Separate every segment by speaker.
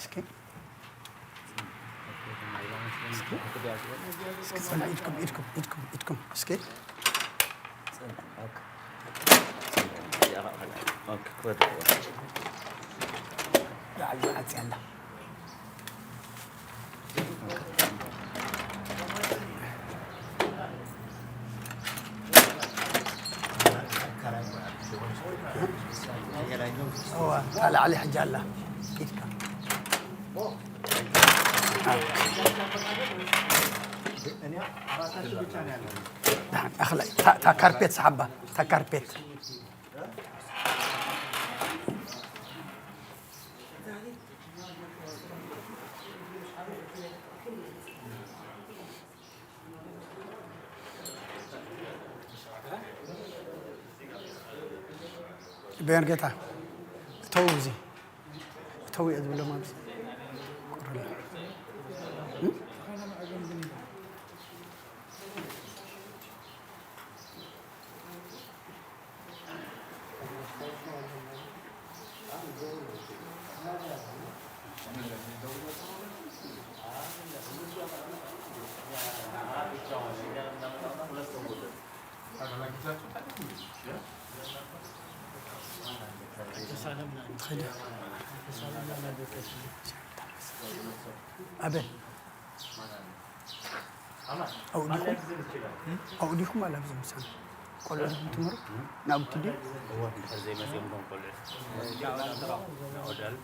Speaker 1: እስኪ እስኪ ጽንዕ፣ ኢድኩም ኢድኩም ኢድኩም ኢድኩም እስኪ። ላዕሊ ዓፅያ ኣላ። እወ፣ እታ ላዕሊ ሕጂ ኣላ ኢድካ። ድሓን ኣኽለ። እታ carpet ሰሓባ፣ እታ carpet። በየን ጌታ እተው፣ እዚ እተው እየ ዝብሎም። ኣብዚ ቁርላ። ትኸይድ ኣበል ኣብኡ ዲኹም? ኣብኡ ዲኹም? ኣላ ኣብዚ ምሳና ቆልዑ ዲኹም ትምህሩ? ናብቲ ድዩ?
Speaker 2: ዘይመፅኦም ቶም ቆልዑ ናኦዳል።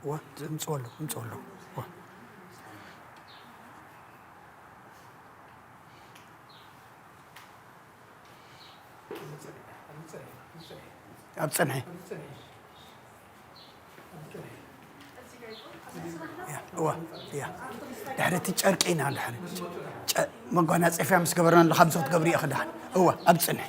Speaker 2: ዋ ምፅኦ ኣሎ፣ ምፅኦ ኣሎ። ዋ ኣብ ፀንሒ።
Speaker 1: እዋ yeah ድሕሪ እቲ ጨርቂ ኢና ድሕሪ መጓናፀፍያ ምስ ገበርና ከምዚ ክትገብሪ ኢኺ ድሓን እዋ ኣብ ፅንሒ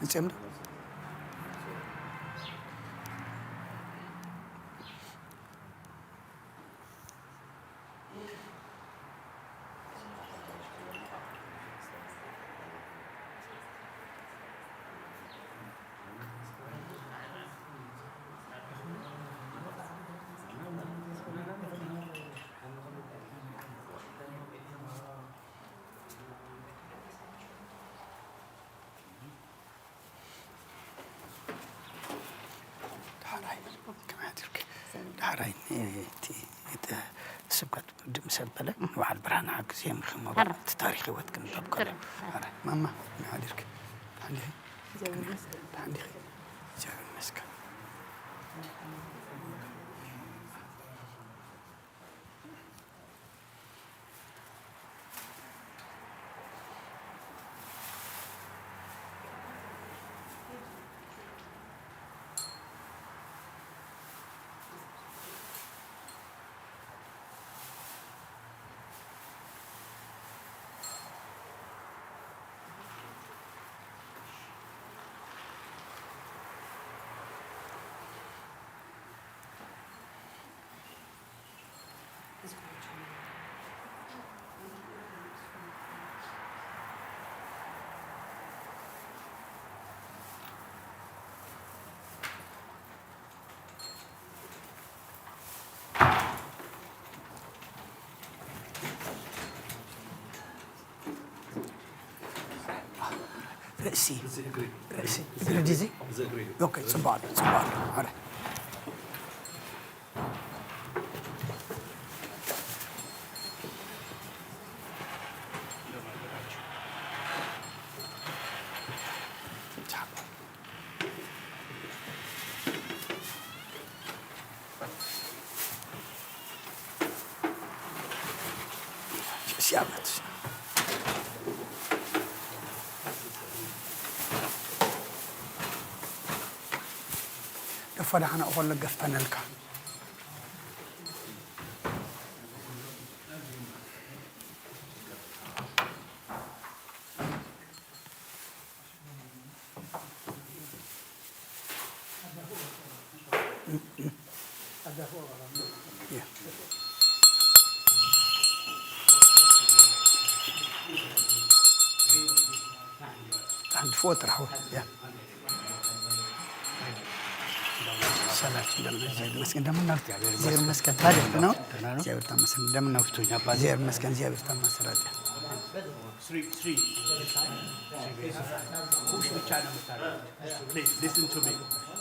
Speaker 1: ንፅምዶ ድሕራይ ስብከት ምስ ኣበለ ንበዓል ብርሃን ሓግዝ ምኽመሮ እቲ ታሪክ ሂወት ክንበብ ከሎ ማማ ሓዲርክ ሓንዲኺ ሓንዲኺ እግዚአብሔር ይመስገን። ርእሲ ርእሲ እግሪ ዲዚ okay ፅቡቅ ኣሎ ፅቡቅ ኣሎ ኣረ ሲያመት ደፈዳሕና እኮሎ ገፍተነልካ عند فوت راح yeah ሰላም እግዚአብሔር ይመስገን። እንደምን ነው? እግዚአብሔር ይመስገን። ታዲያ ነው? እግዚአብሔር ይመስገን። እንደምን ነው? እግዚአብሔር ይመስገን። እግዚአብሔር ይመስገን።
Speaker 2: Push ብቻ ነው የምታደርጉት። Please listen to me.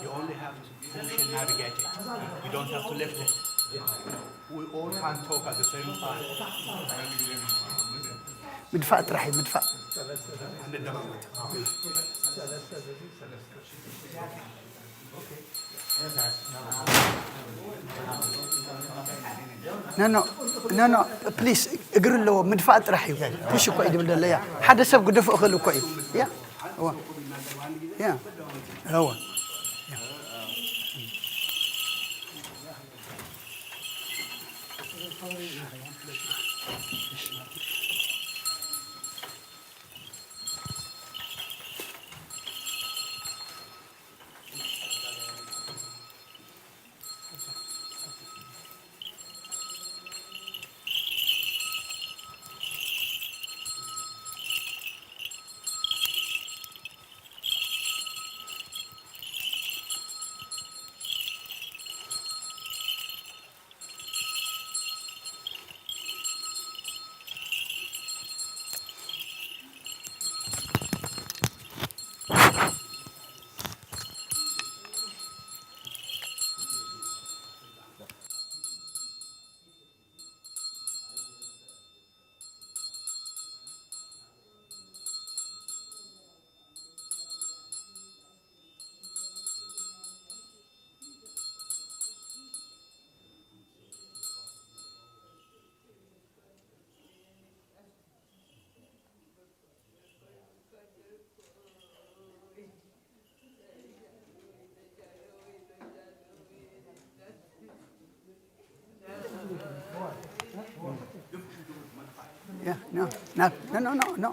Speaker 2: You only have to push and navigate it. You don't have to lift it. We all can't talk at the same time.
Speaker 1: ምድፋእ ጥራሕ እዩ ምድፋእ። No no no no please እግሪ ኣለዎ ምድፋእ ጥራሕ እዩ push እኮ እዩ ድብል ዘሎ yeah ሓደ ሰብ ክደፍኦ ክእል እኮ እዩ yeah እዋ yeah እዋ No,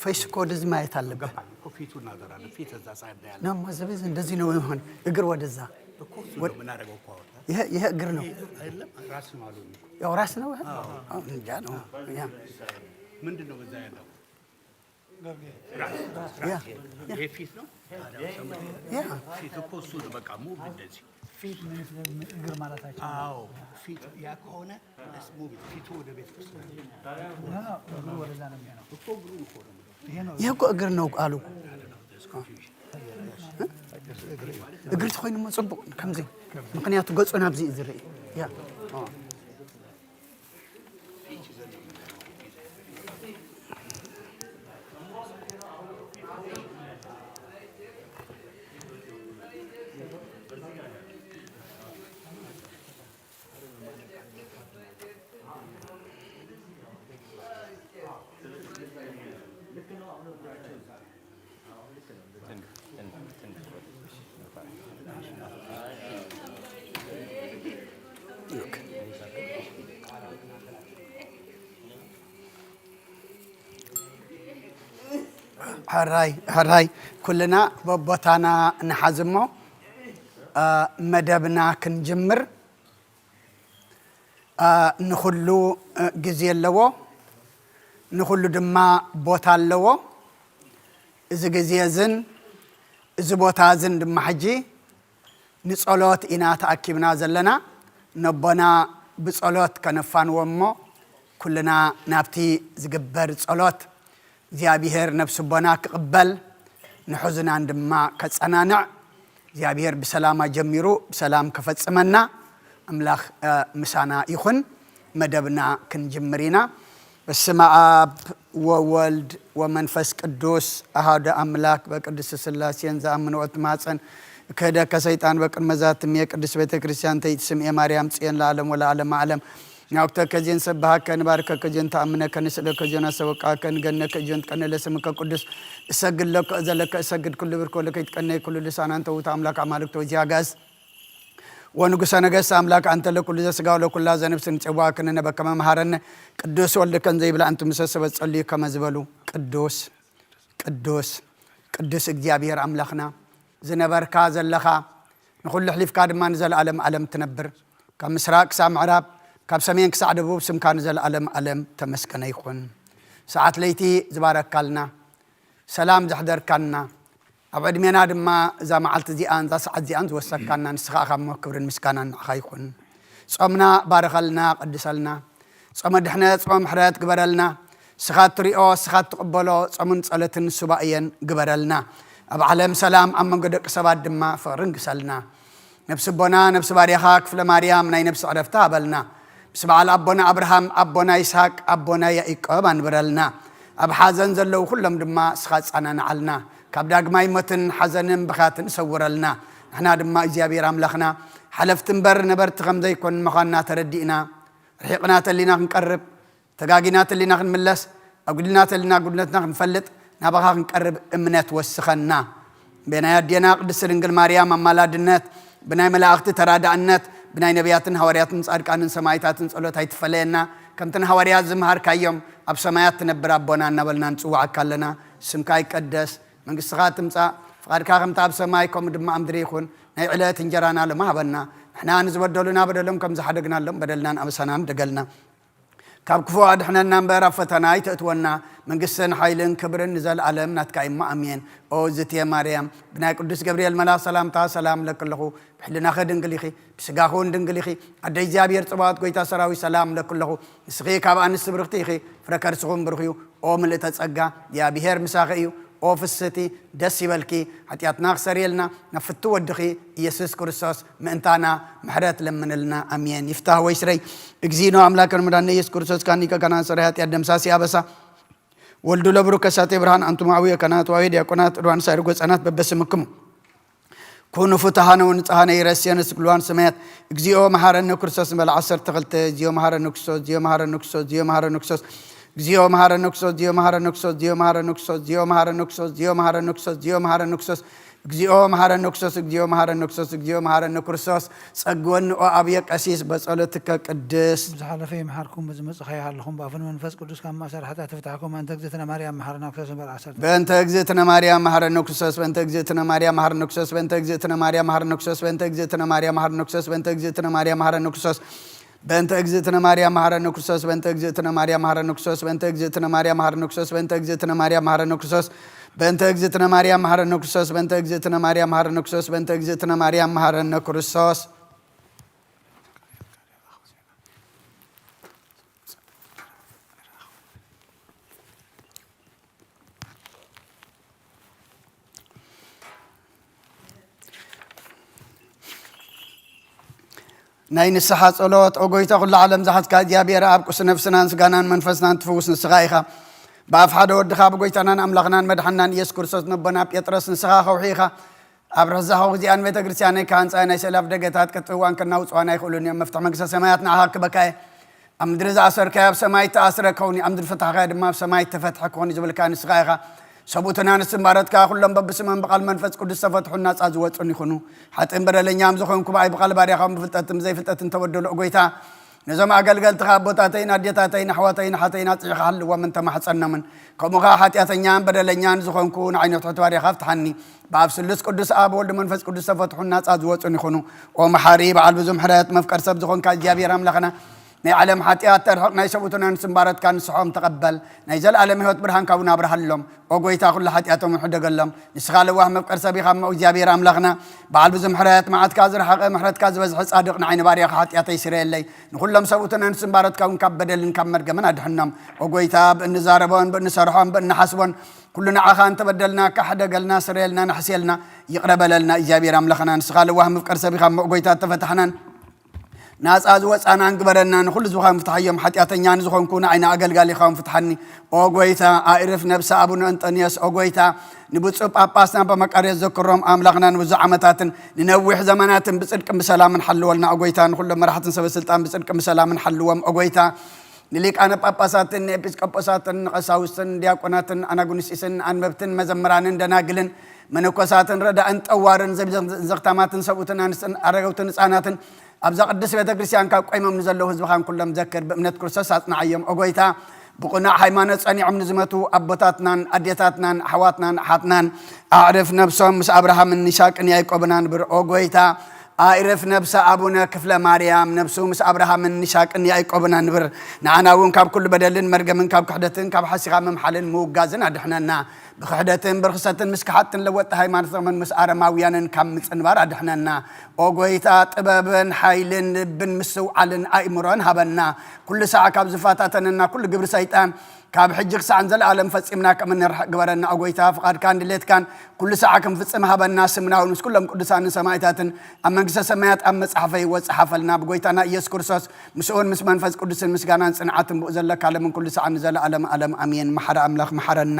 Speaker 1: face እኮ ወደዚህ ማየት አለበት።
Speaker 2: ገባኝ እኮ ፊቱ እናዞራለን። ፊት እዛ side ነው ያለው።
Speaker 1: No, ማዘበዝ እንደዚህ ነው የሆነ እግር ወደዛ
Speaker 2: እኮ እሱ ነው የምናደርገው እኮ አሁን።
Speaker 1: ይሄ እግር ነው።
Speaker 2: አይደለም ራስ ነው አሉኝ እኮ።
Speaker 1: ያው ራስ ነው። ይሄ አዎ፣ እንጃ ነው። Yeah.
Speaker 2: ምንድን ነው በዛ ያለው?
Speaker 1: Yeah.
Speaker 2: ይሄ ፊት ነው።
Speaker 1: Yeah.
Speaker 2: ፊት እኮ እሱ ነው። በቃ move እንደዚህ።
Speaker 3: ፊት እግር ማለታቸው።
Speaker 2: አዎ ፊት ያ ከሆነ let's move it። ፊቱ ወደ ቤተ ክርስቲያን።
Speaker 3: No, እግሩ ወደዛ ነው የሚሆነው።
Speaker 2: እኮ እግሩ እኮ ነው የምለው።
Speaker 3: ይሄ ነው።
Speaker 1: ይሄ እኮ እግር ነው አሉ። እግር ተኮይኑ እሞ ፅቡቅ ከምዚ፣ ምክንያቱ ገፁ ናብዚ እዩ ዝርኢ። Yeah. ሕራይ ሕራይ፣ ኩልና በቦታና ንሓዝ እሞ መደብና ክንጅምር። ንኩሉ ግዜ ኣለዎ፣ ንኩሉ ድማ ቦታ ኣለዎ። እዚ ግዜ እዝን እዚ ቦታ እዝን ድማ ሕጂ ንጸሎት ኢና ተኣኪብና ዘለና። ነቦና ብጸሎት ከነፋንዎ እሞ ኩልና ናብቲ ዝግበር ጸሎት እግዚኣብሔር ነብሲ ቦና ክቕበል፣ ንሕዙናን ድማ ከጸናንዕ፣ እግዚኣብሔር ብሰላማ ጀሚሩ ብሰላም ከፈጽመና ኣምላኽ ምሳና ይኹን። መደብና ክንጅምር ኢና። በስመ አብ ወወልድ ወመንፈስ ቅዱስ አሐዱ አምላክ በቅድስት ሥላሴን ዘአምን ወእትማፀን ክህደ ከሰይጣን በቅድመ ዛትም የቅድስት ቤተ ክርስቲያን ተይት ስምኤ ማርያም ጽዮን ለዓለም ወለዓለመ ዓለም። ናውክተ ከዜን ሰብሃከ ንባርከ ከዜን ተአምነ ከንስእለ ከዜን አሰበቃከ ንገነ ከዜን ትቀነ ለስምከ ቅዱስ እሰግድ ለከ ዘለከ እሰግድ ኩሉ ብርኮ ለከ ይትቀነይ ኩሉ ልሳን አንተ ውእቱ አምላክ አማልክቶ ወዚአጋዝ ወንጉሰ ነገሥት አምላክ አንተ ለኩሉ ዘሥጋ ወለኩላ ዘነፍስ ንጽዋ ክንነ በከመ መሐረነ ቅዱስ ወልድከ እንዘ ይብላ አንቱ ምሰሰበ ጸልዩ ከመ ዝበሉ። ቅዱስ ቅዱስ ቅዱስ እግዚአብሔር ኣምላኽና፣ ዝነበርካ ዘለኻ ንኩሉ ሕሊፍካ ድማ ንዘለዓለም ዓለም ትነብር፣ ካብ ምስራቅ ክሳብ ምዕራብ ካብ ሰሜን ክሳዕ ደቡብ ስምካ ንዘለዓለም ዓለም ተመስገነ ይኹን። ሰዓት ለይቲ ዝባረካልና፣ ሰላም ዘሕደርካና፣ ኣብ ዕድሜና ድማ እዛ መዓልቲ እዚኣን እዛ ሰዓት እዚኣን ዝወሰካና ንስኻ ኢኻ እሞ ክብርን ምስጋናን ንዓኻ ይኹን። ጾምና ባረኸልና፣ ቀድሰልና። ጾመ ድሕነት ጾመ ምሕረት ግበረልና። ስኻ እትሪኦ ስኻ እትቕበሎ ጾምን ጸሎትን ሱባእየን ግበረልና። ኣብ ዓለም ሰላም፣ ኣብ መንጎ ደቂ ሰባት ድማ ፍቕሪ ንግሰልና። ነብሲ ኣቦና ነብሲ ባርያኻ ክፍለ ማርያም ናይ ነብሲ ዕረፍቲ ሃበልና። ምስ በዓል ኣቦና ኣብርሃም፣ ኣቦና ይስሃቅ፣ ኣቦና ያኢቆብ ኣንብረልና። ኣብ ሓዘን ዘለዉ ኩሎም ድማ እስኻ ጸናንዓልና። ካብ ዳግማይ ሞትን ሓዘንን ብኻትን ሰውረልና። ንሕና ድማ እግዚኣብሔር ኣምላኽና ሓለፍቲ እምበር ነበርቲ ከም ዘይኮን ምዃንና ተረዲእና፣ ርሒቕና ተሊና ክንቀርብ፣ ተጋጊና ተሊና ክንምለስ፣ ኣጉዲልና ተሊና ጉድለትና ክንፈልጥ ናባኻ ክንቀርብ እምነት ወስኸና። ብናይ ኣዴና ቅድስት ድንግል ማርያም ኣማላድነት፣ ብናይ መላእኽቲ ተራዳእነት፣ ብናይ ነቢያትን ሃዋርያትን ጻድቃንን ሰማይታትን ጸሎት ኣይትፈለየና። ከምቲ ንሃዋርያት ዝምሃርካዮም ኣብ ሰማያት ትነብር ኣቦና እናበልና ንጽዋዓካ ኣለና። ስምካ ይቀደስ፣ መንግስትኻ ትምጻእ፣ ፍቓድካ ከምቲ ኣብ ሰማይ ከምኡ ድማ ኣብ ምድሪ ይኹን። ናይ ዕለት እንጀራና ሎሚ ሃበና። ንሕና ንዝበደሉና በደሎም ከም ዝሓደግናሎም በደልናን ኣበሳናን ደገልና። ካብ ክፉእ ኣድሕነና እምበር ኣብ ፈተና ኣይተእትወና። መንግስትን ሓይልን ክብርን ንዘለኣለም ናትካ እዩ እሞ ኣሜን። ኦ እግዝእትየ ማርያም፣ ብናይ ቅዱስ ገብርኤል መልኣክ ሰላምታ ሰላም እብለኪ ኣለኹ። ብሕሊናኺ ድንግል ኢኺ፣ ብስጋኺ እውን ድንግል ኢኺ። ኣደ እግዚኣብሔር ጸባኦት ጎይታ ሰራዊት ሰላም እብለኪ ኣለኹ። ንስኺ ካብ ኣንስቲ ብርኽቲ ኢኺ፣ ፍረ ከርስኺ እውን ብሩኽ እዩ። ኦ ምልእተ ጸጋ፣ እግዚኣብሔር ምሳኺ እዩ። ኦ ፍስህቲ፣ ደስ ይበልኪ። ሓጢኣትና ክሰርየልና ናብ ፍትው ወድኺ ኢየሱስ ክርስቶስ ምእንታና ምሕረት ለምንልና። ኣሜን። ይፍታህ ወይስረይ እግዚእነ አምላክነ መድኃኒነ ኢየሱስ ክርስቶስ ካኒከ ካህናት ሠራይ ኃጢአት ደምሳሴ አበሳ ወልዱ ለብሩክ ከሳቴ ብርሃን አንቱም አብየ ካህናት ወአብየ ዲያቆናት ዕድዋን ሳይርጎ ሕፃናት በበስምክሙ ኩኑ ፍትሃነ ወንጽሃነ ይረስየነ ስግልዋን ሰማያት። እግዚኦ መሐረነ ክርስቶስ ንበል 12። እግዚኦ መሐረነ ክርስቶስ፣ እግዚኦ መሐረነ ክርስቶስ፣ እግዚኦ መሐረነ ክርስቶስ፣ እግዚኦ መሐረነ ክርስቶስ፣ እግዚኦ መሐረነ ክርስቶስ፣ እግዚኦ መሐረነ ክርስቶስ፣ እግዚኦ መሐረነ ክርስቶስ፣ እግዚኦ መሐረነ ክርስቶስ፣ እግዚኦ መሐረነ ክርስቶስ። እግዚኦ መሐረነ ክርስቶስ፣ እግዚኦ መሐረነ ክርስቶስ፣ እግዚኦ መሐረነ ክርስቶስ። ጸግወኒ ኦ ኣብየ ቀሲስ በጸሎትከ ቅድስ።
Speaker 3: ዝሓለፈ ይምሓርኩም፣ ብዝመፅእ ከይሃለኹም ብኣፍን መንፈስ ቅዱስ ካብ ማእሰር ሓጢኣት ትፍታሕኩም። ኣንተ እግዝእትነ ማርያም መሓረና ክርስቶስ እምበር 10።
Speaker 1: በእንተ እግዝእትነ ማርያም መሐረነ ክርስቶስ፣ በእንተ እግዝእትነ ማርያም መሐረነ ክርስቶስ፣ በእንተ እግዝእትነ ማርያም መሐረነ ክርስቶስ፣ በእንተ እግዝእትነ ማርያም መሐረነ ክርስቶስ፣ በእንተ እግዝእትነ ማርያም መሐረነ ክርስቶስ፣ በእንተ እግዝእትነ ማርያም መሐረነ ክርስቶስ፣ በእንተ እግዝእትነ ማርያም መሐረነ ክርስቶስ፣ በእንተ እግዝእትነ ማርያም መሐረነ ክርስቶስ፣ በእንተ እግዝእትነ ማርያም መሐረነ ክርስቶስ፣ በእንተ እግዝእትነ ማርያም መሐረነ ክርስቶስ፣ በእንተ እግዝእትነ ማርያም መሐረነ ክርስቶስ፣ በእንተ እግዝእትነ ማርያም መሐረነ ክርስቶስ። ናይ ንስሓ ጸሎት። ኦ ጎይታ፣ ኩሉ ዓለም ዝሓዝካ እግዚኣብሔር ኣብ፣ ቁስ ነፍስናን ስጋናን መንፈስናን ትፍውስ ንስኻ ኢኻ። ብኣፍ ሓደ ወድኻ ብጎይታናን ኣምላኽናን መድሓናን ኢየሱስ ክርስቶስ ነቦና ጴጥሮስ "ንስኻ ከውሒ ኢኻ፣ ኣብ ርሕዛ ከውሒ እዚኣን ቤተ ክርስቲያነይ ክሃንፃ፣ ናይ ሰላፍ ደገታት ቅጥፍዋን ከናውፅዋን ኣይክእሉን እዮም። መፍትሒ መንግስተ ሰማያት ንዓኻ ክበካ እየ። ኣብ ምድሪ ዝኣሰርካዮ ኣብ ሰማይ ተኣስረ ክኸውን፣ ኣብ ምድሪ ፈታሕካዮ ድማ ኣብ ሰማይ ተፈትሐ ክኸውን ዝብልካ ንስኻ ኢኻ። ሰብኡትና ንስምባረትካ ኩሎም በብስሞም ብቓል መንፈስ ቅዱስ ተፈትሑን ናፃ ዝወፁን ይኹኑ። ሓጥእን በደለኛም ዝኾንኩ ብኣይ ብቓል ባርያኻውን ብፍልጠትን ብዘይፍልጠትን ተበደሉ። ጎይታ፣ ነዞም ኣገልገልትኻ ኣቦታተይን ኣዴታተይን ኣሕዋተይን ኣሓተይን ኣፅዒኻ ሃልዎምን ተማሕፀኖምን። ከምኡ ከዓ ሓጢኣተኛን በደለኛን ዝኾንኩ ንዓይነ ትሕቲ ባርያኻ ፍትሓኒ። ብኣብ ስሉስ ቅዱስ ኣብ ወልዲ መንፈስ ቅዱስ ተፈትሑን ናፃ ዝወፁን ይኹኑ። ኦ መሓሪ፣ በዓል ብዙ ምሕረት፣ መፍቀር ሰብ ዝኾንካ እግዚኣብሔር ኣምላኽና፣ ናይ ዓለም ሓጢኣት ተርሕቕ ናይ ሰብኡትና ንስምባረትካ ንስሖም ተቐበል፣ ናይ ዘለኣለም ህይወት ብርሃንካ እውን ኣብርሃሎም። ኦ ጎይታ፣ ኩሉ ሓጢኣቶም ሕደገሎም። ንስኻ ለዋህ መፍቀር ሰብ ኢኻ እሞ እግዚኣብሔር ኣምላኽና፣ በዓል ብዙ ምሕረት፣ መዓትካ ዝረሓቐ ምሕረትካ ዝበዝሐ ጻድቕ፣ ንዓይኒ ባርያኻ ሓጢኣተይ ስረየለይ። ንኩሎም ሰብኡትና ንስምባረትካ እውን ካብ በደልን ካብ መርገምን ኣድሕኖም። ኦ ጎይታ፣ ብእንዛረቦን ብእንሰርሖን ብእንሓስቦን ኩሉ ንዓኻ እንተበደልና ካሕደገልና፣ ስረየልና፣ ናሕስየልና፣ ይቕረ በለልና። እግዚኣብሔር ኣምላኽና፣ ንስኻ ለዋህ መፍቀር ሰብ ኢኻ እሞ ጎይታ፣ ተፈታሕናን ናፃ ዝወፃናን ግበረና። ንኩሉ ዝብኻ ምፍትሓዮም። ሓጢኣተኛ ንዝኾንኩ ንዓይኒ ኣገልጋሊኻ ፍትሓኒ። ኦ ጎይታ፣ ኣዕርፍ ነብሰ ኣቡነ እንጠንዮስ። ኦ ጎይታ፣ ንብፁዕ ጳጳስና በመቃርዮስ ዘክሮም። ኣምላኽና፣ ንብዙሕ ዓመታትን ንነዊሕ ዘመናትን ብፅድቅን ብሰላምን ሓልወልና። ኦ ጎይታ፣ ንኩሎም መራሕትን ሰበስልጣን ብፅድቅን ብሰላምን ሓልዎም። ኦ ጎይታ፣ ንሊቃነ ጳጳሳትን ንኤጲስቆጶሳትን ንቀሳውስትን ዲያቆናትን ኣናጉንስጢስን ኣንበብትን መዘምራንን ደናግልን መነኮሳትን ረዳእን ጠዋርን ዘኽታማትን ሰብኡትን ኣንስትን ኣረገውትን ህፃናትን ኣብዛ ቅድስት ቤተ ክርስቲያን ካብ ቆይሞም ንዘለዉ ህዝብኻን ኩሎም ዘክር፣ ብእምነት ክርስቶስ ኣጽንዓዮም። ኦ ጎይታ፣ ብቕኑዕ ሃይማኖት ጸኒዖም ንዝመቱ ኣቦታትናን ኣዴታትናን ኣሕዋትናን ኣሓትናን ኣዕርፍ ነብሶም፣ ምስ ኣብርሃምን ይስሐቅን ያዕቆብን ኣንብር። ኦ ጎይታ፣ ኣዕርፍ ነብሰ ኣቡነ ክፍለ ማርያም፣ ነብሱ ምስ ኣብርሃምን ይስሐቅን ያዕቆብን ኣንብር። ንዓና እውን ካብ ኩሉ በደልን መርገምን ካብ ክሕደትን ካብ ሓሲኻ ምምሓልን ምውጋዝን ኣድሕነና። ብክሕደትን ብርክሰትን ምስ ከሓድትን ለወጥቲ ሃይማኖቶምን ምስ ኣረማውያንን ካብ ምጽንባር ኣድሕነና። ኦ ጎይታ፣ ጥበብን ሓይልን ልብን ምስትውዓልን ኣእምሮን ሃበና። ኩሉ ሳዕ ካብ ዝፈታተነና ኩሉ ግብሪ ሰይጣን ካብ ሕጂ ክሳዕ ንዘለኣለም ፈጺምና ከም እንርሕቅ ግበረና። ኦ ጎይታ፣ ፍቓድካን ድሌትካን ኩሉ ሳዕ ክንፍጽም ሃበና። ስምና እውን ምስ ኩሎም ቅዱሳንን ሰማዕታትን ኣብ መንግስተ ሰማያት ኣብ መጽሓፈ ህይወት ጸሓፈልና። ብጎይታና ኢየሱስ ክርስቶስ ምስኡን ምስ መንፈስ ቅዱስን ምስጋናን ጽንዓትን ብኡ ዘለካ ለምን ኩሉ ሰዓት ንዘለኣለም ኣለም ኣሜን። መሓረ ኣምላኽ መሓረና፣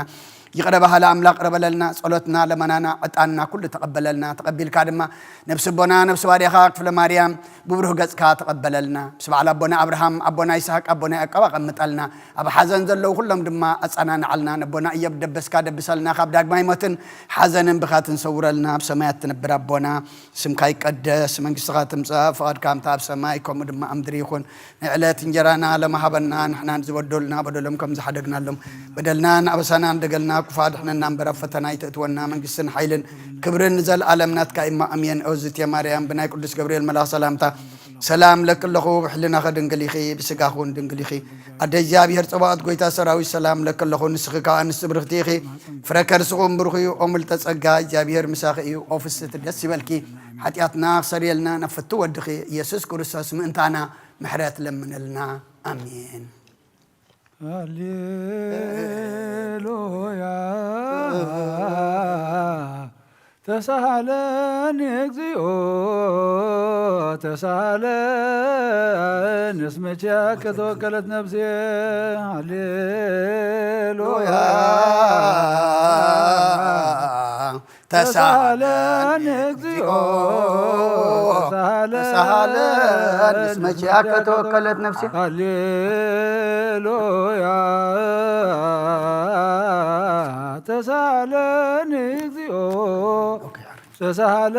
Speaker 1: ይቕረ በሃሊ ኣምላኽ ቅረ በለልና። ጸሎትና፣ ለመናና፣ ዕጣንና ኩሉ ተቐበለልና። ተቐቢልካ ድማ ነብሲ ኣቦና ነብሲ ባርያኻ ክፍለ ማርያም ብብሩህ ገጽካ ተቐበለልና። ምስ በዓል ኣቦና ኣብርሃም፣ ኣቦና ይስሐቅ፣ ኣቦና ያዕቆብ ኣቐምጠልና። ኣብ ሓዘን ዘለዉ ኩሎም ድማ ኣጸናንዓልና። ነቦና እዮብ ደበስካ ደብሰልና፣ ካብ ዳግማይ ሞትን ሓዘንን ብኻትን ሰውረልና። ኣብ ሰማያት ትነብር ኣቦና፣ ስምካ ይቀደስ፣ መንግስትኻ ትምጻእ፣ ፍቓድካ ከምታ ኣብ ሰማይ ከምኡ ድማ ኣብ ምድሪ ይኹን። ናይ ዕለት እንጀራና ሎሚ ሃበና። ንሕና ንዝበደሉና በደሎም ከም ዝሓደግናሎም በደልናን ኣበሳናን ደገልና። ክፉእ ኣድሕነና እምበር ኣብ ፈተና ኣይተእትወና። መንግስትን ሓይልን ክብርን ንዘለኣለም ናትካ እማ፣ ኣሜን። ኦ እግዝእትየ ማርያም፣ ብናይ ቅዱስ ገብርኤል መልኣኽ ሰላምታ ሰላም ለኪ ኣለኹ። ብሕሊናኸ ድንግል ኢኺ፣ ብስጋኺ እውን ድንግል ኢኺ። ኣደ እግዚኣብሔር ፀባኦት ጎይታ ሰራዊት ሰላም ለኪ ኣለኹ። ንስኺ ካብ ኣንስቲ ብርኽቲ ኢኺ፣ ፍረ ከርስኹም ብሩኽ እዩ። ኦ ምልዕተ ጸጋ፣ እግዚኣብሔር ምሳኺ እዩ። ኦ ፍስህቲ፣ ደስ ይበልኪ። ሓጢኣትና ክሰርየልና ናብ ፍትው ወድኺ ኢየሱስ ክርስቶስ ምእንታና ምሕረት ለምንልና፣ ኣሜን።
Speaker 3: ሃሌሉያ፣ ተሳሃለኒ እግዚኦ ተሳሃለኒ፣ እስመ ኪያከ ተወከለት ነፍሴ። ሃሌሉያ፣
Speaker 1: ተሳሃለኒ እግዚኦ ተሳሃለኒ፣ እስመ ኪያከ ተወከለት ነፍሴ።
Speaker 3: ሃሌሉያ፣ ተሳሃለኒ እግዚኦ። ተሳሃለኒ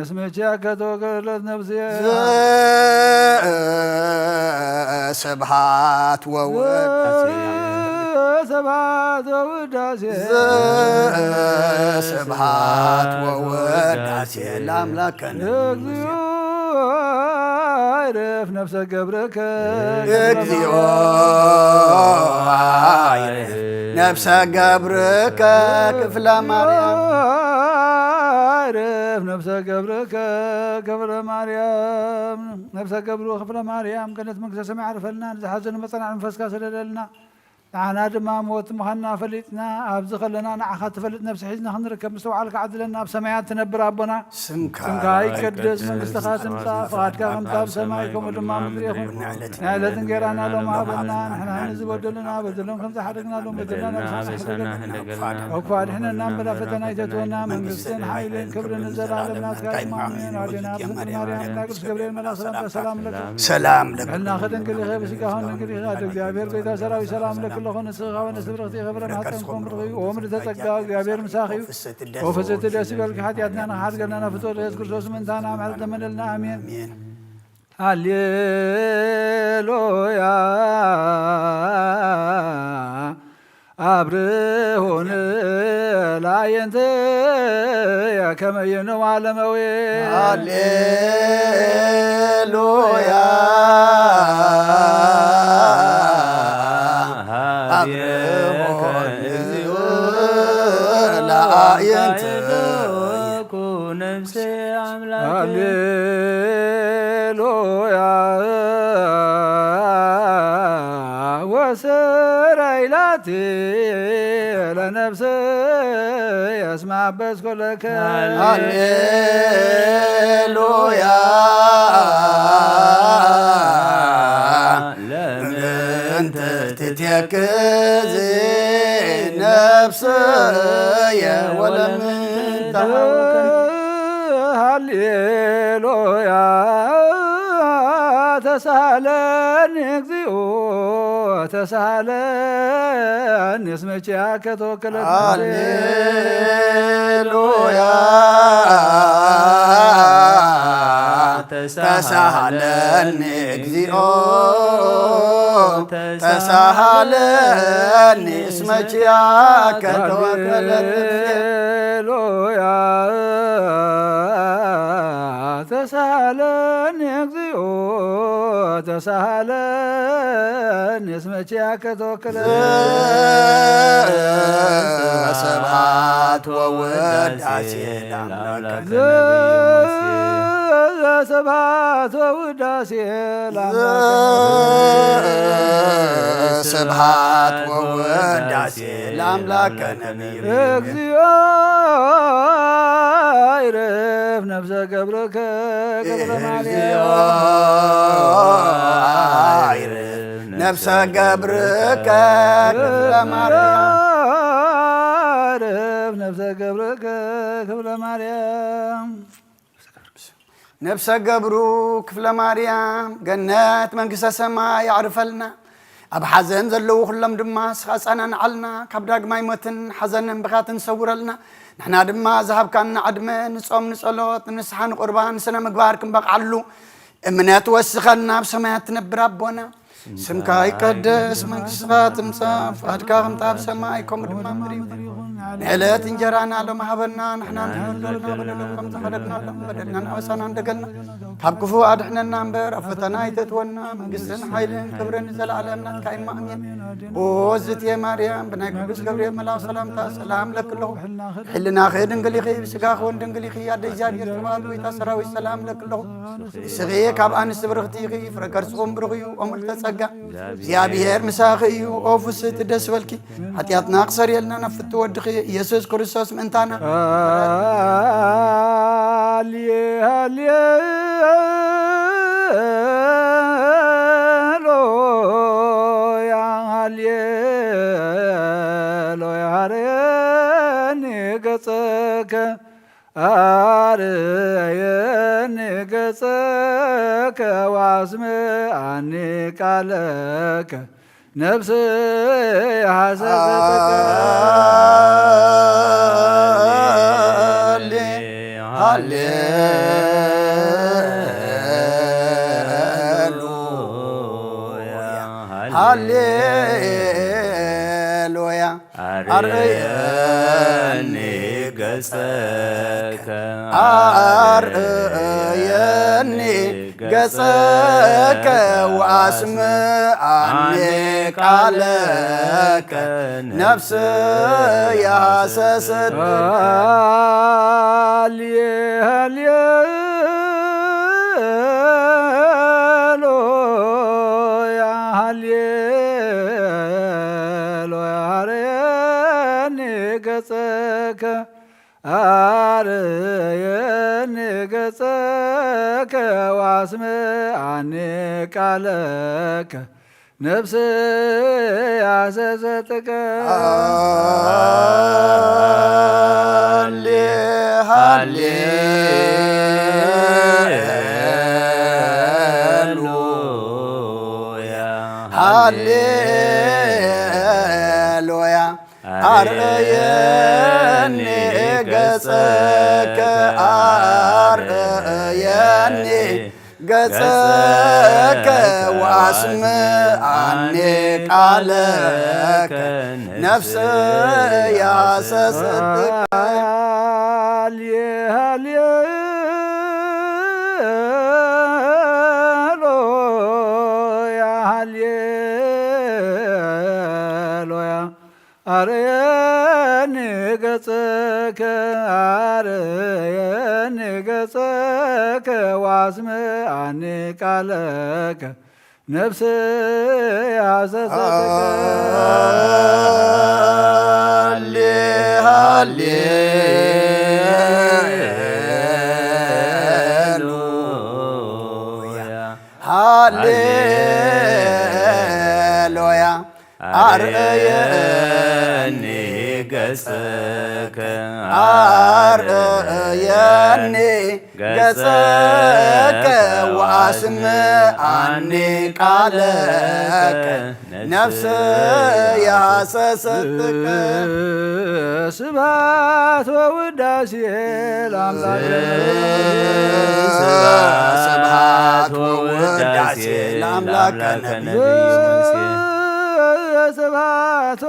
Speaker 3: እስመ ኪያከ ተወከለት ነፍስየ።
Speaker 1: ስብሐት ወውዳሴ።
Speaker 3: ስብሐት ወውዳሴ።
Speaker 1: ስብሐት ወውዳሴ ለአምላከነ።
Speaker 3: እግዚኦ አይረፍ ነፍሰ ገብርከ።
Speaker 1: እግዚኦ አይረፍ ነፍሰ ገብርከ ክፍለ ማርያም።
Speaker 3: አይረፍ ነፍሰ ገብርከ ክፍለ ማርያም፣ ነፍሰ ገብሩ ክፍለ ማርያም ገነት መንግስተ ሰማይ ዓርፈልና፣ ንዝሓዘኑ መፅናዕ መንፈስካ ሰደደልና። ንዓና ድማ ሞት ምዃንና ፈሊጥና ኣብዚ ከለና ንዓኻ ትፈልጥ ነፍሲ ሒዝና ክንርከብ ምስተውዓልካ ዓድለና። ኣብ ሰማያት ትነብር ኣቦና፣
Speaker 1: ስምካ
Speaker 3: ስምካ ይቀደስ፣ መንግስትኻ ትምጻእ፣ ፍቓድካ ከምታ ኣብ ሰማይ ከምኡ ድማ ኣብ ምድሪ ይኹን። ናይ ዕለት እንጌራና ሎሚ ሃበና። ንሕና ንዝበደሉና በደሎም ከም ዝሓደግናሎም በደልና ናብሳና እኳ ኣድሕነና እምበር ኣብ ፈተና ኣይተእትወና። መንግስትን ሓይልን ክብርን ንዘለኣለም ናትካ እዩ። ኣሜን። ኣዴና ብድንግል ማርያም እና ቅዱስ ገብርኤል መልኣክ ሰላምታ ሰላም ለኪ።
Speaker 1: ሰላም ለክ።
Speaker 3: ሕልናኺ ድንግል ኢኺ፣ ብስጋኺ ድንግል ኢኺ። ኣደ እግዚኣብሔር ጎይታ ሰራዊት ሰላም ለኪ ኣለኹ። ንስኺ ካብ ኣንስቲ ብርኽቲ ኢኺ፣ ፍረ ማሕፀንኪ ብሩኽ እዩ። ኦ ምልእተ ጸጋ፣ እግዚኣብሔር ምሳኺ እዩ። ኦ ፍጽሕቲ፣ ደስ ይበልኪ። ሓጢኣትና ንክሓድገልና ናብ ፍጡር ኢየሱስ ክርስቶስ ምእንታና ምሕረት ለመነልና። ኣሜን። ሃሌሉያ። አብርሆን ላየንተ ከመ ይንዋ ለመዌ።
Speaker 1: ሃሌሉያ። አብርሆን እግዚኦ ለአዕይንትየ።
Speaker 4: ነፍሴ አምላክ።
Speaker 3: ሃሌሉያ። ወስረይ ላቲ ለነፍስ ያስማበስ ኮለከ።
Speaker 1: ሃሌሉያ።
Speaker 4: ለምንት
Speaker 1: እንተ ትትከዚ ነፍስየ ወለምንተ
Speaker 3: ሃሌሉያ። ተሳሃለኒ እግዚኦ ተሳሃለኒ እስመ ኪያከ ተወከለት ነፍሴ።
Speaker 1: ሃሌሉያ። ተሳሃለኒ እግዚኦ ተሳሃለኒ እስመ ኪያከ ተወከለት ነፍሴ።
Speaker 3: ሃሌሉያ። ተሳሃለኒ እግዚኦ ተሳሃለኒ እስመ ኪያከ ተወከለት።
Speaker 1: ስብሐት ወውዳሴ ለአምላከ።
Speaker 3: ስብሐት ወውዳሴ።
Speaker 1: ስብሐት ወውዳሴ ለአምላከ ነቢይ።
Speaker 3: እግዚኦ ይረፍ ነፍሰ ገብርከ ገብረ።
Speaker 1: እግዚኦ
Speaker 3: ማርያም።
Speaker 1: አይርፍ ነፍሰ ገብርከ ክፍለ ማርያም።
Speaker 3: ይረፍ ነፍሰ ገብርከ ክፍለ ማርያም።
Speaker 1: ነፍሰ ገብሩ ክፍለ ማርያም ገነት መንግስተ ሰማይ ያዕርፈልና። ኣብ ሓዘን ዘለዉ ኩሎም ድማ ስኻ ጸናንዓልና፣ ካብ ዳግማይ ሞትን ሓዘንን ብኻትን ሰውረልና። ንሕና ድማ ዝሃብካና ዕድመ ንጾም፣ ንጸሎት፣ ንንስሓ፣ ንቁርባን፣ ንስነ ምግባር ክንበቕዓሉ እምነት ወስኸና። ኣብ ሰማያት ትነብር ኣቦና፣ ስምካ ይቀደስ፣ መንግስትኻ ትምጻእ፣ ፍቓድካ ከምታ ኣብ ሰማይ ከምኡ ድማ ኣብ ምድሪ ይኹን። ንዕለት እንጀራና ሎሚ ሃበና። ንሕና ንሕበደልና በደሎም ከም ዝሓደግናሎም በደልናን ኣበሳና እንደገልና ካብ ክፉእ ኣድሕነና እምበር ኣብ ፈተና ኣይተእትወና። መንግስትን ሓይልን ክብርን ዘለዓለም ናትካ እዩ። ኣሜን። ኦ እግዝእትየ ማርያም፣ ብናይ ቅዱስ ገብርኤል መልኣክ ሰላምታ ሰላም ለኪ ኣለኹ። ሕልናኺ ድንግል ኢኺ፣ ብስጋኺ እውን ድንግል ኢኺ። ኣደ እግዚኣብሔር ዝተባሃልት ጎይታ ሰራዊት ሰላም ለኪ ኣለኹ። ንስኺ ካብ ኣንስቲ ብርኽቲ ኢኺ፣ ፍረ ከርስኹም ብሩኽ እዩ። ኦ ምልእተ ጸጋ፣ እግዚኣብሔር ምሳኺ እዩ። ኦ ፍስህቲ፣ ደስ በልኪ። ሓጢኣትና ክሰርየልና ናብ ፍትው ወድኺ ኢየሱስ ክርስቶስ ምእንታና
Speaker 3: ሃሌ ሃሌሉያ ሃሌሉያ። አርየኒ ገጽከ፣ አርየኒ ገጽከ ዋስምዓኒ ቃለከ፣ ነፍስ ሐሰሰትከ።
Speaker 1: ሃሌሉያ ሃሌሉያ
Speaker 4: አርእየኒ ገጸከ
Speaker 1: አርእየኒ ገጸከ ወአስምዓኒ ቃለከ ነፍስ ያሰስት
Speaker 3: ሃሌሉያ ሃሌሉያ አርእየኒ ገጸከ አርእየኒ ገጸከ ወአስምዓኒ ቃለከ ነፍስ ያሰሰጥቀ
Speaker 4: ሃሌሉያ
Speaker 1: ሃሌሉያ አርእየኒ ገጸከ አርእየኒ ገጸከ ወአስምዓኒ ቃለከ ነፍስ ያሰስትከ
Speaker 3: ሃሌሉያ ሃሌሉያ አርእየኒ ገጽከ አርእየኒ ገጽከ ወአስምዓኒ ቃለከ ነፍስ ያሰሰትከ
Speaker 1: ሃሌሉያ ሃሌሉያ
Speaker 4: አርእየኒ ገጽከ
Speaker 1: አርእየኒ ገጽከ ወአስምዓኒ ቃለከ ነፍስ ያሰሰትከ
Speaker 3: ስብሐት ወውዳሴ ለአምላክ
Speaker 1: ስብሐት ወውዳሴ ለአምላከ
Speaker 4: ነቢዩ ሙሴ
Speaker 3: ስብሐት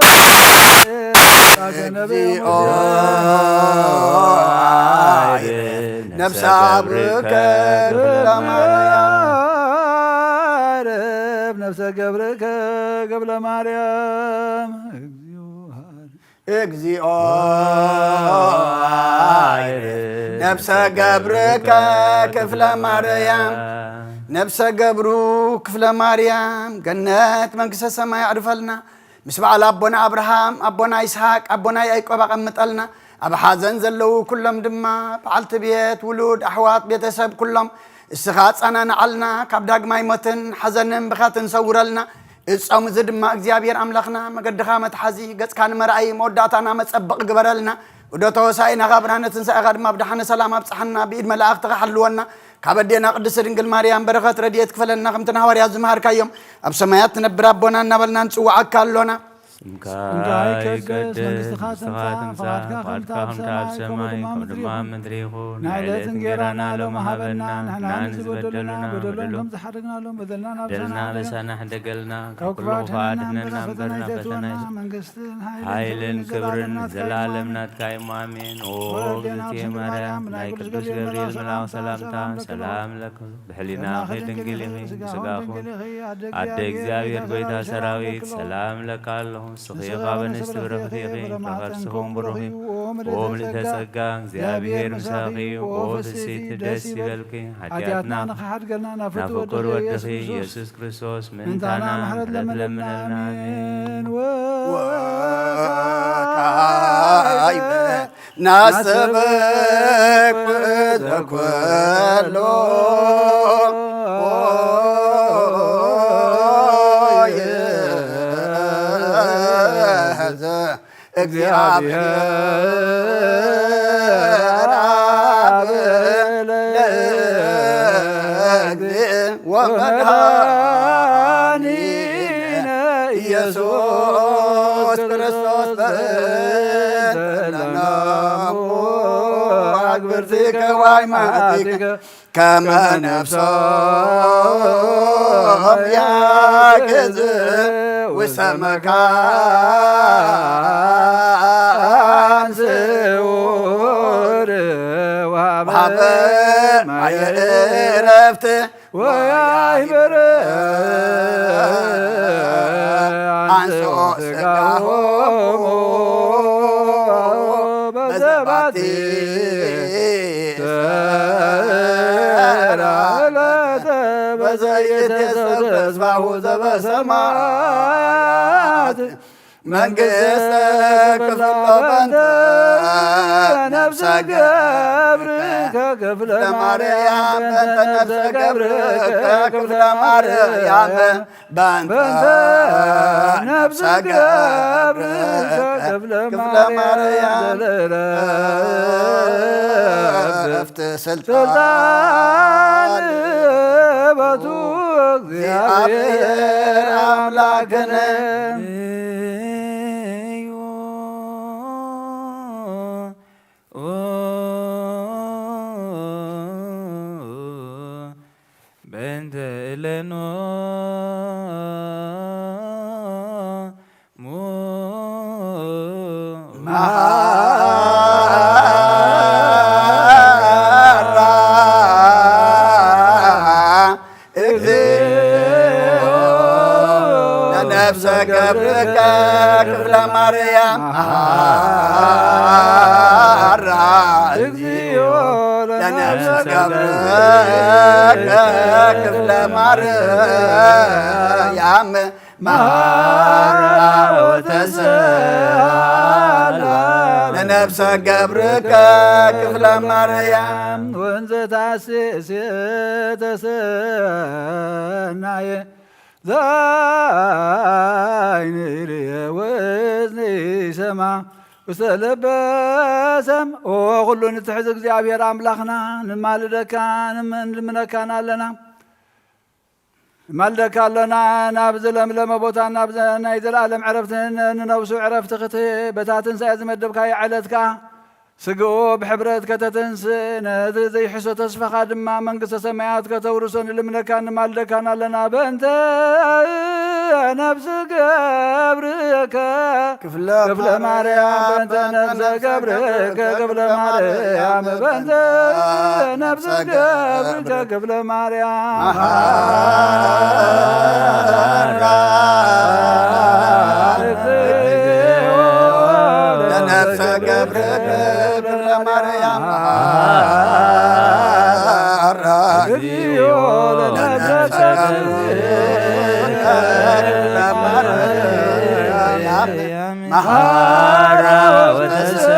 Speaker 1: እግዚኦ ነፍሰ አብርከ
Speaker 3: ማርያም ነፍሰ ገብርከ ገብረ ማርያም
Speaker 1: እግዚኦ ነፍሰ ገብርከ ክፍለ ማርያም ነፍሰ ገብሩ ክፍለ ማርያም ገነት መንግሥተ ሰማይ ኣዕርፈልና ምስ በዓል ኣቦና ኣብርሃም ኣቦና ይስሓቅ ኣቦና ያዕቆብ ኣቐምጠልና ኣብ ሓዘን ዘለው ኩሎም ድማ በዓልቲ ቤት ውሉድ ኣሕዋት ቤተሰብ ኩሎም እስኻ ጸናንዓልና ካብ ዳግማይ ሞትን ሓዘንን ብኻትን ሰውረልና እጾም እዚ ድማ እግዚኣብሔር ኣምላኽና መገድኻ መትሓዚ ገጽካ ንመርኣይ መወዳእታና መጸበቕ ግበረልና እዶ ተወሳኢና ካብ ብርሃነ ትንሳኤኻ ድማ ብድሓነ ሰላም ኣብፅሓና ብኢድ መላእኽትኻ ሓልወና ካብ ኣዴና ቅድስት ድንግል ማርያም በረኸት ረድኤት ክፈለና ከምቲ ንሃዋርያት ዝመሃርካዮም ኣብ ሰማያት ትነብር ኣቦና እናበልና ንጽውዓካ ኣሎና።
Speaker 4: ስምካ
Speaker 3: ስምካ
Speaker 4: ይቀደስ
Speaker 3: ይቀደስ፣ መንግስትኻ
Speaker 4: መንግስትኻ
Speaker 3: ትምጻእ፣
Speaker 4: ትምጻእ፣
Speaker 3: ፍቓድካ ከምቲ
Speaker 4: ፍቓድካ
Speaker 3: ኣብ
Speaker 4: ከምቲ ኣብ
Speaker 3: ሰማይ ከምኡ
Speaker 4: ሰማይ
Speaker 3: ድማ
Speaker 4: ከምኡ
Speaker 3: ምድሪ
Speaker 4: ድማ
Speaker 3: ይኹን።
Speaker 4: ምድሪ ይኹን።
Speaker 3: ናይ
Speaker 4: ናይ
Speaker 3: ዕለት
Speaker 4: ዕለት
Speaker 3: እንጌራና
Speaker 4: እንጌራና
Speaker 3: ሎሚ
Speaker 4: ሎሚ
Speaker 3: ሃበና፣
Speaker 4: ሃበና፣
Speaker 3: ንሕና
Speaker 4: ንሕና
Speaker 3: ንዝበደሉና
Speaker 4: ንዝበደሉና
Speaker 3: በደሎም
Speaker 4: በደሎም
Speaker 3: ከም ዝሓደግናሎም በደልና ናብሳና
Speaker 4: በደልና
Speaker 3: ሓደገና
Speaker 4: በሳና ሕደገልና፣
Speaker 3: ካብ
Speaker 4: ካብ ኩሉ
Speaker 3: ክፉእ
Speaker 4: ክፉእ
Speaker 3: ኣድሕነና
Speaker 4: ኣድሕነና
Speaker 3: እምበር
Speaker 4: እምበር
Speaker 3: ፈተና
Speaker 4: ናብ ፈተና
Speaker 3: ኣይተእትወና፣ መንግስትን
Speaker 4: ኃይልን
Speaker 3: ኃይልን
Speaker 4: ክብርን
Speaker 3: ክብርን ንዘለዓለም
Speaker 4: ዘላለም
Speaker 3: ናትካ
Speaker 4: ናትካ ይሙ አሜን። ኦ
Speaker 3: ወለዴና
Speaker 4: እግዝእትየ
Speaker 3: ድንግል
Speaker 4: ማርያም
Speaker 3: ማርያም
Speaker 4: ናይ
Speaker 3: ናይ ቅዱስ
Speaker 4: ቅዱስ
Speaker 3: ገብርኤል
Speaker 4: ገብርኤል
Speaker 3: መልአክ
Speaker 4: መልአክ
Speaker 3: ሰላምታ
Speaker 4: ሰላምታ
Speaker 3: ሰላም ለክልኹ
Speaker 4: ሰላም ለክ ብሕሊናኺ
Speaker 3: ሕሊናኺ
Speaker 4: ድንግል
Speaker 3: ድንግል
Speaker 4: ኢኺ
Speaker 3: ኢኺ ስጋኹን
Speaker 4: ብስጋኹን
Speaker 3: ድንግል ኢኺ ኣደ
Speaker 4: ኣደ
Speaker 3: እግዚአብሔር
Speaker 4: እግዚአብሔር
Speaker 3: ጐይታ
Speaker 4: ጐይታ
Speaker 3: ሰራዊት ሰላም
Speaker 4: ሰራዊት
Speaker 3: ለክልኹ
Speaker 4: ሰላም ለካ ኣለኹ ንስኺ
Speaker 3: ንስኺ
Speaker 4: ካብ
Speaker 3: ካብ
Speaker 4: ኣንስቲ
Speaker 3: ኣንስቲ
Speaker 4: ብርኽቲ
Speaker 3: ብርኽቲ
Speaker 4: ኢኺ
Speaker 3: ኢኺ
Speaker 4: ፍረ
Speaker 3: ፍረ
Speaker 4: ከርስኹም
Speaker 3: ማኅፀንኩም
Speaker 4: ቡሩኽ
Speaker 3: ቡሩኽ
Speaker 4: እዩ
Speaker 3: እዩ ኦ
Speaker 4: ኦ
Speaker 3: ምልእተ
Speaker 4: ምልእተ
Speaker 3: ጸጋ
Speaker 4: ጸጋ
Speaker 3: እግዚአብሔር
Speaker 4: እግዚአብሔር
Speaker 3: ምሳኺ
Speaker 4: ምሳኺ
Speaker 3: እዩ
Speaker 4: ኦ
Speaker 3: ኦ
Speaker 4: ፍስሕቲ
Speaker 3: ፍስሕቲ
Speaker 4: ደስ
Speaker 3: ደስ ይበልኪ
Speaker 4: ይበልኪ
Speaker 3: ኃጢአትና
Speaker 4: ኃጢአትና
Speaker 3: ንኽሓድገልና ናብ ፍቱው
Speaker 4: ናፍቁር
Speaker 3: ወድኺ
Speaker 4: ወድኺ
Speaker 3: ኢየሱስ ክርስቶስ
Speaker 4: ኢየሱስ ክርስቶስ
Speaker 3: ምእንታና
Speaker 4: ምእንታና
Speaker 3: ምሕረት
Speaker 4: ምሕረት
Speaker 3: ለምንልና
Speaker 4: ለምንልና
Speaker 3: አሜን።
Speaker 4: አሜን።
Speaker 1: ወካዕበ ናስብክ ዘኩሎ እግዚአብሔር አብ ለእግዚእ ወመድኃኒነ ኢየሱስ ክርስቶስ በእንተ ለነ መግብርቲከ ዋይማቲከ ከመ ነፍሶም ያግዝ ውስተ መካን
Speaker 3: ስውር
Speaker 1: ወሀበ
Speaker 3: ወሀበ
Speaker 1: ማየ ዕረፍት
Speaker 3: ወያእምር
Speaker 1: አንሥኦ ሥጋሆሙ
Speaker 3: በዘባቲ
Speaker 1: በዘባቲ
Speaker 3: ዕለተ
Speaker 1: በዘይትሰብ ተስፋሁ ዘበሰማያት መንግሥተ ክፍሎ በእንተ
Speaker 3: ነፍሰ ገብርከ ክፍለ
Speaker 1: ማርያም በእንተ ነፍሰ ገብርከ ክፍለ ማርያም በእንተ
Speaker 3: በእንተ
Speaker 1: ነፍሰ
Speaker 3: ነፍሰ ገብርከ
Speaker 1: ገብርከ
Speaker 3: ክፍለ
Speaker 1: ክፍለ
Speaker 3: ማርያም
Speaker 1: ማርያም
Speaker 3: ዘለለዕረፍት
Speaker 1: ዕረፍት
Speaker 3: ስልጣን
Speaker 1: ስልጣን
Speaker 3: በቱ
Speaker 1: እግዚአብሔር
Speaker 3: እግዚአብሔር
Speaker 1: አምላክነ
Speaker 3: አምላክነ
Speaker 4: እዩ በእንተ እለኖ
Speaker 1: መሐራ እግዚኦ ለነፍሰ ገብርከ ክፍለ ማርያም መሐራ
Speaker 3: እግዚኦ
Speaker 1: ለነፍሰ ገብርከ ክፍለ ማርያም መሐራ ወተሰአላ ለነፍሰ ገብርከ ክፍለ ማርያም
Speaker 3: ወንዘ ታሴስ ተሰናየ ዛይንርየ ወዝኒ ሰማ ውስተ ልበ ሰም ኦ ኩሉ ንትሕዝ እግዚአብሔር አምላኽና ንማልደካ ንልምነካን ኣለና ማልደካ ኣለና ናብ ዝለምለመ ቦታ ናብ ናይ ዘለኣለም ዕረፍቲ ንነብሱ ዕረፍቲ ክትህብ በታ ትንሳኤ ዝመደብካዮ ዕለትካ ስግኦ ብሕብረት ከተተንስእ ነቲ ዘይሕሶ ተስፋኻ ድማ መንግስተ ሰማያት ከተውርሶ ንልምነካ ንማልደካን ኣለና በእንተ ነፍስ ገብርከ
Speaker 1: ክፍለ
Speaker 3: ክፍለ ማርያም በእንተ ነፍሰ ገብርከ ክፍለ ማርያም በእንተ ነፍሰ ገብርከ ክፍለ ማርያም
Speaker 1: ለነፍሰ ገብርከ ክፍለ ማርያም መሐራ
Speaker 3: እግዚኦ ለነፍሰ
Speaker 1: ገብርከ ክፍለ ማርያም
Speaker 4: መሐራ ወተሰአላ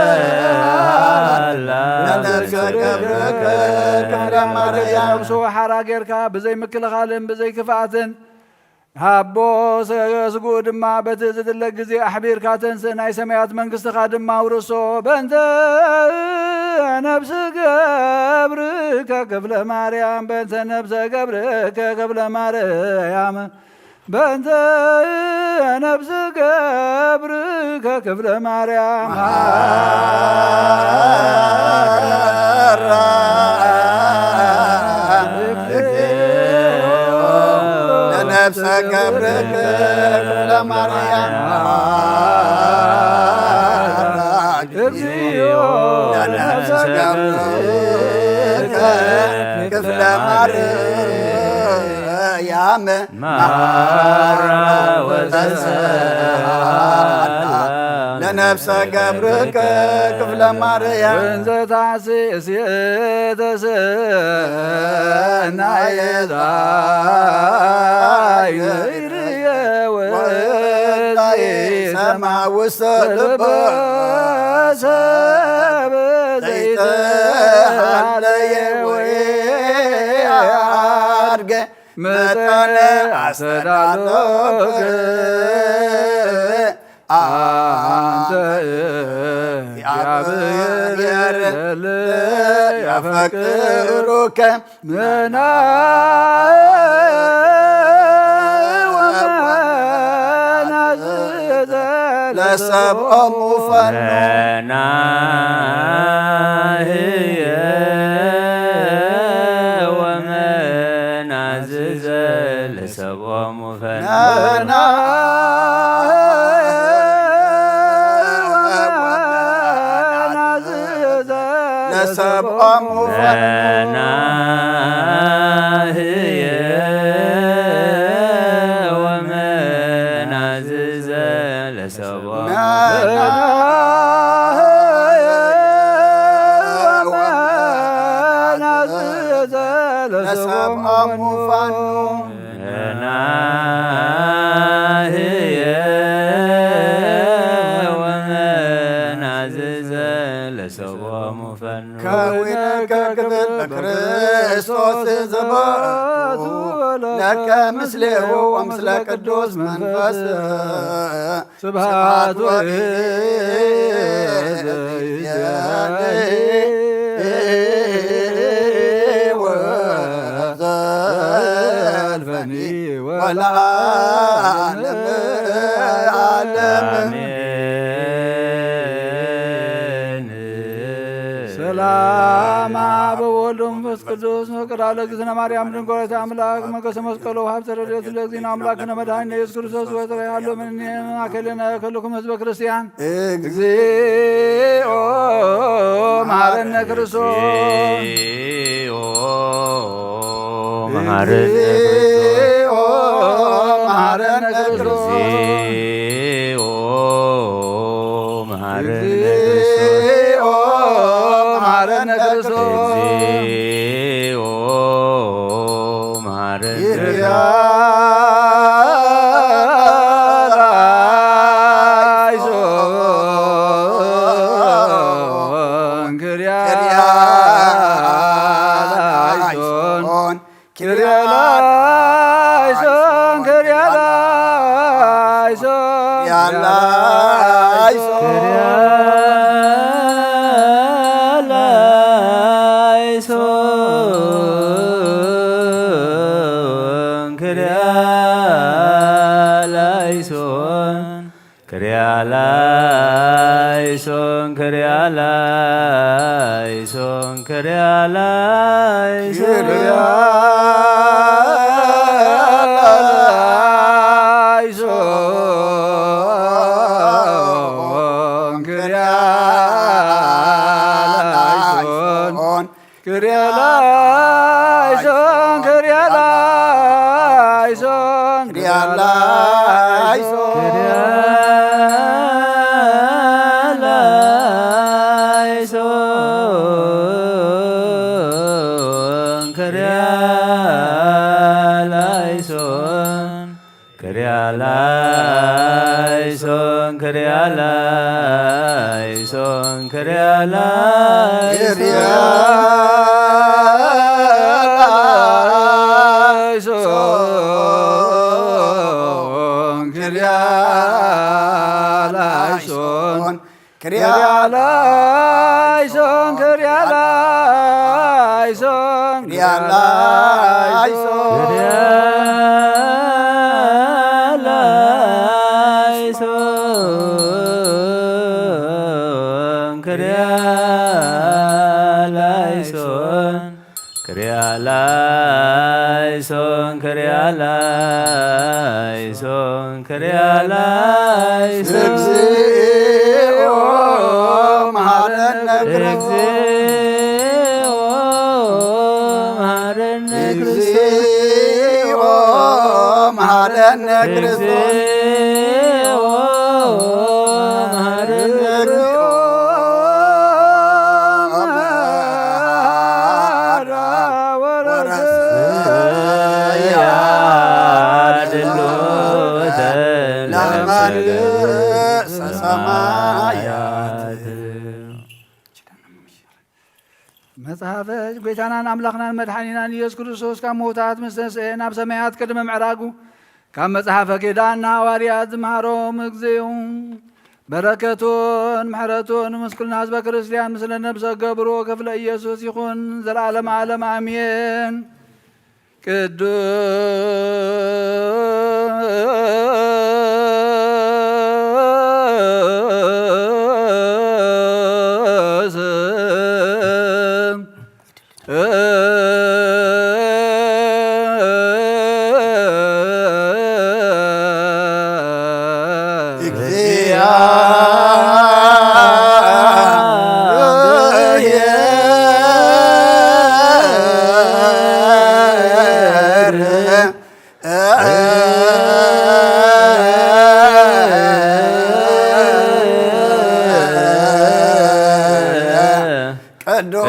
Speaker 1: ለነፍሰ ገብርከ ክፍለ ማርያም
Speaker 3: ነብሱ ሓራ ጌርካ ብዘይ ምክልኻልን ብዘይ ክፍኣትን ሃቦ ስግኡ ድማ በቲ ዝድለ ግዜ ኣሕቢርካ ተንስእ ናይ ሰማያት መንግስትኻ ድማ ውርሶ በእንተ ነፍስ ገብርከ ክፍለ ማርያም በእንተ ነፍሰ ገብርከ ክፍለ ማርያም በእንተ ነፍስ ገብርከ ክፍለ ማርያም
Speaker 1: ለነፍሰ ገብርከ ክፍለ ማርያም
Speaker 3: እግዚኦ
Speaker 1: ለነፍሰ ገብርከ ክፍለ ማርያም
Speaker 4: መሐራ ወተሰአላ
Speaker 1: ለነፍሰ ገብርከ ክፍለ ማርያም
Speaker 3: ወንዘ ታሴስ ተሰናየ ዛይርየ
Speaker 1: ወታይ
Speaker 3: ወሰማ
Speaker 1: ሰማ ውስተ ልበ
Speaker 3: ሰብ
Speaker 1: ዘይተሃለየ ወአድገ መጠነ አስተዳሎከ
Speaker 3: አንተ
Speaker 1: አንተ
Speaker 3: እግዚአብሔር
Speaker 1: ያፈቅሩከ
Speaker 3: ምና ወመናዝል
Speaker 1: ለሰብኦሙ ፈኑ
Speaker 4: መናህየ ወመናዝዘ ለሰብኦሙ ፈኑ
Speaker 1: ለሰብኦሙ ፈኑ
Speaker 4: መናህየ ወመናዝዘ ለሰብኦሙ
Speaker 1: ለሰብኦሙ ፈኑ
Speaker 4: መናህየ ወመናዝዘ ለሰብኦሙ ፈኑ
Speaker 1: ከዊነከ ክፍል በክርስቶስ ዘቦቱ ለከ ምስሌሁ ወምስለ ቅዱስ መንፈስ
Speaker 3: ስብሐት
Speaker 1: ወዘልፈኒ ወለዓለመ ዓለም።
Speaker 4: አሜን።
Speaker 3: ሰላም አብ ወወልድ ወመንፈስ ቅዱስ መቅዳ ለእግዝእትነ ማርያም ድንግል ወላዲተ አምላክ መንገሥተ መስቀሉ ሀብተ ረድኤት ለእግዚእነ አምላክነ መድኃኒነ ኢየሱስ ክርስቶስ ወትረ ያሎ እምኔነ ማእከሌነ ከልኩም ህዝበ ክርስቲያን። እግዚኦ መሐረነ ክርስቶስ።
Speaker 4: እግዚኦ መሐረነ ክርስቶስ።
Speaker 1: እግዚኦ መሐረነ ክርስቶስ።
Speaker 4: እግዚኦ መሐረነ ክርስቶስ።
Speaker 1: እግዚኦ መሐረነ ክርስቶስ።
Speaker 4: እግዚኦ መሐረነ
Speaker 1: ይርያ
Speaker 3: ላይሶን ክርያ ላይሶን ክርያ ላይሶን ክርያ ላይሶን
Speaker 4: ክርያ ላይሶን ክርያ ላይሶን ክርያ ላይሶን ክርያ ላይሶን ክርያ ላይሶን
Speaker 3: ክርያ ላይሶን ክርያ ላይሶን ክርያ ላይሶን ክርያ ላይሶን
Speaker 1: ክርያ ላይሶን
Speaker 4: ክርያ ላይሶን ክርያ ላይሶን ክርያ ላይሶን ክርያ ላይሶን ክርያ ላይሶን
Speaker 3: ላይሶን ክርያ ላይሶን
Speaker 1: ክርያ
Speaker 3: ክርያ ላይሶን ክርያ ላይሶን
Speaker 1: ክርያ ላይሶን
Speaker 4: ክርያ ላይሶን ክርያ ላይሶን ክርያ ላይሶን ክርያ ላይሶን ክርያ ላይሶን
Speaker 1: እግዚኦ መሐረነ ክርስቶስ።
Speaker 4: እግዚኦ መሐረነ ክርስቶስ።
Speaker 1: እግዚኦ መሐረነ ክርስቶስ።
Speaker 4: እግዚኦ መሐረነ
Speaker 1: እግዚኦ
Speaker 4: ያድሎተ
Speaker 1: ለመንግሥተ ሰማያት።
Speaker 3: መጽሐፈ ጎይታናን አምላኽናን መድሓኒናን ኢየሱስ ክርስቶስ ካብ ምዉታት ምስ ተንስአ ናብ ሰማያት ቅድሚ ምዕራጉ ካብ መጽሓፈ ኪዳን ንሃዋርያት ዝመሃሮም እግዚኡ በረከቱን ምሕረቱን ምስ ኩልና ህዝበ ክርስቲያን ምስለ ነብሰ ገብሮ ክፍለ ኢየሱስ ይኹን ዘለዓለም ዓለም አሜን።
Speaker 1: ቅዱስ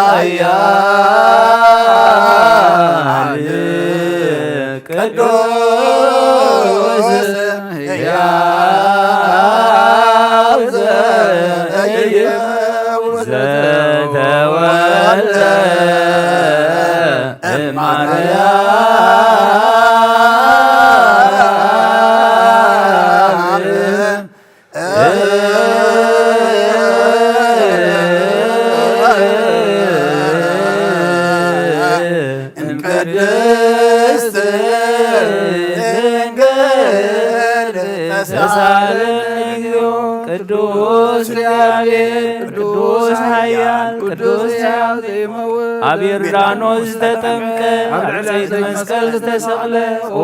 Speaker 4: ኃያል ቅዱስ ሕያው ዘተወልደ እማርያም
Speaker 1: እምቅድስት ድንግል
Speaker 4: ተሳለን እግዚኦ ቅዱስ እግዚአብሔር ቅዱስ ኃያል
Speaker 3: ቅዱስ ሕያው ዘይመውት
Speaker 4: ኣብ ዮርዳኖስ ዝተጠምቀ ኣብ ዕፀይቲ መስቀል ዝተሰቕለ ኦ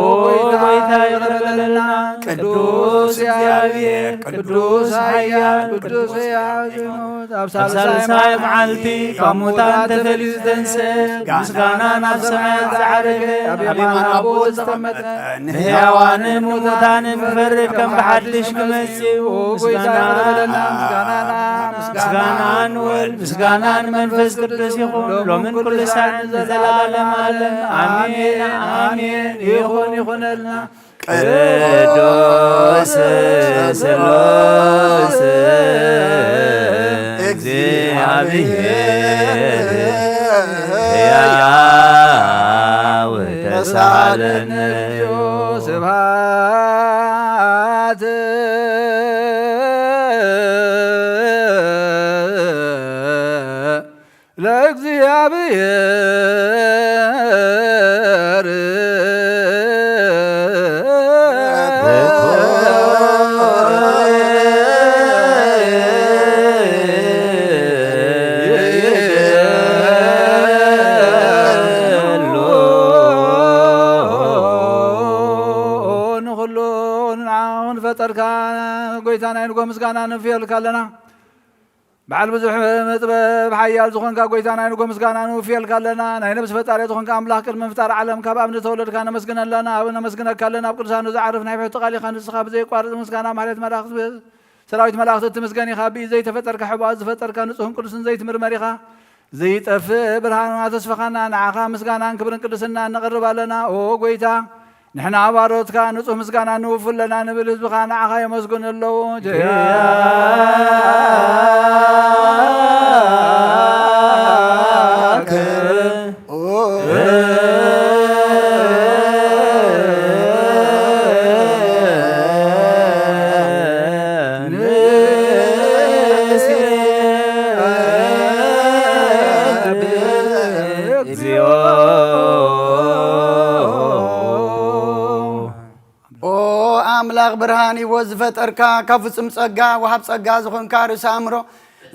Speaker 4: ጎይታ ይቕረ በለና። ቅዱስ እግዚአብሔር ቅዱስ ኃያል
Speaker 3: ቅዱስ ሕያው ዘይመውት ኣብ
Speaker 4: ኣብ ሳልሳይ መዓልቲ ካብ ሙታን ተፈልዩ ዝተንስአ ምስጋና ናብ ሰማያት ዝዓረገ
Speaker 3: ኣብ የማን ኣቦ ዝተቐመጠ
Speaker 4: ንሕያዋንን ሙታንን ክፈርድ ከም ብሓድሽ ክመጽእ
Speaker 3: ኦ ጎይታ ይቕረ በለና። ምስጋናና
Speaker 4: ምስጋናን ወልድ ምስጋናን መንፈስ ቅዱስ ይኹን ሎምን ኩሉ ሳዕን ዘላለዓለም ዓለም ኣሜን ኣሜን።
Speaker 3: ይኹን ይኹነልና።
Speaker 4: ቅዱስ ስሉስ እግዚአብሔር ሕያው ተሳለነ።
Speaker 3: ስብሐት ለእግዚአብሔር ንኩሉ ንዓኹን ፈጠርካ ጎይታ ናይ ንጎ ምስጋና ንፍየልካ ኣለና። በዓል ብዙሕ መጥበብ ሓያል ዝኾንካ ጎይታ ናይ ንጎ ምስጋና ንውፍየልካ ኣለና። ናይ ነብሲ ፈጣሪ ዝኾንካ ኣምላኽ ቅድሚ ምፍጣር ዓለም ካብ ኣብ ንተወለድካ ነመስግን ኣለና፣ ኣብ ነመስግነካ ኣለና። ኣብ ቅዱሳኑ ዝዓርፍ ናይ ብሕቲ ቃል ኢኻ ንስኻ። ብዘይቋርፅ ምስጋና ማለት መላእኽቲ ሰራዊት መላእኽቲ እትምስገን ኢኻ። ብኢ ዘይተፈጠርካ ሕቡኣት ዝፈጠርካ ንጹህን ቅዱስን ዘይትምርመር ኢኻ። ዘይጠፍእ ብርሃንና ተስፋኻና ንዓኻ ምስጋናን ክብርን ቅድስና ነቕርብ ኣለና። ኦ ጎይታ ንሕና ባሮትካ ንጹህ ምስጋና ንውፍ ኣለና ንብል ህዝብኻ ንዓኻ የመስግኑ ኣለዉ።
Speaker 4: እግዚኦ
Speaker 1: ኦ ኣምላኽ ብርሃን ህይወት ዝፈጠርካ ካብ ፍጹም ጸጋ ወሃብ ጸጋ ዝኾንካ ርእሲ ኣእምሮ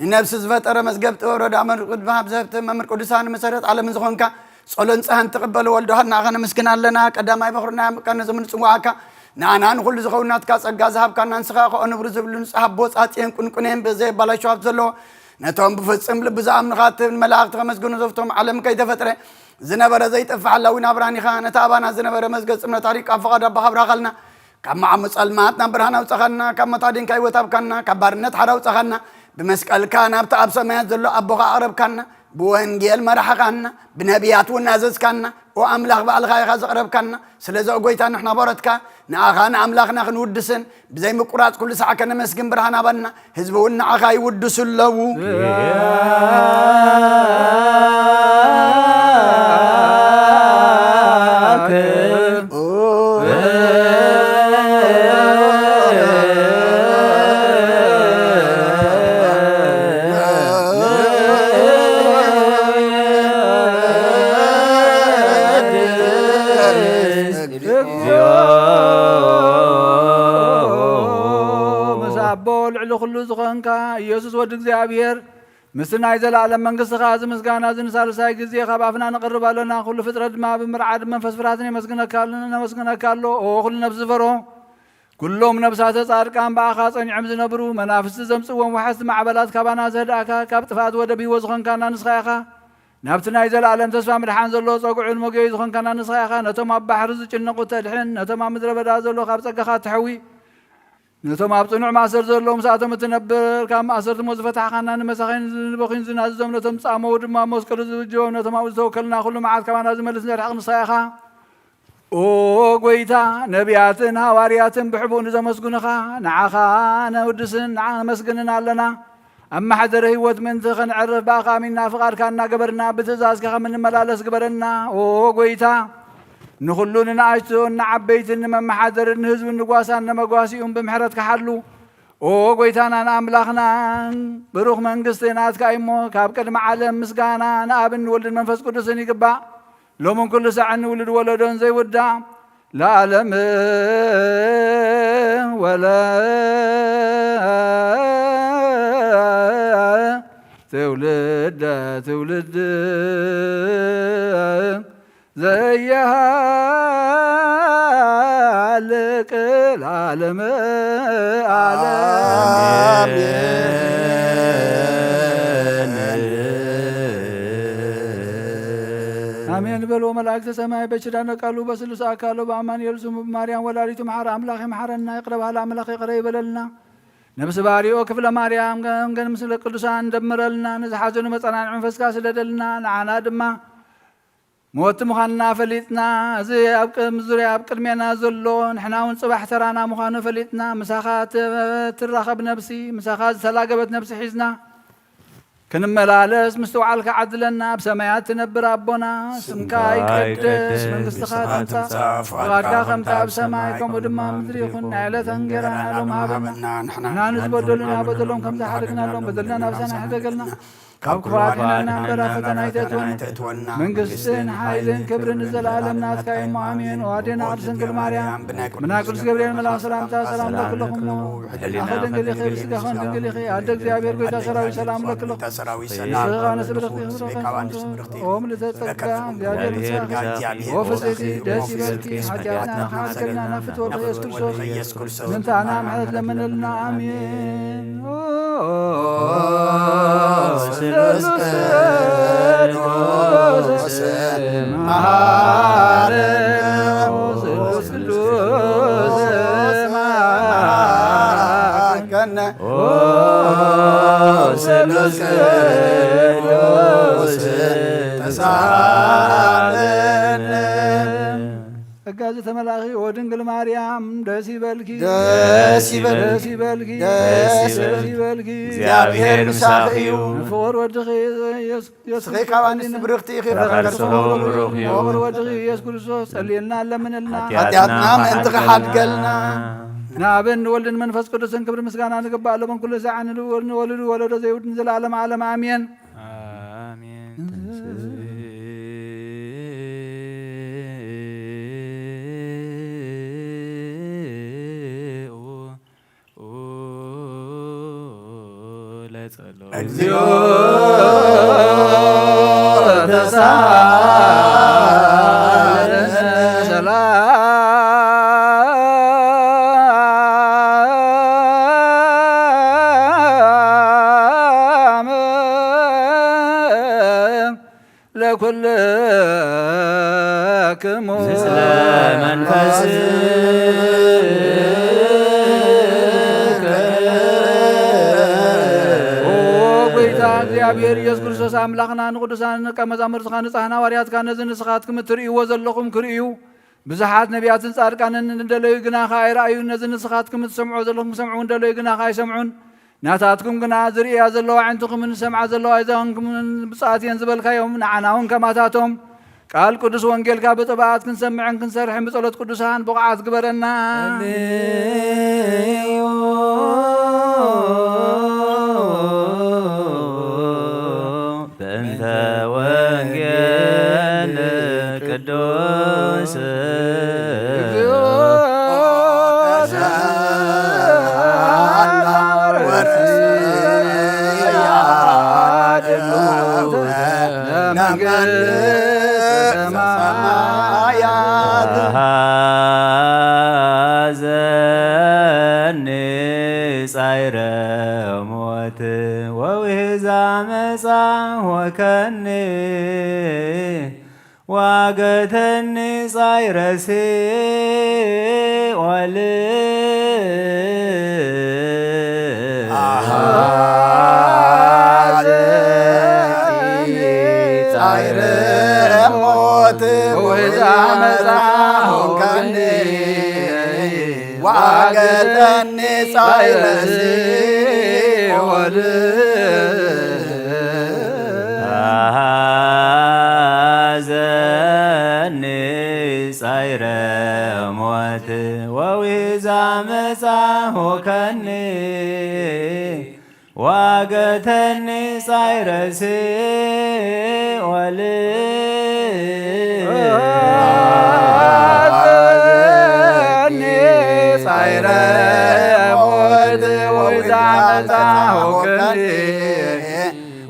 Speaker 1: ንነብሲ ዝፈጠረ መዝገብ ጥበብ ረዳ ዘብቲ መምህር ቅዱሳን መሰረት ዓለምን ዝኾንካ ጸሎን ፀሃን ትቕበል ወልዶ ንዓኻ ነመስግን ኣለና። ቀዳማይ በኹርና ቀነ ዘመን ጽዋዓካ ንኣና ንኩሉ ዝኸውን ናትካ ጸጋ ዝሃብካና ንስኻ ከኦ ንብሩ ዝብሉ ንጽሓ ቦፃፅን ቁንቁኔን ብዘየባላሸው ሃብቲ ዘለዎ ነቶም ብፍጽም ልቢ ዝኣምኑኻ መላእኽቲ ከመስግኑ ዘፍቶም ዓለም ከይተፈጥረ ዝነበረ ዘይጠፍእ ሓላዊ ናብራን ኢኻ። ነቲ ኣባና ዝነበረ መዝገብ ፅምነ ታሪክ ኣብ ፈቓድ ኣቦኻ ብራኸልና። ካብ መዓሙ ጸልማት ናብ ብርሃን ኣውፀኻና፣ ካብ ሞት ኣዲንካ ህይወት ሃብካና፣ ካብ ባርነት ሓራ ኣውፀኻና፣ ብመስቀልካ ናብቲ ኣብ ሰማያት ዘሎ ኣቦኻ ኣቕረብካና፣ ብወንጌል መራሕኻና፣ ብነቢያት እውን ኣዘዝካና። ኦ ኣምላኽ ባዕልኻ ኢኻ ዘቕረብካና። ስለዚ ኦ ጎይታ ንሕና ባሮትካ ንኣኻ ንኣምላኽና ክንውድስን ብዘይ ምቁራፅ ኩሉ ሰዓ ከነመስግን ብርሃን ኣባና ህዝቢ እውን ንዓኻ ይውድሱ ኣለዉ።
Speaker 3: ምስ ኣቦ ልዕሊ ኩሉ ዝኾንካ ኢየሱስ ወዲ እግዚኣብሔር ምስ ናይ ዘለኣለም መንግስትኻ እዚ ምስጋና እዚ ንሳልሳይ ግዜ ካብ ኣፍና ንቕርብ ኣለና። ኩሉ ፍጥረት ድማ ብምርዓድ መንፈስ ፍርሃትን ነመስግነካ ኣሎ። ኦ ኩሉ ነፍሲ ዝፈርሆ፣ ኩሎም ነብሳተ ጻድቃን ብኣኻ ጸኒዖም ዝነብሩ፣ መናፍስቲ ዘምጽዎም ወሓዝቲ ማዕበላት ካባና ዘህዳእካ፣ ካብ ጥፍኣት ወደብ ህይወት ዝኾንካና ንስኻ ኢኻ። ናብቲ ናይ ዘለኣለም ተስፋ ምድሓን ዘለዎ ጸጉዕን መጎይ ዝኾንካና ንስኻ ኢኻ። ነቶም ኣብ ባሕሪ ዝጭነቑ ተድሕን፣ ነቶም ኣብ ምድረ በዳ ዘሎ ካብ ጸጋኻ እትሐዊ፣ ነቶም ኣብ ጽኑዕ ማእሰር ዘለዉ ምስኣቶም እትነብር፣ ካብ ማእሰርቲ ሞት ዝፈታሕኻና፣ ንመሳኺን ንበኺን ዝናዝዞም፣ ነቶም ጻመው ድማ ኣብ መስቀሉ ዝብጀዎም፣ ነቶም ኣብኡ ዝተወከልና ኩሉ መዓት ካባና ዝመልስ ዘርሕቕ ንስኻ ኢኻ። ኦ ጎይታ፣ ነቢያትን ሃዋርያትን ብሕቡእ ንዘመስግኑኻ ንዓኻ ነውድስን ነመስግንን ኣለና። ኣብ ማሕደረ ህይወት ምእንቲ ኸንዕርፍ ብኣኻ ኣሚንና ፍቓድካ እናገበርና ብትእዛዝካ ከም እንመላለስ ግበረና። ኦ ጎይታ፣ ንኹሉ ንንኣሽቱን ንዓበይትን ንመመሓደርን ንህዝብን ንጓሳን ንመጓሲኡን ብምሕረትካ ሓሉ። ኦ ጎይታናን ኣምላኽናን፣ ብሩኽ መንግስቲ ናትካ እዩ እሞ ካብ ቅድሚ ዓለም ምስጋና ንኣብን ንወልድን መንፈስ ቅዱስን ይግባእ፣ ሎምን ኩሉ ሳዕን ንውሉድ ወለዶን ዘይውዳእ ለዓለም ወለ ትውልደ ትውልድ ዘየሃልቅ ለዓለም ዓለም። ኣሜን በልዎ መላእክተ ሰማይ በኪዳነ ቃሉ በስሉስ ኣካሉ ብኣማኑኤል ስሙ ብማርያም ወላዲቱ መሓረ ኣምላኽ ይምሓረና፣ ይቅረ በሃሊ ኣምላኽ ይቅረ ይበለልና። ነብሲ ባሪኦ ክፍለ ማርያም ገን ምስለ ቅዱሳን ደምረልና፣ ንዝሓዘኑ መጸናንዒ መንፈስካ ስደደልና። ንዓና ድማ ሞት ምዃንና ፈሊጥና፣ እዚ ኣብ ዙርያ ኣብ ቅድሜና ዘሎ ንሕና እውን ጽባሕ ተራና ምዃኑ ፈሊጥና፣ ምሳኻ ትራኸብ ነብሲ፣ ምሳኻ ዝተላገበት ነብሲ ሒዝና ክንመላለስ ምስትውዓልካ ዓድለና። ኣብ ሰማያት ትነብር ኣቦና፣ ስምካ ይቀደስ፣ መንግስትኻ ትምጻእ፣ ፍቓድካ ከምቲ ኣብ ሰማይ ከምኡ ድማ ኣብ ምድሪ ይኹን። ናይ ዕለት እንጌራና ሎሚ ሃበና። ንሕና ንዝበደሉና በደሎም ከም ዝሓደግናሎም በደልና ናብ ሳና ሕደገልና፣ ካብ ክፉእ ኣድሕነና እምበር ኣብ ፈተና ኣይተእትወና። መንግስትን ሓይልን ክብርን ንዘለኣለም ናትካ እዩ እሞ ኣሜን። ኦ ኣዴና ቅድስት ድንግል ማርያም፣ ብናይ ቅዱስ ገብርኤል መልኣኽ ሰላምታ ሰላም ለክለኹ እሞ ኣኸ ድንግል ኢኺ፣ ብስጋኸን ድንግል ኢኺ፣ ኣደ እግዚኣብሔር ጎይታ ሰራዊት ሰላም ለክለኹ። ንስኺ ኣንስቲ ብርኽቲ ኢኺ፣ ኦ ምልእተ ጸጋ፣ እግዚኣብሔር ምሳኺ። ኦ ፍጽሕቲ ደስ ይበልኪ፣ ሓጢኣትና ንኽሓድገልና ናብ ፍትወ ወልድኺ ኢየሱስ ክርስቶስ ምእንታና ምሕረት ለምንልና። ኣሜን።
Speaker 1: ስሉስ ቅዱስ መሃረነ፣
Speaker 3: ስሉስ ቅዱስ
Speaker 1: መሃረነ፣
Speaker 4: ስሉስ ቅዱስ
Speaker 1: ተሳሃለነ።
Speaker 3: ጸጋ ዝተመላኺ ኦ ድንግል ማርያም ደስ ይበልኪ፣
Speaker 1: ደስ ይበልኪ፣
Speaker 3: ደስ ይበልኪ፣
Speaker 1: ደስ
Speaker 3: ደስ ይበልኪ፣
Speaker 4: እግዚአብሔር ምሳኺ እዩ።
Speaker 3: ንፍቁር ወድኺ ኢየሱስ
Speaker 1: ንስኺ ካብ ኣንስቲ ብርኽቲ ኢኺ፣
Speaker 4: ከርሥኹ ብሩኽ እዩ።
Speaker 3: ፍቁር ወድኺ ኢየሱስ ክርስቶስ ጸልየልና ለምንልና።
Speaker 1: ኃጢኣትና ምእንቲ ክሓድገልና።
Speaker 3: ንኣብን ንወልድን መንፈስ ቅዱስን ክብሪ ምስጋና ንግባእ፣ ሎምን ኩሉ ሳዕ ንወሉድ ወለዶ ዘይውድን ዘለዓለም ዓለም ኣሜን።
Speaker 4: ኣሜን። ተንስኡ ለጸሎት
Speaker 1: እግዚኦ
Speaker 3: ተሳለነ። ሰላም ለኩልክሙ
Speaker 4: ምስለ መንፈስከ።
Speaker 3: ኦ ጎይታ እግዚኣብሔር ኢየሱስ ክርስቶስ ኣምላኽና፣ ንቅዱሳን ደቀ መዛሙርትኻ ንጻህን ሃዋርያትካ ነዚ ንስኻትኩም እትርእይዎ ዘለኹም ክርእዩ ብዙሓት ነቢያትን ጻድቃንን ንደለዩ ግናኸ ኣይረኣዩን። ነዚ ንስኻትኩም እትሰምዕዎ ዘለኹም ክሰምዑ ደለዩ ግናኸ ኣይሰምዑን። ናታትኩም ግና ዝርእያ ዘለዋ ኣዒንትኹምን ዝሰምዓ ዘለዋ ኣእዛንኩምን ብፁዓት እየን ዝበልካዮም፣ ንዓና እውን ከማታቶም ቃል ቅዱስ ወንጌልካ ብጥብኣት ክንሰምዕን ክንሰርሕን ብጸሎት ቅዱሳን ብቑዓት ግበረና።
Speaker 4: ጸልዩ በእንተ ወንጌል ቅዱስ።
Speaker 3: እግዚኦ
Speaker 4: ሆከኒ ዋገተኒ ጻዕረ ሲኦል
Speaker 1: ጻዕረ ሞት ወዛመጻሆከኒ ዋገተኒ ጻዕረ ሲኦል
Speaker 4: አኀዘኒ ጻዕረ ሞት ወዊዛ መጻሆከኒ ዋገተኒ ጻዕረ ሲኦል
Speaker 3: አዘኒ ጻዕረ ሞት ወዛመጻሆከኒ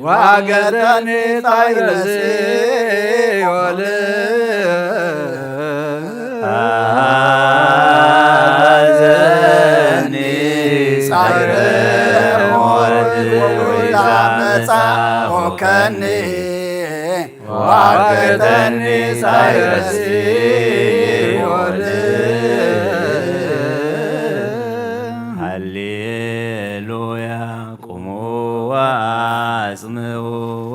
Speaker 3: ዋገተኒ ጻዕረ ሲኦል
Speaker 4: አኀዘኒ
Speaker 1: ጻዕረ
Speaker 4: ጻዕረ
Speaker 1: ሞት
Speaker 4: ሞት
Speaker 1: ወዛመጻሆከኒ ዋገተኒ ጻዕረ ሲኦል
Speaker 4: ሃሌሉያ ቁሙ ወአጽምዑ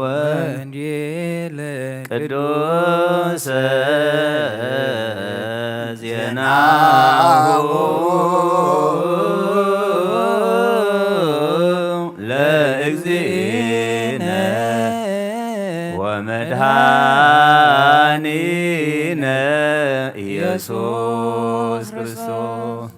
Speaker 5: ወንጌለ
Speaker 4: ቅዱስ ዜናሁ ለእግዚእነ ወመድኃኒነ ኢየሱስ ክርስቶስ።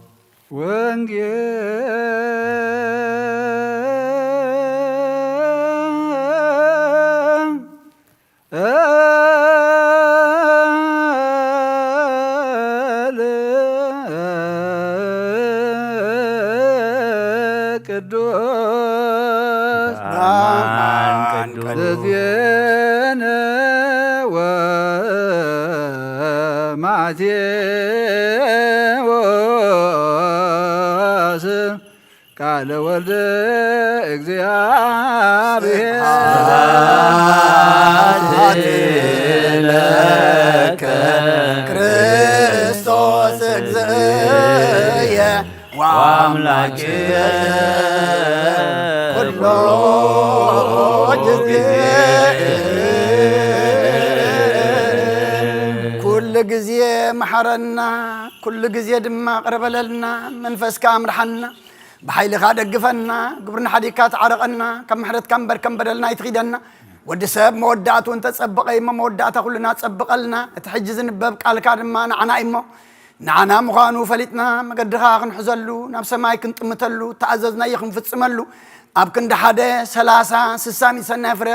Speaker 3: ወንጌል ቅዱስ
Speaker 4: አማን ቅዱስ
Speaker 3: ዘዜነ ወማቴዎስ ቃለ ወልድ እግዚአብሔር
Speaker 4: ስብሐት ለከ
Speaker 1: ክርስቶስ እግዚእየ
Speaker 4: ወአምላክየ
Speaker 1: ኩሎ ጊዜ ኩሉ ጊዜ መሐረና ኩሉ ጊዜ ድማ ቅረበለልና መንፈስካ ኣምርሓና ብሓይልኻ ደግፈና ግብርና ሓዲግካ ተዓረቐና ካብ ምሕረትካ እምበር ከም በደልና ኣይትኺደና ወዲ ሰብ መወዳእቱ እንተፀበቐ እሞ መወዳእታ ኩሉና ፀብቐልና እቲ ሕጂ ዝንበብ ቃልካ ድማ ንዓና እሞ ንዓና ምዃኑ ፈሊጥና መገድኻ ክንሕዘሉ ናብ ሰማይ ክንጥምተሉ ተኣዘዝናዮ ክንፍፅመሉ ኣብ ክንዲ ሓደ 30 60 ሰናይ ፍረ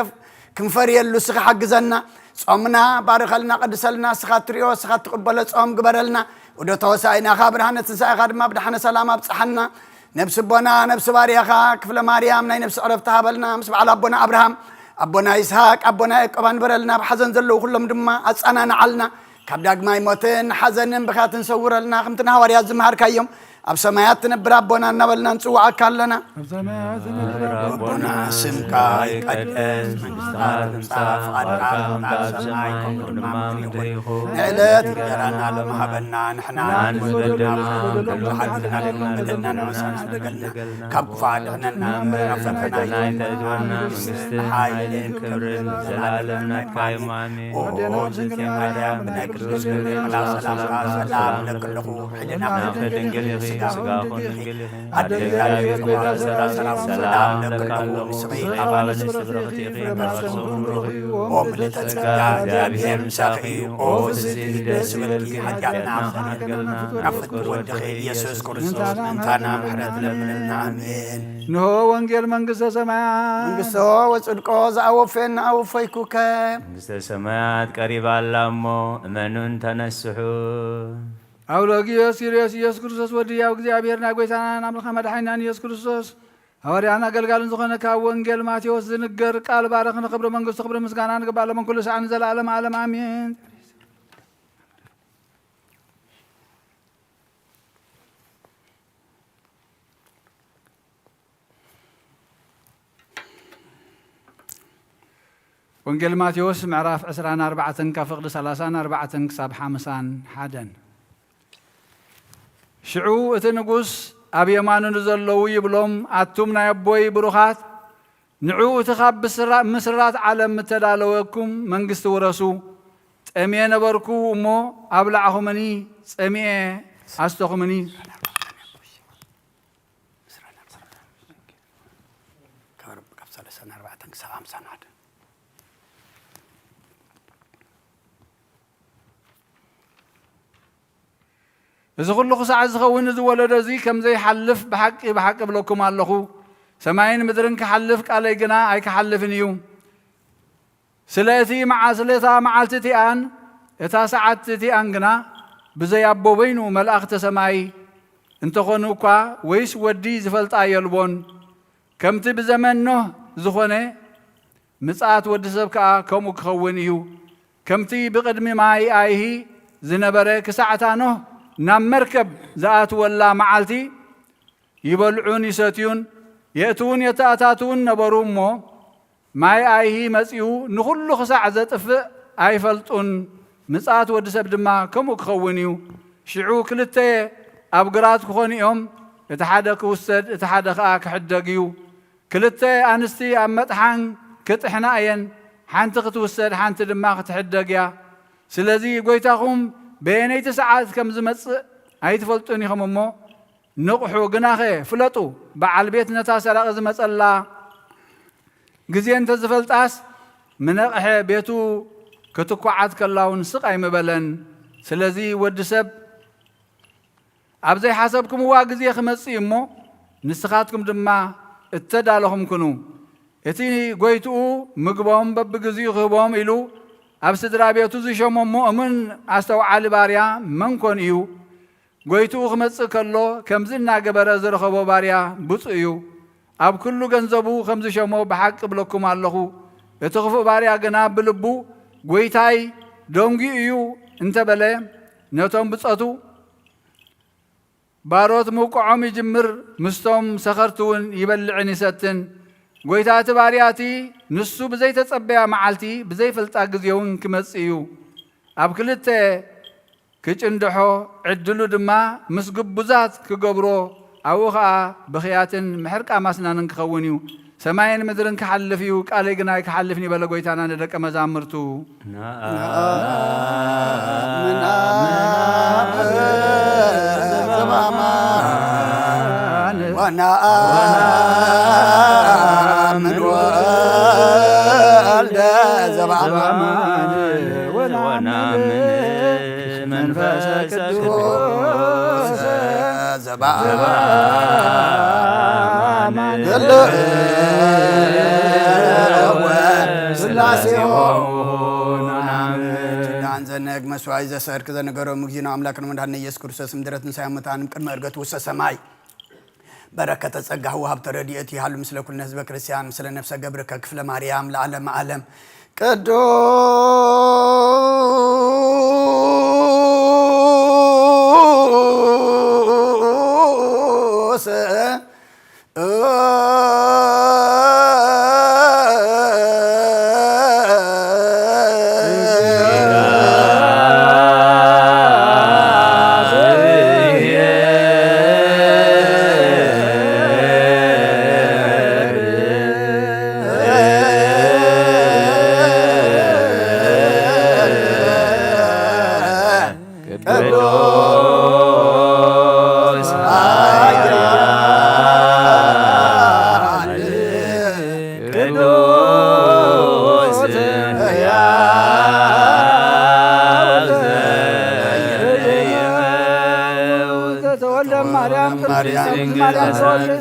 Speaker 1: ክንፈርየሉ እስኻ ሓግዘና ጾምና ባርኸልና ቀድሰልና እስኻ እትሪኦ እስኻ እትቕበሎ ጾም ግበረልና ወደ ተወሳኢናኻ ብርሃነ ትንሳኤኻ ድማ ብድሓነ ሰላም ኣብፅሓና ነብሲ ቦና ነብሲ ባርያኻ ክፍለ ማርያም ናይ ነብሲ ዕረፍቲ ሃበልና ምስ በዓል ኣቦና ኣብርሃም ኣቦና ይስሐቅ ኣቦና ያዕቆብ አንበረልና ብሓዘን ዘለዉ ኩሎም ድማ ኣጸናንዓልና ካብ ዳግማይ ሞትን ሓዘንን ብኻትን ሰውረልና ከምቲ ንሃዋርያት ዝመሃርካዮም ኣብ ሰማያት ትነብር ኣቦና እናበልና ንፅዋዓካ ኣለና
Speaker 3: ኣብ ሰማያት ትነብር
Speaker 1: ኣቦና ስምካ ይቀደስ
Speaker 4: መንግስትኻ ትምጻእ ፍቃድካ ኣብ ሰማይ ከምኡ ድማ ምድሪ ይኹን።
Speaker 1: ንዕለት እንጀራና ሎሚ ሃበና ንሕና
Speaker 4: ንዝበደሉና
Speaker 1: ዝሓድግና በደልና ንመሳና ደገልና ካብ ክፉእ ኣድሕነና ናብ
Speaker 4: ፈተና ኣይተእትወና መንግስትን ሓይልን ክብርን ዘላለም ናትካ እዩ አሜን።
Speaker 1: ኦ
Speaker 4: እግዝእትየ ማርያም
Speaker 1: ብናይ ቅዱስ ገብርኤል መልኣክ ሰላምታ ሰላም ለክለኹ ሕልና
Speaker 4: ድንግል ኢኺ ስጋኹን ድንግል ኢኺ
Speaker 1: ኣደ እግዚአብሔር
Speaker 4: ጎይታ ሰላም ሰላም ለካ ኣለኹ ካብ ኣንስቲ ብርኽቲ ኢኺ መርዓጽውን ብሩኽ እዩ
Speaker 1: ኦ ምልዕተ
Speaker 4: ጸጋ
Speaker 1: ጸጋ
Speaker 4: እግዚአብሔር
Speaker 1: እግዚአብሔር
Speaker 4: ምሳኺ
Speaker 1: ምሳኺ
Speaker 4: እዩ
Speaker 1: ኦ
Speaker 4: ኦ
Speaker 1: ፍስሕቲ
Speaker 4: ፍስሕቲ
Speaker 1: ደስ
Speaker 4: ደስ
Speaker 1: ይበልኪ
Speaker 4: ይበልኪ
Speaker 1: ሓጢኣትና
Speaker 4: ሓጢኣትና ክሓድገልና
Speaker 1: ናብ ፍትሕ ወድኺ ኢየሱስ ክርስቶስ ምእንታና ምሕረት ለምንልና አሜን።
Speaker 3: እንሆ ወንጌል መንግሥተ ሰማያት
Speaker 1: መንግሥቶ ወጽድቆ ዘአወፌና አወፈይኩከ
Speaker 4: መንግሥተ ሰማያት ቀሪባ ኣላ እሞ እመኑን ተነስሑ።
Speaker 3: አውሎጊዮስ ኪርዮስ ኢየሱስ ክርስቶስ ወዲ ሕያው እግዚአብሔር ናይ ጎይታናን ኣምላኽና መድሓኒናን ኢየሱስ ክርስቶስ ሃዋርያን ኣገልጋልን ዝኾነ ካብ ወንጌል ማቴዎስ ዝንገር ቃል ባረኽ ንክብሪ መንግስቱ ክብሪ ምስጋና ንግባእ ሎምን ኩሉ ሰዓን ዘለዓለም ዓለም አሜን። ወንጌል ማቴዎስ ምዕራፍ 24 ካብ ፍቕዲ 34 ክሳብ 51። ሽዑ እቲ ንጉስ ኣብ የማኑ ንዘለዉ ይብሎም፣ ኣቱም ናይ ኣቦይ ብሩኻት፣ ንዑ እቲ ካብ ምስራት ዓለም እተዳለወኩም መንግስቲ ውረሱ። ጠምየ ነበርኩ እሞ ኣብላዕኹምኒ፣ ጸሚኤ ኣስተኹምኒ።
Speaker 1: ካብ 34 ክሳብ 51።
Speaker 3: እዚ ዅሉ ኽሳዕ ዝኸውን እዚ ወለዶ እዚ ከም ዘይሓልፍ ብሓቂ ብሓቂ እብለኩም ኣለኹ። ሰማይን ምድርን ክሓልፍ፣ ቃለይ ግና ኣይክሓልፍን እዩ። ስለ እቲ ስለ እታ መዓልቲ እቲኣን እታ ሰዓት እቲኣን ግና ብዘይ ኣቦ በይኑ መላእኽቲ ሰማይ እንተኾኑ እኳ ወይስ ወዲ ዝፈልጣ የልቦን። ከምቲ ብዘመን ኖህ ዝኾነ፣ ምጽኣት ወዲ ሰብ ከኣ ከምኡ ክኸውን እዩ። ከምቲ ብቕድሚ ማይ ኣይሂ ዝነበረ ክሳዕ እታ ኖህ ናብ መርከብ ዝኣትወላ መዓልቲ፣ ይበልዑን ይሰትዩን የእትዉን የተኣታትዉን ነበሩ እሞ፣ ማይ ኣይሂ መጺኡ ንዅሉ ኽሳዕ ዘጥፍእ ኣይፈልጡን። ምጽኣት ወዲ ሰብ ድማ ከምኡ ክኸውን እዩ። ሽዑ ክልተ ኣብ ግራት ክዀኑ እዮም፣ እቲ ሓደ ክውሰድ፣ እቲ ሓደ ኸኣ ክሕደግ እዩ። ክልተ ኣንስቲ ኣብ መጥሓን ክጥሕና እየን፣ ሓንቲ ክትውሰድ፣ ሓንቲ ድማ ክትሕደግ እያ። ስለዚ ጐይታኹም በየነይቲ ሰዓት ከም ዝመጽእ ኣይትፈልጡን ኢኹም እሞ፣ ንቕሑ። ግናኸ ፍለጡ፣ በዓል ቤት ነታ ሰራቒ ዝመጸላ ግዜ እንተ ዝፈልጣስ፣ ምነቕሐ፣ ቤቱ ክትኰዓት ከላውን ስቕ ኣይምበለን። ስለዚ ወዲ ሰብ ኣብ ዘይሓሰብኩምዋ ግዜ ኺመጽእ እዩ እሞ፣ ንስኻትኩም ድማ እተዳለኹም ኩኑ። እቲ ጐይትኡ ምግቦም በብግዜኡ ኺህቦም ኢሉ ኣብ ስድራ ቤቱ ዝሸሞ እሞ እሙን ኣስተውዓሊ ባርያ መን ኮን እዩ? ጐይትኡ ኺመጽእ ከሎ ከምዚ እናገበረ ዝረኸቦ ባርያ ብጹእ እዩ። ኣብ ኵሉ ገንዘቡ ኸም ዝሸሞ ብሓቂ እብለኩም ኣሎኹ። እቲ ኽፉእ ባርያ ግና ብልቡ፣ ጐይታይ ደንጕዩ እዩ እንተ በለ፣ ነቶም ብጾቱ ባሮት ምውቅዖም ይጅምር፣ ምስቶም ሰኸርቲውን ይበልዕን ይሰትን። ጐይታ እቲ ባርያ እቲ ንሱ ብዘይተጸበያ መዓልቲ ብዘይፈልጣ ግዜውን ኪመጽእ እዩ። ኣብ ክልተ ክጭንድሖ፣ ዕድሉ ድማ ምስ ግቡዛት ክገብሮ፣ ኣብኡ ኸኣ ብኽያትን ምሕርቃም ኣስናንን ክኸውን እዩ። ሰማይን ምድርን ክሓልፍ እዩ፣ ቃለይ ግና ኣይክሓልፍን እዩ በለ ጐይታና ንደቀ መዛሙርቱ።
Speaker 1: ንኣምን ኣብ ዘበኣማን ወነኣምን ወልደ ዘበኣማን
Speaker 4: ወነኣምን መንፈሰ ቅዱስ
Speaker 1: ዘበኣማን ስላሴሆሙ ኪዳን ዘነግ መስዋዕት ዘሰርክ ዘነገሮም እግዚእነ አምላክነ መድኃኒነ ኢየሱስ ክርስቶስ እምድኅረ ትንሣኤ ሙታን ቅድመ ዕርገቱ ውስተ ሰማይ በረከተ ጸጋሁ ወሀብተ ረድኤቱ ይሃሉ ምስለ ኩልነ ህዝበ ክርስቲያን ምስለ ነፍሰ ገብርከ ክፍለ ማርያም ለዓለመ ዓለም። ቅዱስ
Speaker 4: ቅዱስ ኃያል ቅዱስ ሕያው ዘይመውት
Speaker 3: ዘተወልደ እማርያም
Speaker 1: ማርያም
Speaker 3: ማርያም ተወልደ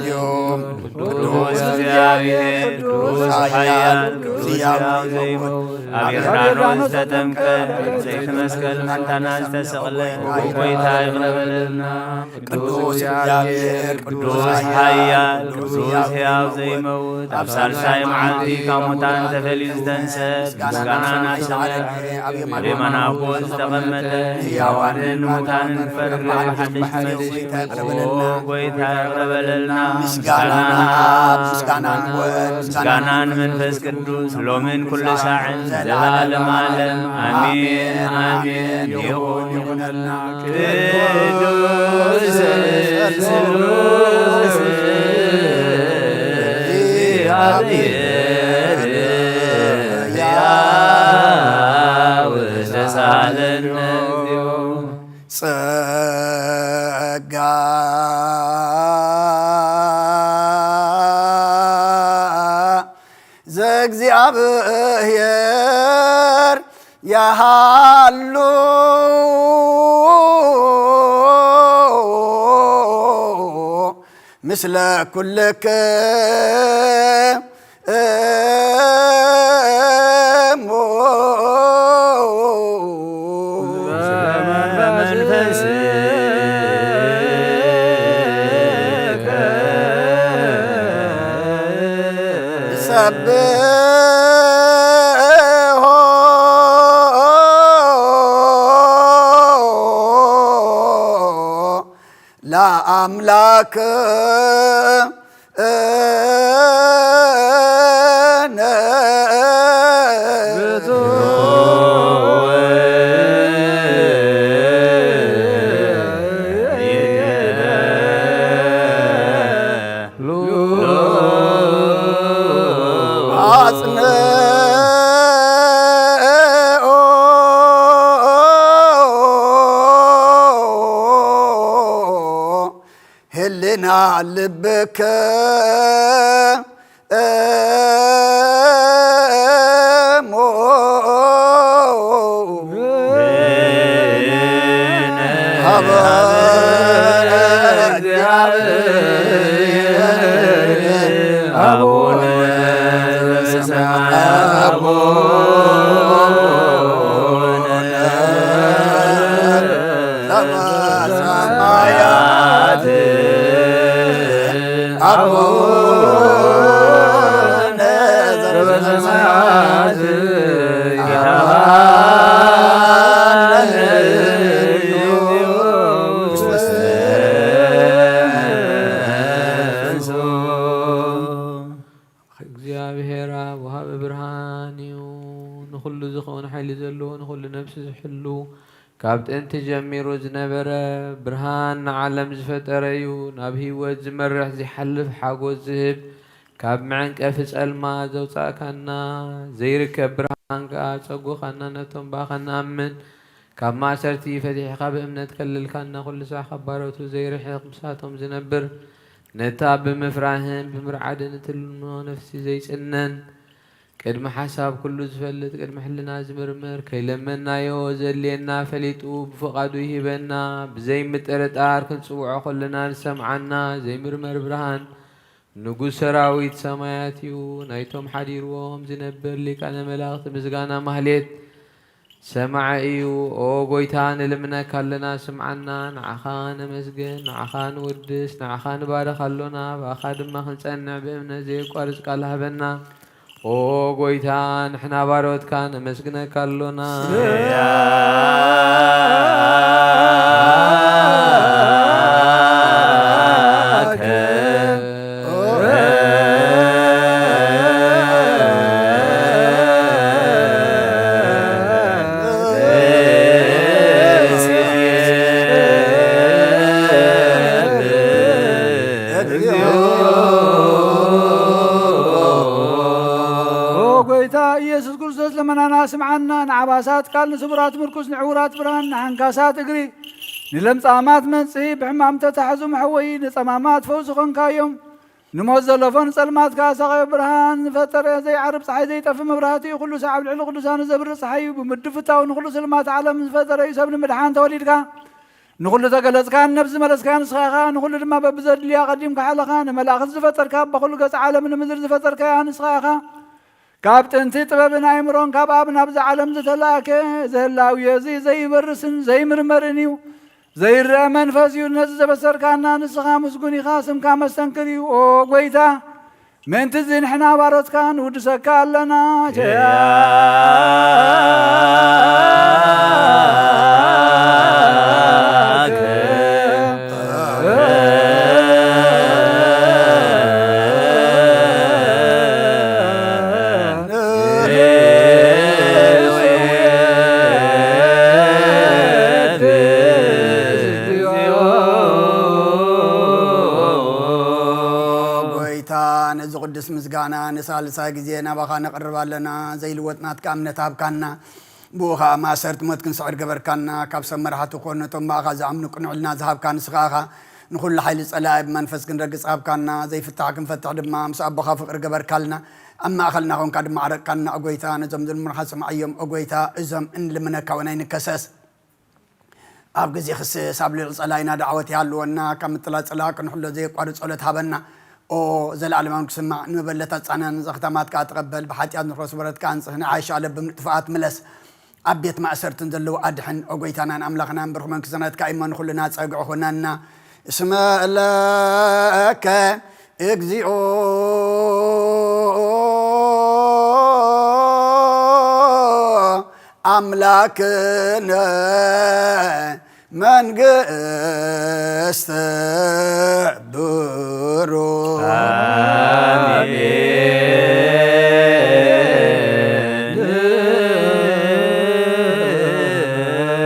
Speaker 4: ቅዱስ እግዚአብሔር ቅዱስ ኃያል ቅዱስ ሕያው ዘይመውት ኣብ ዮርዳኖስ ዝተጠምቀ ብዕንፀይቲ መስቀል ምእንታና ዝተሰቕለ ጎይታ ይቕረ በለልና።
Speaker 1: ቅዱስ እግዚአብሔር
Speaker 4: ቅዱስ ኃያል ቅዱስ ሕያው ዘይመውት ኣብ ሳልሳይ መዓልቲ ካብ ሙታን ተፈልዩ ዝተንስአ ምስጋና እናሰበ ኣብ የማን ኣቦ ዝተቐመጠ ሕያዋንን ሙታንን ክፈርድ ብሓድሽ ትመጽእ።
Speaker 1: ጎይታ ይቕረ በለልና።
Speaker 4: ጎይታ ይቕረ በለልና።
Speaker 1: ምስጋና ንኣብ፣ ምስጋና ንወልድ፣
Speaker 4: ምስጋና ንመንፈስ ቅዱስ፣ ሎምን ኩሉ ሳዕን ዘለዓለም ዓለም ኣሜን ኣሜን። ይኹን።
Speaker 1: ይኹነልና።
Speaker 4: ቅዱስ ስሉስ እግዚአብሔር ሕያው ተሣሃለነ እግዚኦ።
Speaker 1: ጸጋ ዘእግዚአብሔር ያሃሉ ምስለ ኩልክም።
Speaker 4: በመንፈስከ።
Speaker 1: ሰብሖ ለአምላክ አጽንኦ ህልና ልብከ።
Speaker 4: አቡነ ዘበሰማያት፣ አቡነ
Speaker 1: ዘበሰማያት፣ አቡነ
Speaker 4: ዘበሰማያት ይትባረክ ውስተ መንሱ።
Speaker 5: እግዚኣብሔር ኣብ ወሃቢ ብርሃን እዩ። ንኩሉ ዝኸውን ሓይሊ ዘለዎ፣ ንኩሉ ነፍሲ ዝሕሉ፣ ካብ ጥንቲ ጀሚሩ ዝነበረ ብርሃን ንዓለም ዝፈጠረ እዩ። ናብ ህይወት ዝመርሕ ዘይሓልፍ ሓጎስ ዝህብ፣ ካብ መዐንቀፊ ጸልማ ዘውፃእካና፣ ዘይርከብ ብርሃን ከዓ ፀጉኻና፣ ነቶም ባኻ ንኣምን ካብ ማእሰርቲ ፈቲሕካ ብእምነት ከልልካና፣ ኩሉ ሳዕ ካብ ባሮቱ ዘይርሕቕ ምሳቶም ዝነብር፣ ነታ ብምፍራህን ብምርዓድን እትልምኖ ነፍሲ ዘይጽነን፣ ቅድሚ ሓሳብ ኩሉ ዝፈልጥ፣ ቅድሚ ሕልና ዝምርምር፣ ከይለመናዮ ዘድልየና ፈሊጡ ብፍቓዱ ይህበና፣ ብዘይ ምጥርጣር ክንጽውዖ ከለና ዝሰምዓና ዘይምርመር ብርሃን ንጉስ ሰራዊት ሰማያት እዩ። ናይቶም ሓዲርዎም ዝነብር ሊቃነ መላእኽቲ ምስጋና ማህሌት ሰማዐ እዩ። ኦ ጎይታ፣ ንልምነካ ኣለና፣ ስምዓና። ንዓኻ ነመስግን፣ ንዓኻ ንውድስ፣ ንዓኻ ንባረኽ ኣሎና። ብኣኻ ድማ ክንጸንዕ ብእምነት ዘየቋርጽ ቃል ሃበና። ኦ ጎይታ፣ ንሕና ባሮትካ ነመስግነካ ኣሎና።
Speaker 3: ኦ ጎይታ ኢየሱስ ክርስቶስ፣ ለመናና ስምዓና። ንዓባሳት ቃል፣ ንስቡራት ምርኩስ፣ ንዕውራት ብርሃን፣ ንሓንካሳት እግሪ፣ ንለምጻማት መንጽሂ፣ ብሕማም ተታሕዙ መሕወዪ፣ ንጸማማት ፈውሲ ኮንካዮም። ንሞት ዘለፎን ጸልማት ከዓ ሳቀዮ ብርሃን ዝፈጠረ፣ ዘይዓርብ ፀሓይ፣ ዘይጠፍእ መብራህቲ እዩ። ኩሉ ሰዓብ ልዕሊ ቅዱሳን ዘብርህ ፀሓይ እዩ። ብምድፍታው ንኩሉ ስልማት ዓለም ዝፈጠረ እዩ። ሰብ ንምድሓን ተወሊድካ ንኩሉ ተገለጽካ፣ ንነፍሲ ዝመለስካ ንስኻ ኢኻ። ንኩሉ ድማ በብዘድልያ ቀዲምካ ሓለኻ። ንመላእኽቲ ዝፈጠርካ፣ በኩሉ ገጽ ዓለም ንምድሪ ዝፈጠርካ ንስኻ ኢኻ። ካብ ጥንቲ ጥበብን ኣእምሮን ካብ ኣብ ናብዚ ዓለም ዝተላእከ ዘህላውዮ እዚ ዘይበርስን ዘይምርመርን እዩ፣ ዘይረአ መንፈስ እዩ። ነዚ ዘበሰርካና ንስኻ ምስጉን ኢኻ፣ ስምካ መስተንክር እዩ። ኦ ጎይታ፣ ምእንቲ እዚ ንሕና ባሮትካ ንውድሰካ ኣለና።
Speaker 1: ጎይታ ነዚ ቅዱስ ምስጋና ንሳልሳይ ግዜ ናባኻ ነቕርብ ኣለና። ዘይልወጥ ናትካ እምነት ሃብካና፣ ብኡ ኸኣ ማእሰርቲ ሞት ክንስዕር ገበርካና። ካብ ሰብ መራሕቲ ኮኑ ነቶም ብኣኻ ዝኣምኑ ቅኑዕ ሕልና ዝሃብካ ንስኻ ኢኻ። ንኹሉ ሓይሊ ጸላኢ ብመንፈስ ክንረግጽ ሃብካና፣ ዘይፍታሕ ክንፈትሕ ድማ ምስ ኣቦኻ ፍቕሪ ገበርካልና። ኣብ ማእከልና ኮንካ ድማ ዓረቅካና። ኦ ጎይታ ነዞም ዝልምኑኻ ስምዓዮም፣ ኦ ጎይታ እዞም እንልምነካ እውን ኣይንከሰስ። ኣብ ግዜ ክስስ ኣብ ልዕሊ ጸላኢና ዳዕወት ይሃልወና፣ ካብ ምጥላል ጸላኢ ክንሕሎ ዘየቋርጽ ጸሎት ሃበና። ኦ ዘለኣለማዊ ክስማዕ ንመበለት ኣጻናን ንዘኽታማት ከኣ ተቐበል፣ ብሓጢኣት ንኽረሱ በረትካ ኣንጽህ፣ ንዓያሹ ኣለብም ንጥፉኣት ምለስ፣ ኣብ ቤት ማእሰርትን ዘለዉ ኣድሕን። ኦ ጎይታናን ኣምላኽናን ብሩኽ መንግስተናትካ እዩሞ ንኹልና ጸግዒ ኩነና። እስመ ለከ እግዚኦ ኣምላክነ መንግስት ብሩህ።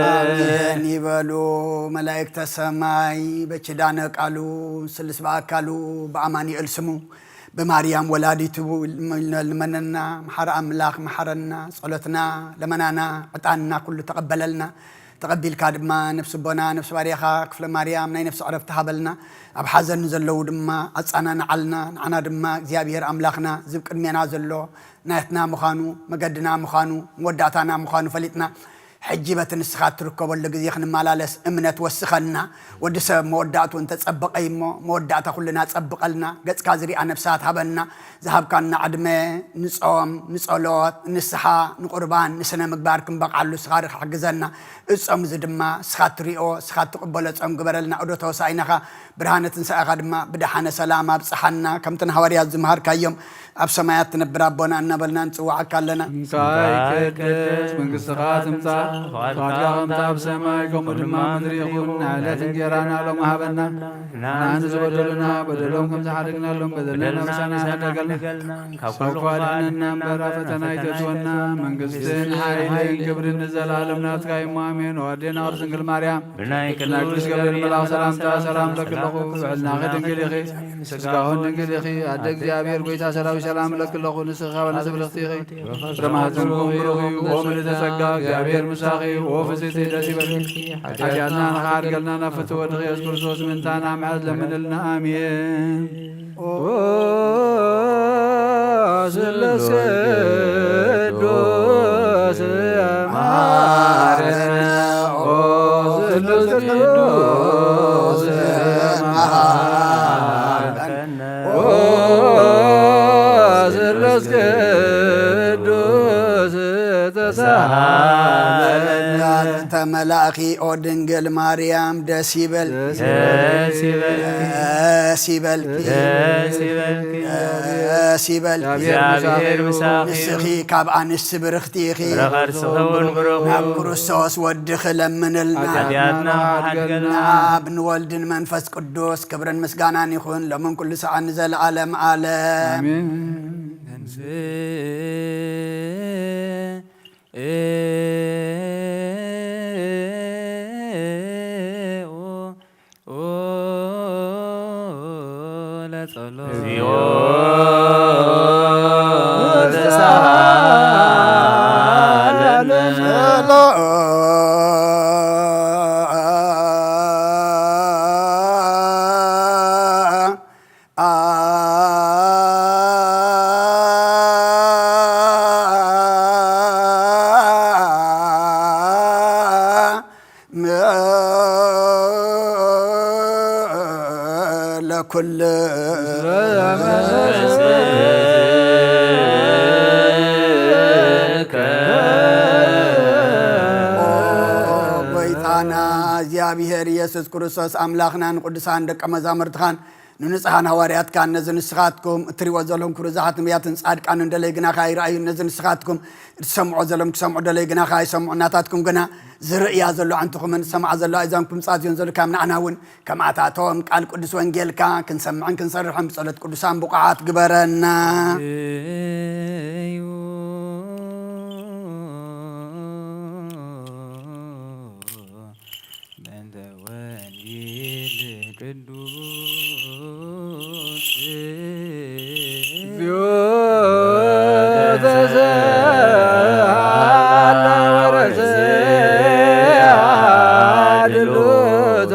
Speaker 1: ኣሜን ይበሉ መላእክተ ሰማይ በኪዳነ ቃሉ ስልስ በኣካሉ በኣማኑኤል ስሙ ብማርያም ወላዲቱ ልመነና። መሓሪ ኣምላኽ መሓረና፣ ጸሎትና ለመናና ዕጣንና ኩሉ ተቐበለልና። ተቐቢልካ ድማ ነፍሲ ኣቦና ነፍሲ ባርያኻ ክፍለ ማርያም ናይ ነፍሲ ዕረፍቲ ሃበልና። ኣብ ሓዘን ንዘለዉ ድማ ኣጻናንዓልና። ንዓና ድማ እግዚኣብሔር ኣምላኽና ዝብ ቅድሜና ዘሎ ናትና ምዃኑ፣ መገድና ምዃኑ፣ መወዳእታና ምዃኑ ፈሊጥና ሕጂ በቲ ንስኻ እትርከበሉ ግዜ ክንመላለስ እምነት ወስኸና። ወዲ ሰብ መወዳእትኡ እንተ ጸበቐ እዩሞ መወዳእታ ኩልና ጸብቐልና። ገጽካ ዝሪኣ ነፍሳት ሃበና። ዝሃብካና ዕድመ ንጾም፣ ንጸሎት፣ ንንስሓ፣ ንቁርባን፣ ንስነ ምግባር ክንበቕዓሉ እስኻ ሓግዘና። እዚ ጾም እዚ ድማ እስኻ እትሪኦ እስኻ እትቕበሎ ጾም ግበረልና። ዑደተ ሆሳኢናኻ ብርሃነ ትንሳኤኻ ድማ ብደሓነ ሰላም ኣብጽሓና። ከምቲ ንሃዋርያት ዝመሃርካዮም ኣብ ሰማያት ትነብር ኣቦና እናበልና ንጽውዓካ ኣለና።
Speaker 3: ስምካ ይቀደስ፣ መንግስትኻ ትምጻእ፣ ፍቓድካ ከምቲ ኣብ ሰማይ ከምኡ ድማ ኣብ ምድሪ ይኹን። ናይ ዕለት እንጌራና ሎሚ ሃበና፣ ንሕና ንዝበደሉና በደሎም ከም ዝሓደግናሎም በደልና ምሳና ኣይሕደገልና፣ ካብ ክፉ ኣድሕነና እምበር ኣብ ፈተና ኣይተእትወና። መንግስትን ሓይልን ክብርን ንዘለኣለም ናትካ እዩ እሞ ኣሜን። ኦ ኣዴና ቅድስት ድንግል ማርያም
Speaker 4: ብናይ
Speaker 3: ብናይ
Speaker 4: ቅዱስ
Speaker 3: ቅዱስ ገብርኤል
Speaker 4: ገብርኤል
Speaker 3: መልኣኽ
Speaker 4: ሰላምታ
Speaker 3: ሰላምታ ሰላም
Speaker 4: ሰላም
Speaker 3: ለኪ ኣለኹ።
Speaker 4: ለኪ
Speaker 3: ብሕልናኺ ድንግል ኢኺ፣ ብሥጋኺውን ድንግል ኢኺ። ኣደ እግዚአብሔር ጐይታ ሰራዊት ሰላም ለኪ ኣለኹ። ንስኺ ካብ ኣንስቲ ብርኽቲ ኢኺ፣ ፍረ ማኅፀንኪውን ብሩኽ እዩ። ኦ ምልእተ ጸጋ እግዚአብሔር ምሳኺ እዩ። ኦ ፍጽሕቲ ደስ ይበልኪ። ኃጢኣትና ንኽሓድገልና ናብ ፍትው ወድኺ ኢየሱስ ክርስቶስ ምእንታና ምሕረት ለምንልና። ኣሜን። ኦ ስሉስ ቅዱስ መሐረነ፣ ኦ ስሉስ ቅዱስ መሐረነ፣ ኦ ስሉስ ቅዱስ ተሳሃለነ።
Speaker 1: ተመላእኺ ኦ ድንግል ማርያም ደስ ይበል
Speaker 4: ደስ ይበልኪ
Speaker 1: ደስ ይበልኪ
Speaker 4: ደስ ይበልኪ
Speaker 1: ደስ ይበልኪ።
Speaker 4: እግዚአብሔር ምሳኺ
Speaker 1: ንስኺ ካብ ኣንስቲ ብርኽቲ ኢኺ፣
Speaker 4: ፍረ ከርስኺ እውን ብሩኽ
Speaker 1: ናብ
Speaker 4: እዩ።
Speaker 1: ክርስቶስ ወድኺ ለምንልና።
Speaker 4: ኃጢኣትና ሓድገልና።
Speaker 1: ንኣብ ንወልድን መንፈስ ቅዱስ ክብርን ምስጋናን ይኹን ሎምን ኩሉ ሰዓት ንዘለዓለም ዓለም።
Speaker 3: ኣሜን።
Speaker 4: እግዚኦ ተሳሃለነ።
Speaker 1: ለኩል ጎይታና እግዚኣብሔር ኢየሱስ ክርስቶስ ኣምላኽና ንቅዱሳን ደቀ መዛሙርትኻን ንንጹሓን ሃዋርያትካ ነዚ ንስኻትኩም እትሪእዎ ዘለኹም ክብሪ ነብያትን ጻድቃንን ደለዩ ግናኸ ኣይረኣዩን፣ ነዚ ንስኻትኩም እትሰምዕዎ ዘለኹም ክሰምዑ ደለዩ ግናኸ ኣይሰምዑን። ናታትኩም ግና ዝርእያ ዘሎ ኣዕንትኹምን ዝሰምዓ ዘሎ ኣእዛንኩም ጻዝዮን ዘሎ ካብ ንዓና እውን ከምኣታቶም ቃል ቅዱስ ወንጌልካ ክንሰምዕን ክንሰርሕን ብጸሎት ቅዱሳን ብቑዓት ግበረና።
Speaker 4: እዩ። በእንተ ወንጌል ቅዱስ።
Speaker 3: እግዚኦ ተሰአለ ወረሰያ ድሉተ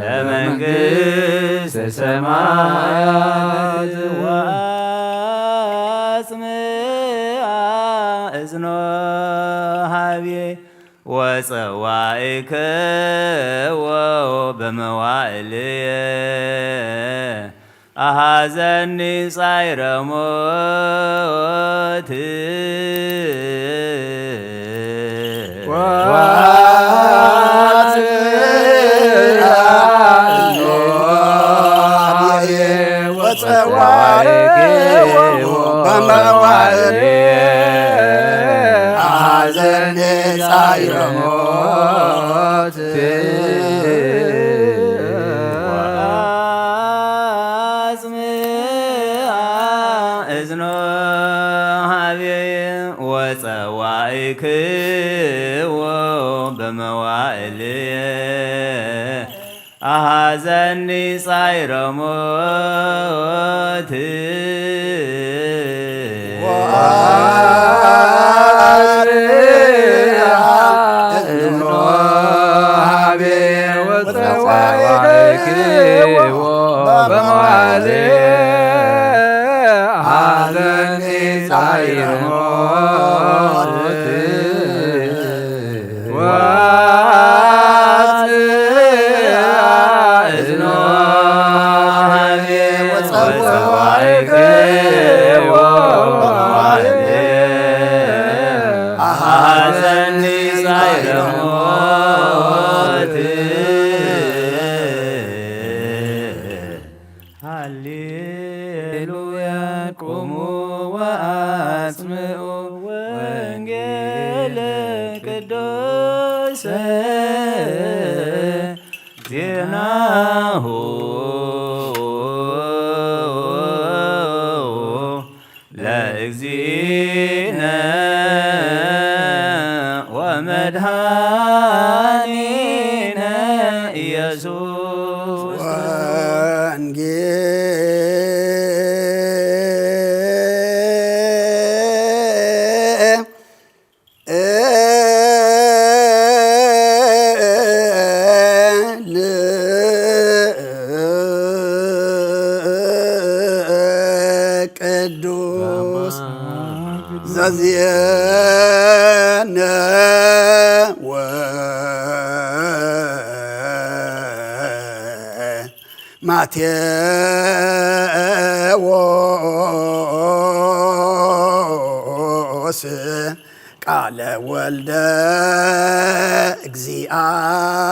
Speaker 4: ለመንግሥተ ሰማያት። ወአጽምዓ እዝኖ ኀቤ ወጸዋዕክዎ በመዋዕልየ አኀዘኒ ጻዕረ ሞት።
Speaker 1: ወፀዋዕክዎ በመዋዕል አኀዘኒ ጻዕረ ሞት።
Speaker 4: ወአጽምዓ እዝኖ ኀቤየ ወጸዋዕክዎ በመዋዕልየ አኀዘኒ ጻዕረ ሞት።
Speaker 3: እዝኖ ኀቤየ ወፀዋዕክዎ በመዋዕልየ አኀዘኒ ጻዕረ ሞት። ወአጽምዓ እዝኖ
Speaker 4: ኀቤየ ወጸዋዕክዎ በመዋዕልየ አኀዘኒ ጻዕረ ሞት። ሃሌሉያ ቁሙ ወአጽምዑ ወንጌለ ቅዱስ ዜናሁ ለእግዚእነ ወመድኃኒነ ኢየሱስ።
Speaker 1: ወንጌል ቅዱስ ዘዚአነ ማቴዎስ ቃለ ወልደ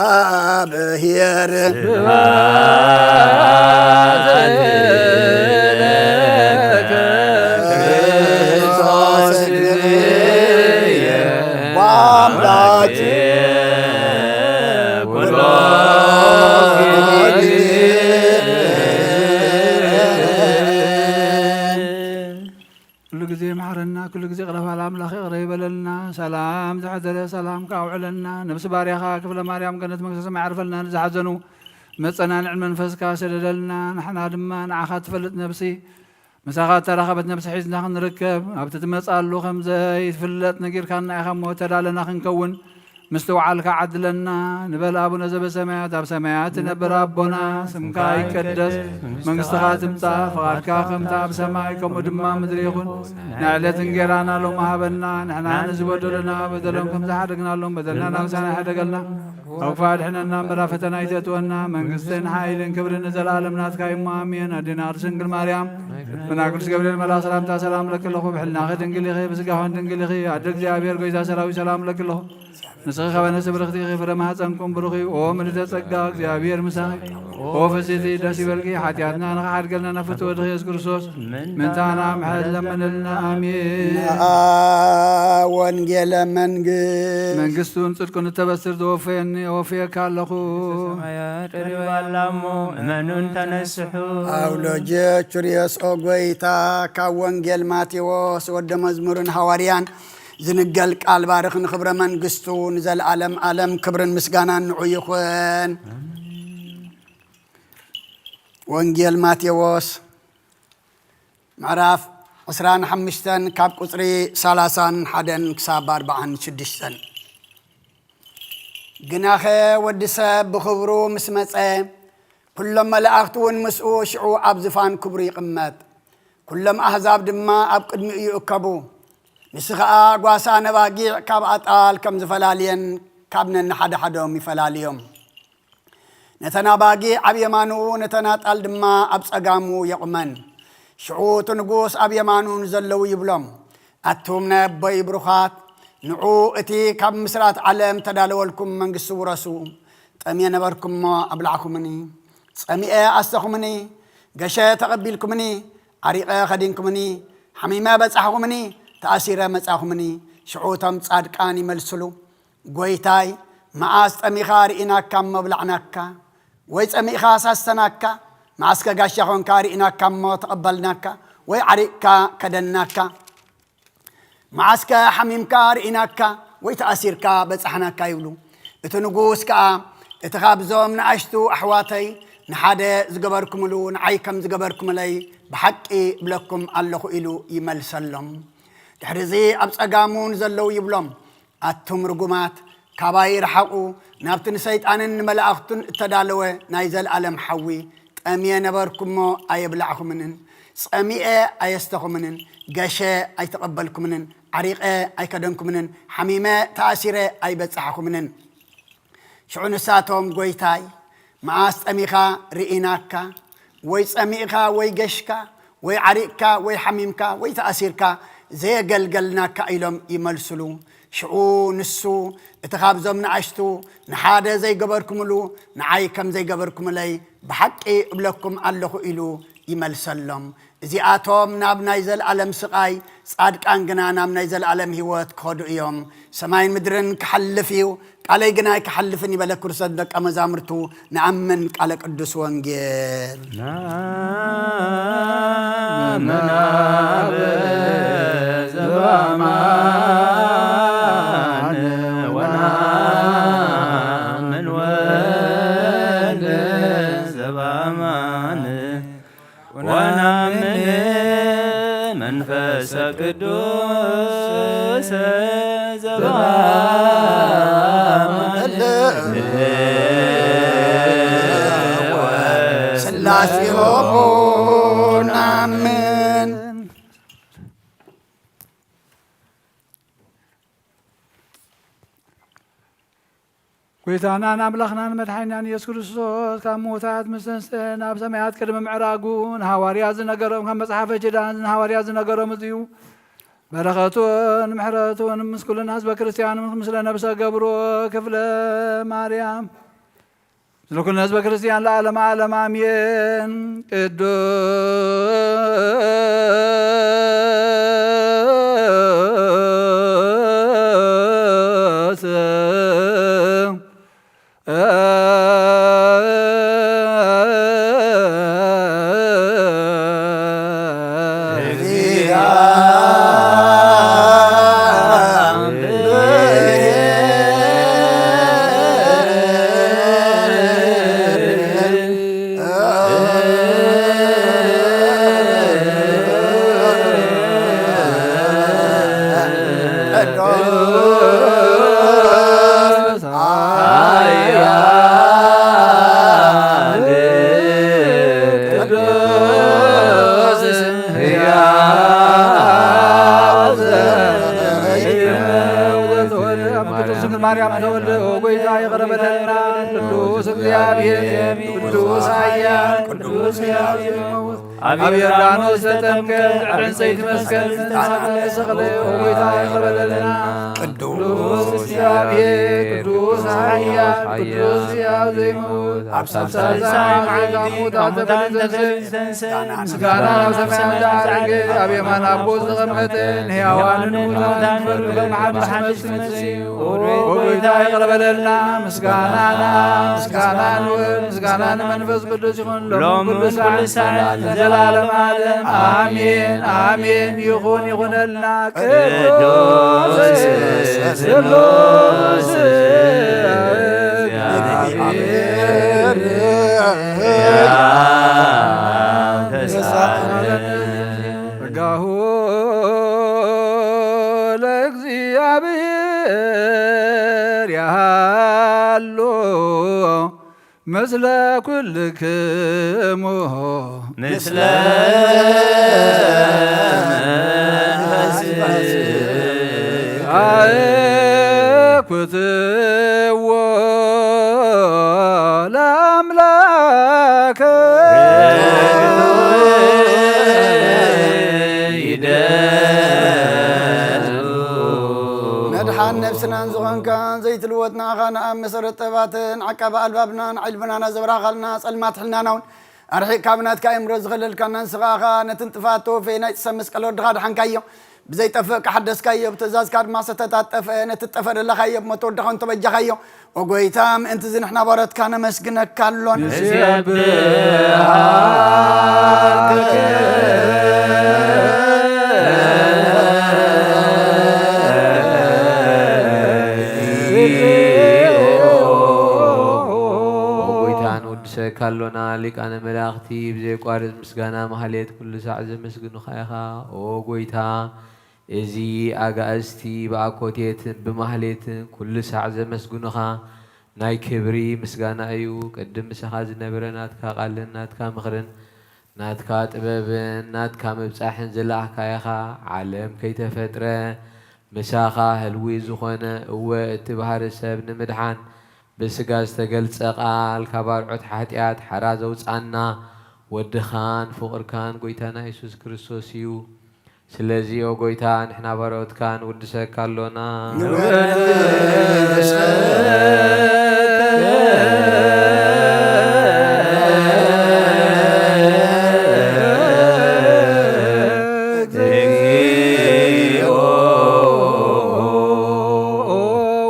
Speaker 1: እግዚአብሔር።
Speaker 4: ስብሐት ለከ ክርስቶስ እግዚእየ
Speaker 1: ወአምላኬ
Speaker 4: ኩሎ።
Speaker 3: ኩሉ ግዜ መሓረና፣ ኩሉ ግዜ ቅረባል ኣምላኽ ይቕረ ይበለልና። ሰላም ዝሐደረ ሰላም ካውዕለና፣ ነብሲ ባርያኻ ክፍለ ማርያም ገነት መንግስተ ሰማይ ያዕርፈልና። ንዝሓዘኑ መፀናንዕን መንፈስካ ሰደደልና። ንሕና ድማ ንዓኻ ትፈልጥ ነብሲ ምሳኻ ተራኸበት ነብሲ ሒዝና ክንርከብ፣ ኣብቲ ትመፃሉ ከምዘይፍለጥ ነጊርካና ኢኻ እሞ ተዳለና ክንከውን ምስትውዓልካ ዓድለና። ንበል። ኣቡነ ዘበሰማያት፣ ኣብ ሰማያት ትነብር ኣቦና፣ ስምካ ይቀደስ፣ መንግስትኻ ትምጻእ፣ ፍቓድካ ከምታ ኣብ ሰማይ ከምኡ ድማ ምድሪ ይኹን። ናይ ዕለት እንጌራና ሎሚ ሃበና። ንሕና ንዝበደሉና በደሎም ከም ዝሓደግናሎም በደልና ናብሳና ይሓደገልና። ካብ ክፉእ ኣድሕነና እምበር ኣብ ፈተና ኣይተእትወና። መንግስትን ሓይልን ክብርን ንዘለኣለም ናትካ እዩ እሞ ኣሜን። ኣዴና ቅድስት ድንግል ማርያም ብና ቅዱስ ገብርኤል መልኣክ ሰላምታ ሰላም ለኪ ኣለኹ። ብሕልናኺ ድንግል ኢኺ፣ ብስጋኺ ድንግል ኢኺ። ኣደ እግዚኣብሔር ጎይታ ሰራዊት ሰላም ለኪ ኣለኹ። ንስኺ ካብ ኣንስቲ ብርኽቲ ኢኺ፣ ፍረ ማህፀንኩም ብሩኽ እዩ። ኦ ምልእተ ጸጋ እግዚኣብሔር ምሳኺ፣ ኦ ፍስሕቲ ደስ ይበልኪ። ሓጢኣትና ንኽሓድገልና ናብ ፍትወ ወድኺ የሱስ ክርስቶስ ምእንታና ምሕረት ለምንልና። ኣሜን።
Speaker 1: ነኣ ወንጌለ መንግሥት
Speaker 3: መንግስቱን ጽድቁን እተበስር ዘወፈየኒ ኣወፍየካ ኣለኹ።
Speaker 4: ሰማያት ቀሪባ ኣላ እሞ እመኑን ተነስሑ።
Speaker 1: ኣውሎጀ ቹርዮስ ኦ ጐይታ ካብ ወንጌል ማቴዎስ ወደ መዝሙርን ሃዋርያን ዝንገል ቃል ባርኽ ንኽብረ መንግስቱ ንዘለዓለም ዓለም ክብርን ምስጋናን ንዑ ይኹን። ወንጌል ማቴዎስ ምዕራፍ 25 ካብ ቁፅሪ 31 ክሳብ 46። ግናኸ ወዲ ሰብ ብኽብሩ ምስ መጸ ኩሎም መላእኽቲ እውን ምስኡ ሽዑ ኣብ ዝፋን ክብሩ ይቕመጥ፣ ኩሎም ኣህዛብ ድማ ኣብ ቅድሚኡ ይእከቡ። ንሱ ኸኣ ጓሳ ነባጊዕ ካብ ኣጣል ከም ዝፈላልየን ካብ ነንሓደሓዶም ይፈላልዮም። ነተን ኣባጊዕ ኣብ የማኑ ነተን ኣጣል ድማ ኣብ ጸጋሙ የቑመን። ሽዑ እቲ ንጉስ ኣብ የማኑ ንዘለዉ ይብሎም፣ ኣቱም ናይ ኣቦይ ብሩኻት፣ ንዑ እቲ ካብ ምስራት ዓለም ተዳለወልኩም መንግስቲ ውረሱ። ጠምየ ነበርኩ እሞ ኣብላዕኩምኒ፣ ጸሚኤ ኣስተኹምኒ፣ ገሸ ተቐቢልኩምኒ፣ ዓሪቐ ኸዲንኩምኒ፣ ሓሚመ በጻሕኹምኒ፣ ተኣሲረ መጻኹምኒ። ሽዑ እቶም ጻድቃን ይመልስሉ፣ ጐይታይ፣ መዓስ ጠሚኻ ርኢናካ እሞ ኣብላዕናካ? ወይ ጸሚእኻስ ኣስተናካ? መዓስከ ጋሻ ኾንካ ርኢናካ እሞ ተቐበልናካ? ወይ ዓሪቕካ ከደንናካ? መዓስከ ሓሚምካ ርኢናካ ወይ ተኣሲርካ በጻሕናካ? ይብሉ። እቲ ንጉስ ከኣ እቲ ኻብዞም ንኣሽቱ ኣሕዋተይ ንሓደ ዝገበርኩምሉ ንዓይ ከም ዝገበርኩምለይ ብሓቂ እብለኩም ኣለኹ ኢሉ ይመልሰሎም። ድሕርዚ ኣብ ጸጋሙ ንዘለዉ ይብሎም፣ ኣቱም ርጉማት፣ ካባይ ርሓቑ፣ ናብቲ ንሰይጣንን ንመላእኽቱን እተዳለወ ናይ ዘለኣለም ሓዊ። ጠምየ ነበርኩ እሞ ኣየብላዕኹምንን፣ ጸሚኤ ኣየስተኹምንን፣ ገሸ ኣይተቐበልኩምንን፣ ዓሪቐ ኣይከደንኩምንን፣ ሓሚመ ተኣሲረ ኣይበጻሕኹምንን። ሽዑ ንሳቶም ጐይታይ፣ መኣስ ጠሚኻ ርኢናካ፣ ወይ ጸሚእካ ወይ ገሽካ ወይ ዓሪቕካ ወይ ሓሚምካ ወይ ተኣሲርካ ዘየገልገልናካ? ኢሎም ይመልሱሉ። ሽዑ ንሱ እቲ ኻብዞም ንኣሽቱ ንሓደ ዘይገበርኩምሉ ንዓይ ከም ዘይገበርኩምለይ ብሓቂ እብለኩም ኣለኹ ኢሉ ይመልሰሎም። እዚኣቶም ናብ ናይ ዘለኣለም ስቓይ፣ ጻድቃን ግና ናብ ናይ ዘለኣለም ህይወት ክኸዱ እዮም። ሰማይን ምድርን ክሓልፍ እዩ፣ ቃለይ ግና ኣይክሓልፍን እዩ በለ ክርስቶስ ንደቀ መዛሙርቱ። ንኣምን ቃለ ቅዱስ ወንጌል።
Speaker 4: ንኣምን ኣብ ዘበኣማን ወነኣምን ወልድ ዘበኣማን ወነኣምን መንፈሰ ቅዱስ ዘበኣማን።
Speaker 1: ስላሴሆሙ ንኣምን።
Speaker 3: ጐይታናን ኣምላኽናን መድሓኒናን ኢየሱስ ክርስቶስ ካብ ምዉታት ምስ ተንሥአ ናብ ሰማያት ቅድሚ ምዕራጉ ንሃዋርያት ዝነገሮም ካብ መጽሓፈ ኪዳን ንሃዋርያት ዝነገሮም እዚ እዩ። በረኸቱን ምሕረቱን ምስ ኩልና ህዝበ ክርስቲያን ምስለ ነብሰ ገብሩ ክፍለ ማርያም ምስለ ኩልና ህዝበ ክርስቲያን ለዓለመ ዓለም ኣሜን። ቅዱስ
Speaker 1: ቅዱስ
Speaker 4: ኃያል ቅዱስ ሕያው
Speaker 3: ቅድስት ድንግል ማርያም ተወልደ። ኦ ጎይታ ይቕረ በለልና። እግዚአብሔር ቅዱስ ኃያል ቅዱስ ሕያው ዘይመውት ኣብ ዮርዳኖስ ዝተጠምቀ ዕንፀይቲ መስቀል ዝተሰቕለ ጎይታ ይቕረ በለልና። ቅዱስ እግዚአብሔር ቅዱስ ኃያል ቅዱስ ሕያው ዘይመውት ኣብ ሳልሳይ መዓልቲ ካብ ሙታን ተፈልዩ ዝተንሥአ ምስጋና ናብ ሰማያት ዝዓረገ ኣብ የማን ኣቦ ዝተቐመጠ ንሕያዋንን ንሙታንን ክፈርድ ከም ብሓድሽ ክመጽእ እዩ። ጎይታ ይቕረ በለልና። ምስጋናና ምስጋና ንወልድ ምስጋና ንመንፈስ ቅዱስ ይኹን ሎሚ ኩሉ ሳዕ ዘላለም ዓለም ኣሜን ኣሜን። ይኹን ይኹነልና። ቅዱስ ስሉስ እግዚአብሔር ጸጋሁ ለእግዚአብሔር ያሃሉ ምስለ ኩልክሙ
Speaker 4: ምስለ መንፈስከ።
Speaker 3: አኩትዎ ለአምላከ
Speaker 1: መድሓን ነብስናን ዝኾንካ ዘይትልወጥ ንኣኻ ንኣብ መሰረት ጥበባትን ዓቃቢ ኣልባብናን ዓይልብናና ዘብራኻልና ጸልማት ሕልናና እውን ኣርሒቕካ ብናትካ ኣእምሮ ዝኸለልካና ንስኻ ኢኻ። ነቲ ንጥፍኣት ተወፈየ ናይ ሰብ መስቀል ወድኻ ኣድሓንካዮ። ብዘይጠፍእ ካሓደስካዮ፣ ብትእዛዝካ ድማ ሰተታት ጠፍአ። ነቲ ዝጠፍአ ደለኻዮ ብሞት ወድኻ እውን ተበጃኻዮ። ኦ ጐይታ፣ ምእንቲ እዚ ንሕና ባሮትካ ነመስግነካ ኣሎና።
Speaker 4: ንሴብሓከ።
Speaker 5: ኦ ጐይታ ንውድሰካ ኣሎና። ሊቃነ መላእኽቲ ብዘየቋርጽ ምስጋና ማህሌት ኩሉ ሳዕ ዘመስግኑኻ ኢኻ። ኦ ጐይታ እዚ ኣጋእዝቲ ብኣኰቴትን ብማህሌትን ኵሉ ሳዕ ዘመስግኑኻ ናይ ክብሪ ምስጋና እዩ። ቅድም ምሳኻ ዝነበረ ናትካ ቃልን ናትካ ምኽርን ናትካ ጥበብን ናትካ ምብጻሕን ዝለኣኽካ ኢኻ። ዓለም ከይተፈጥረ ምሳኻ ህልዊ ዝኾነ እወ እቲ ባህሪ ሰብ ንምድሓን ብስጋ ዝተገልጸ ቃል ካብ ኣርዑት ሓጢኣት ሓራ ዘውጽኣና ወድኻን ፍቑርካን ጎይታና የሱስ ክርስቶስ እዩ። ስለዚ ኦ ጎይታ ንሕና ባሮትካ ንውድሰካ ኣሎና።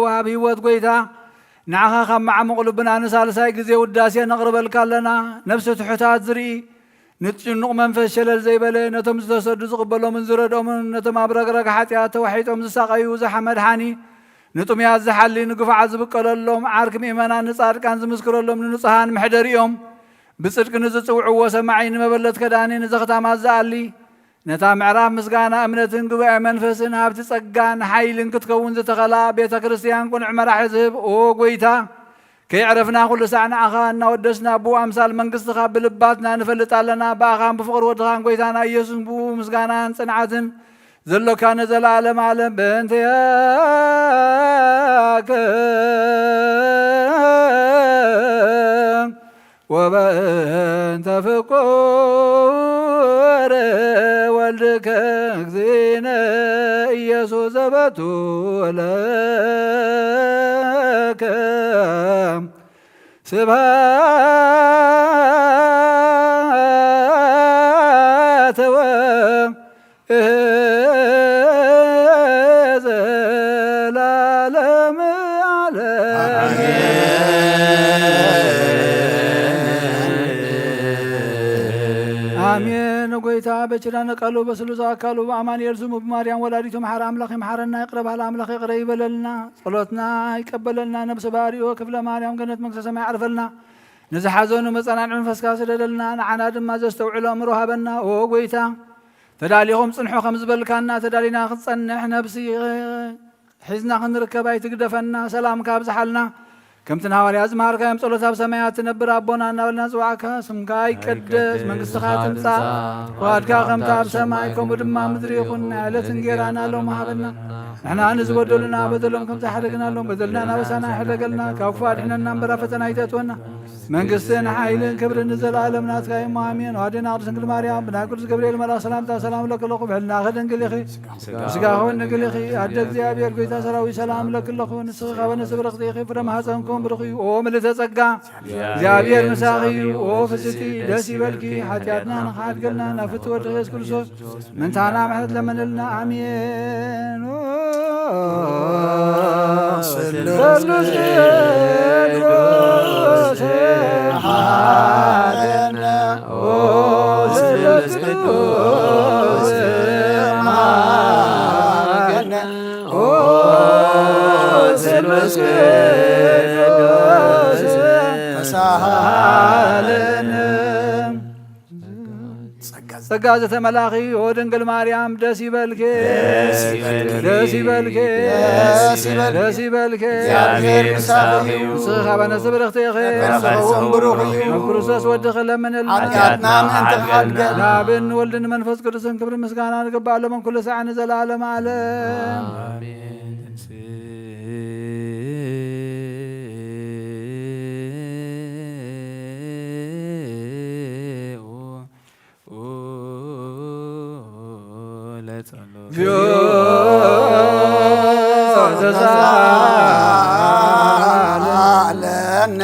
Speaker 3: ወሃብ ህይወት ጎይታ ንዓኻ ካብ መዓሙቕ ልብና ንሳልሳይ ግዜ ውዳሴ ነቕርበልካ ኣለና። ነፍሲ ትሑታት ዝርኢ፣ ንጭኑቕ መንፈስ ሸለል ዘይበለ፣ ነቶም ዝተሰዱ ዝቕበሎምን ዝረድኦምን፣ ነቶም ኣብ ረግረግ ሓጢኣት ተዋሒጦም ዝሳቐዩ መድሓኒ፣ ንጥሙያት ዝሓሊ፣ ንግፉዓት ዝብቀለሎም፣ ዓርኪ ምእመናን፣ ንጻድቃን ዝምስክረሎም፣ ንንጹሃን መሕደሪኦም፣ ብጽድቂ ንዝጽውዕዎ ሰማዒ፣ ንመበለት ከዳኒ፣ ንዘኽታማት ዝኣሊ፣ ነታ ምዕራፍ ምስጋና እምነትን ጉባኤ መንፈስን ሃብቲ ጸጋን ሓይልን ክትከውን ዝተኸላ ቤተ ክርስቲያን ቅኑዕ መራሒ ዝህብ ኦ ጐይታ ከየዕረፍና ኩሉ ሳዕ ንዓኻ እናወደስና ብኡ ኣምሳል መንግስትኻ ብልባትና ንፈልጥ ኣለና። ብኣኻን ብፍቕሪ ወድኻን ጐይታና ኢየሱስን ብኡ ምስጋናን ጽንዓትን ዘሎካ ንዘለዓለም ዓለም። በእንቲኣከ ወበእንተ ፍቁር ወልድከ እግዚእነ ኢየሱስ ዘበቱ ለከ ስብሐት ዘላለም ዓለም። ኣሜን። ጎይታ በችዳነ ቃሉ በስሉስ ኣካሉ ብኣማኑኤል ስሙ ብማርያም ወላዲቱ መሓረ ኣምላኽ ይምሓረና፣ ይቅረ በሃሊ ኣምላኽ ይቅረ ይበለልና፣ ጸሎትና ይቀበለልና፣ ነብሰ ባሪኦ ክፍለ ማርያም ገነት መንግስተ ሰማይ ኣዕርፈልና፣ ንዝሓዘኑ መጸናንዒ መንፈስካ ስደደልና፣ ንዓና ድማ ዘስተውዕሎ ኣእምሮ ሃበና። ኦ ጎይታ ተዳሊኹም ጽንሑ ከም ዝበልካና ተዳሊና ክንጸንሕ ነብሲ ሒዝና ክንርከብ ኣይትግደፈና። ሰላምካ ኣብዝሓልና። ከምቲ ንሃዋርያ ዝመሃርካዮም ጸሎት ኣብ ሰማያት ትነብር ኣቦና እናበልና ንጽዋዕካ። ስምካ ይቀደስ፣ መንግስትኻ ትምጻእ፣ ፍቓድካ ከምቲ ኣብ ሰማይ ከምኡ ድማ ምድሪ ይኹን። ናይ ዕለት እንጌራና ሎሚ ሃበና። ንሕና ንዝበደሉና በደሎም ከም ዝሓደግናሎም በደልና ናበሳና ይሕደገልና። ካብ ክፉእ ኣድሕነና እምበር ኣብ ፈተና ኣይተእትወና። መንግስትን ሓይልን ክብርን ንዘለኣለም ናትካ እዩ። ኣሜን። ኣዴና ቅድስት ድንግል ማርያም፣ ብናይ ቅዱስ ገብርኤል መልኣክ ሰላምታ ሰላም ለኪ ኣለኹ። ብሕልናኺ ድንግል ኢኺ፣ ብስጋኺ እውን ድንግል ኢኺ። ኣደ እግዚኣብሔር ጎይታ ሰራዊት፣ ሰላም ለኪ ኣለኹ። ንስኺ ካብ ኣንስቲ ብርኽቲ ኢኺ፣ ፍረ ማህፀንኩም ብሩኽ እዩ። ኦ ምልእተ ጸጋ፣ እግዚኣብሔር ምሳኺ እዩ። ኦ ፍስሕቲ፣ ደስ ይበልኪ። ሓጢኣትና ንኽሓድገልና ናብ ፍትዊ ወድኺ የሱስ ክርስቶስ ምእንታና ምሕረት ለመንልና። ኣሜን። ስሉስ ቅዱስ ኦ ስሉስ ቅዱስ ኦ ስሉስ ቅዱስ ተሳሃለነ። ጸጋ ዝተመላኺ ኦ ድንግል ማርያም፣ ደስ ይበልኪ፣ ደስ ይበልኪ፣ ደስ ይበልኪ።
Speaker 1: እግዚአብሔር ምሳኺ እዩ።
Speaker 3: ንስኺ ካብ ኣንስቲ ብርኽቲ ኢኺ፣
Speaker 1: ንስኸውን ብሩኽ እዩ።
Speaker 3: ናብ ክርስቶስ ወድኺ ለምንልና።
Speaker 1: ሓጢኣትና ምእንቲ ክሓድገልና።
Speaker 3: ንኣብን ንወልድን ንመንፈስ ቅዱስን ክብሪ ምስጋና ንግባእ ሎምን ኩሉ ሳዕ ንዘለዓለም ዓለም።
Speaker 5: ኣሜን።
Speaker 3: እግዚኦ ተሳሃለነ።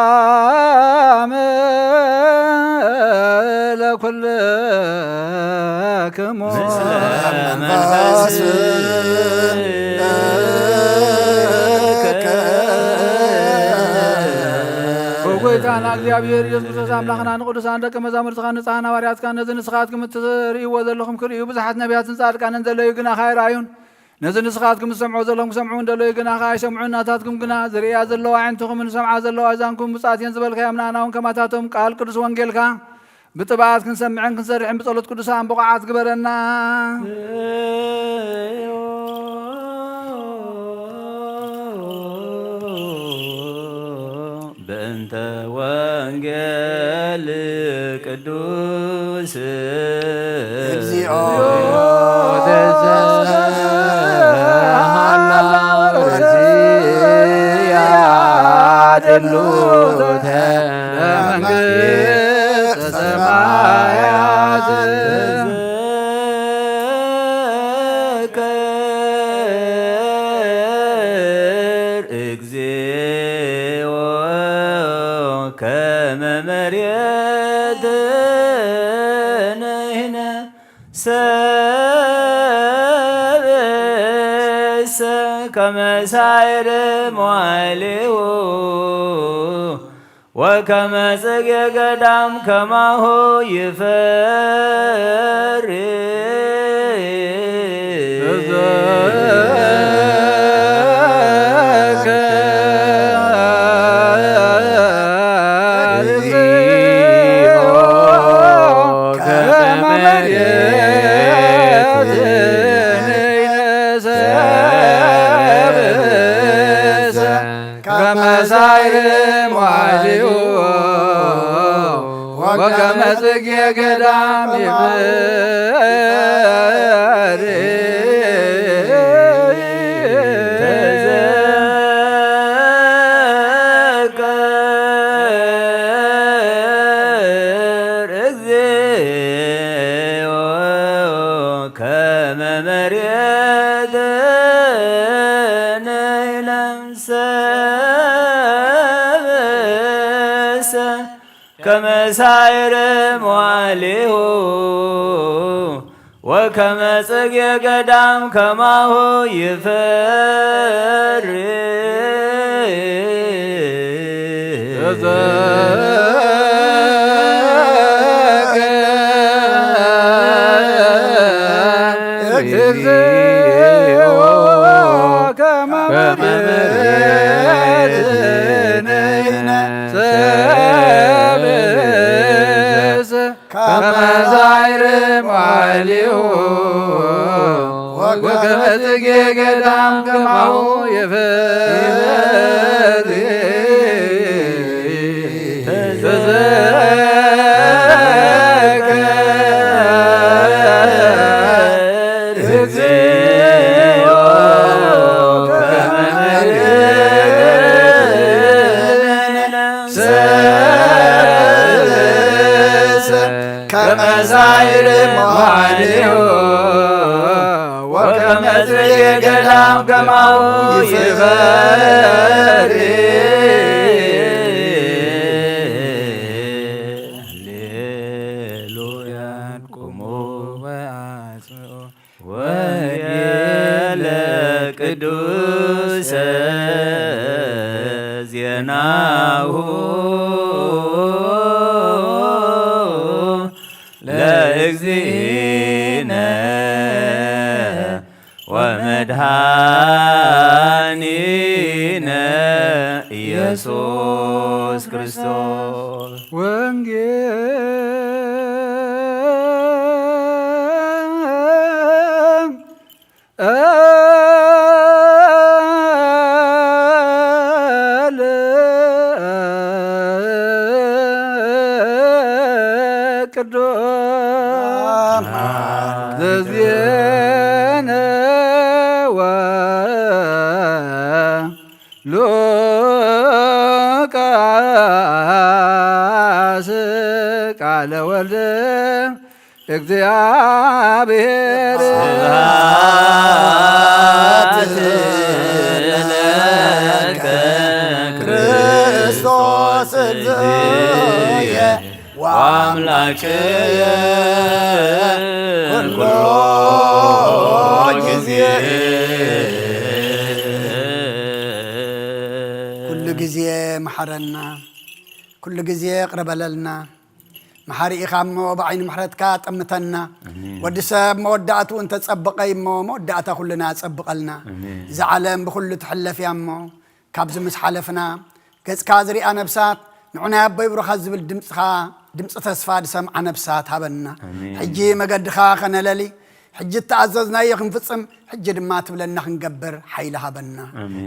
Speaker 3: ሰላም ለኩልክሙ።
Speaker 4: ምስለ መንፈስ።
Speaker 3: ጎይታና እግዚኣብሔር ኢየሱስ ክርስቶስ ኣምላኽና፣ ንቅዱሳን ደቀ መዛሙርትኻ ንጹሓን ሃዋርያትካ፣ ነዚ ንስኻትኩም እትርእይዎ ዘለኹም ክርእዩ ብዙሓት ነቢያትን ጻድቃንን ደለዩ፣ ግና ኣይረኣዩን። ነዚ ንስኻትኩም ዝሰምዑ ዘለኹም ክሰምዑ ደለዩ፣ ግና ኣይሰምዑን። ናታትኩም ግና ዝርእያ ዘለዋ ኣዒንትኹምን ዝሰምዓ ዘለዋ እዛንኩም ብፁዓት እየን ዝበልካዮም፣ ንኣና እውን ከማታቶም ቃል ቅዱስ ወንጌልካ ብጥብዓት ክንሰምዕን ክንሰርሕን ብጸሎት ቅዱሳን ብቑዓት ግበረና።
Speaker 4: በእንተ ወንጌል ቅዱስ።
Speaker 1: እግዚኦ
Speaker 5: ያደሉተ
Speaker 3: ለመንግሥተ ሰማያት።
Speaker 4: ተዘከር እግዚኦ ከመ መሬት ንሕነ ሰብእሰ ከመ ሳይር መዋዕሊሁ ወከመ ጽጌ ገዳም ከማሁ ይፈሪ።
Speaker 3: ተዘከር እግዚኦ ከመ መሬት ንሕነ ሰብእሰ ከመ ሳይር መዋዕሊሁ ወከመ ጽጌ ገዳም ይፍሪ።
Speaker 4: ተዘከር እግዚኦ ከመ መሬት ንሕነ ሰብእሰ ከመ ሳይር መዋዕሊሁ ወከመ ጽጌ ገዳም ከማሁ ይፈሪ።
Speaker 3: ተዘከር እግዚኦ ከመ መሬት ንሕነ ሰብእሰ ከመ ሳይር መዋዕሊሁ። ጽጌ ገዳም ከማሁ ይፈሪ ተዘከር እግዚኦ ከመ ሰለሰ
Speaker 1: ከመ ሣዕር መዋዕሊሁ
Speaker 4: ወከመ ጽጌ ገዳም ከማሁ ይፈሪ
Speaker 6: ሃሌሉያ ቁሙ ወአጽምዑ ወንጌለ ቅዱስ ዜናሁ ለእግዚእነ ወመድኃኒነ ኢየሱስ ክርስቶስ።
Speaker 3: ወንጌል ቅዱስ ዘዜነ ሉቃስ ቃለ ወልድ እግዚአብሔር።
Speaker 6: ስብሐት ለከ
Speaker 1: ክርስቶስ እግዚእየ
Speaker 6: ወአምላክየ
Speaker 1: ኩሎ
Speaker 6: ጊዜ።
Speaker 1: ኩሉ ግዜ መሓረና፣ ኩሉ ግዜ ቅረበለልና። መሓሪ ኢኻ እሞ ብዓይኒ ምሕረትካ ጠምተና። ወዲ ሰብ መወዳእትኡ እንተጸበቐ እሞ መወዳእታ ኩልና ጸብቐልና። እዚ ዓለም ብኩሉ ትሕለፍ እያ እሞ ካብዚ ምስ ሓለፍና ገጽካ ዝሪኣ ነብሳት፣ ንዑናይ ኣቦይ ብሩኻት ዝብል ድምፅኻ፣ ድምፂ ተስፋ ዝሰምዓ ነብሳት ሃበና። ሕጂ መገድኻ ከነለሊ፣ ሕጂ እተኣዘዝናዮ ክንፍፅም፣ ሕጂ ድማ ትብለና ክንገብር ሓይሊ ሃበና።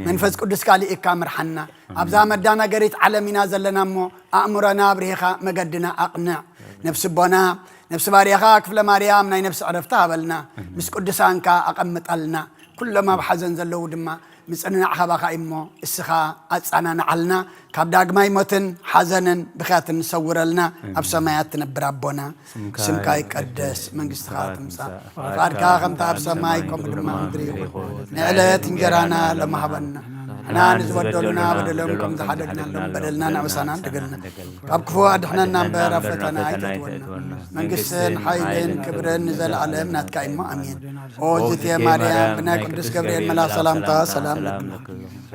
Speaker 1: መንፈስ ቅዱስ ካሊእካ ምርሓና። ኣብዛ መዳናገሪት ዓለም ኢና ዘለና እሞ ኣእምሮና ኣብርሂኻ መገድና ኣቕንዕ። ነፍሲ ቦና ነፍሲ ባርያኻ ክፍለ ማርያም ናይ ነፍሲ ዕረፍቲ ሃበልና፣ ምስ ቅዱሳንካ ኣቐምጠልና። ኩሎም ኣብ ሓዘን ዘለዉ ድማ ምጽንናዕ ካባኻ እዩ እሞ እስኻ ኣጸናንዓልና፣ ካብ ዳግማይ ሞትን ሓዘንን ብኽያትን ሰውረልና። ኣብ ሰማያት ትነብር ኣቦና፣ ስምካ ይቀደስ፣ መንግስትኻ ትምጻእ፣ ፍቓድካ ከምቲ ኣብ ሰማይ ከምኡ ድማ ምድሪ ይኹን። ንዕለት እንጀራና ሎሚ ሃበና። ንሕና ንዝበደሉና በደሎም ከም ዝሓደግናሎም በደልና ንኣበሳና ንደገልና፣ ካብ ክፉእ ኣድሕነና እምበር ኣብ ፈተና ኣይተእትወና። መንግስትን ሓይልን ክብርን ንዘለዓለም ናትካ እዩ እሞ ኣሜን። ኦ እግዝእትየ ማርያም፣ ብናይ ቅዱስ ገብርኤል መልኣክ ሰላምታ ሰላም ለክልኹ።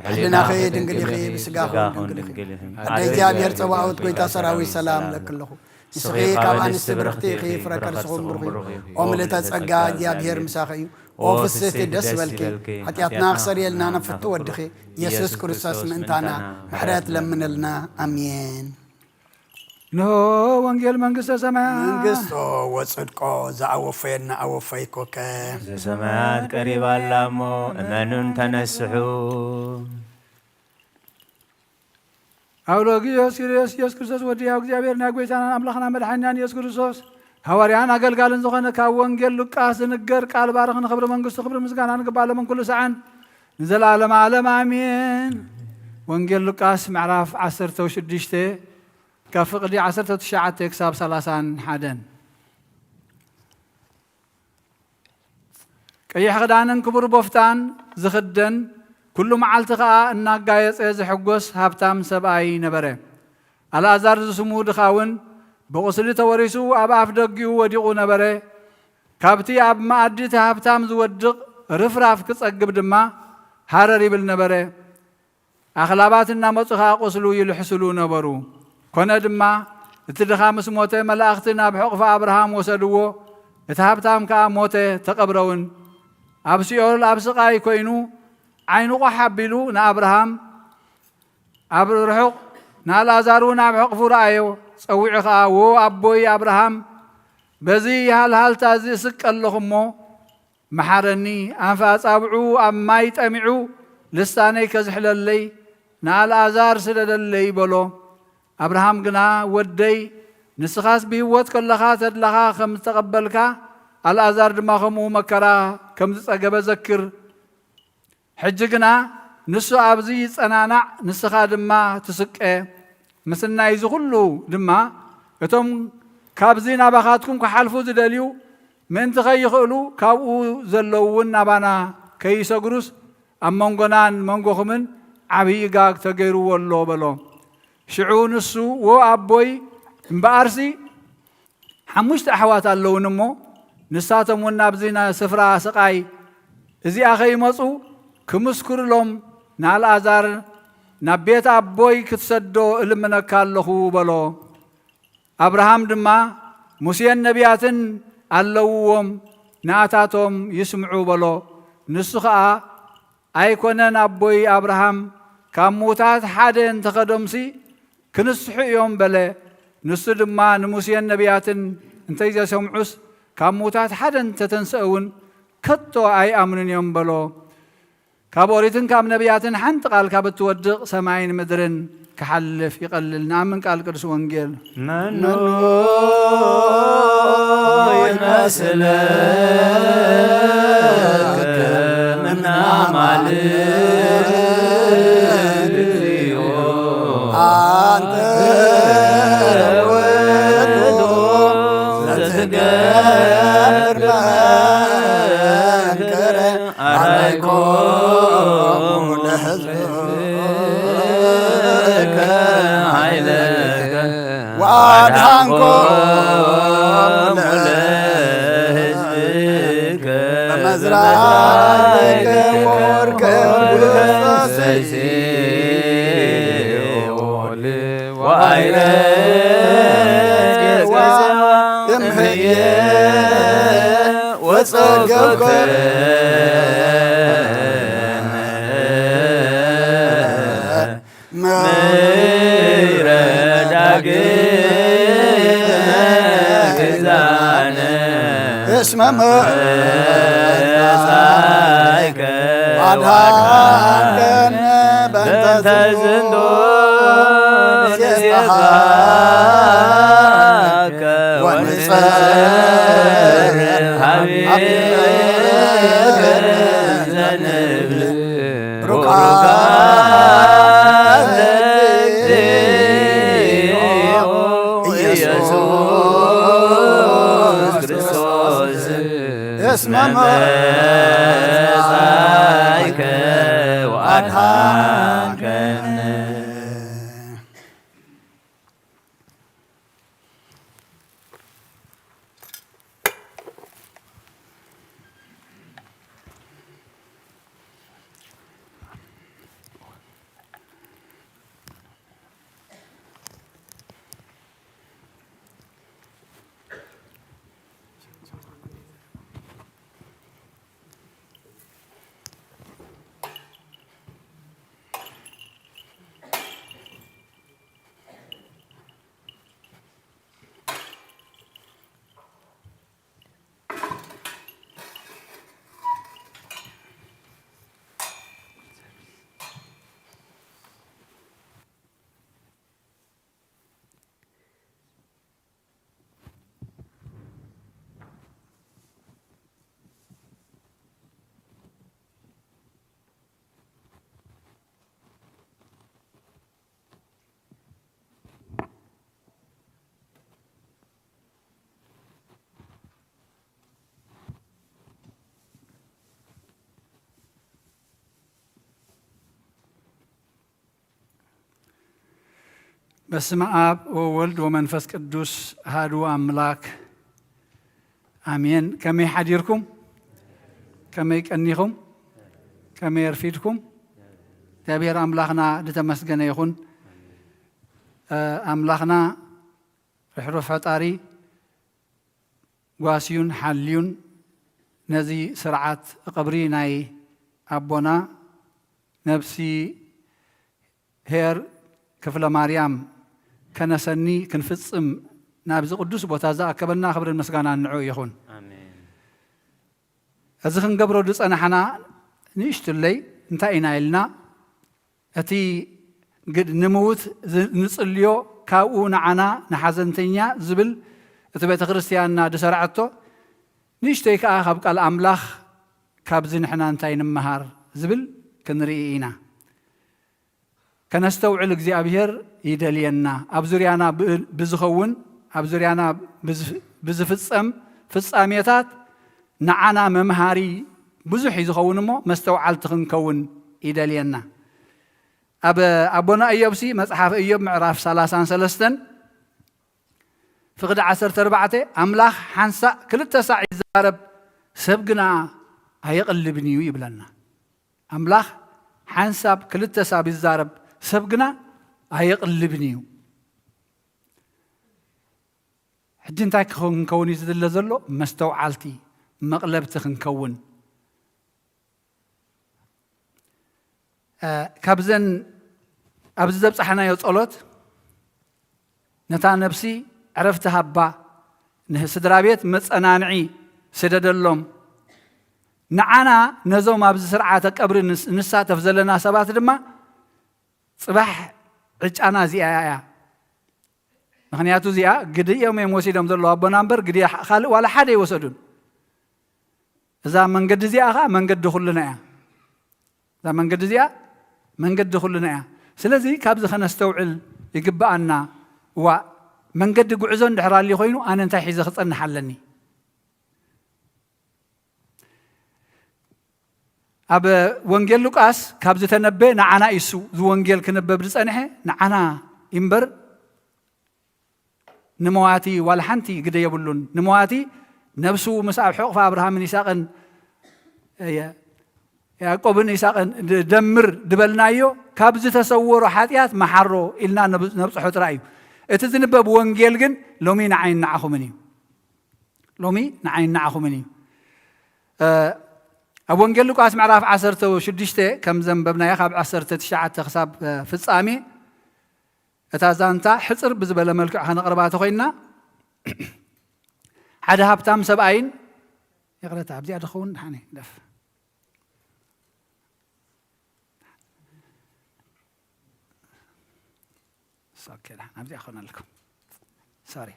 Speaker 1: ሕሊናኺ ድንግል ኢኺ፣ ብስጋኺ እውን ድንግል ኢኺ። ኣደ እግዚኣብሔር ጸባኦት ጎይታ ሰራዊት ሰላም ለክለኹ። ንስኺ ካብ ኣንስቲ ብርኽቲ ኢኺ፣ ፍረ ከርስኹም ብሩኽ እዩ። ኦ ምልእተ ጸጋ፣ እግዚኣብሔር ምሳኺ እዩ። ኦ ፍስህቲ ደስ በልኪ። ሓጢኣትና ክሰርየልና ናብ ፍቱ ወድኺ ኢየሱስ ክርስቶስ ምእንታና ምሕረት ለምንልና። ኣሜን።
Speaker 3: እንሆ ወንጌል መንግስተ ሰማያት።
Speaker 1: መንግስቶ ወጽድቆ ዘኣወፈየና ኣወፈይኮከ።
Speaker 6: ዘሰማያት ቀሪባ ኣላ እሞ እመኑን ተነስሑ።
Speaker 3: ኣውሎጊዮስ ኪርዮስ ኢየሱስ ክርስቶስ ወዲ ሕያው እግዚኣብሔር ናይ ጐይታናን ኣምላኽና መድሓኒናን ኢየሱስ ክርስቶስ ሃዋርያን ኣገልጋልን ዝኾነ ካብ ወንጌል ሉቃስ ዝንገር ቃል ባርኽ። ንኽብሪ መንግስቱ ክብሪ ምስጋና ንግባእ ሎምን ኩሉ ሰዓን ንዘለዓለም ዓለም ኣሜን። ወንጌል ሉቃስ ምዕራፍ 16 ካብ ፍቕዲ 19 ክሳብ 31። ቀይሕ ክዳንን ክቡር ቦፍታን ዝኽደን፣ ኩሉ መዓልቲ ኸኣ እናጋየጸ ዝሕጐስ ሃብታም ሰብኣይ ነበረ። ኣልኣዛር ዝስሙ ድኻውን ብቝስሊ ተወሪሱ ኣብ ኣፍ ደጊኡ ወዲቑ ነበረ። ካብቲ ኣብ መኣዲ እቲ ሃብታም ዝወድቕ ርፍራፍ ክጸግብ ድማ ሃረር ይብል ነበረ። ኣኽላባት እናመጹ ኸኣ ቍስሉ ይልሕሱሉ ነበሩ። ኰነ ድማ፣ እቲ ድኻ ምስ ሞተ፣ መላእኽቲ ናብ ሕቝፊ ኣብርሃም ወሰድዎ፣ እቲ ሃብታም ከኣ ሞተ፣ ተቐብረውን። ኣብ ሲኦል ኣብ ስቓይ ኰይኑ፣ ዓይኑ ቋሕ ኣቢሉ ንኣብርሃም ኣብ ርሑቕ፣ ንኣልኣዛርውን ኣብ ሕቝፉ ረኣዮ። ጸዊዑ ኸኣ፣ ዎ ኣቦይ ኣብርሃም፣ በዚ ሃልሃልታ እዚ እስቀ ኣሎኹ እሞ፣ መሓረኒ ኣንፈ ኣጻብዑ ኣብ ማይ ጠሚዑ ልሳነይ ከዝሕለለይ ንኣልኣዛር ስደደለይ በሎ። ኣብርሃም ግና ወደይ ንስኻስ ብህይወት ከለኻ ተድላኻ ከም ዝተቐበልካ ኣልኣዛር ድማ ከምኡ መከራ ከም ዝጸገበ ዘክር። ሕጂ ግና ንሱ ኣብዚ ይጸናናዕ ንስኻ ድማ ትስቀ። ምስናይ እዚ ኹሉ ድማ እቶም ካብዚ ናባኻትኩም ክሓልፉ ዝደልዩ ምእንቲ ኸይኽእሉ ካብኡ ዘለዉውን ናባና ከይሰግሩስ ኣብ መንጎናን መንጎኹምን ዓብዪ ጋግ ተገይርዎ ኣሎ በሎ። ሽዑ ንሱ ዎ ኣቦይ እምበኣርሲ ሓሙሽተ ኣሕዋት ኣለዉኒ እሞ ንሳቶም እውን ናብዚ ስፍራ ስቓይ እዚኣ ኸይመጹ ክምስክሩሎም ንኣልኣዛር ናብ ቤት ኣቦይ ክትሰዶ እልምነካ ኣለኹ በሎ። ኣብርሃም ድማ ሙሴን ነቢያትን ኣለውዎም ንኣታቶም ይስምዑ በሎ። ንሱ ኸኣ ኣይኮነን ኣቦይ ኣብርሃም ካብ ምዉታት ሓደ እንተኸዶምሲ ክንስሑ እዮም በለ። ንሱ ድማ ንሙሴን ነቢያትን እንተይዘሰምዑስ ካብ ምዉታት ሓደ እንተተንስአ እውን ከቶ ኣይኣምኑን እዮም በሎ። ካብ ኦሪትን ካብ ነቢያትን ሓንቲ ቃል ካብ እትወድቕ ሰማይን ምድርን ክሓልፍ ይቐልል። ንኣምን ቃል ቅዱስ ወንጌል።
Speaker 4: መኑ ይመስለከ እምአማልክት እግዚኦ
Speaker 1: አንተ ውእቱ ዘትገብር መንክረ አርአይኮሙ ለሕዝብከ
Speaker 4: ኃይለከ
Speaker 1: ወአድኃንኮሙ
Speaker 4: ለሕዝብከ
Speaker 1: በመዝራዕከ ወወርቀ
Speaker 4: ሲኦል ወአይረት
Speaker 1: እምህየ ወጸገብከ
Speaker 4: ምሕረ ዳግመ ግዛነ
Speaker 1: እስመ
Speaker 4: መጻእከ
Speaker 1: አድኃንከነ በእንተ
Speaker 4: በእንተ ዝንቱ
Speaker 1: ንሴብሐከ
Speaker 4: ንሴብሐከ
Speaker 1: ወንጸርፍ
Speaker 4: ኀቤከ ዘንብል
Speaker 1: ቡሩካን
Speaker 4: እግዚኦ ኢየሱስ ክርስቶስ
Speaker 1: እስመ
Speaker 4: መጻእከ ወአድኃንከነ።
Speaker 3: በስመ አብ ወወልድ ወመንፈስ ቅዱስ ኣሃዱ ኣምላክ ኣሜን። ከመይ ሓዲርኩም? ከመይ ቀኒኹም? ከመይ ኣርፊድኩም? እግዚኣብሔር ኣምላኽና ዝተመስገነ ይኹን። ኣምላኽና ርሕሩሕ ፈጣሪ ጓስዩን ሓልዩን ነዚ ስርዓት ቐብሪ ናይ ኣቦና ነብሲ ሄር ክፍለማርያም ከነሰኒ ክንፍጽም ናብዚ ቅዱስ ቦታ ዝኣከበና ክብርን ምስጋናን ንዕኡ ይኹን። እዚ ክንገብሮ ዝጸናሕና ንእሽትለይ እንታይ ኢና ኢልና እቲ ንምዉት ንጽልዮ ካብኡ ንዓና ንሓዘንተኛ ዝብል እቲ ቤተ ክርስትያንና ዝሰርዐቶ ንእሽተይ ከኣ ካብ ቃል ኣምላኽ ካብዚ ንሕና እንታይ ንመሃር ዝብል ክንርኢ ኢና። ከነስተውዕል እግዚኣብሔር ይደልየና። ኣብ ዙርያና ብዝኸውን ኣብ ዙርያና ብዝፍጸም ፍጻሜታት ንዓና መምሃሪ ብዙሕ እዩ ዝኸውን እሞ መስተውዓልቲ ክንከውን ይደልየና። ኣብ ኣቦና እዮብሲ መጽሓፍ እዮብ ምዕራፍ 33 ፍቕዲ 14 ኣምላኽ ሓንሳእ ክልተ ሳዕ ይዛረብ ሰብ ግና ኣየቕልብን እዩ ይብለና። ኣምላኽ ሓንሳብ ክልተ ሳብ ይዛረብ ሰብ ግና ኣየቕልብን እዩ። ሕጂ እንታይ ክንከውን እዩ ዝድለ ዘሎ? መስተውዓልቲ መቕለብቲ ክንከውን ካብዘን ኣብዚ ዘብጻሕናዮ ጸሎት ነታ ነብሲ ዕረፍቲ ሃባ፣ ንስድራ ቤት መጸናንዒ ስደደሎም፣ ንዓና ነዞም ኣብዚ ስርዓተ ቀብሪ ንሳተፍ ዘለና ሰባት ድማ ጽባሕ ዕጫና እዚኣ እያ። ምክንያቱ እዚኣ ግዲኦም እዮም ወሲዶም ዘለዉ ኣቦና እምበር ግዲ ካልእ ዋላ ሓደ ኣይወሰዱን። እዛ መንገዲ እዚኣ ከዓ መንገዲ ኩልና እያ። እዛ መንገዲ እዚኣ መንገዲ ኩልና እያ። ስለዚ ካብዚ ከነስተውዕል ይግብኣና። እዋእ መንገዲ ጉዕዞ እንድሕር ኣልዩ ኮይኑ ኣነ እንታይ ሒዘ ክጸንሕ ኣለኒ? ኣብ ወንጌል ሉቃስ ካብ ዝተነበ ንዓና እሱ ዝወንጌል ክንበብ ዝጸንሐ ንዓና እምበር ንመዋቲ ዋላ ሓንቲ ግደ የብሉን። ንመዋቲ ነብሱ ምስ ኣብ ሕቕፋ ኣብርሃምን ይስሐቅን ያዕቆብን ይስሐቅን ደምር ድበልናዮ ካብ ዝተሰወሮ ሓጢኣት መሓሮ ኢልና ነብጽሖ ጥራይ እዩ። እቲ ዝንበብ ወንጌል ግን ሎሚ ንዓይን ንዓኹምን እዩ። ሎሚ ንዓይን ንዓኹምን እዩ። ኣብ ወንጌል ሉቃስ ምዕራፍ 16 ከም ዘንበብናዮ ካብ 19 ክሳብ ፍጻሜ እታ ዛንታ ሕጽር ብዝበለ መልክዕ ከነቕርባ ተኾይንና ሓደ ሃብታም ሰብኣይን ይቕረታ ኣብዚኣ ድኸውን ድሓነ ደፍ okay ኣብዚኣ ክኾነልኩም sorry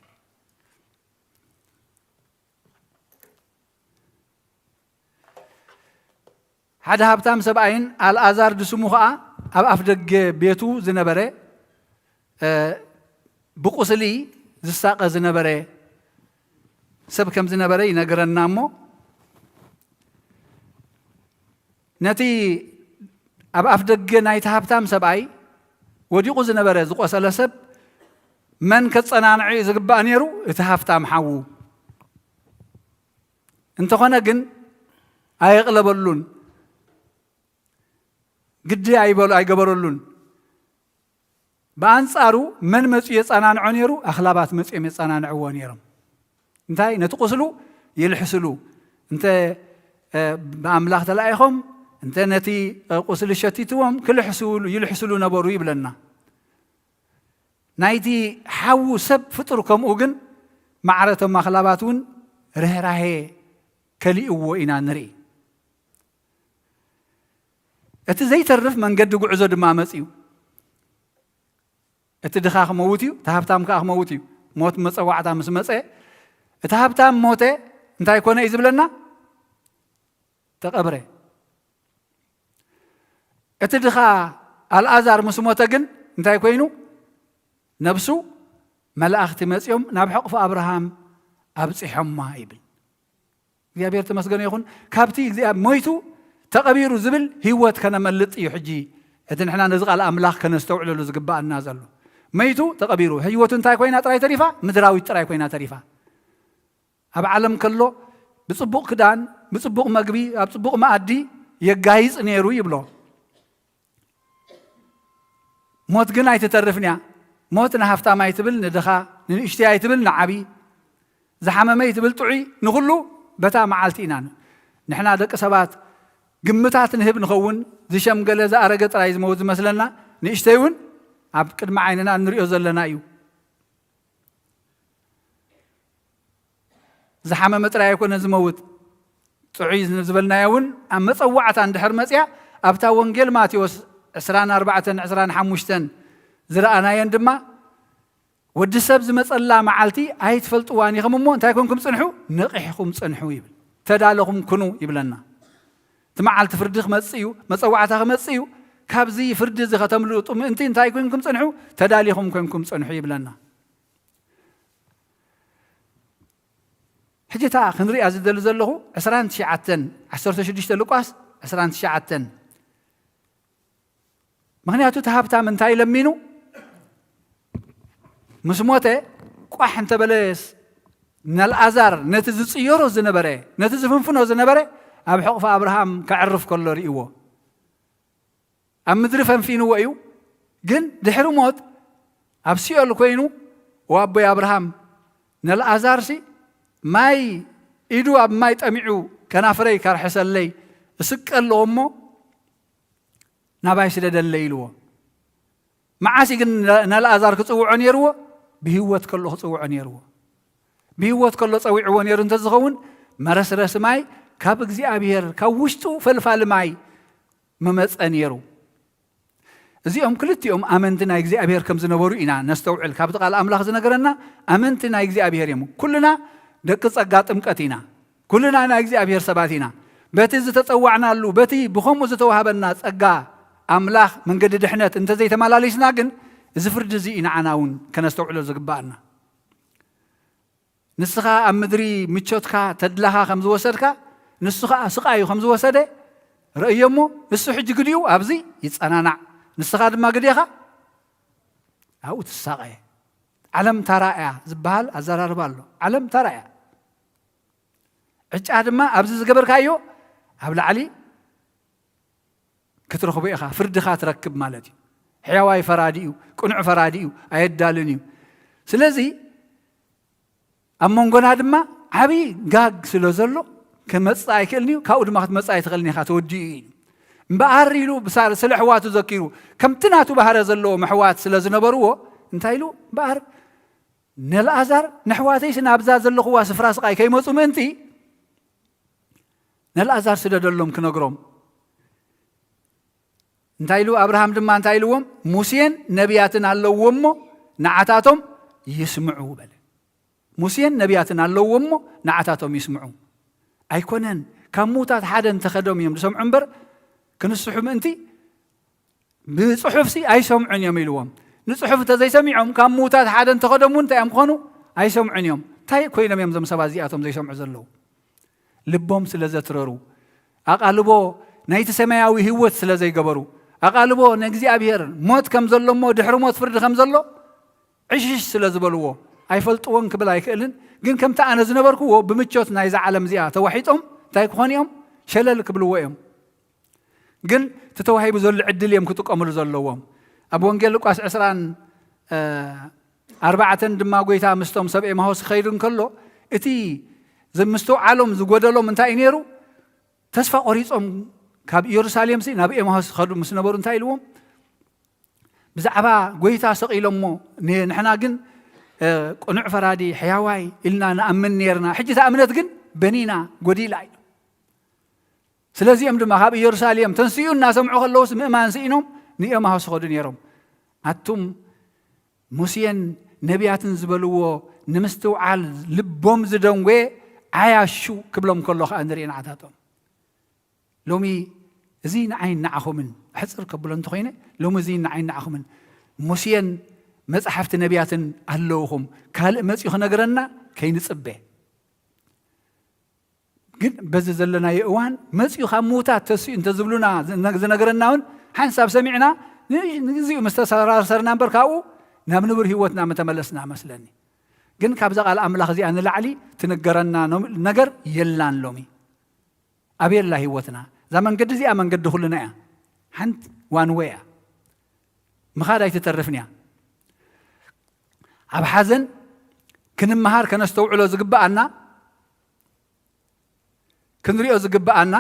Speaker 3: ሓደ ሃብታም ሰብኣይን ኣልኣዛር ዝስሙ ኸኣ ኣብ ኣፍ ደገ ቤቱ ዝነበረ ብቁስሊ ዝሳቐ ዝነበረ ሰብ ከም ዝነበረ ይነግረና እሞ ነቲ ኣብ ኣፍ ደገ ናይቲ ሃብታም ሰብኣይ ወዲቑ ዝነበረ ዝቆሰለ ሰብ መን ከጸናንዖ እዩ ዝግባእ ነይሩ? እቲ ሃብታም ሓዉ። እንተኾነ ግን ኣየቕለበሉን፣ ግዲ ኣይበሉ ኣይገበረሉን። ብኣንጻሩ መን መጺኡ የጸናንዖ ነይሩ? ኣኽላባት መጺኦም የጸናንዕዎ ነይሮም። እንታይ ነቲ ቁስሉ ይልሕስሉ እንተ ብኣምላኽ ተላኢኾም እንተ ነቲ ቁስሊ ሸቲትዎም ክልሕስሉ ይልሕስሉ ነበሩ ይብለና። ናይቲ ሓዉ ሰብ ፍጡር ከምኡ ግን ማዕረ እቶም ኣኽላባት እውን ርህራሄ ከሊእዎ ኢና ንርኢ። እቲ ዘይተርፍ መንገዲ ጉዕዞ ድማ መጺኡ። እቲ ድኻ ክመውት እዩ፣ እቲ ሃብታም ከዓ ክመውት እዩ። ሞት መጸዋዕታ ምስ መጸ እቲ ሃብታም ሞተ፣ እንታይ ኮነ እዩ ዝብለና? ተቐብረ። እቲ ድኻ ኣልኣዛር ምስ ሞተ ግን እንታይ ኮይኑ? ነብሱ መላእኽቲ መጺኦም ናብ ሕቕፊ ኣብርሃም ኣብጺሖማ ይብል። እግዚኣብሔር ተመስገነ ይኹን። ካብቲ ሞይቱ ተቐቢሩ ዝብል ህይወት ከነመልጥ እዩ ሕጂ እቲ ንሕና ነዚ ቃል ኣምላኽ ከነስተውዕለሉ ዝግብኣና ዘሎ። መይቱ ተቐቢሩ ህይወቱ እንታይ ኮይና ጥራይ ተሪፋ? ምድራዊት ጥራይ ኮይና ተሪፋ። ኣብ ዓለም ከሎ ብጽቡቕ ክዳን ብጽቡቕ መግቢ ኣብ ጽቡቕ መኣዲ የጋይጽ ነይሩ ይብሎ። ሞት ግን ኣይትተርፍን እያ። ሞት ንሃፍታም ኣይትብል ንድኻ፣ ንንእሽተይ ኣይትብል ንዓብይ፣ ዝሓመመ ኣይትብል ጥዑይ፣ ንኹሉ በታ መዓልቲ ኢና ንሕና ደቂ ሰባት ግምታት ንህብ ንኸውን። ዝሸምገለ ዝኣረገ ጥራይ ዝመውት ዝመስለና፣ ንእሽተይ እውን ኣብ ቅድሚ ዓይንና እንሪኦ ዘለና እዩ። ዝሓመመ ጥራይ ኣይኮነን ዝመውት፣ ጥዑይ ዝበልናዮ እውን ኣብ መጸዋዕታ እንድሕር መጽያ ኣብታ ወንጌል ማቴዎስ 24 25 ዝረኣናየን ድማ ወዲ ሰብ ዝመጸላ መዓልቲ ኣይትፈልጥዋን ኢኹም እሞ እንታይ ኮንኩም ጽንሑ ነቒሕኩም ጽንሑ ይብል። ተዳለኹም ኩኑ ይብለና። እቲ መዓልቲ ፍርዲ ክመጽእ እዩ፣ መጸዋዕታ ክመጽእ እዩ። ካብዚ ፍርዲ እዚ ከተምልጡ ምእንቲ እንታይ ኮንኩም ጽንሑ ተዳሊኹም ኮንኩም ጽንሑ ይብለና። ሕጂ እታ ክንሪኣ ዝደሊ ዘለኹ 29 16 ሉቃስ 29 ምክንያቱ እቲ ሃብታም እንታይ ለሚኑ ምስ ሞተ ቋሕ እንተበለስ ነልኣዛር ነቲ ዝጽየሮ ዝነበረ ነቲ ዝፍንፍኖ ዝነበረ ኣብ ሕቕፊ ኣብርሃም ከዕርፍ ከሎ ርእይዎ ኣብ ምድሪ ፈንፊንዎ እዩ ግን ድሕሪ ሞት ኣብ ሲኦል ኮይኑ ወኣቦይ ኣብርሃም ነልኣዛርሲ ማይ ኢዱ ኣብ ማይ ጠሚዑ ከናፍረይ ከርሕሰለይ እስቀ ኣለዎ እሞ ናባይ ስደደለይ ኢልዎ። መዓስ እዩ ግን ነልኣዛር ክጽውዖ ነይርዎ? ብህይወት ከሎ ክጽውዖ ነይርዎ። ብህይወት ከሎ ጸዊዕዎ ነይሩ እንተዝኸውን መረስረሲ ማይ ካብ እግዚኣብሔር ካብ ውሽጡ ፈልፋሊ ማይ ምመጸ ነይሩ። እዚኦም ክልቲኦም ኣመንቲ ናይ እግዚኣብሔር ከም ዝነበሩ ኢና ነስተውዕል። ካብቲ ቃል ኣምላኽ ዝነገረና ኣመንቲ ናይ እግዚኣብሔር እዮም። ኩልና ደቂ ጸጋ ጥምቀት ኢና። ኩልና ናይ እግዚኣብሔር ሰባት ኢና። በቲ ዝተጸዋዕናሉ በቲ ብኸምኡ ዝተዋህበና ጸጋ ኣምላኽ መንገዲ ድሕነት እንተዘይተመላሊስና ግን እዚ ፍርዲ እዚ እዩ ንዓና እውን ከነስተውዕሎ ዝግብኣና። ንስኻ ኣብ ምድሪ ምቾትካ ተድላኻ ከም ዝወሰድካ ንሱ ኸኣ ስቓዩ ከም ዝወሰደ ረእዮ እሞ ንሱ ሕጂ ግዲኡ ኣብዚ ይጸናናዕ ንስኻ ድማ ግዴኻ ኣብኡ ትሳቐ። ዓለም ታራ እያ ዝበሃል ኣዘራርባ ኣሎ። ዓለም ታራ እያ። ዕጫ ድማ ኣብዚ ዝገበርካዮ ኣብ ላዕሊ ክትረኽቦ ኢኻ፣ ፍርድኻ ትረክብ ማለት እዩ። ሕያዋይ ፈራዲ እዩ፣ ቅኑዕ ፈራዲ እዩ፣ ኣየዳልን እዩ። ስለዚ ኣብ መንጎና ድማ ዓብዪ ጋግ ስለ ዘሎ ክመጽእ ኣይክእልን እዩ፣ ካብኡ ድማ ክትመጽእ ኣይትኽእልን ኢኻ፣ ተወዲኡ እዩ። እምበኣር ኢሉ ስለ ኣሕዋቱ ዘኪሩ ከምቲ ናቱ ባህረ ዘለዎም ኣሕዋት ስለ ዝነበርዎ እንታይ ኢሉ እምበኣር ነልኣዛር ነሕዋተይሲ ናብዛ ዘለኹዋ ስፍራ ስቓይ ከይመጹ ምእንቲ ነልኣዛር ስደደሎም ክነግሮም እንታይ ኢሉ ኣብርሃም ድማ እንታይ ኢልዎም ሙሴን ነቢያትን ኣለዎ እሞ ንዓታቶም ይስምዑ በለ ሙሴን ነቢያትን ኣለዎ እሞ ንዓታቶም ይስምዑ ኣይኮነን ካብ ምዉታት ሓደ እንተኸዶም እዮም ዝሰምዑ እምበር ክንስሑ ምእንቲ ብጽሑፍሲ ኣይሰምዑን እዮም ኢልዎም። ንጽሑፍ እንተዘይሰሚዖም ካብ ምዉታት ሓደ እንተኸዶም እውን እንታይ እዮም ክኾኑ? ኣይሰምዑን እዮም። እንታይ ኮይኖም እዮም እዞም ሰባት እዚኣቶም ዘይሰምዑ ዘለዉ? ልቦም ስለ ዘትረሩ፣ ኣቓልቦ ናይቲ ሰማያዊ ህይወት ስለ ዘይገበሩ፣ ኣቓልቦ ንእግዚኣብሔር ሞት ከም ዘሎ እሞ ድሕሪ ሞት ፍርዲ ከም ዘሎ ዕሽሽ ስለ ዝበልዎ ኣይፈልጥዎን ክብል ኣይክእልን፣ ግን ከምቲ ኣነ ዝነበርክዎ ብምቾት ናይዛ ዓለም እዚኣ ተዋሒጦም እንታይ ክኾኑ እዮም? ሸለል ክብልዎ እዮም። ግን እቲ ተዋሂቡ ዘሎ ዕድል እዮም ክጥቀምሉ ዘለዎም። ኣብ ወንጌል ሉቃስ 24 ድማ ጎይታ ምስቶም ሰብ ኤማሁስ ክኸይድ እንከሎ እቲ ምስትውዓሎም ዝጎደሎም እንታይ እዩ ነይሩ? ተስፋ ቆሪጾም ካብ ኢየሩሳሌም ሲ ናብ ኤማሁስ ዝኸዱ ምስ ነበሩ እንታይ ኢልዎም? ብዛዕባ ጎይታ ሰቒሎሞ ንሕና ግን ቅኑዕ ፈራዲ ሕያዋይ ኢልና ንኣምን ነርና፣ ሕጂ እታ እምነት ግን በኒና ጎዲላ ኢሉ። ስለዚኦም ድማ ካብ ኢየሩሳሌም ተንሲኡ እናሰምዑ ከለዉስ ምእማን ስኢኖም ንኤማሁስ ይኸዱ ነይሮም። ኣቱም ሙሴን ነቢያትን ዝበልዎ ንምስትውዓል ልቦም ዝደንጎየ ዓያሹ ክብሎም ከሎ ከዓ ንርኢ ንዓታቶም። ሎሚ እዚ ንዓይን ንዓኹምን ሕፅር ከብሎ እንተኾይነ ሎሚ እዚ ንዓይን ንዓኹምን ሙሴን መፅሓፍቲ ነቢያትን ኣለውኹም ካልእ መፂኡ ክነግረና ከይንፅበ ግን በዚ ዘለናዮ እዋን መጺኡ ካብ ምዉታት ተሲኡ እንተዝብሉና ዝነገረና እውን ሓንሳብ ሰሚዕና ንግዚኡ ምስ ተሰራሰርና እምበር ካብኡ ናብ ንቡር ህይወትና ምተመለስና መስለኒ። ግን ካብዛ ቃል ኣምላኽ እዚኣ ንላዕሊ ትንገረና ነገር የላን። ሎሚ ኣበየላ ህይወትና? እዛ መንገዲ እዚኣ መንገዲ ኩልና እያ፣ ሓንቲ one way እያ፣ ምኻድ ኣይትተርፍን እያ። ኣብ ሓዘን ክንመሃር ከነስተውዕሎ ዝግብኣና ክንሪኦ ዝግብኣና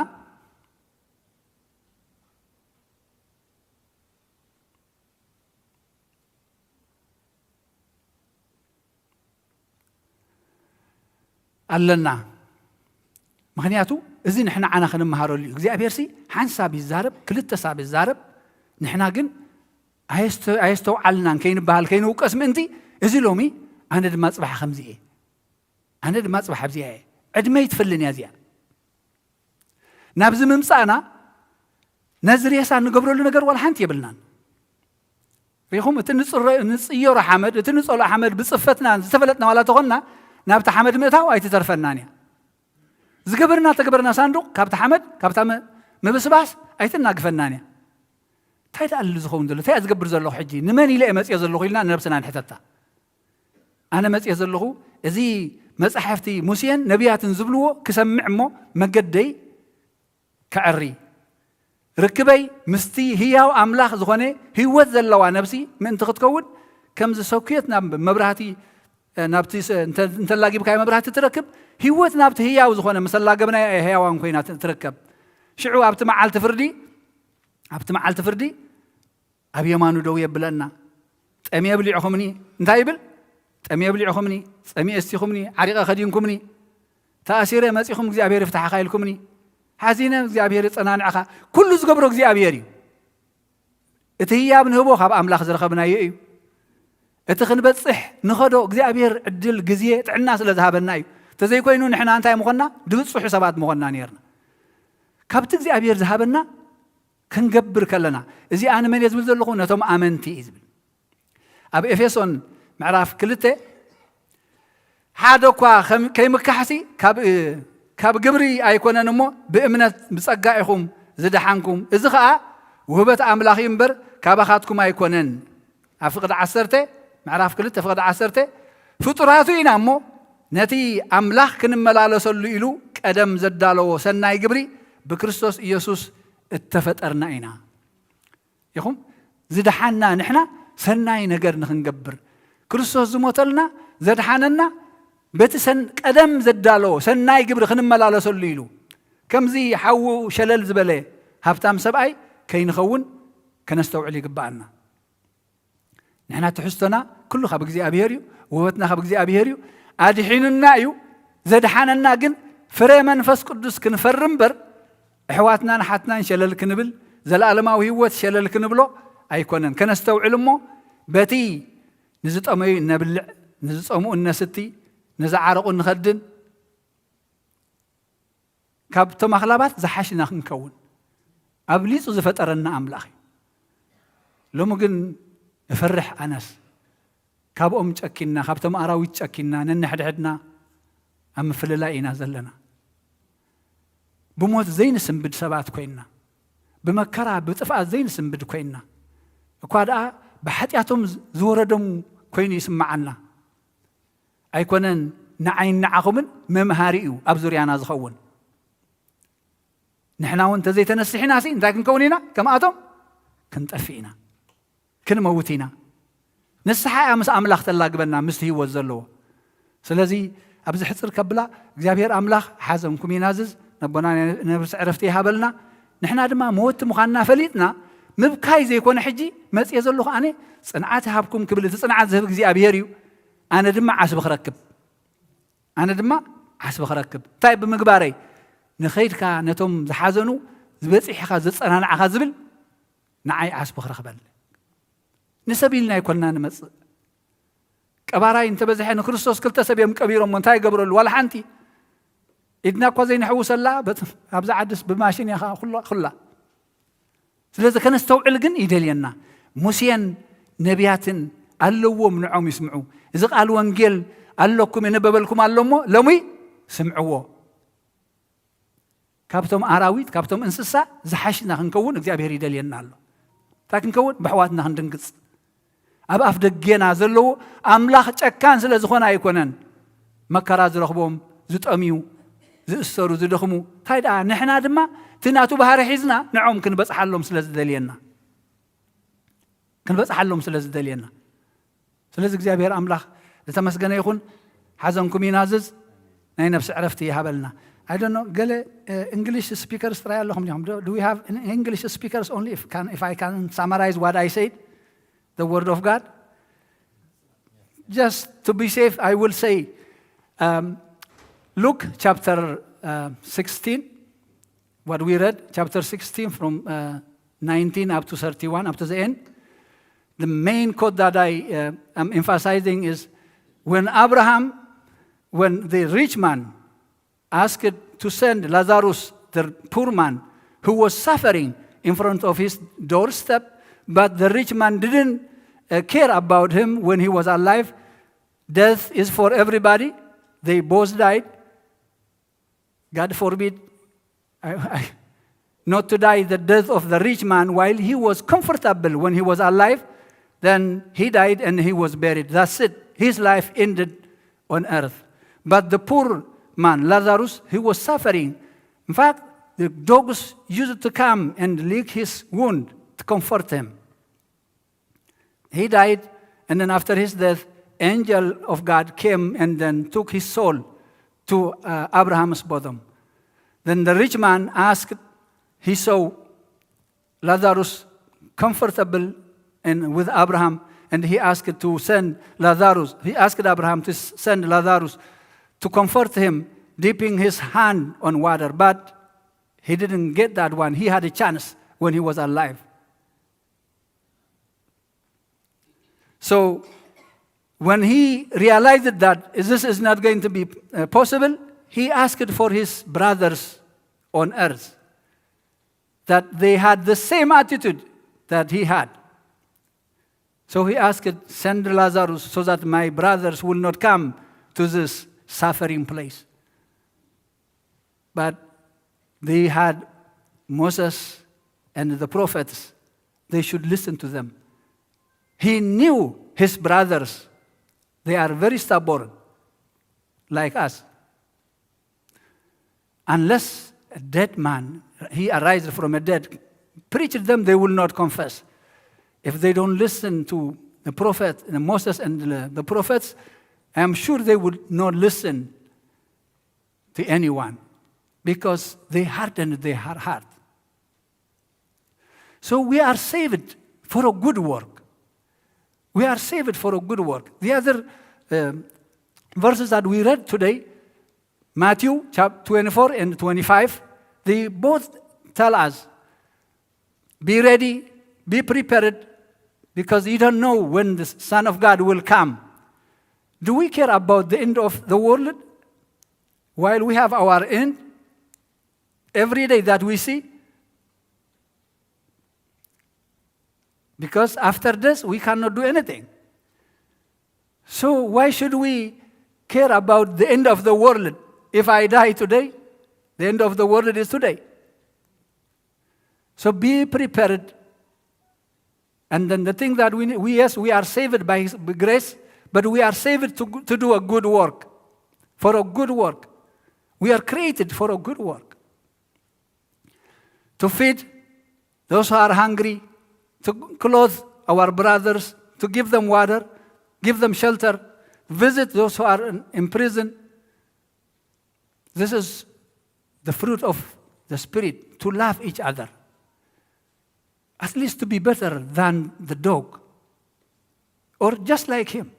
Speaker 3: ኣለና ምክንያቱ እዚ ንሕና ዓና ክንመሃረሉ እዩ። እግዚኣብሔር ሲ ሓንሳብ ይዛረብ፣ ክልተ ሳብ ይዛረብ፣ ንሕና ግን ኣየስተውዓልናን ከይንበሃል፣ ከይንውቀስ ምእንቲ። እዚ ሎሚ ኣነ ድማ ፅባሕ ከምዚ እየ፣ ኣነ ድማ ፅባሕ ኣብዚኣ እየ፣ ዕድመይ ትፍልን እያ እዚኣ። ናብዚ ምምፃእና ነዚ ሬሳ እንገብረሉ ነገር ዋላ ሓንቲ የብልናን። ሪኹም፣ እቲ ንፅየሮ ሓመድ፣ እቲ ንፀልኦ ሓመድ፣ ብፅፈትና ዝተፈለጥና ዋላ ተኾንና ናብቲ ሓመድ ምእታው ኣይትተርፈናን እያ። ዝገበርና ተገበርና ሳንዱቕ ካብቲ ሓመድ፣ ካብታ ምብስባስ ኣይትናግፈናን እያ። እንታይ ደኣ ዝኸውን ዘሎ? እንታይ እየ ዝገብር ዘለኹ ሕጂ? ንመን ኢለ እየ መፅዮ ዘለኹ ኢልና ንነብስና ንሕተታ። ኣነ መፅየ ዘለኹ እዚ መፃሕፍቲ ሙሴን ነቢያትን ዝብልዎ ክሰምዕ እሞ መገደይ ከዕሪ፣ ርክበይ ምስቲ ህያው ኣምላኽ ዝኾነ ህይወት ዘለዋ ነብሲ ምእንቲ ክትከውን፣ ከምዚ ሰኩየት ናብ መብራህቲ ናብቲ እንተላጊብካዮ መብራህቲ ትረክብ፣ ህይወት ናብቲ ህያው ዝኾነ ምስ ኣላገብናዮ ህያዋን ኮይና ትርከብ። ሽዑ ኣብቲ መዓልቲ ፍርዲ ኣብ የማኑ ደው የብለና። ጠምየ ብሊዕኹምኒ፣ እንታይ ይብል? ጠምየ ብሊዕኹምኒ፣ ፀሚአ እስቲኹምኒ፣ ዓሪቐ ከዲንኩምኒ፣ ተኣሲረ መፂኹም እግዚኣብሔር ይፍትሓኻ ኢልኩምኒ፣ ሓዚነ እግዚኣብሔር የፀናንዕኻ። ኩሉ ዝገብሮ እግዚኣብሔር እዩ። እቲ ህያብ ንህቦ ካብ ኣምላኽ ዝረኸብናዮ እዩ። እቲ ክንበፅሕ ንኸዶ እግዚኣብሔር ዕድል፣ ግዜ፣ ጥዕና ስለ ዝሃበና እዩ። ተዘይኮይኑ ንሕና እንታይ ምኾንና? ድብፅሑ ሰባት ምኾንና ነርና። ካብቲ እግዚኣብሔር ዝሃበና ክንገብር ከለና፣ እዚ ኣነ መን እየ ዝብል ዘለኹ? ነቶም ኣመንቲ እዩ ዝብል። ኣብ ኤፌሶን ምዕራፍ 2፣ ሓደ እኳ ከይምካሕሲ ካብ ግብሪ ኣይኮነን እሞ ብእምነት ብፀጋ ኢኹም ዝደሓንኩም፣ እዚ ከዓ ውህበት ኣምላኽ እዩ እምበር ካባኻትኩም ኣይኮነን። ኣብ ፍቅዲ 10፣ ምዕራፍ 2 ፍቅዲ 10፣ ፍጡራቱ ኢና እሞ ነቲ ኣምላኽ ክንመላለሰሉ ኢሉ ቀደም ዘዳለዎ ሰናይ ግብሪ ብክርስቶስ ኢየሱስ እተፈጠርና ኢና። ኢኹም ዝደሓና ንሕና ሰናይ ነገር ንክንገብር ክርስቶስ ዝሞተልና፣ ዘድሓነና በቲ ቀደም ዘዳለዎ ሰናይ ግብሪ ክንመላለሰሉ ኢሉ። ከምዚ ሓዉ ሸለል ዝበለ ሃብታም ሰብኣይ ከይንኸውን ከነስተውዕል ይግባአና። ንሕና ትሕዝቶና ኩሉ ካብ እግዚኣብሔር እዩ፣ ውህበትና ካብ እግዚኣብሔር እዩ፣ ኣድሒኑና እዩ። ዘድሓነና ግን ፍረ መንፈስ ቅዱስ ክንፈሪ እምበር ኣሕዋትናን ሓትናን ሸለል ክንብል፣ ዘለኣለማዊ ህይወት ሸለል ክንብሎ ኣይኮነን። ከነስተውዕል እሞ በቲ ንዝጠመዩ እነብልዕ፣ ንዝፀምኡ እነስቲ፣ ንዝዓረቑ እንኸድን፣ ካብቶም ኣኽላባት ዝሓሽና ክንከውን ኣብሊፁ ዝፈጠረና ኣምላኽ እዩ። ሎሚ ግን እፈርሕ ኣነስ፣ ካብኦም ጨኪና፣ ካብቶም ኣራዊት ጨኪና ነንሕድሕድና ኣብ ምፍልላይ ኢና ዘለና። ብሞት ዘይንስንብድ ሰባት ኮይንና፣ ብመከራ ብጥፍኣት ዘይንስንብድ ኮይንና፣ እኳ ደኣ ብሓጢኣቶም ዝወረዶም ኮይኑ ይስምዓና። ኣይኮነን፣ ንዓይን ንዓኹምን መምሃሪ እዩ ኣብ ዙርያና ዝኸውን። ንሕና እውን እንተዘይተነስሒና ሲ እንታይ ክንከውን ኢና? ከምኣቶም ክንጠፊ ኢና፣ ክንመውት ኢና። ንስሓ እያ ምስ ኣምላኽ ተላግበና፣ ምስቲ ህይወት ዘለዎ። ስለዚ ኣብዚ ሕፅር ከብላ፣ እግዚኣብሔር ኣምላኽ ሓዘንኩም ይናዝዝ፣ ነቦና ነብሲ ዕረፍቲ ይሃበልና። ንሕና ድማ መወቲ ምዃንና ፈሊጥና ምብካይ ዘይኮነ፣ ሕጂ መፅየ ዘለኹ ኣነ ፅንዓት ይሃብኩም ክብል፣ እቲ ፅንዓት ዝህብ እግዚኣብሔር እዩ። ኣነ ድማ ዓስቢ ክረክብ እንታይ ብምግባረይ? ንኸይድካ ነቶም ዝሓዘኑ ዝበፂሕኻ ዘፀናንዓኻ ዝብል ንዓይ ዓስቢ ክረክበል። ንሰብ ኢልና ኣይኮንና ንመፅእ። ቀባራይ እንተበዝሐ፣ ንክርስቶስ ክልተ ሰብ እዮም ቀቢሮሞ፣ እንታይ ይገብረሉ? ዋላ ሓንቲ ኢድና እኳ ዘይንሕውሰላ። ኣብዛ ዓድስ ብማሽን ኢኻ ኩላ። ስለዚ ከነስተውዕል ግን ይደልየና። ሙሴን ነቢያትን ኣለዎም፣ ንዖም ይስምዑ። እዚ ቃል ወንጌል ኣለኩም፣ ይነበበልኩም ኣሎ እሞ ሎሚ ስምዕዎ። ካብቶም ኣራዊት፣ ካብቶም እንስሳ ዝሓሽና ክንከውን እግዚኣብሔር ይደልየና ኣሎ። እንታይ ክንከውን? ብኣሕዋትና ክንድንግፅ። ኣብ ኣፍ ደጌና ዘለዎ ኣምላኽ ጨካን ስለ ዝኾነ ኣይኮነን መከራ ዝረኽቦም፣ ዝጠምዩ፣ ዝእሰሩ፣ ዝደኽሙ። እንታይ ደኣ ንሕና ድማ እቲ ናቱ ባህሪ ሒዝና ንዖም ክንበፅሓሎም ስለ ዝደልየና፣ ክንበፅሓሎም ስለ ዝደልየና። ስለዚ እግዚኣብሔር ኣምላኽ ዝተመስገነ ይኹን፣ ሓዘንኩም ይናዝዝ፣ ናይ ነፍሲ ዕረፍቲ ይሃበልና። I don't know፣ ገለ English speakers ጥራይ ኣለኹም ዲኹም? Do we have English speakers only? If I can summarize what I said, the word of God, just to be safe, I will say Luke chapter 16. What we read, chapter 16 from 19 up to 31, up to the end. The main quote that I am emphasizing is when Abraham, when the rich man asked to send Lazarus, the poor man, who was suffering in front of his doorstep, but the rich man didn't care about him when he was alive. Death is for everybody. They both died. God forbid not to die the death of the rich man while he was comfortable when he was alive. Then he died and he was buried. That's it. His life ended on earth. But the poor man, Lazarus, he was suffering. In fact, the dogs used to come and lick his wound to comfort him. He died, and then after his death, angel of God came and then took his soul to Abraham's bosom. Then the rich man asked, he saw Lazarus comfortable and with Abraham, and he asked to send Lazarus. He asked Abraham to send Lazarus to comfort him, dipping his hand on water. But he didn't get that one. He had a chance when he was alive. So when he realized that this is not going to be possible, he asked for his brothers on earth, that they had the same attitude that he had. So he asked, send Lazarus so that my brothers will not come to this suffering place. But they had Moses and the prophets. They should listen to them. He knew his brothers. They are very stubborn, like us. Unless a dead man, he arises from a dead, preached them, they will not confess. If they don't listen to the prophet, Moses and the prophets, I'm sure they would not listen to anyone because they hardened their heart. So we are saved for a good work. We are saved for a good work. The other verses that we read today, Matthew chapter 24 and 25, they both tell us, be ready, be prepared, because you don't know when the Son of God will come. Do we care about the end of the world? While we have our end, every day that we see? Because after this, we cannot do anything. So why should we care about the end of the world? If I die today, the end of the world is today. So be prepared. And then the thing that we yes, we are saved by His grace, but we are saved to do a good work, for a good work. We are created for a good work. To feed those who are hungry, to clothe our brothers, to give them water, give them shelter, visit those who are in prison. This is the fruit of the Spirit, to love each other. At least to be better than the dog, or just like him.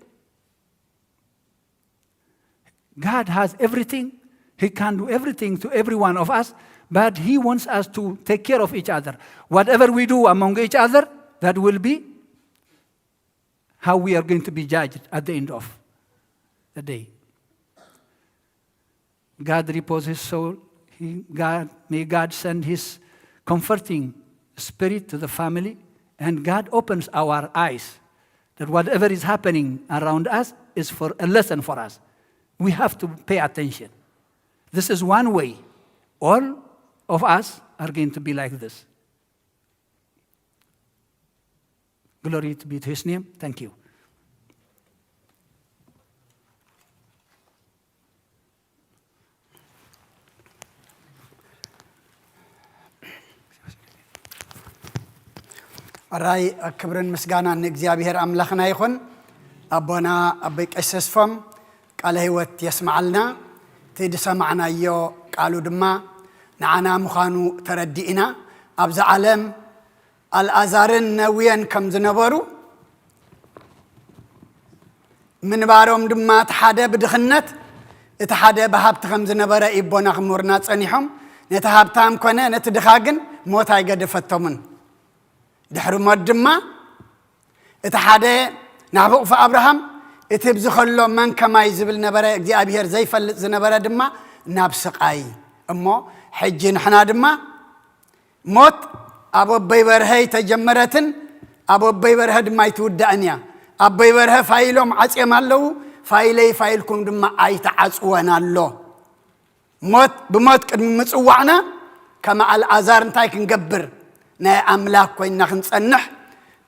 Speaker 3: God has everything. He can do everything to every one of us, but He wants us to take care of each other. Whatever we do among each other, that will be how we are going to be judged at the end of the day. God repose His soul. May God send His comforting Spirit to the family, and God opens our eyes that whatever is happening around us is for a lesson for us. We have to pay attention. This is one way. All of us are going to be like this. Glory to be to His name. Thank you.
Speaker 1: ራይ ክብርን ምስጋናን ንእግዚኣብሔር ኣምላኽና ይኹን። ኣቦና ኣቦይ ቀሲስ ተስፎም ቃለ ህይወት የስምዓልና። እቲ ዝሰማዕናዮ ቃሉ ድማ ንዓና ምዃኑ ተረዲእና ኣብዛ ዓለም ኣልኣዛርን ነውየን ከም ዝነበሩ ምንባሮም ድማ እቲ ሓደ ብድኽነት እቲ ሓደ ብሃብቲ ከም ዝነበረ ኢቦና ክምህሩና ጸኒሖም። ነቲ ሃብታም ኮነ ነቲ ድኻ ግን ሞት ኣይገደፈቶምን። ድሕሪ ሞት ድማ እቲ ሓደ ናብ ሕቑፊ ኣብርሃም፣ እቲ ብዚ ከሎ መን ከማይ ዝብል ነበረ እግዚኣብሔር ዘይፈልጥ ዝነበረ ድማ ናብ ስቓይ። እሞ ሕጂ ንሕና ድማ ሞት ኣብ ኣቦይ በርሀ ኣይተጀመረትን፣ ኣብ ኣቦይ በርሀ ድማ ኣይትውዳእን እያ። ኣቦይ በርሀ ፋይሎም ዓፅዮም ኣለዉ፣ ፋይለይ ፋይልኩም ድማ ኣይተዓፅወን ኣሎ። ሞት ብሞት ቅድሚ ምጽዋዕና ከመ ኣልኣዛር እንታይ ክንገብር? ናይ ኣምላክ ኮይንና ክንጸንሕ፣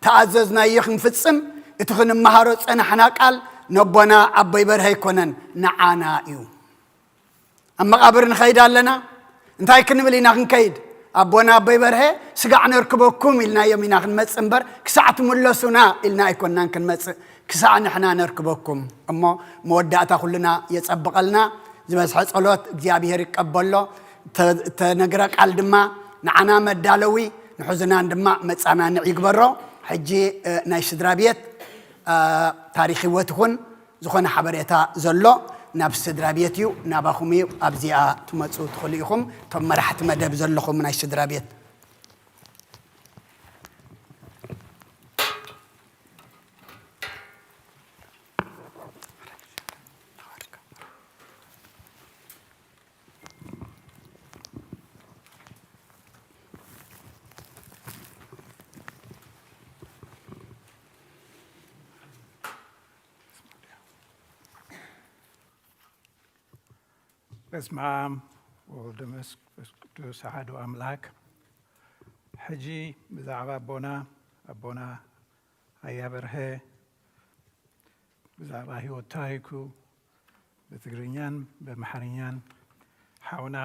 Speaker 1: ተኣዘዝናዮ ክንፍጽም፣ እቲ ክንመሃሮ ዝጸናሕና ቃል ነቦና ኣቦይ በርሀ ኣይኮነን ንዓና እዩ። ኣብ መቓብር ንኸይድ ኣለና፣ እንታይ ክንብል ኢና ክንከይድ? ኣቦና ኣቦይ በርሀ ስጋዕ ነርክበኩም ኢልናዮም ኢና ክንመጽእ እምበር ክሳዕ ትምለሱና ኢልና ኣይኮናን ክንመጽእ፣ ክሳዕ ንሕና ነርክበኩም። እሞ መወዳእታ ኩልና የጸብቐልና። ዝበዝሐ ጸሎት እግዚኣብሔር ይቀበሎ፣ እተነግረ ቃል ድማ ንዓና መዳለዊ ንሕዙናን ድማ መጻናንዒ ይግበሮ። ሕጂ ናይ ስድራ ቤት ታሪክ ህይወት ይኹን ዝኾነ ሓበሬታ ዘሎ ናብ ስድራ ቤት እዩ፣ ናባኹም እዩ። ኣብዚኣ ትመፁ ትኽእሉ ኢኹም እቶም መራሕቲ መደብ ዘለኹም ናይ ስድራ ቤት።
Speaker 2: በስመ አብ ወወልድ ወመንፈስ ቅዱስ ኣሐዱ ኣምላክ። ሕጂ ብዛዕባ ኣቦና ኣያ በርሀ፣ ብዛዕባ ህይወት ታሪኩ ብትግርኛን ብኣምሓርኛን ሓውና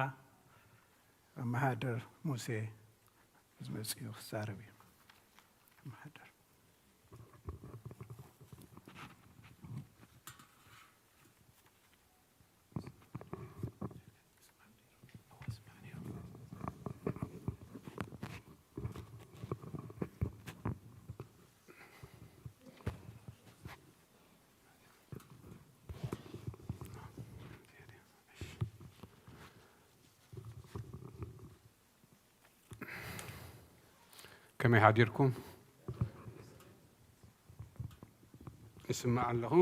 Speaker 2: ኣመሓደር ሙሴ ዝመፅኡ ክዛረብ እዩ። ኣመሓደር።
Speaker 7: ከመይ ሓዲርኩም? ይስማዕ ኣለኹ?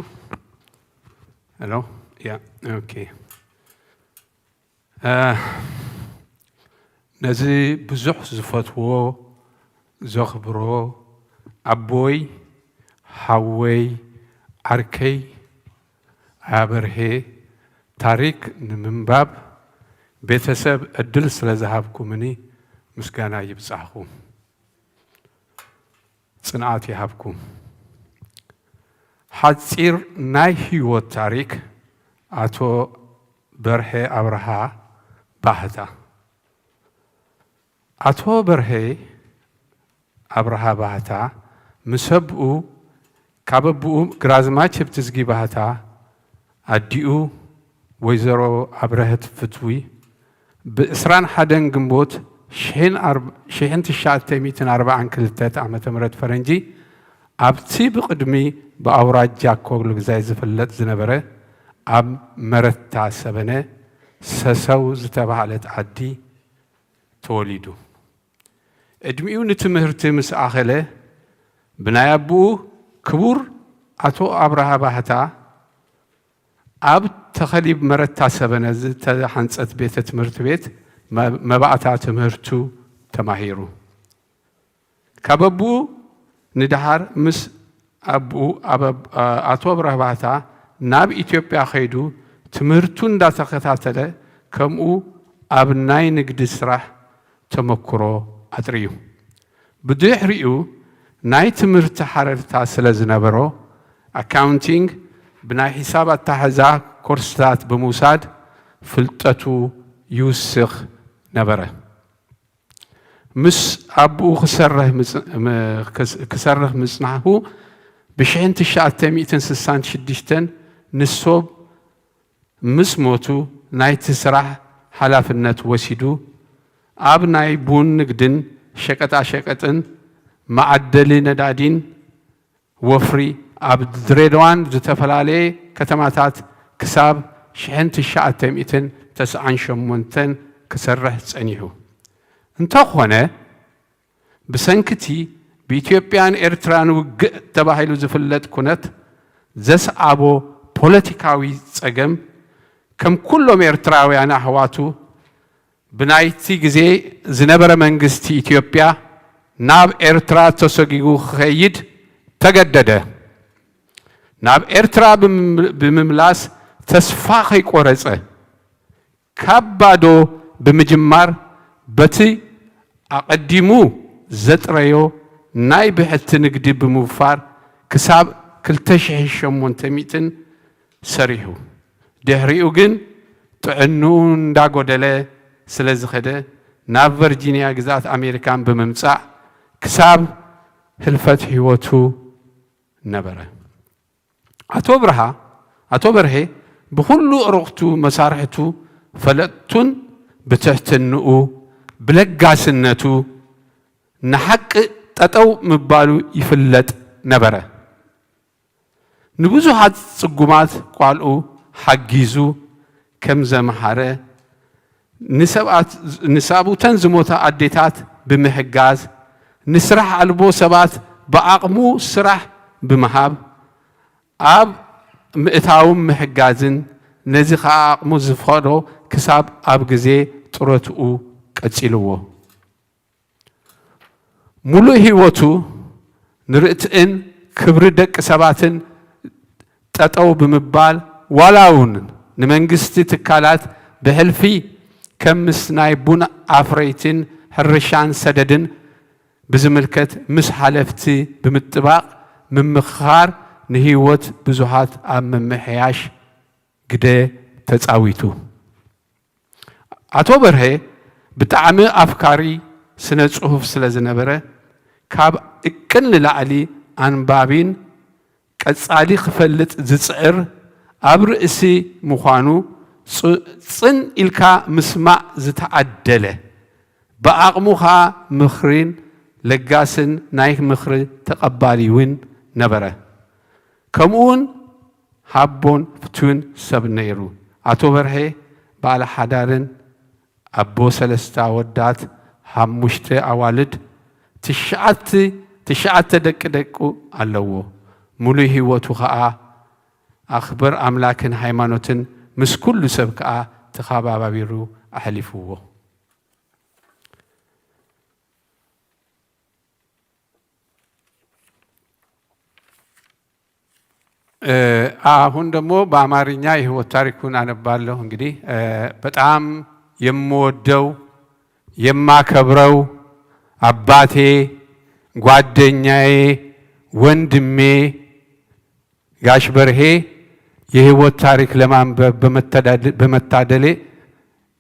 Speaker 7: Hello, yeah, okay። ነዚ ብዙሕ ዝፈትዎ ዘኽብሮ ኣቦይ፣ ሓወይ፣ ዓርከይ ኣያበርሄ ታሪክ ንምንባብ ቤተሰብ ዕድል ስለዝሃብኩምኒ ምስጋና ይብፃሕኹም። ፅንዓት ይሃብኩም። ሓፂር ናይ ህይወት ታሪክ ኣቶ በርሄ ኣብርሃ ባህታ። ኣቶ በርሄ ኣብርሃ ባህታ ምስ ኣቡኡ፣ ካብ ኣቡኡ ግራዝማች ህብትዝጊ ባህታ፣ ኣዲኡ ወይዘሮ ኣብረሀት ፍትዊ፣ ብ21 ግንቦት 1942 ዓመተ ምህረት ፈረንጂ ኣብቲ ብቕድሚ ብኣውራጃ ኮግልግዛይ ዝፍለጥ ዝነበረ ኣብ መረታ ሰበነ ሰሰው ዝተባህለት ዓዲ ተወሊዱ። ዕድሚኡ ንትምህርቲ ምስ ኣኸለ ብናይ ኣቡኡ ክቡር ኣቶ ኣብርሃ ባህታ ኣብ ተኸሊብ መረታ ሰበነ ዝተሃንጸት ቤተ ትምህርቲ ቤት መባእታ ትምህርቱ ተማሂሩ። ካብ ኣቡኡ ንደሓር ምስ ኣቡኡ ኣቶ ኣብርሃ ባህታ ናብ ኢትዮጵያ ከይዱ ትምህርቱ እንዳተኸታተለ ከምኡ ኣብ ናይ ንግዲ ስራሕ ተመኩሮ ኣጥርዩ። ብድሕሪኡ ናይ ትምህርቲ ሃረርታ ስለ ዝነበሮ accounting ብናይ ሒሳብ ኣተሓሕዛ ኮርስታት ብምውሳድ ፍልጠቱ ይውስኽ ነበረ። ምስ ኣቡኡ ክሰርሕ ምጽናሑ ብ1966 ንሶብ ምስ ሞቱ ናይቲ ስራሕ ሓላፍነት ወሲዱ ኣብ ናይ ቡን ንግድን ሸቀጣሸቀጥን መዓደሊ ነዳዲን ወፍሪ ኣብ ድሬዳዋን ዝተፈላለየ ከተማታት ክሳብ 1998 ክሰርሕ ጸኒሑ። እንተኾነ ብሰንኪ'ቲ ብኢትዮጵያን ኤርትራን ውግእ ተባሂሉ ዝፍለጥ ኩነት ዘስዓቦ ፖለቲካዊ ጸገም ከም ኩሎም ኤርትራውያን ኣሕዋቱ ብናይቲ ግዜ ዝነበረ መንግስቲ ኢትዮጵያ ናብ ኤርትራ ተሰጒጉ ክኸይድ ተገደደ። ናብ ኤርትራ ብምምላስ ተስፋ ከይቆረጸ ካብ ባዶ ብምጅማር በቲ ኣቐዲሙ ዘጥረዮ ናይ ብሕቲ ንግዲ ብምውፋር ክሳብ 2800 ሰሪሑ። ድሕሪኡ ግን ጥዕንኡ እንዳጎደለ ስለዝኸደ ናብ ቨርጂንያ ግዝኣት ኣሜሪካን ብምምጻእ ክሳብ ህልፈት ህይወቱ ነበረ። ኣቶ ብርሃ ኣቶ በርሄ ብኹሉ ኣዕሩኽቱ መሳርሕቱ ፈለጥቱን ብትሕትንኡ ብለጋስነቱ ንሓቂ ጠጠው ምባሉ ይፍለጥ ነበረ። ንብዙሓት ጽጉማት ቋልኡ ሓጊዙ ከም ዘምሃረ፣ ንሰብኡተን ዝሞታ ኣዴታት ብምሕጋዝ፣ ንስራሕ ኣልቦ ሰባት ብዓቕሙ ስራሕ ብምሃብ፣ ኣብ ምእታውም ምሕጋዝን ነዚ ከኣ ዓቕሙ ዝፈቕዶ ክሳብ ኣብ ግዜ ጥረትኡ ቀጺልዎ። ሙሉእ ህይወቱ ንርትዕን ክብሪ ደቂ ሰባትን ጠጠው ብምባል ዋላውን ንመንግስቲ ትካላት ብሕልፊ ከም ምስ ናይ ቡን ኣፍረይቲን ሕርሻን ሰደድን ብዝምልከት ምስ ሓለፍቲ ብምጥባቕ ምምኽኻር ንህይወት ብዙሓት ኣብ ምምሕያሽ ግደ ተፃዊቱ። ኣቶ በርሀ ብጣዕሚ ኣፍካሪ ስነ ጽሁፍ ስለ ዝነበረ ካብ እቅን ንላዕሊ ኣንባቢን ቀጻሊ ክፈልጥ ዝጽዕር ኣብ ርእሲ ምዃኑ ጽን ኢልካ ምስማዕ ዝተዓደለ ብዓቕሙ ከኣ ምኽሪን ለጋስን ናይ ምኽሪ ተቐባሊውን ነበረ። ከምኡውን ሃቦን ፍትውን ሰብ ነይሩ። ኣቶ በርሄ በዓል ሓዳርን ኣቦ ሰለስተ ኣወዳት ሓሙሽተ ኣዋልድ ትሽዓተ ደቂ ደቁ ኣለዎ። ሙሉእ ሂወቱ ከኣ ኣኽብር ኣምላክን ሃይማኖትን ምስ ኩሉ ሰብ ከኣ ተኸባባቢሩ ኣሕሊፍዎ። አሁን ደግሞ በአማርኛ የህይወት ታሪኩን አነባለሁ። እንግዲህ በጣም የምወደው የማከብረው አባቴ፣ ጓደኛዬ፣ ወንድሜ ጋሽ በርሄ የህይወት ታሪክ ለማንበብ በመታደሌ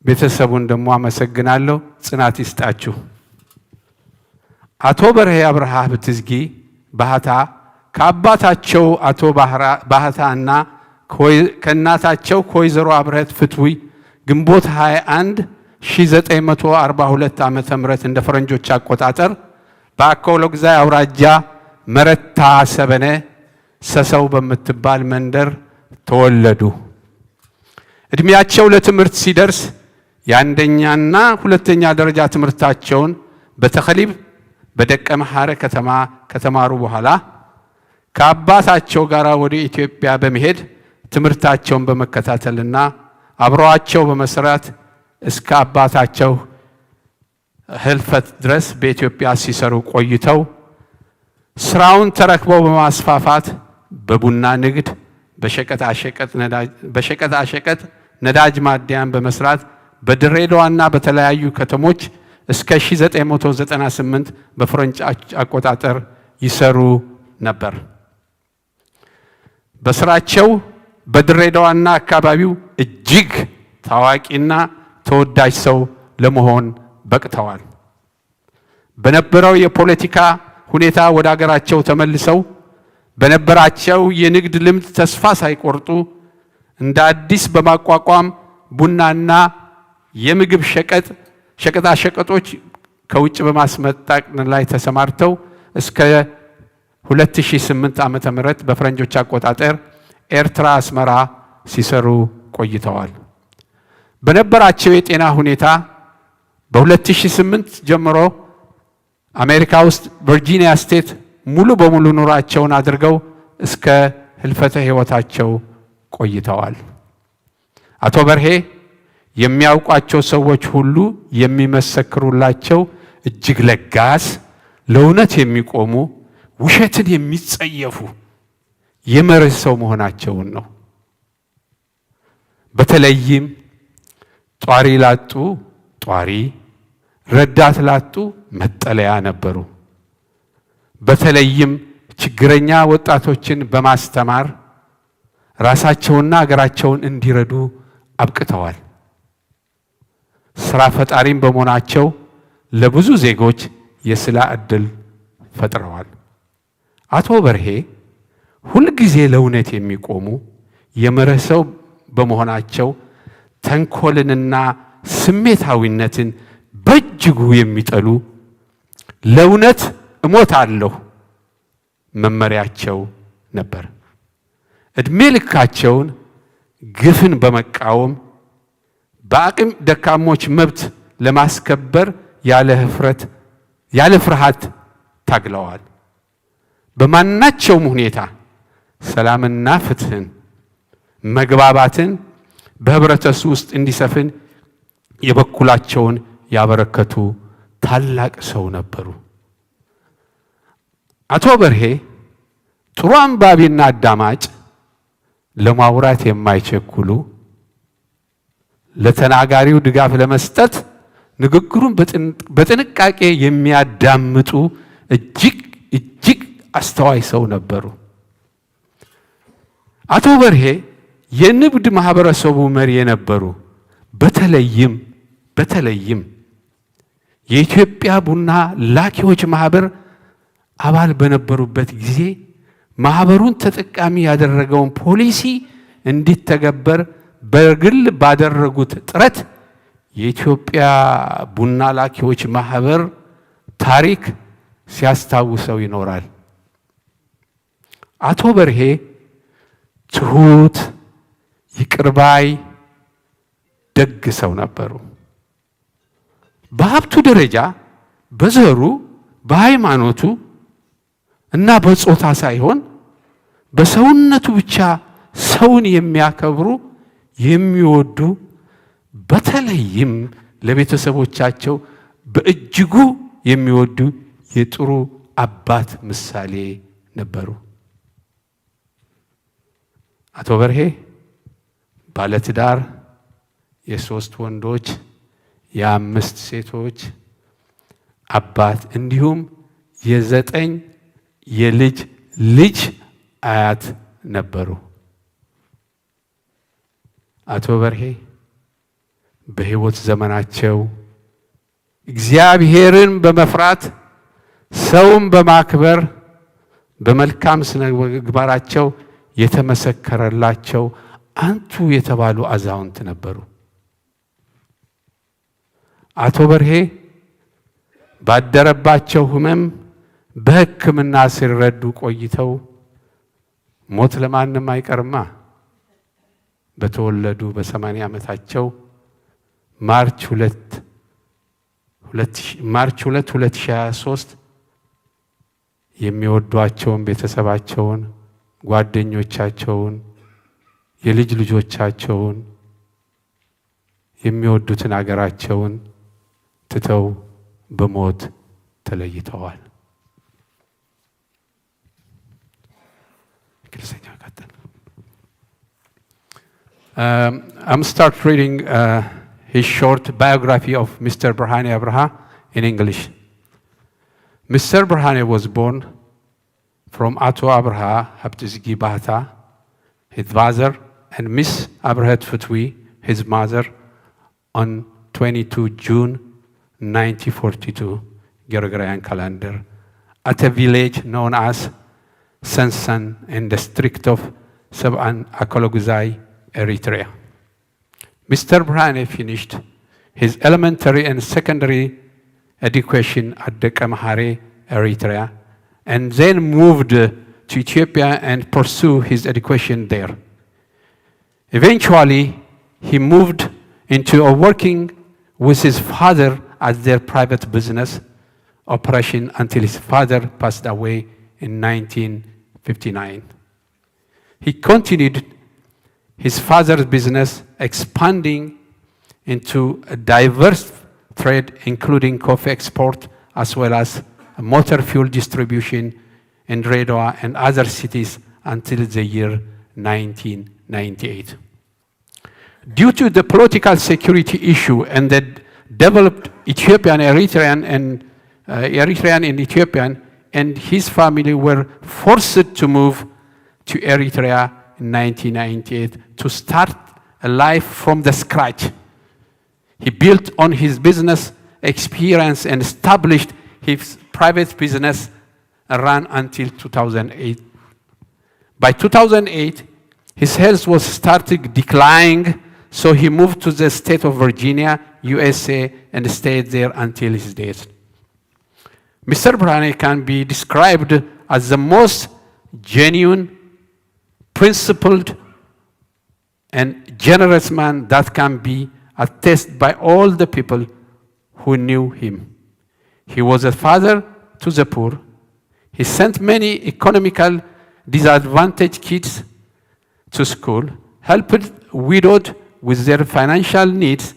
Speaker 7: ቤተሰቡን ደግሞ አመሰግናለሁ። ጽናት ይስጣችሁ። አቶ በርሄ አብርሃ ብትዝጊ ባህታ ከአባታቸው አቶ ባህታ እና ከእናታቸው ከወይዘሮ አብርሀት ፍትዊ ግንቦት 21 1942 ዓ.ም እንደ ፈረንጆች አቆጣጠር በአከለጉዛይ አውራጃ መረታ ሰበነ ሰሰው በምትባል መንደር ተወለዱ። እድሜያቸው ለትምህርት ሲደርስ የአንደኛና ሁለተኛ ደረጃ ትምህርታቸውን በተኸሊብ በደቀ መሐረ ከተማ ከተማሩ በኋላ ከአባታቸው ጋር ወደ ኢትዮጵያ በመሄድ ትምህርታቸውን በመከታተልና አብረዋቸው በመስራት እስከ አባታቸው ህልፈት ድረስ በኢትዮጵያ ሲሰሩ ቆይተው ስራውን ተረክበው በማስፋፋት በቡና ንግድ፣ በሸቀጣሸቀጥ ነዳጅ ማደያን በመስራት በድሬዳዋና በተለያዩ ከተሞች እስከ 1998 በፈረንጅ አቆጣጠር ይሰሩ ነበር። በስራቸው በድሬዳዋና አካባቢው እጅግ ታዋቂና ተወዳጅ ሰው ለመሆን በቅተዋል። በነበረው የፖለቲካ ሁኔታ ወደ አገራቸው ተመልሰው በነበራቸው የንግድ ልምድ ተስፋ ሳይቆርጡ እንደ አዲስ በማቋቋም ቡናና የምግብ ሸቀጣሸቀጦች ከውጭ በማስመጣት ላይ ተሰማርተው እስከ 2008 ዓመተ ምህረት በፈረንጆች አቆጣጠር ኤርትራ አስመራ ሲሰሩ ቆይተዋል። በነበራቸው የጤና ሁኔታ በ2008 ጀምሮ አሜሪካ ውስጥ ቨርጂኒያ state ሙሉ በሙሉ ኑሯቸውን አድርገው እስከ ህልፈተ ሕይወታቸው ቆይተዋል። አቶ በርሄ የሚያውቋቸው ሰዎች ሁሉ የሚመሰክሩላቸው እጅግ ለጋስ፣ ለእውነት የሚቆሙ፣ ውሸትን የሚጸየፉ የመርህ ሰው መሆናቸውን ነው። በተለይም ጧሪ ላጡ ጧሪ፣ ረዳት ላጡ መጠለያ ነበሩ። በተለይም ችግረኛ ወጣቶችን በማስተማር ራሳቸውና አገራቸውን እንዲረዱ አብቅተዋል። ስራ ፈጣሪም በመሆናቸው ለብዙ ዜጎች የስራ ዕድል ፈጥረዋል። አቶ በርሄ ሁልጊዜ ለእውነት የሚቆሙ የመርህ ሰው በመሆናቸው ተንኮልንና ስሜታዊነትን በእጅጉ የሚጠሉ፣ ለእውነት እሞታለሁ መመሪያቸው ነበር። ዕድሜ ልካቸውን ግፍን በመቃወም፣ በአቅም ደካሞች መብት ለማስከበር ያለ ህፍረት ያለ ፍርሃት ታግለዋል። በማናቸውም ሁኔታ ሰላምና ፍትህን፣ መግባባትን በህብረተሰቡ ውስጥ እንዲሰፍን የበኩላቸውን ያበረከቱ ታላቅ ሰው ነበሩ። አቶ በርሄ ጥሩ አንባቢና አዳማጭ፣ ለማውራት የማይቸኩሉ፣ ለተናጋሪው ድጋፍ ለመስጠት ንግግሩን በጥንቃቄ የሚያዳምጡ እጅግ እጅግ አስተዋይ ሰው ነበሩ። አቶ በርሄ የንግድ ማህበረሰቡ መሪ የነበሩ፣ በተለይም የኢትዮጵያ ቡና ላኪዎች ማህበር አባል በነበሩበት ጊዜ ማህበሩን ተጠቃሚ ያደረገውን ፖሊሲ እንዲተገበር በግል ባደረጉት ጥረት የኢትዮጵያ ቡና ላኪዎች ማህበር ታሪክ ሲያስታውሰው ይኖራል። አቶ በርሄ ትሁት፣ ይቅርባይ፣ ደግ ሰው ነበሩ። በሀብቱ ደረጃ፣ በዘሩ፣ በሃይማኖቱ እና በጾታ ሳይሆን በሰውነቱ ብቻ ሰውን የሚያከብሩ፣ የሚወዱ፣ በተለይም ለቤተሰቦቻቸው በእጅጉ የሚወዱ የጥሩ አባት ምሳሌ ነበሩ። አቶ በርሄ ባለትዳር፣ የሶስት ወንዶች የአምስት ሴቶች አባት እንዲሁም የዘጠኝ የልጅ ልጅ አያት ነበሩ። አቶ በርሄ በሕይወት ዘመናቸው እግዚአብሔርን በመፍራት፣ ሰውን በማክበር፣ በመልካም ስነ ምግባራቸው የተመሰከረላቸው አንቱ የተባሉ አዛውንት ነበሩ። አቶ በርሄ ባደረባቸው ሕመም በሕክምና ሲረዱ ቆይተው፣ ሞት ለማንም አይቀርማ፣ በተወለዱ በ80 ዓመታቸው March 2 2023 የሚወዷቸውን ቤተሰባቸውን፣ ጓደኞቻቸውን፣ የልጅ ልጆቻቸውን፣ የሚወዱትን አገራቸውን ትተው በሞት ተለይተዋል። እንግሊዝኛ ቀጥል። I'm start reading his short biography of Mr. Berhane Abraha in English. Mr. Berhane was born from Ato Abraha Habtizgi Bahta, his father, and Miss Abrahat Futwi, his mother, on 22 June 1942 Gregorian calendar at a village known as Sansan in the district of Sab'an Akologuzai, Eritrea. Mr. Berhane finished his elementary and secondary education at Dekemhare, Eritrea, and then moved to Ethiopia and pursued his education there. Eventually, he moved into a working with his father. at their private business operation until his father passed away in 1959. He continued his father's business, expanding into a diverse trade, including coffee export, as well as motor fuel distribution in Dire Dawa and other cities until the year 1998. Due to the political security issue and the developed Ethiopian, Eritrean, and Eritrean and Ethiopian, and his family were forced to move to Eritrea in 1998 to start a life from the scratch. He built on his business experience and established his private business run until 2008. By 2008, his health was starting declining, so he moved to the state of Virginia, USA, and stayed there until his death. Mr. Berhane can be described as the most genuine, principled, and generous man that can be attested by all the people who knew him. He was a father to the poor. He sent many economical disadvantaged kids to school, helped widowed with their financial needs,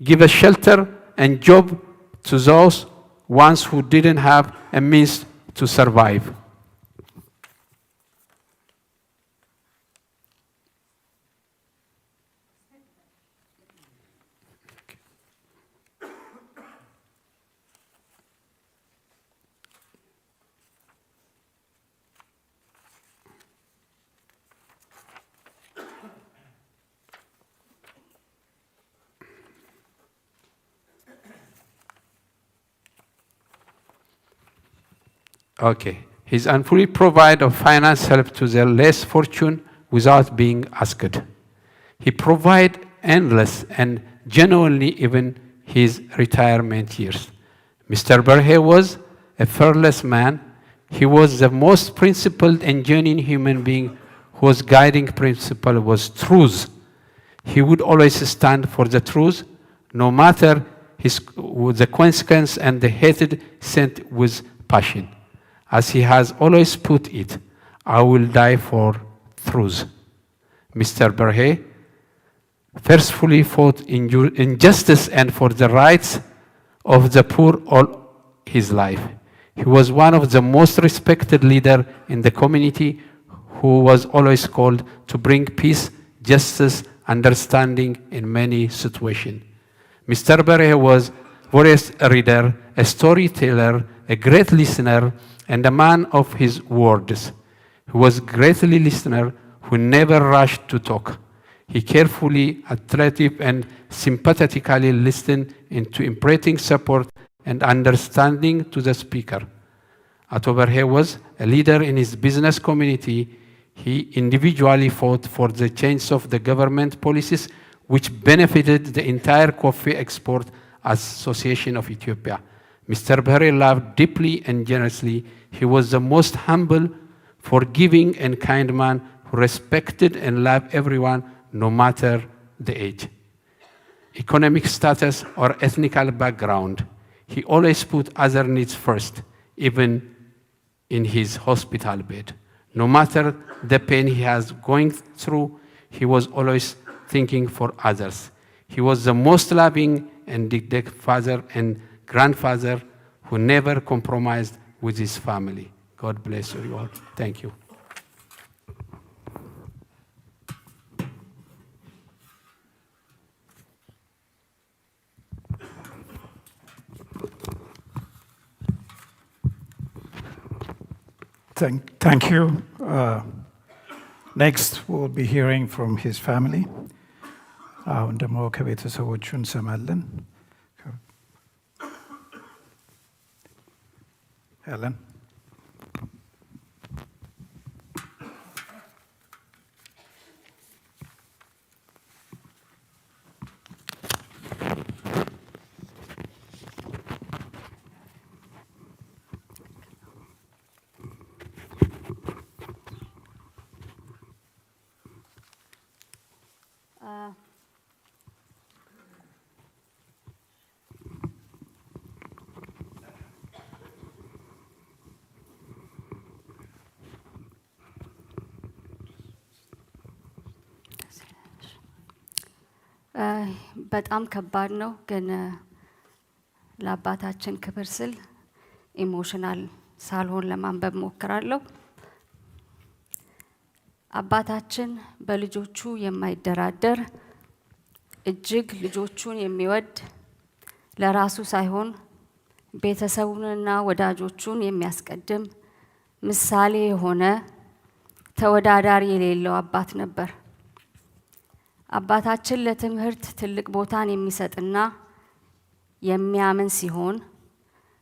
Speaker 7: give a shelter and job to those ones who didn't have a means to survive. Okay. His unfully provide of finance help to the less fortune without being asked. He provide endless and genuinely even his retirement years. Mr. Berhe was a fearless man. He was the most principled and genuine human being whose guiding principle was truth. He would always stand for the truth, no matter the consequence, and the hated sent with passion. As he has always put it, I will die for truth. Mr. Berhe forcefully fought injustice and for the rights of the poor all his life. He was one of the most respected leaders in the community who was always called to bring peace, justice, understanding in many situations. Mr. Berhe was voracious reader, a storyteller, a great listener, and a man of his words. He was a greatly listener who never rushed to talk. He carefully, attentive, and sympathetically listened into imparting support and understanding to the speaker. Ato Berhe was a leader in his business community. He individually fought for the change of the government policies, which benefited the entire Coffee Export Association of Ethiopia. Mr. Berhe loved deeply and generously. He was the most humble, forgiving, and kind man who respected and loved everyone, no matter the age, economic status, or ethnical background. He always put other needs first, even in his hospital bed. No matter the pain he has going through, he was always thinking for others. He was the most loving and dedicated father and grandfather who never compromised with his family. God bless you all. Thank you.
Speaker 8: Thank you. Next, we'll be hearing from his family. አሁን ደግሞ ከቤተሰቦቹ እንሰማለን። Helen.
Speaker 9: በጣም ከባድ ነው፣ ግን ለአባታችን ክብር ስል emotional ሳልሆን ለማንበብ ሞክራለሁ። አባታችን በልጆቹ የማይደራደር፣ እጅግ ልጆቹን የሚወድ፣ ለራሱ ሳይሆን ቤተሰቡንና ወዳጆቹን የሚያስቀድም፣ ምሳሌ የሆነ፣ ተወዳዳሪ የሌለው አባት ነበር። አባታችን ለትምህርት ትልቅ ቦታን የሚሰጥና የሚያምን ሲሆን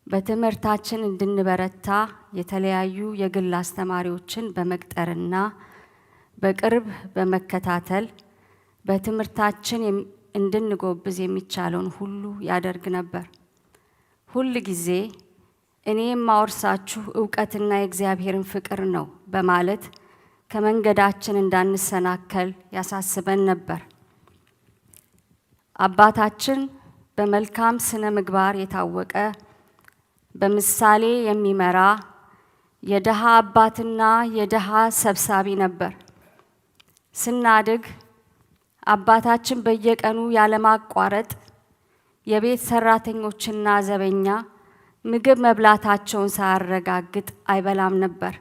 Speaker 9: በትምህርታችን እንድንበረታ የተለያዩ የግል አስተማሪዎችን በመቅጠርና በቅርብ በመከታተል በትምህርታችን እንድንጎብዝ የሚቻለውን ሁሉ ያደርግ ነበር። ሁል ጊዜ "እኔ የማወርሳችሁ እውቀትና የእግዚአብሔርን ፍቅር ነው" በማለት ከመንገዳችን እንዳንሰናከል ያሳስበን ነበር። አባታችን በመልካም ስነ ምግባር የታወቀ፣ በምሳሌ የሚመራ፣ የድሃ አባትና የድሃ ሰብሳቢ ነበር። ስናድግ አባታችን በየቀኑ ያለማቋረጥ የቤት ሰራተኞችና ዘበኛ ምግብ መብላታቸውን ሳያረጋግጥ አይበላም ነበር።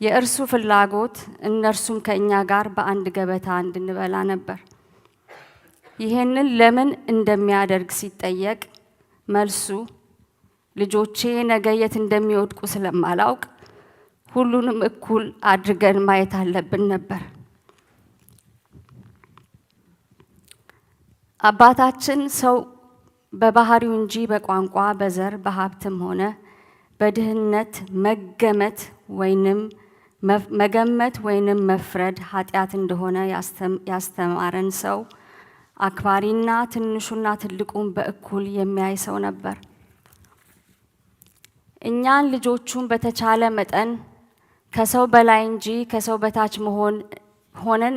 Speaker 9: የእርሱ ፍላጎት እነርሱም ከእኛ ጋር በአንድ ገበታ እንድንበላ ነበር። ይህንን ለምን እንደሚያደርግ ሲጠየቅ መልሱ "ልጆቼ ነገ የት እንደሚወድቁ ስለማላውቅ ሁሉንም እኩል አድርገን ማየት አለብን" ነበር። አባታችን ሰው በባህሪው እንጂ በቋንቋ፣ በዘር፣ በሀብትም ሆነ በድህነት መገመት ወይንም መፍረድ ኃጢአት እንደሆነ ያስተማረን ሰው፣ አክባሪና ትንሹና ትልቁን በእኩል የሚያይ ሰው ነበር። እኛን ልጆቹን በተቻለ መጠን ከሰው በላይ እንጂ ከሰው በታች መሆን ሆነን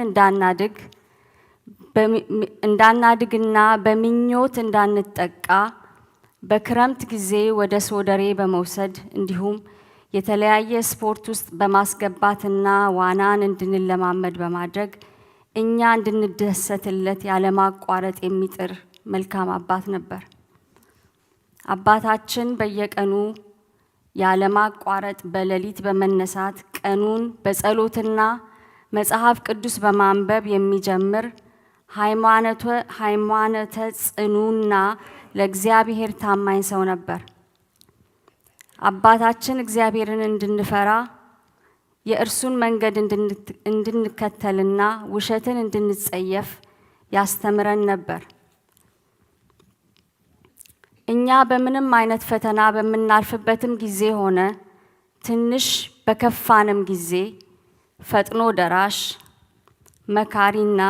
Speaker 9: እንዳናድግና በምኞት እንዳንጠቃ በክረምት ጊዜ ወደ ሶደሬ በመውሰድ እንዲሁም የተለያየ ስፖርት ውስጥ በማስገባትና ዋናን እንድንለማመድ በማድረግ እኛ እንድንደሰትለት ያለማቋረጥ የሚጥር መልካም አባት ነበር። አባታችን በየቀኑ ያለማቋረጥ በሌሊት በመነሳት ቀኑን በጸሎትና መጽሐፍ ቅዱስ በማንበብ የሚጀምር፣ ሃይማኖተ ጽኑና ለእግዚአብሔር ታማኝ ሰው ነበር። አባታችን እግዚአብሔርን እንድንፈራ፣ የእርሱን መንገድ እንድንከተልና ውሸትን እንድንጸየፍ ያስተምረን ነበር። እኛ በምንም አይነት ፈተና በምናልፍበትም ጊዜ ሆነ ትንሽ በከፋንም ጊዜ ፈጥኖ ደራሽ መካሪና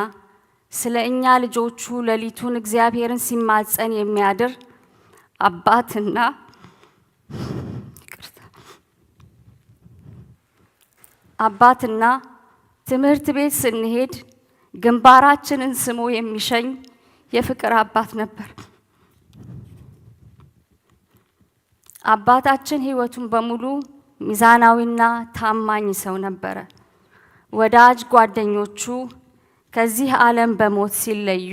Speaker 9: ስለ እኛ ልጆቹ ሌሊቱን እግዚአብሔርን ሲማጸን የሚያድር አባትና ትምህርት ቤት ስንሄድ ግንባራችንን ስሞ የሚሸኝ የፍቅር አባት ነበር። አባታችን ሕይወቱን በሙሉ ሚዛናዊና ታማኝ ሰው ነበረ። ወዳጅ ጓደኞቹ ከዚህ ዓለም በሞት ሲለዩ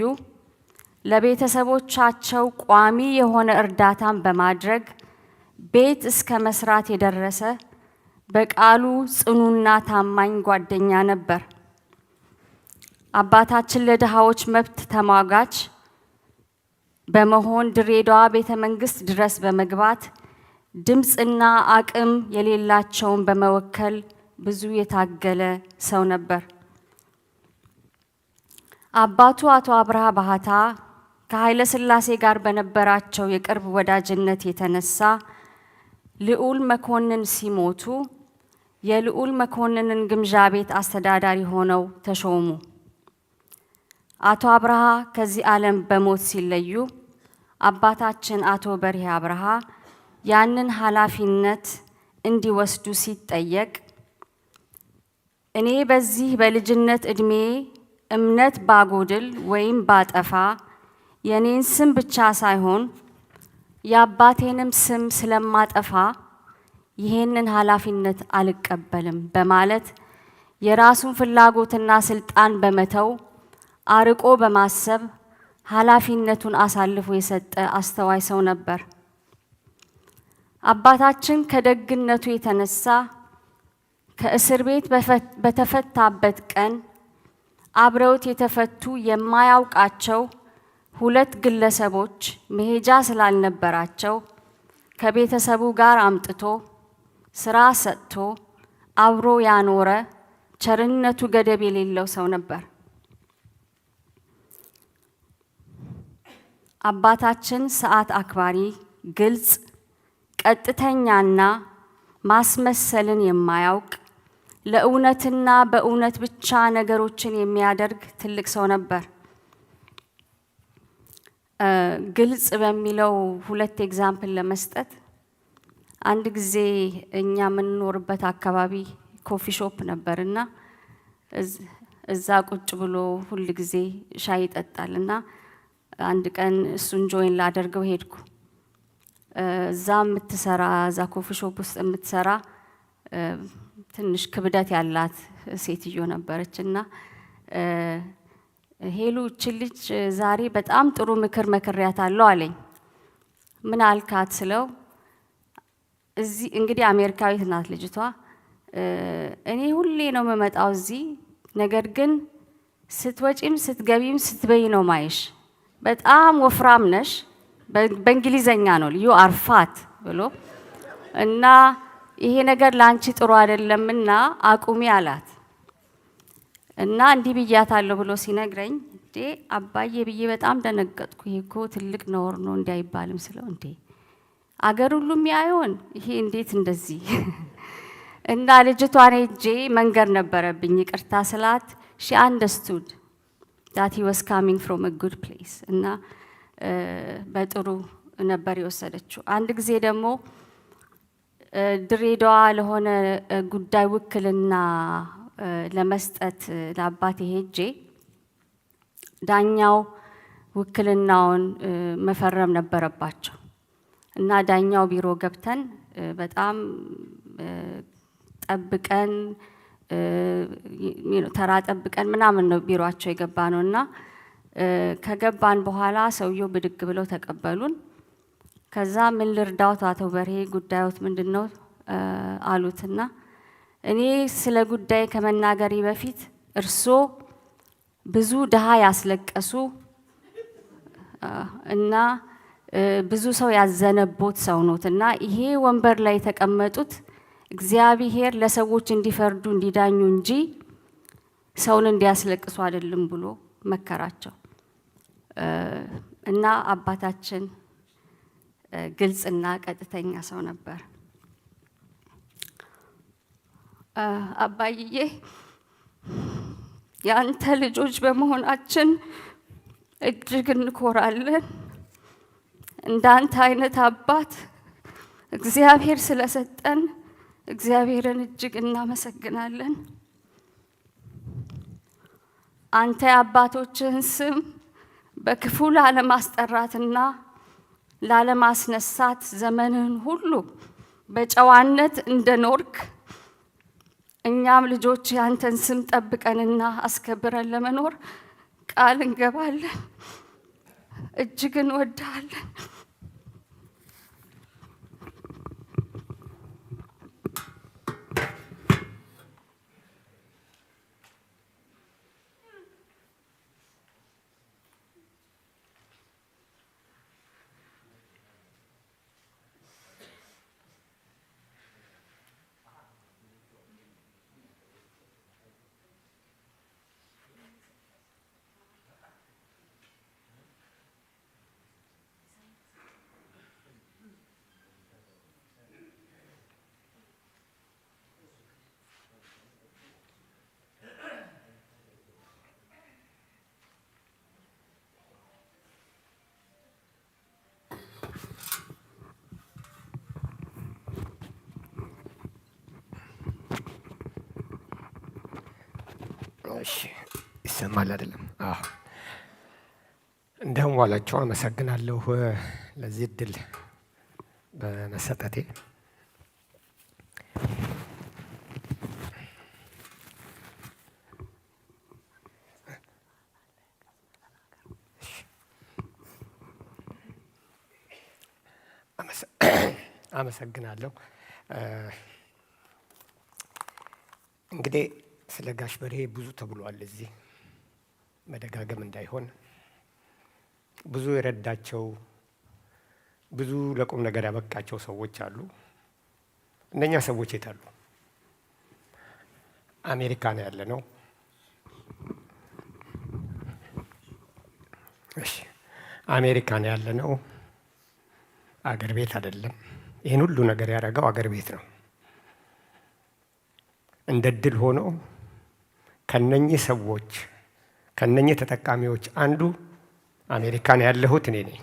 Speaker 9: ለቤተሰቦቻቸው ቋሚ የሆነ እርዳታን በማድረግ ቤት እስከ መስራት የደረሰ፣ በቃሉ ጽኑና ታማኝ ጓደኛ ነበር። አባታችን ለድሃዎች መብት ተሟጋች በመሆን ድሬዳዋ ቤተ መንግስት ድረስ በመግባት ድምፅና አቅም የሌላቸውን በመወከል ብዙ የታገለ ሰው ነበር። አባቱ አቶ አብርሃ ባህታ ከኃይለ ሥላሴ ጋር በነበራቸው የቅርብ ወዳጅነት የተነሳ ልዑል መኮንን ሲሞቱ የልዑል መኮንንን ግምጃ ቤት አስተዳዳሪ ሆነው ተሾሙ። አቶ አብርሃ ከዚህ ዓለም በሞት ሲለዩ አባታችን አቶ በርሄ አብርሃ ያንን ኃላፊነት እንዲወስዱ ሲጠየቅ "እኔ በዚህ በልጅነት ዕድሜ እምነት ባጎድል ወይም ባጠፋ የኔን ስም ብቻ ሳይሆን የአባቴንም ስም ስለማጠፋ ይሄንን ኃላፊነት አልቀበልም" በማለት የራሱን ፍላጎትና ስልጣን በመተው አርቆ በማሰብ ኃላፊነቱን አሳልፎ የሰጠ አስተዋይ ሰው ነበር። አባታችን ከደግነቱ የተነሳ ከእስር ቤት በተፈታበት ቀን አብረውት የተፈቱ የማያውቃቸው ሁለት ግለሰቦች መሄጃ ስላልነበራቸው ከቤተሰቡ ጋር አምጥቶ ስራ ሰጥቶ አብሮ ያኖረ፣ ቸርነቱ ገደብ የሌለው ሰው ነበር። አባታችን ሰዓት አክባሪ፣ ግልጽ፣ ቀጥተኛና ማስመሰልን የማያውቅ፣ ለእውነትና በእውነት ብቻ ነገሮችን የሚያደርግ ትልቅ ሰው ነበር። ግልጽ በሚለው ሁለት example ለመስጠት፣ አንድ ጊዜ እኛ የምንኖርበት አካባቢ coffee shop ነበርና እዛ ቁጭ ብሎ ሁል ጊዜ ሻይ ይጠጣል እና አንድ ቀን እሱን join ላደርገው ሄድኩ። እዛ የምትሰራ፣ እዛ coffee shop ውስጥ የምትሰራ ትንሽ ክብደት ያላት ሴትዮ ነበረች እና "ሄሉ፣ እችን ልጅ ዛሬ በጣም ጥሩ ምክር መክሬያታለሁ" አለኝ። "ምን አልካት?" ስለው፣ እዚህ እንግዲህ አሜሪካዊት ናት ልጅቷ። "እኔ ሁሌ ነው የምመጣው እዚህ፣ ነገር ግን ስትወጪም ስትገቢም ስትበይ ነው ማይሽ። በጣም ወፍራም ነሽ።" በእንግሊዘኛ ነው፣ "You are fat" ብሎ እና "ይሄ ነገር ለአንቺ ጥሩ አይደለምና አቁሚ" አላት። እና እንዲህ ብያታለሁ ብሎ ሲነግረኝ፣ "እንዴ አባዬ" ብዬ በጣም ደነገጥኩ። "ይሄ እኮ ትልቅ ነውር ነው፣ እንዲህ አይባልም" ስለው፣ "እንዴ፣ አገር ሁሉ የሚያየውን ይሄ እንዴት እንደዚህ?" እና ልጅቷን ሄጄ መንገር ነበረብኝ። ይቅርታ ስላት she understood that he was coming from a good place እና በጥሩ ነበር የወሰደችው። አንድ ጊዜ ደግሞ ድሬዳዋ ለሆነ ጉዳይ ውክልና ለመስጠት ለአባቴ ሄጄ ዳኛው ውክልናውን መፈረም ነበረባቸው እና ዳኛው ቢሮ ገብተን በጣም ጠብቀን፣ ተራ ጠብቀን ምናምን ነው ቢሮአቸው የገባነው እና ከገባን በኋላ ሰውየው ብድግ ብለው ተቀበሉን። ከዛ "ምን ልርዳዎት አቶ በርሄ፣ ጉዳዮት ምንድን ነው?" አሉትና፣ "እኔ ስለ ጉዳይ ከመናገሬ በፊት እርስዎ ብዙ ድሃ ያስለቀሱ እና ብዙ ሰው ያዘነቦት ሰው ኖት እና ይሄ ወንበር ላይ የተቀመጡት እግዚአብሔር ለሰዎች እንዲፈርዱ፣ እንዲዳኙ እንጂ ሰውን እንዲያስለቅሱ አይደለም" ብሎ መከራቸው። እና አባታችን ግልጽና ቀጥተኛ ሰው ነበር። አባይዬ፣ የአንተ ልጆች በመሆናችን እጅግ እንኮራለን። እንዳንተ አይነት አባት እግዚአብሔር ስለሰጠን እግዚአብሔርን እጅግ እናመሰግናለን። አንተ የአባቶችህን ስም በክፉ ላለማስጠራትና ላለማስነሳት ዘመንህን ሁሉ በጨዋነት እንደኖርክ እኛም ልጆች ያንተን ስም ጠብቀንና አስከብረን ለመኖር ቃል እንገባለን። እጅግ እንወድሃለን።
Speaker 10: እሺ፣ ይሰማል አይደለም? አዎ። እንደምን ዋላችሁ። አመሰግናለሁ ለዚህ እድል በመሰጠቴ። አመሰግናለሁ። እንግዲህ ስለ ጋሽ በርሄ ብዙ ተብሏል። እዚህ መደጋገም እንዳይሆን፣ ብዙ የረዳቸው፣ ብዙ ለቁም ነገር ያበቃቸው ሰዎች አሉ። እነኛ ሰዎች የት አሉ? አሜሪካ ነው ያለነው። እሺ፣ አሜሪካ ነው ያለነው፣ አገር ቤት አይደለም። ይህን ሁሉ ነገር ያደረገው አገር ቤት ነው። እንደ እድል ሆኖ ከነኚህ ሰዎች፣ ከነኚህ ተጠቃሚዎች አንዱ አሜሪካን ያለሁት እኔ ነኝ።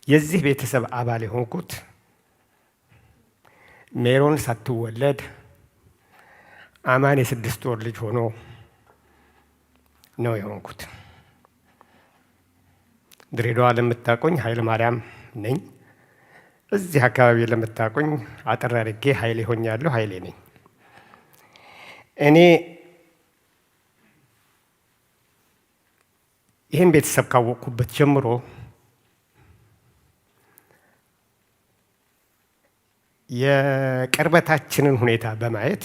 Speaker 10: የዚህ ቤተሰብ አባል የሆንኩት ሜሮን ሳትወለድ፣ አማን የ6 ወር ልጅ ሆኖ ነው የሆንኩት። ድሬዳዋ ለምታውቁኝ ኃይለ ማርያም ነኝ። እዚህ አካባቢ ለምታውቁኝ አጠር አድርጌ ኃይሌ ሆኛለሁ። ኃይሌ ነኝ። እኔ ይህን ቤተሰብ ካወቅኩበት ጀምሮ የቅርበታችንን ሁኔታ በማየት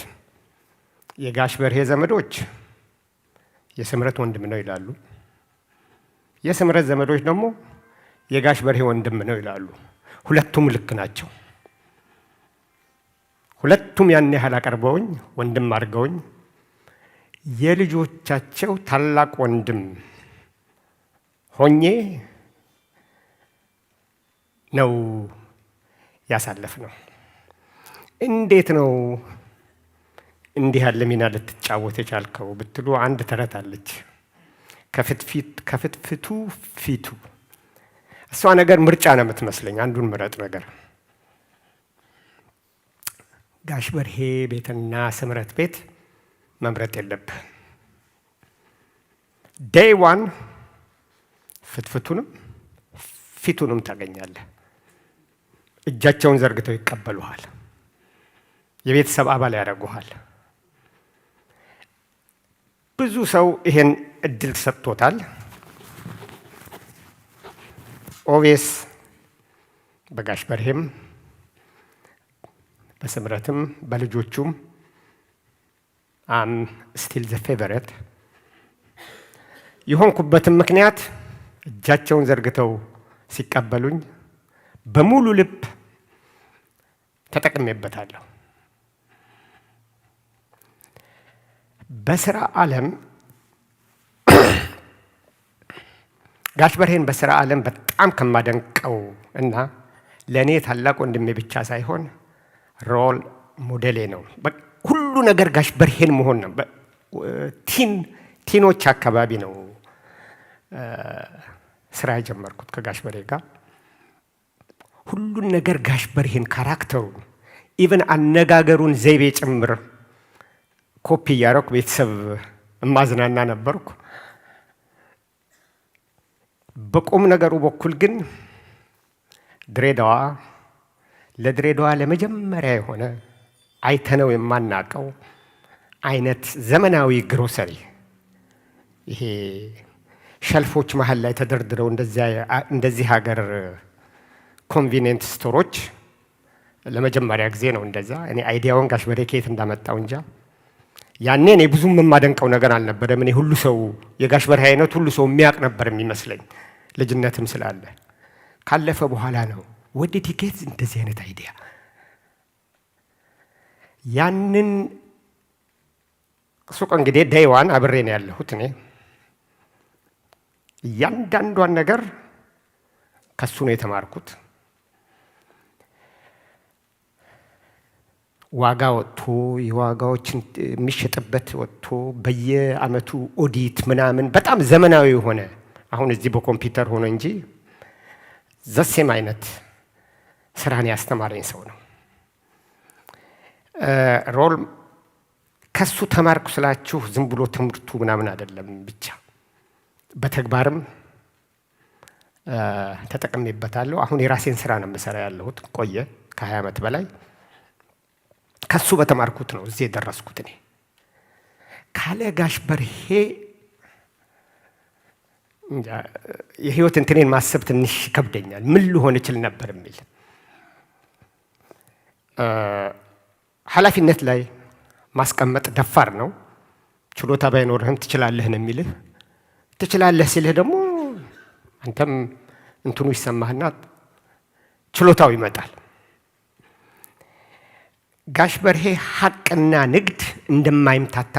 Speaker 10: የጋሽ በርሄ ዘመዶች የስምረት ወንድም ነው ይላሉ። የስምረት ዘመዶች ደግሞ የጋሽ በርሄ ወንድም ነው ይላሉ። ሁለቱም ልክ ናቸው። ሁለቱም ያን ያህል አቀርበውኝ፣ ወንድም አድርገውኝ፣ የልጆቻቸው ታላቅ ወንድም ሆኜ ነው ያሳለፍነው። እንዴት ነው እንዲህ ያለ ሚና ልትጫወት የቻልከው ብትሉ አንድ ተረት አለች። ከፍትፍቱ ፊቱ። እሷ ነገር ምርጫ ነው የምትመስለኝ። አንዱን ምረጥ ነገር። ጋሽ በርሄ ቤትና ስምረት ቤት መምረጥ የለብህ። Day one ፍትፍቱንም ፊቱንም ታገኛለህ። እጃቸውን ዘርግተው ይቀበሉሃል። የቤተሰብ አባል ያደርጉሃል። ብዙ ሰው ይሄን እድል ሰጥቶታል። Obvious በጋሽ በርሄም፣ በስምረትም፣ በልጆቹም I'm still the favorite የሆንኩበትም ምክንያት እጃቸውን ዘርግተው ሲቀበሉኝ በሙሉ ልብ ተጠቅሜበታለሁ። በስራ ዓለም ጋሽ በርሄን በስራ ዓለም በጣም ከማደንቀው እና ለእኔ ታላቅ ወንድሜ ብቻ ሳይሆን role model ኤ ነው። ሁሉ ነገር ጋሽ በርሄን መሆን ነው። Teen ኦች አካባቢ ነው ስራ የጀመርኩት ከጋሽ በርሄ ጋር። ሁሉን ነገር ጋሽ በርሄን፣ character ኡን፣ even አነጋገሩን፣ ዘይቤ ጭምር ኮፒ እያደረኩ ቤተሰብ እማዝናና ነበርኩ። በቁም ነገሩ በኩል ግን ድሬዳዋ ለድሬዳዋ ለመጀመሪያ የሆነ፣ አይተነው የማናቀው አይነት ዘመናዊ ግሮሰሪ፣ ይሄ shelf ኦች መሀል ላይ ተደርድረው፣ እንደዚህ ሀገር convenient store ኦች ለመጀመሪያ ጊዜ ነው እንደዛ። እኔ idea ውን ጋሽ በርሄ ከየት እንዳመጣው እንጃ። ያኔ እኔ ብዙም የማደንቀው ነገር አልነበረም። እኔ ሁሉ ሰው የጋሽ በርሄ አይነት ሁሉ ሰው የሚያውቅ ነበር የሚመስለኝ፣ ልጅነትም ስላለ። ካለፈ በኋላ ነው where did he get እንደዚህ አይነት idea። ያንን ሱቅ እንግዲህ day one አብሬ ነው ያለሁት እኔ። እያንዳንዷን ነገር ከሱ ነው የተማርኩት። ዋጋ ወጥቶ፣ የዋጋዎችን የሚሸጥበት ወጥቶ፣ በየአመቱ ኦዲት ምናምን፣ በጣም ዘመናዊ የሆነ፣ አሁን እዚህ በኮምፒውተር ሆነ እንጂ the same አይነት ስራን ያስተማረኝ ሰው ነው። Role ከሱ ተማርኩ ስላችሁ ዝም ብሎ ትምህርቱ ምናምን አይደለም፣ ብቻ በተግባርም ተጠቅሜበታለሁ። አሁን የራሴን ስራ ነው የምሰራ ያለሁት። ቆየ፣ ከ20 ዓመት በላይ ከሱ በተማርኩት ነው እዚህ የደረስኩት። እኔ ካለ ጋሽ በርሄ እንጃ፣ የህይወት እንትኔን ማሰብ ትንሽ ይከብደኛል። ምን ልሆን እችል ነበር የሚል። ኃላፊነት ላይ ማስቀመጥ ደፋር ነው። ችሎታ ባይኖርህም ትችላለህ ነው የሚልህ። ትችላለህ ሲልህ ደግሞ አንተም እንትኑ ይሰማህና ችሎታው ይመጣል። ጋሽ በርሄ ሀቅና ንግድ እንደማይምታታ፣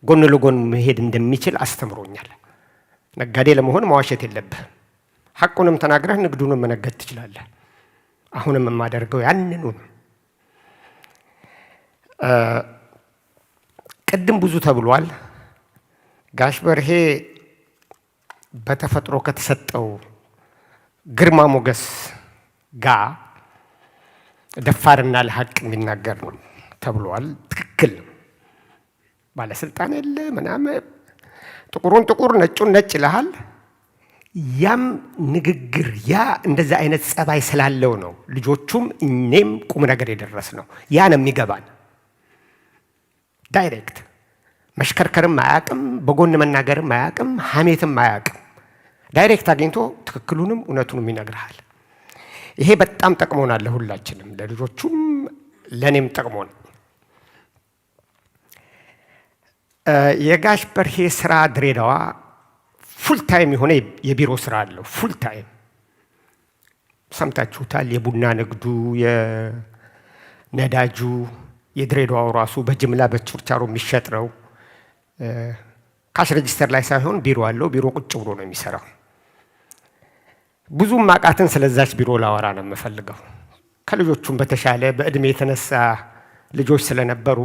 Speaker 10: ጎን ለጎን መሄድ እንደሚችል አስተምሮኛል። ነጋዴ ለመሆን መዋሸት የለብህም። ሐቁንም ተናግረህ ንግዱንም መነገድ ትችላለህ። አሁንም የማደርገው ያንኑ ነው። ቅድም ብዙ ተብሏል። ጋሽ በርሄ በተፈጥሮ ከተሰጠው ግርማ ሞገስ ጋ ደፋርና ለሀቅ የሚናገር ነው ተብሏል። ትክክል ነው። ባለስልጣን የለ ምናምን፣ ጥቁሩን ጥቁር ነጩን ነጭ ይልሃል። ያም ንግግር ያ እንደዛ አይነት ጸባይ ስላለው ነው ልጆቹም እኔም ቁም ነገር የደረስነው። ያ ነው የሚገባን። Direct መሽከርከርም አያቅም፣ በጎን መናገርም አያቅም፣ ሀሜትም አያቅም። Direct አግኝቶ ትክክሉንም እውነቱንም ይነግርሃል። ይሄ በጣም ጠቅሞናል ለሁላችንም፣ ለልጆቹም ለእኔም ጠቅሞናል። የጋሽ በርሄ ስራ ድሬዳዋ full time የሆነ የቢሮ ስራ አለው። Full time ሰምታችሁታል። የቡና ንግዱ፣ የነዳጁ፣ የድሬዳዋው ራሱ በጅምላ በችርቻሮ የሚሸጥ ነው። Cash register ላይ ሳይሆን ቢሮ አለው። ቢሮ ቁጭ ብሎ ነው የሚሰራው። ብዙም ማቃትን ስለዛች ቢሮ ላወራ ነው የምፈልገው። ከልጆቹም በተሻለ በእድሜ የተነሳ ልጆች ስለነበሩ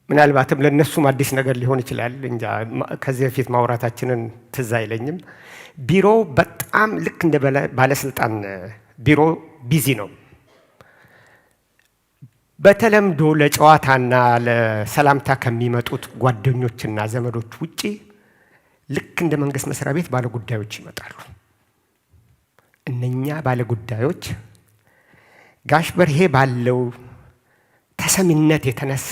Speaker 10: ምናልባትም ለእነሱም አዲስ ነገር ሊሆን ይችላል። እንጃ፣ ከዚህ በፊት ማውራታችንን ትዝ አይለኝም። ቢሮው በጣም ልክ እንደ ባለስልጣን ቢሮ busy ነው። በተለምዶ ለጨዋታና ለሰላምታ ከሚመጡት ጓደኞችና ዘመዶች ውጪ ልክ እንደ መንግስት መስሪያ ቤት ባለጉዳዮች ይመጣሉ። እነኛ ባለጉዳዮች ጋሽ በርሄ ባለው ተሰሚነት የተነሳ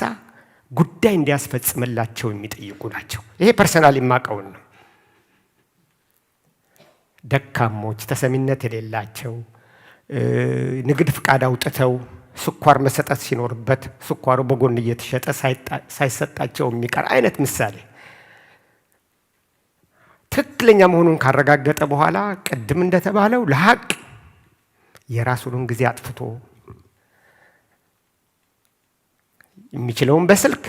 Speaker 10: ጉዳይ እንዲያስፈጽምላቸው የሚጠይቁ ናቸው። ይሄ personal የማውቀውን ነው። ደካሞች፣ ተሰሚነት የሌላቸው፣ ንግድ ፍቃድ አውጥተው ስኳር መሰጠት ሲኖርበት ስኳሩ በጎን እየተሸጠ ሳይሰጣቸው የሚቀር አይነት ምሳሌ ትክክለኛ መሆኑን ካረጋገጠ በኋላ ቅድም እንደተባለው ለሀቅ የራሱን ጊዜ አጥፍቶ የሚችለውን በስልክ፣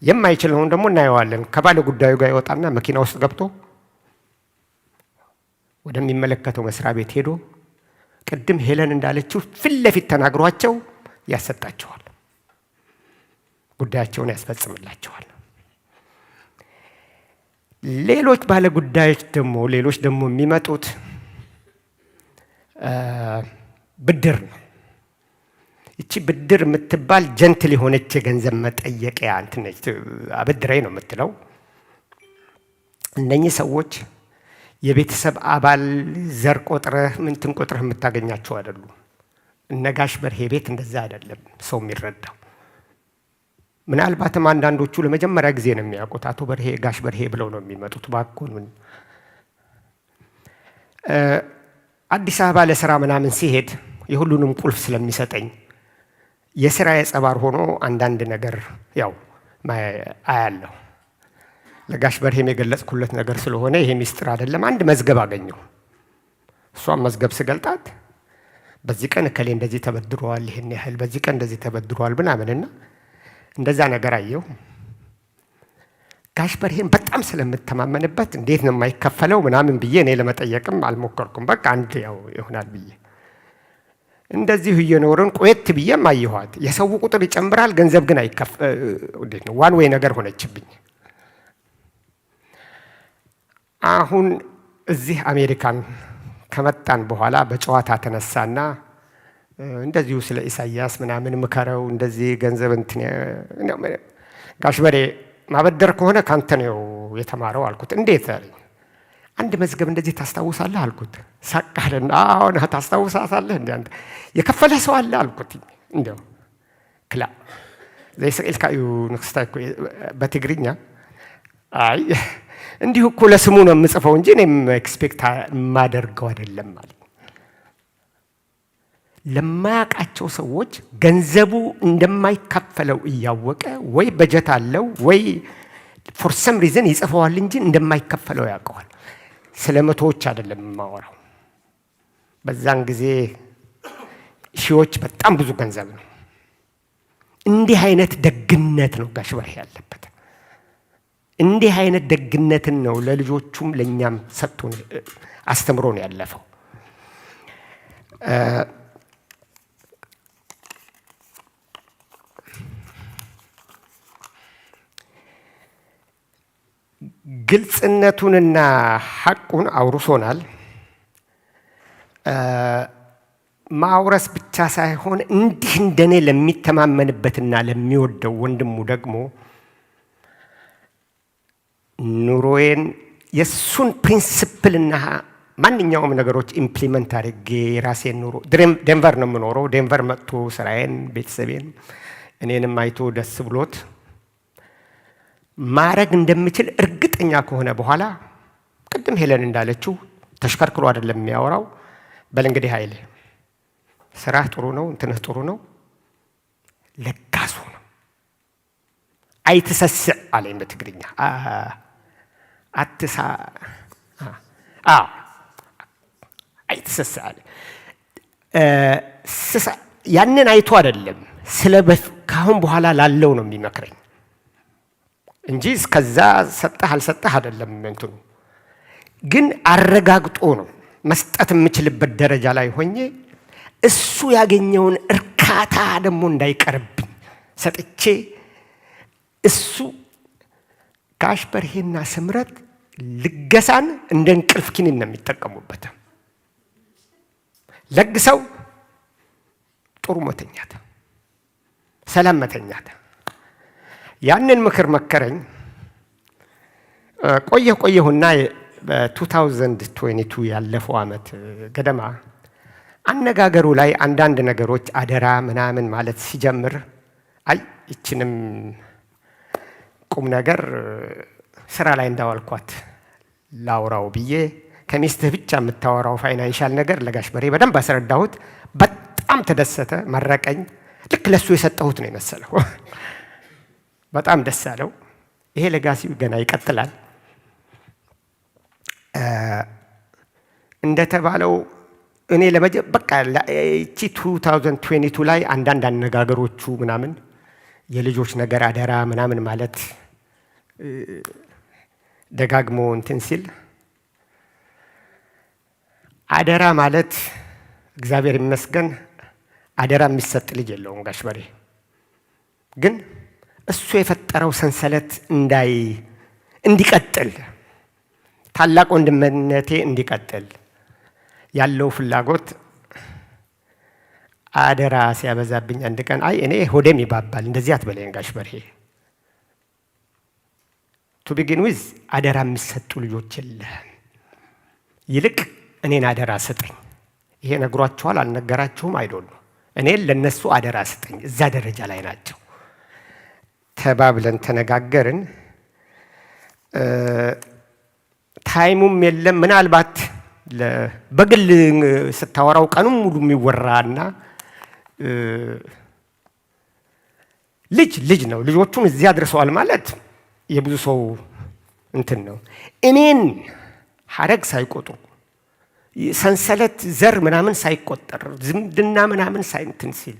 Speaker 10: የማይችለውን ደግሞ እናየዋለን። ከባለ ጉዳዩ ጋር ይወጣና መኪና ውስጥ ገብቶ ወደሚመለከተው መስሪያ ቤት ሄዶ ቅድም ሄለን እንዳለችው ፊት ለፊት ተናግሯቸው ያሰጣቸዋል፣ ጉዳያቸውን ያስፈጽምላቸዋል። ሌሎች ባለ ጉዳዮች ደግሞ ሌሎች ደግሞ የሚመጡት ብድር ነው። እቺ ብድር የምትባል gentle የሆነች የገንዘብ መጠየቂያ እንትን ነች። አበድረኝ ነው የምትለው። እነኚህ ሰዎች የቤተሰብ አባል ዘር ቆጥረህ ምንትን ቆጥረህ የምታገኛቸው አይደሉም። እነ ጋሽ በርሄ ቤት እንደዛ አይደለም ሰው የሚረዳው። ምናልባትም አንዳንዶቹ ለመጀመሪያ ጊዜ ነው የሚያውቁት። አቶ በርሄ፣ ጋሽ በርሄ ብለው ነው የሚመጡት። እባክዎን ምን አዲስ አበባ ለስራ ምናምን ሲሄድ የሁሉንም ቁልፍ ስለሚሰጠኝ የስራ የጸባር ሆኖ አንዳንድ ነገር ያው አያለሁ። ለጋሽ በርሄም የገለጽኩለት ነገር ስለሆነ ይሄ ሚስጥር አይደለም። አንድ መዝገብ አገኘሁ። እሷም መዝገብ ስገልጣት በዚህ ቀን እከሌ እንደዚህ ተበድሯል፣ ይሄን ያህል፣ በዚህ ቀን እንደዚህ ተበድሯል ምናምንና እንደዛ ነገር አየሁ። ጋሽ በርሄም በጣም ስለምተማመንበት እንዴት ነው የማይከፈለው ምናምን ብዬ እኔ ለመጠየቅም አልሞከርኩም። በቃ አንድ ያው ይሆናል ብዬ እንደዚሁ እየኖርን ቆየት ብዬም አየኋት። የሰው ቁጥር ይጨምራል፣ ገንዘብ ግን አይከፍ እንዴት ነው one way ነገር ሆነችብኝ። አሁን እዚህ አሜሪካን ከመጣን በኋላ በጨዋታ ተነሳና እንደዚሁ ስለ ኢሳያስ ምናምን ምከረው፣ እንደዚህ ገንዘብ እንትን ጋሽ በሬ ማበደር ከሆነ ካንተ ነው የተማረው አልኩት። እንዴት አለኝ። አንድ መዝገብ እንደዚህ ታስታውሳለህ አልኩት። ሳቃልና አሁን ታስታውሳታለህ እንዴ አንተ የከፈለ ሰው አለ አልኩት። እንደው ክላ ዘይስቅኢልካ እዩ ንክስታይ እኮ በትግርኛ። አይ፣ እንዲሁ እኮ ለስሙ ነው የምጽፈው እንጂ እኔም expect የማደርገው አይደለም ማለት ለማያውቃቸው ሰዎች ገንዘቡ እንደማይከፈለው እያወቀ ወይ በጀት አለው ወይ for some reason ይጽፈዋል እንጂ እንደማይከፈለው ያውቀዋል። ስለ መቶዎች አይደለም የማወራው። በዛን ጊዜ ሺዎች በጣም ብዙ ገንዘብ ነው። እንዲህ አይነት ደግነት ነው ጋሽ በርሄ ያለበት። እንዲህ አይነት ደግነትን ነው ለልጆቹም ለእኛም ሰጥቶ አስተምሮ ነው ያለፈው። ግልጽነቱንና ሐቁን አውርሶናል። ማውረስ ብቻ ሳይሆን እንዲህ እንደኔ ለሚተማመንበትና ለሚወደው ወንድሙ ደግሞ ኑሮዬን የእሱን principle ና ማንኛውም ነገሮች implement አድርጌ የራሴን ኑሮ፣ ዴንቨር ነው የምኖረው። ዴንቨር መጥቶ ስራዬን፣ ቤተሰቤን፣ እኔንም አይቶ ደስ ብሎት ማረግ እንደምችል እርግጠኛ ከሆነ በኋላ፣ ቅድም ሄለን እንዳለችው ተሽከርክሮ አይደለም የሚያወራው። በል እንግዲህ ኃይሌ፣ ስራህ ጥሩ ነው፣ እንትንህ ጥሩ ነው፣ ለጋሱ ነው። ኣይትሰስዕ አለኝ በትግርኛ። አትሳ ኣይትሰስዕ አለ። ያንን አይቶ አይደለም፣ ስለ ካሁን በኋላ ላለው ነው የሚመክረኝ እንጂ እስከዛ ሰጠህ አልሰጠህ አይደለም እንትኑ። ግን አረጋግጦ ነው መስጠት የምችልበት ደረጃ ላይ ሆኜ እሱ ያገኘውን እርካታ ደግሞ እንዳይቀርብኝ ሰጥቼ። እሱ ጋሽ በርሄና ስምረት ልገሳን እንደ እንቅልፍ ኪኒን ነው የሚጠቀሙበት። ለግሰው ጥሩ መተኛት፣ ሰላም መተኛት። ያንን ምክር መከረኝ። ቆየሁ ቆየሁና በ2022 ያለፈው ዓመት ገደማ አነጋገሩ ላይ አንዳንድ ነገሮች አደራ ምናምን ማለት ሲጀምር፣ አይ፣ ይችንም ቁም ነገር ስራ ላይ እንዳዋልኳት ላውራው ብዬ ከሚስትህ ብቻ የምታወራው financial ነገር ለጋሽ በሬ በደንብ አስረዳሁት። በጣም ተደሰተ፣ መረቀኝ። ልክ ለሱ የሰጠሁት ነው የመሰለው። በጣም ደስ አለው። ይሄ legacy ው ገና ይቀጥላል። እንደተባለው እኔ በቃ እቺ 2022 ላይ አንዳንድ አነጋገሮቹ ምናምን የልጆች ነገር አደራ ምናምን ማለት ደጋግሞ እንትን ሲል፣ አደራ ማለት እግዚአብሔር ይመስገን አደራ የሚሰጥ ልጅ የለውም ጋሽ በሬ። ግን እሱ የፈጠረው ሰንሰለት እንዲቀጥል፣ ታላቅ ወንድምነቴ እንዲቀጥል ያለው ፍላጎት አደራ ሲያበዛብኝ አንድ ቀን አይ፣ እኔ ሆዴም ይባባል፣ እንደዚህ አትበለኝ ጋሽ በርሄ፣ to begin with አደራ የሚሰጡ ልጆች የለህም፣ ይልቅ እኔን አደራ ስጠኝ። ይሄ ነግሯችኋል አልነገራችሁም I don't know። እኔን ለነሱ አደራ ስጠኝ፣ እዛ ደረጃ ላይ ናቸው ተባብለን ተነጋገርን። Time ኡም የለም። ምናልባት በግል ስታወራው ቀኑን ሙሉ የሚወራና ልጅ ልጅ ነው። ልጆቹን እዚያ አድርሰዋል ማለት የብዙ ሰው እንትን ነው። እኔን ሀረግ ሳይቆጥሩ፣ ሰንሰለት ዘር ምናምን ሳይቆጠር፣ ዝምድና ምናምን ሳይንትን ሲል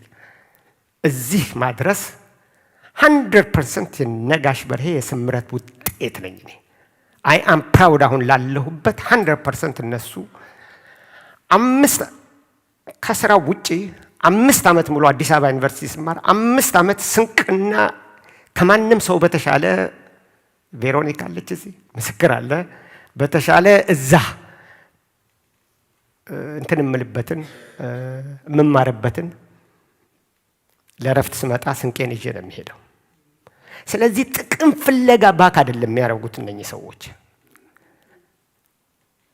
Speaker 10: እዚህ ማድረስ 100% የነጋሽ በርሄ የስምረት ውጤት ነኝ እኔ። I am proud አሁን ላለሁበት 100% እነሱ። አምስት ከስራው ውጪ 5 ዓመት ሙሉ አዲስ አበባ ዩኒቨርሲቲ ስማር 5 ዓመት ስንቅና ከማንም ሰው በተሻለ፣ ቬሮኒካ አለች እዚህ ምስክር አለ፣ በተሻለ እዛ እንትን የምልበትን የምማርበትን ለእረፍት ስመጣ ስንቄን ይዤ ነው የሚሄደው። ስለዚህ ጥቅም ፍለጋ back አይደለም የሚያደርጉት እነኚህ ሰዎች።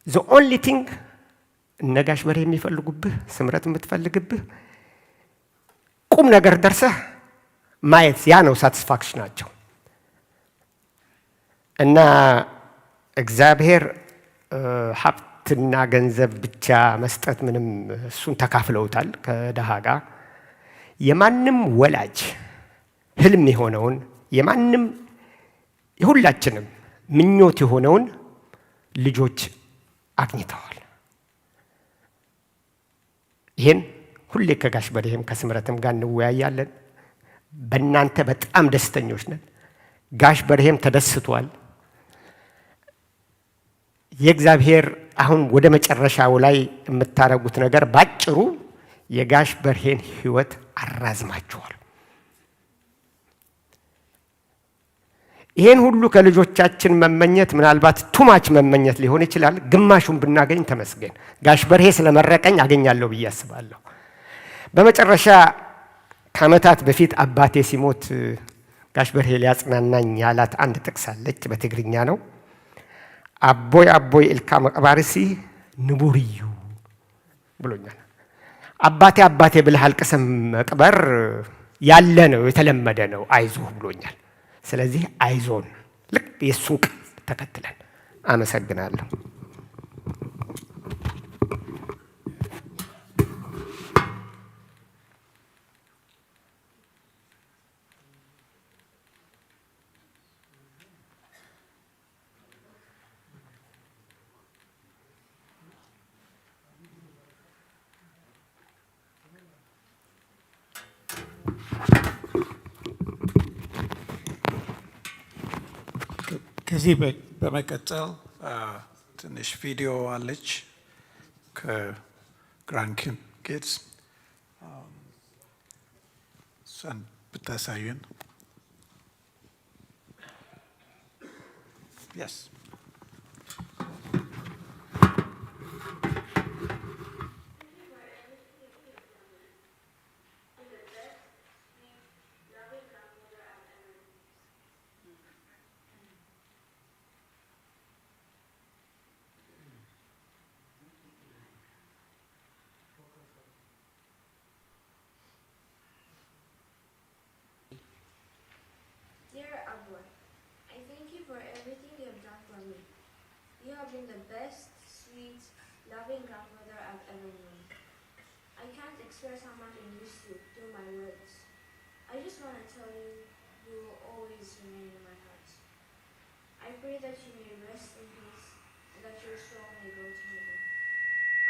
Speaker 10: The only thing እነ ጋሽ በርሄ የሚፈልጉብህ፣ ስምረት የምትፈልግብህ ቁም ነገር ደርሰህ ማየት ያ ነው satisfaction ኣቸው። እና እግዚአብሔር ሀብትና ገንዘብ ብቻ መስጠት ምንም፣ እሱን ተካፍለውታል ከደሃ ጋር። የማንም ወላጅ ህልም የሆነውን፣ የማንም የሁላችንም ምኞት የሆነውን ልጆች አግኝተዋል። ይህን ሁሌ ከጋሽ በርሄም ከስምረትም ጋር እንወያያለን። በእናንተ በጣም ደስተኞች ነን። ጋሽ በርሄም ተደስቷል። የእግዚአብሔር አሁን ወደ መጨረሻው ላይ የምታደርጉት ነገር ባጭሩ የጋሽ በርሄን ህይወት አራዝማችኋል። ይሄን ሁሉ ከልጆቻችን መመኘት ምናልባት too much መመኘት ሊሆን ይችላል። ግማሹን ብናገኝ ተመስገን። ጋሽ በርሄ ስለመረቀኝ አገኛለሁ ብዬ አስባለሁ። በመጨረሻ ከዓመታት በፊት አባቴ ሲሞት ጋሽ በርሄ ሊያጽናናኝ ያላት አንድ ጥቅስ አለች፣ በትግርኛ ነው። "ኣቦይ ኣቦይ ኢልካ ምቕባርሲ ንቡር እዩ" ብሎኛል። አባቴ አባቴ ብለህ አልቅሰህ መቅበር ያለ ነው፣ የተለመደ ነው፣ አይዞህ ብሎኛል። ስለዚህ አይዞን፣ ልክ የእሱን ቃል ተከትለን። አመሰግናለሁ።
Speaker 8: ከዚህ በመቀጠል ትንሽ ቪዲዮ አለች ከ grandkids፣ እሷን ብታሳዩን። Yes.
Speaker 11: Dear Aboy, I thank you for everything you have done for me. You have been the best, sweet, loving grandfather I've ever known. I can't express how much I miss you through my words. I just want to tell you, you will always remain in my heart. I pray that you may rest in peace and that your soul may go to heaven.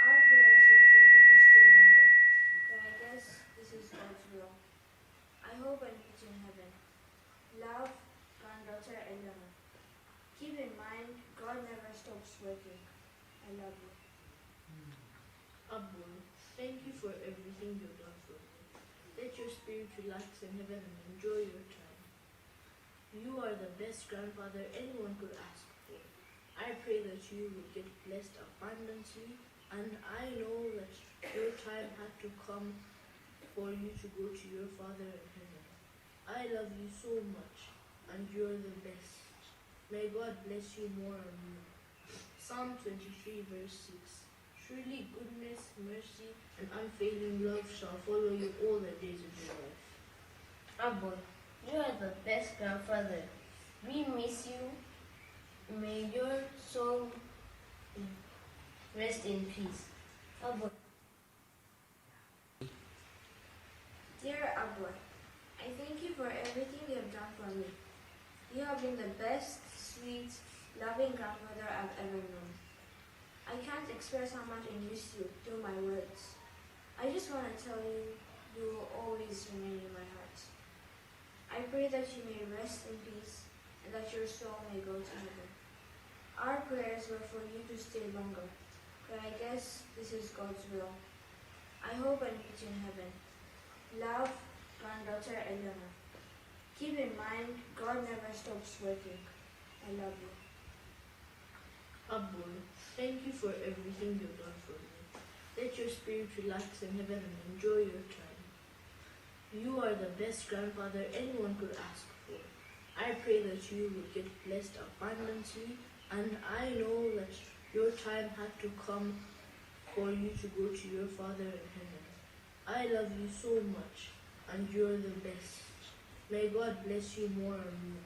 Speaker 11: Our prayers were for you to stay longer, but I guess this is God's will. I hope I meet you in heaven. Love, granddaughter Eleanor. Keep in mind, God never stops working. I love you.
Speaker 12: Aboy, thank you for everything you've done for me. Let your spirit relax in heaven and enjoy your time. You are the best grandfather anyone could ask for. I pray that you will get blessed abundantly, and I know that your time had to come for you to go to your Father in heaven. I love you so much, and you're the best. May God bless you more and more. Psalm 23, verse 6. Surely goodness, mercy, and unfailing love shall follow you all the days of your life.
Speaker 11: Aboy, you are the best grandfather. We miss you. May your soul rest in peace. Aboy. Dear Aboy, I thank you for everything you have done for me. You have been the best, sweet, loving grandfather I've ever known. I can't express how much I miss you through my words. I just want to tell you, you will always remain in my heart. I pray that you may rest in peace and that your soul may go to heaven. Our prayers were for you to stay longer, but I guess this is God's will. I hope I meet you in heaven. Love, granddaughter Eleanor. Keep in mind, God never stops working. I love you.
Speaker 12: Aboy, thank you for everything you've done for me. Let your spirit relax in heaven and enjoy your time. You are the best grandfather anyone could ask for. I pray that you will get blessed abundantly, and I know that your time had to come for you to go to your Father in heaven. I love you so much, and you're the best. May God bless you more and more.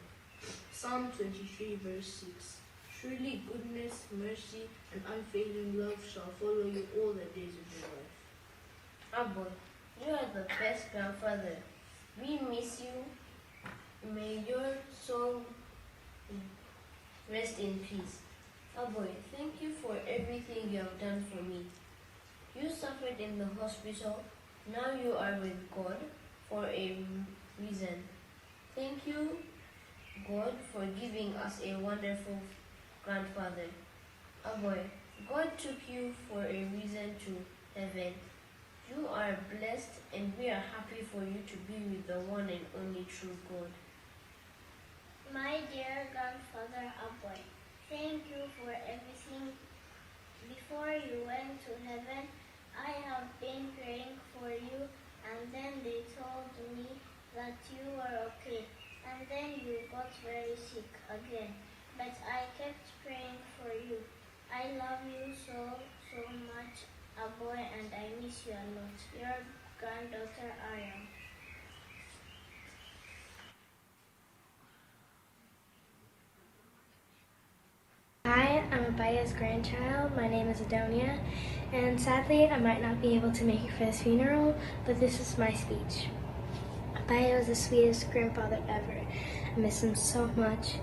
Speaker 12: Psalm 23, verse 6. Surely goodness, mercy, and unfailing love shall follow you all the days of your life.
Speaker 11: Aboy, you are the best grandfather. We miss you. May your soul rest in peace. Aboy, thank you for everything you have done for me. You suffered in the hospital. Now you are with God for a reason. Thank you, God, for giving us a wonderful grandfather. Aboy, God took you for a reason to heaven. You are blessed, and we are happy for you to be with the one and only true God.
Speaker 13: My dear grandfather Aboy, thank you for everything. Before you went to heaven, I have been praying for you, and then they told me that you were okay, and then you got very sick again. But I kept praying for you. I love you so, so much, Aboy, and I miss you a lot. Your granddaughter, Ariam.
Speaker 14: Hi, I'm Abaya's grandchild. My name is Adonia, and sadly, I might not be able to make it for this funeral, but this is my speech. Abaya was the sweetest grandfather ever. I miss him so much.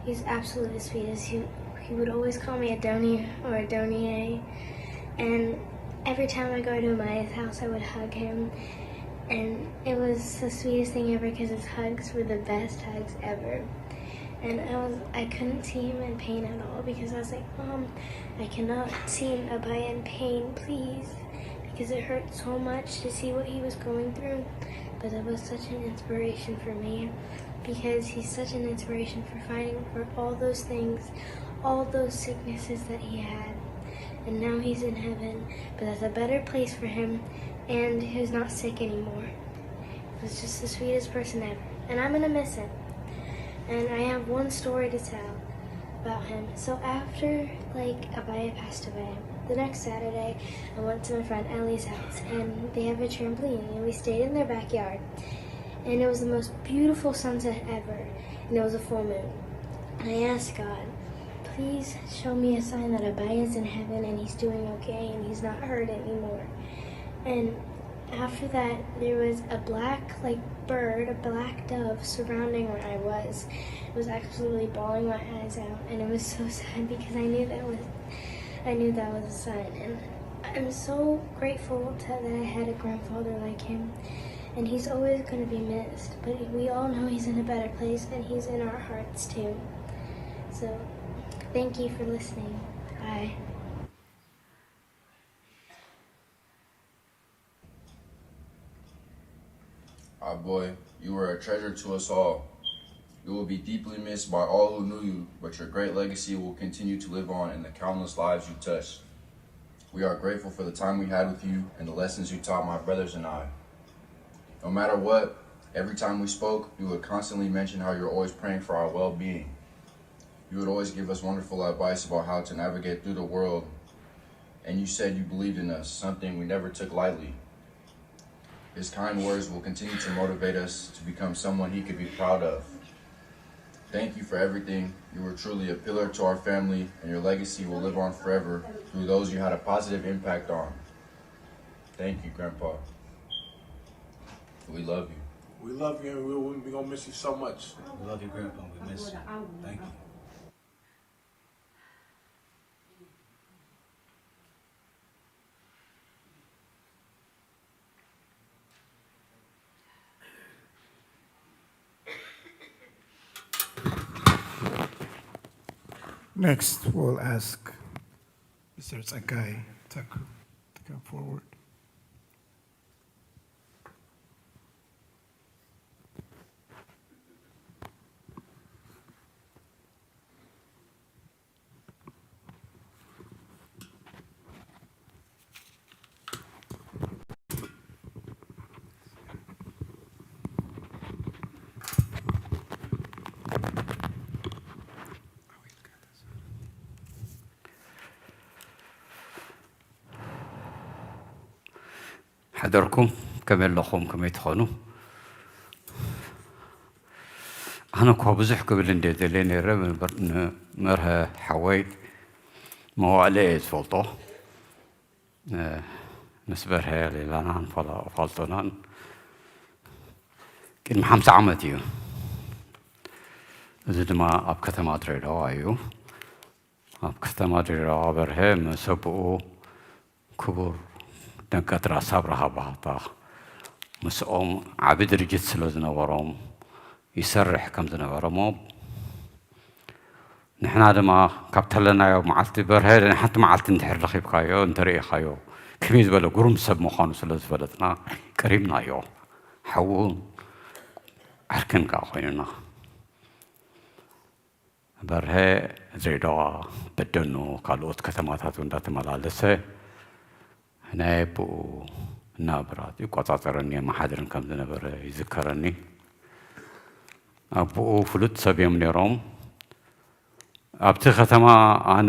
Speaker 14: He's absolutely the sweetest. He would always call me Adonia or Adonia, and every time I go to Amaya's house, I would hug him, and it was the sweetest thing ever because his hugs were the best hugs ever. And I couldn't see him in pain at all because I was like, Mom, I cannot see Abaya in pain, please, because it hurt so much to see what he was going through. But it was such an inspiration for me because he's such an inspiration for fighting for all those things, all those sicknesses that he had. And now he's in heaven, but that's a better place for him, and he's not sick anymore. He was just the sweetest person ever, and I'm gonna miss him. And I have one story to tell about him. So after Abaya passed away, the next Saturday, I went to my friend Ellie's house, and they have a trampoline, and we stayed in their backyard. And it was the most beautiful sunset ever, and it was a full moon. And I asked God, please show me a sign that Abaya is in heaven and he's doing okay and he's not hurt anymore. And after that, there was a black bird, a black dove surrounding where I was. It was absolutely bawling my eyes out, and it was so sad because I knew that was a sign. And I'm so grateful that I had a grandfather like him, and he's always going to be missed, but we all know he's in a better place, and he's in our hearts too. So thank you for listening. Bye.
Speaker 15: Aboy, you were a treasure to us all. You will be deeply missed by all who knew you, but your great legacy will continue to live on in the countless lives you touched. We are grateful for the time we had with you and the lessons you taught my brothers and I. No matter what, every time we spoke, you would constantly mention how you're always praying for our well-being. You would always give us wonderful advice about how to navigate through the world, and you said you believed in us, something we never took lightly. His kind words will continue to motivate us to become someone he could be proud of. Thank you for everything. You were truly a pillar to our family, and your legacy will live on forever through those you had a positive impact on. Thank you, Grandpa. We love you.
Speaker 16: We love you, and we're gonna miss you so much.
Speaker 2: We love you, Grandpa. We miss you. Thank you.
Speaker 8: Next, we'll ask Mr. Tsegai Taku to come forward.
Speaker 17: حضركم كما لكم كما تخونوا. ኣነ እኳ ብዙሕ ክብል እንደ ደልየ ነይረ። ንመርሀ ሓወይ መዋእለ እየ ዝፈልጦ። ምስ በርሀ ሌላናን ፋልጦናን ቅድሚ 50 ዓመት እዩ። እዚ ድማ ኣብ ከተማ ድሬዳዋ እዩ። ኣብ ከተማ ድሬዳዋ በርሀ ምስ ኣቦኡ ክቡር ነጋድራስ ኣብርሃ ባህታ ምስኦም ዓቢ ድርጅት ስለ ዝነበሮም ይሰርሕ ከም ዝነበረ እሞ ንሕና ድማ ካብ ተለናዮ መዓልቲ በርሀ ሓንቲ መዓልቲ እንድሕር ረኺብካዮ እንተርእኻዮ ከመይ ዝበለ ግሩም ሰብ ምዃኑ ስለ ዝፈለጥና ቀሪብናዮ። ሓውን ዓርክን ከዓ ኮይኑና። በርሀ ድሬዳዋ፣ በደኖ፣ ካልኦት ከተማታት እንዳተመላለሰ ናይ ኣቦኡ ናብራ ይቆፃፀረኒ የመሓድርን ከም ዝነበረ ይዝከረኒ። ኣቦኡ ፍሉጥ ሰብ እዮም ነይሮም ኣብቲ ከተማ። ኣነ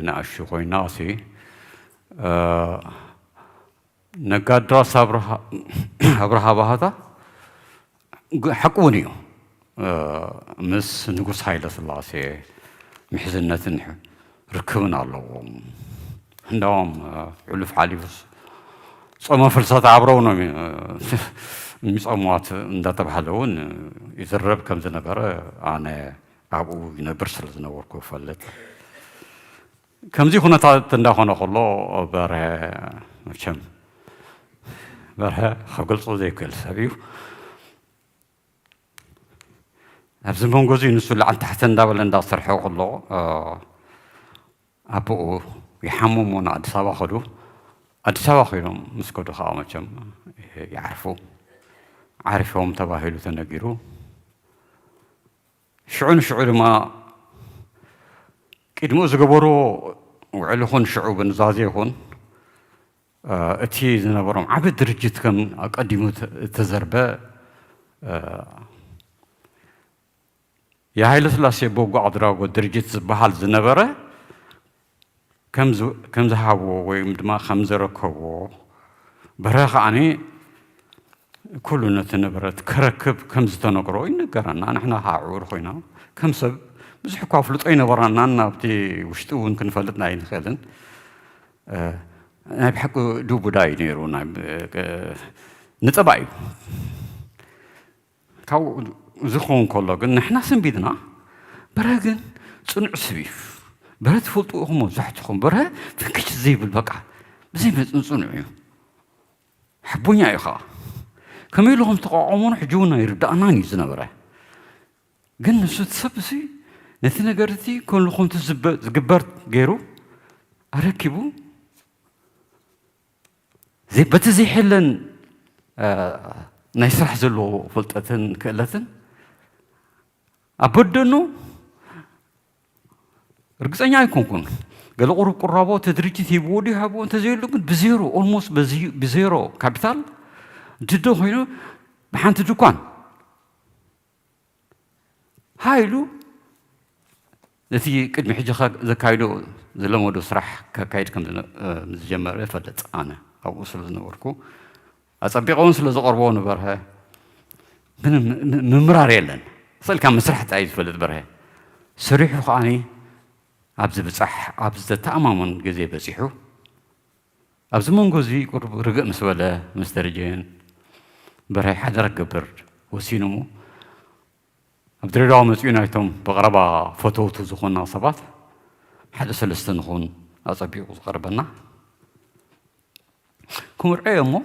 Speaker 17: ንኣሹ ኮይና ሲ ነጋድራስ ኣብርሃ ባህታ ሓቂ እውን እዩ ምስ ንጉስ ሃይለ ስላሴ ምሕዝነትን ርክብን ኣለዎም። እንዳዎም ሕሉፍ ሓሊፉስ ጾመ ፍልሰታ ኣብረው ነው የሚጾሟት እንዳተባሃለ እውን ይዝረብ ከም ዝነበረ ኣነ ኣብኡ ይነብር ስለ ዝነበርኩ ይፈልጥ። ከምዚ ኩነታት እንዳኾነ ከሎ በርሀ መቸም በርሀ ክገልፆ ዘይክእል ሰብ እዩ። ኣብዚ መንጎ እዚ ንሱ ላዕሊ ታሕቲ እንዳበለ እንዳሰርሐ ከሎ ኣቦኡ ይሓምሙ ንኣዲስ ኣበባ ከዱ። ኣዲስ ኣበባ ኮይኖም ምስ ከዱ ከዓ መቸም ይዓርፉ። ዓሪፎም ተባሂሉ ተነጊሩ። ሽዑ ንሽዑ ድማ ቅድሚኡ ዝገበርዎ ውዕል ይኹን ሽዑ ብኑዛዜ ይኹን እቲ ዝነበሮም ዓቢ ድርጅት ከም ኣቀዲሙ እተዘርበ የሃይለ ስላሴ በጎ ኣድራጎት ድርጅት ዝበሃል ዝነበረ ከም ዝሃብዎ ወይም ድማ ከም ዘረከብዎ፣ በርሀ ከዓኒ ኩሉ ነቲ ንብረት ክረክብ ከም ዝተነግሮ ይንገረና። ንሕና ከዓ ዕውር ኮይና ከም ሰብ ብዙሕ እኳ ኣፍልጦ ይነበረናን ናብቲ ውሽጢ እውን ክንፈልጥ ኣይንኽእልን። ናይ ብሓቂ ዱቡዳ እዩ ነይሩ፣ ንጠባ እዩ። ካብኡ እዚ ክኸውን ከሎ ግን ንሕና ሰንቢድና። በርሀ ግን ፅኑዕ ሰብ እዩ። በርሀ ትፈልጡ ኢኹም መብዛሕትኹም። በርሀ ፍንክች ዘይብል በቃ ብዘይ መፅን ፅኑዕ እዩ፣ ሓቦኛ እዩ ከዓ። ከመይ ኢሉ ከም ተቋቋሙን ሕጂ እውን ኣይርዳእናን እዩ ዝነበረ። ግን ንሱ እቲ ሰብ እዚ ነቲ ነገር እቲ ከሉ ከምቲ ዝግበር ገይሩ ኣረኪቡ በቲ ዘይሕለን ናይ ስራሕ ዘለዎ ፍልጠትን ክእለትን ኣብ በደኑ ርግፀኛ ኣይኮንኩን ገለ ቁሩብ ቁራቦ እቲ ድርጅት ሂብዎ ድዩ ሃብዎ እንተዘየሉ ግን ብዜሮ፣ almost ብዜሮ ካፒታል ድዶ ኮይኑ ብሓንቲ ድኳን ሃይሉ ነቲ ቅድሚ ሕጂ ዘካይዶ ዝለመዶ ስራሕ ከካይድ ከም ዝጀመረ ይፈልጥ። ኣነ ኣብኡ ስለ ዝነበርኩ ኣፀቢቐ እውን ስለ ዝቐርቦ ንበርሀ ምንም ምምራር የለን። ስእልካ ምስራሕ ጥራይ ዝፈልጥ በርሀ ሰሪሑ ከዓኒ ኣብዚ ብፃሕ ኣብ ዝተተኣማመን ግዜ በፂሑ። ኣብዚ መንጎ እዚ ቁሩብ ርግእ ምስ በለ ምስ ደረጀን በርሀ ሓደር ክገብር ወሲኑ እሞ ኣብ ድሬዳዋ መፂኡ ናይቶም ብቐረባ ፈተውቱ ዝኾና ሰባት ሓደ ሰለስተ ንኹን ኣፀቢቑ ዝቐርበና ክምርዐዮ እሞ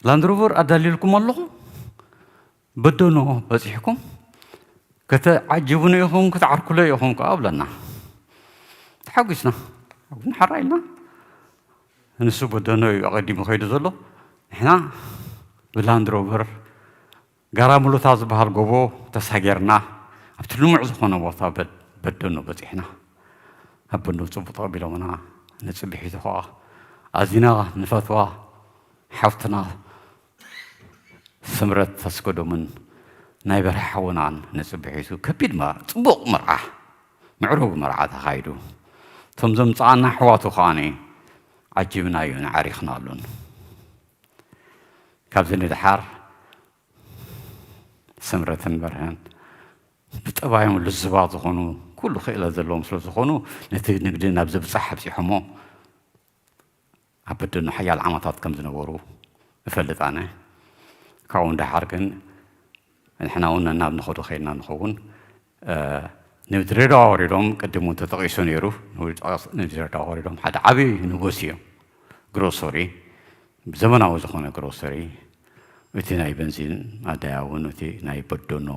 Speaker 17: Land Rover ኣዳልየልኩም ኣለኹ፣ በደኖ በፂሕኩም ከተዓጅቡኒ ኢኹም፣ ክትዓርኩለ ኢኹም ከዓ ብለና። ተሓጒስና ሓራ ኢልና። ንሱ በደኖ እዩ ኣቐዲሙ ከይዱ ዘሎ። ንሕና ብ Land Rover ጋራ ሙሉታ ዝበሃል ጎቦ ተሳጊርና ኣብቲ ልሙዕ ዝኾነ ቦታ በደኖ በፂሕና። ኣብ በደኖ ፅቡቅ ተቐቢሎምና። ንፅብሒቱ ከዓ ኣዚና ንፈትዋ ሓፍትና ስምረት ኣስገዶምን ናይ በርሀ ሓውናን ንፅብሒቱ ከቢድ ፅቡቕ መርዓ፣ ምዕሩግ መርዓ ተኻይዱ። እቶም ዘምፅኣና ኣሕዋቱ ከዓኒ ዓጂብናዩን ዓሪኽናሉን። ካብዚ ንድሓር ስምረትን በርሀን ብጠባዮም ልዝባት ዝኾኑ ኩሉ ክእለት ዘለዎም ስለ ዝኾኑ ነቲ ንግዲ ናብ ዝብፃሕ ኣብፂሖሞ ኣብ በደኖ ሓያል ዓመታት ከም ዝነበሩ እፈልጥ ኣነ። ካብኡ እንዳሓር ግን ንሕና እውን ናብ ንኸዱ ከይድና ንኸውን። ንድሬዳዋ ወሪዶም፣ ቅድም እውን ተጠቒሱ ነይሩ፣ ንድሬዳዋ ወሪዶም ሓደ ዓብዪ ንጉስ እዮም፣ ግሮሰሪ፣ ዘመናዊ ዝኾነ ግሮሰሪ፣ እቲ ናይ በንዚን ማደያ እውን፣ እቲ ናይ በደኖ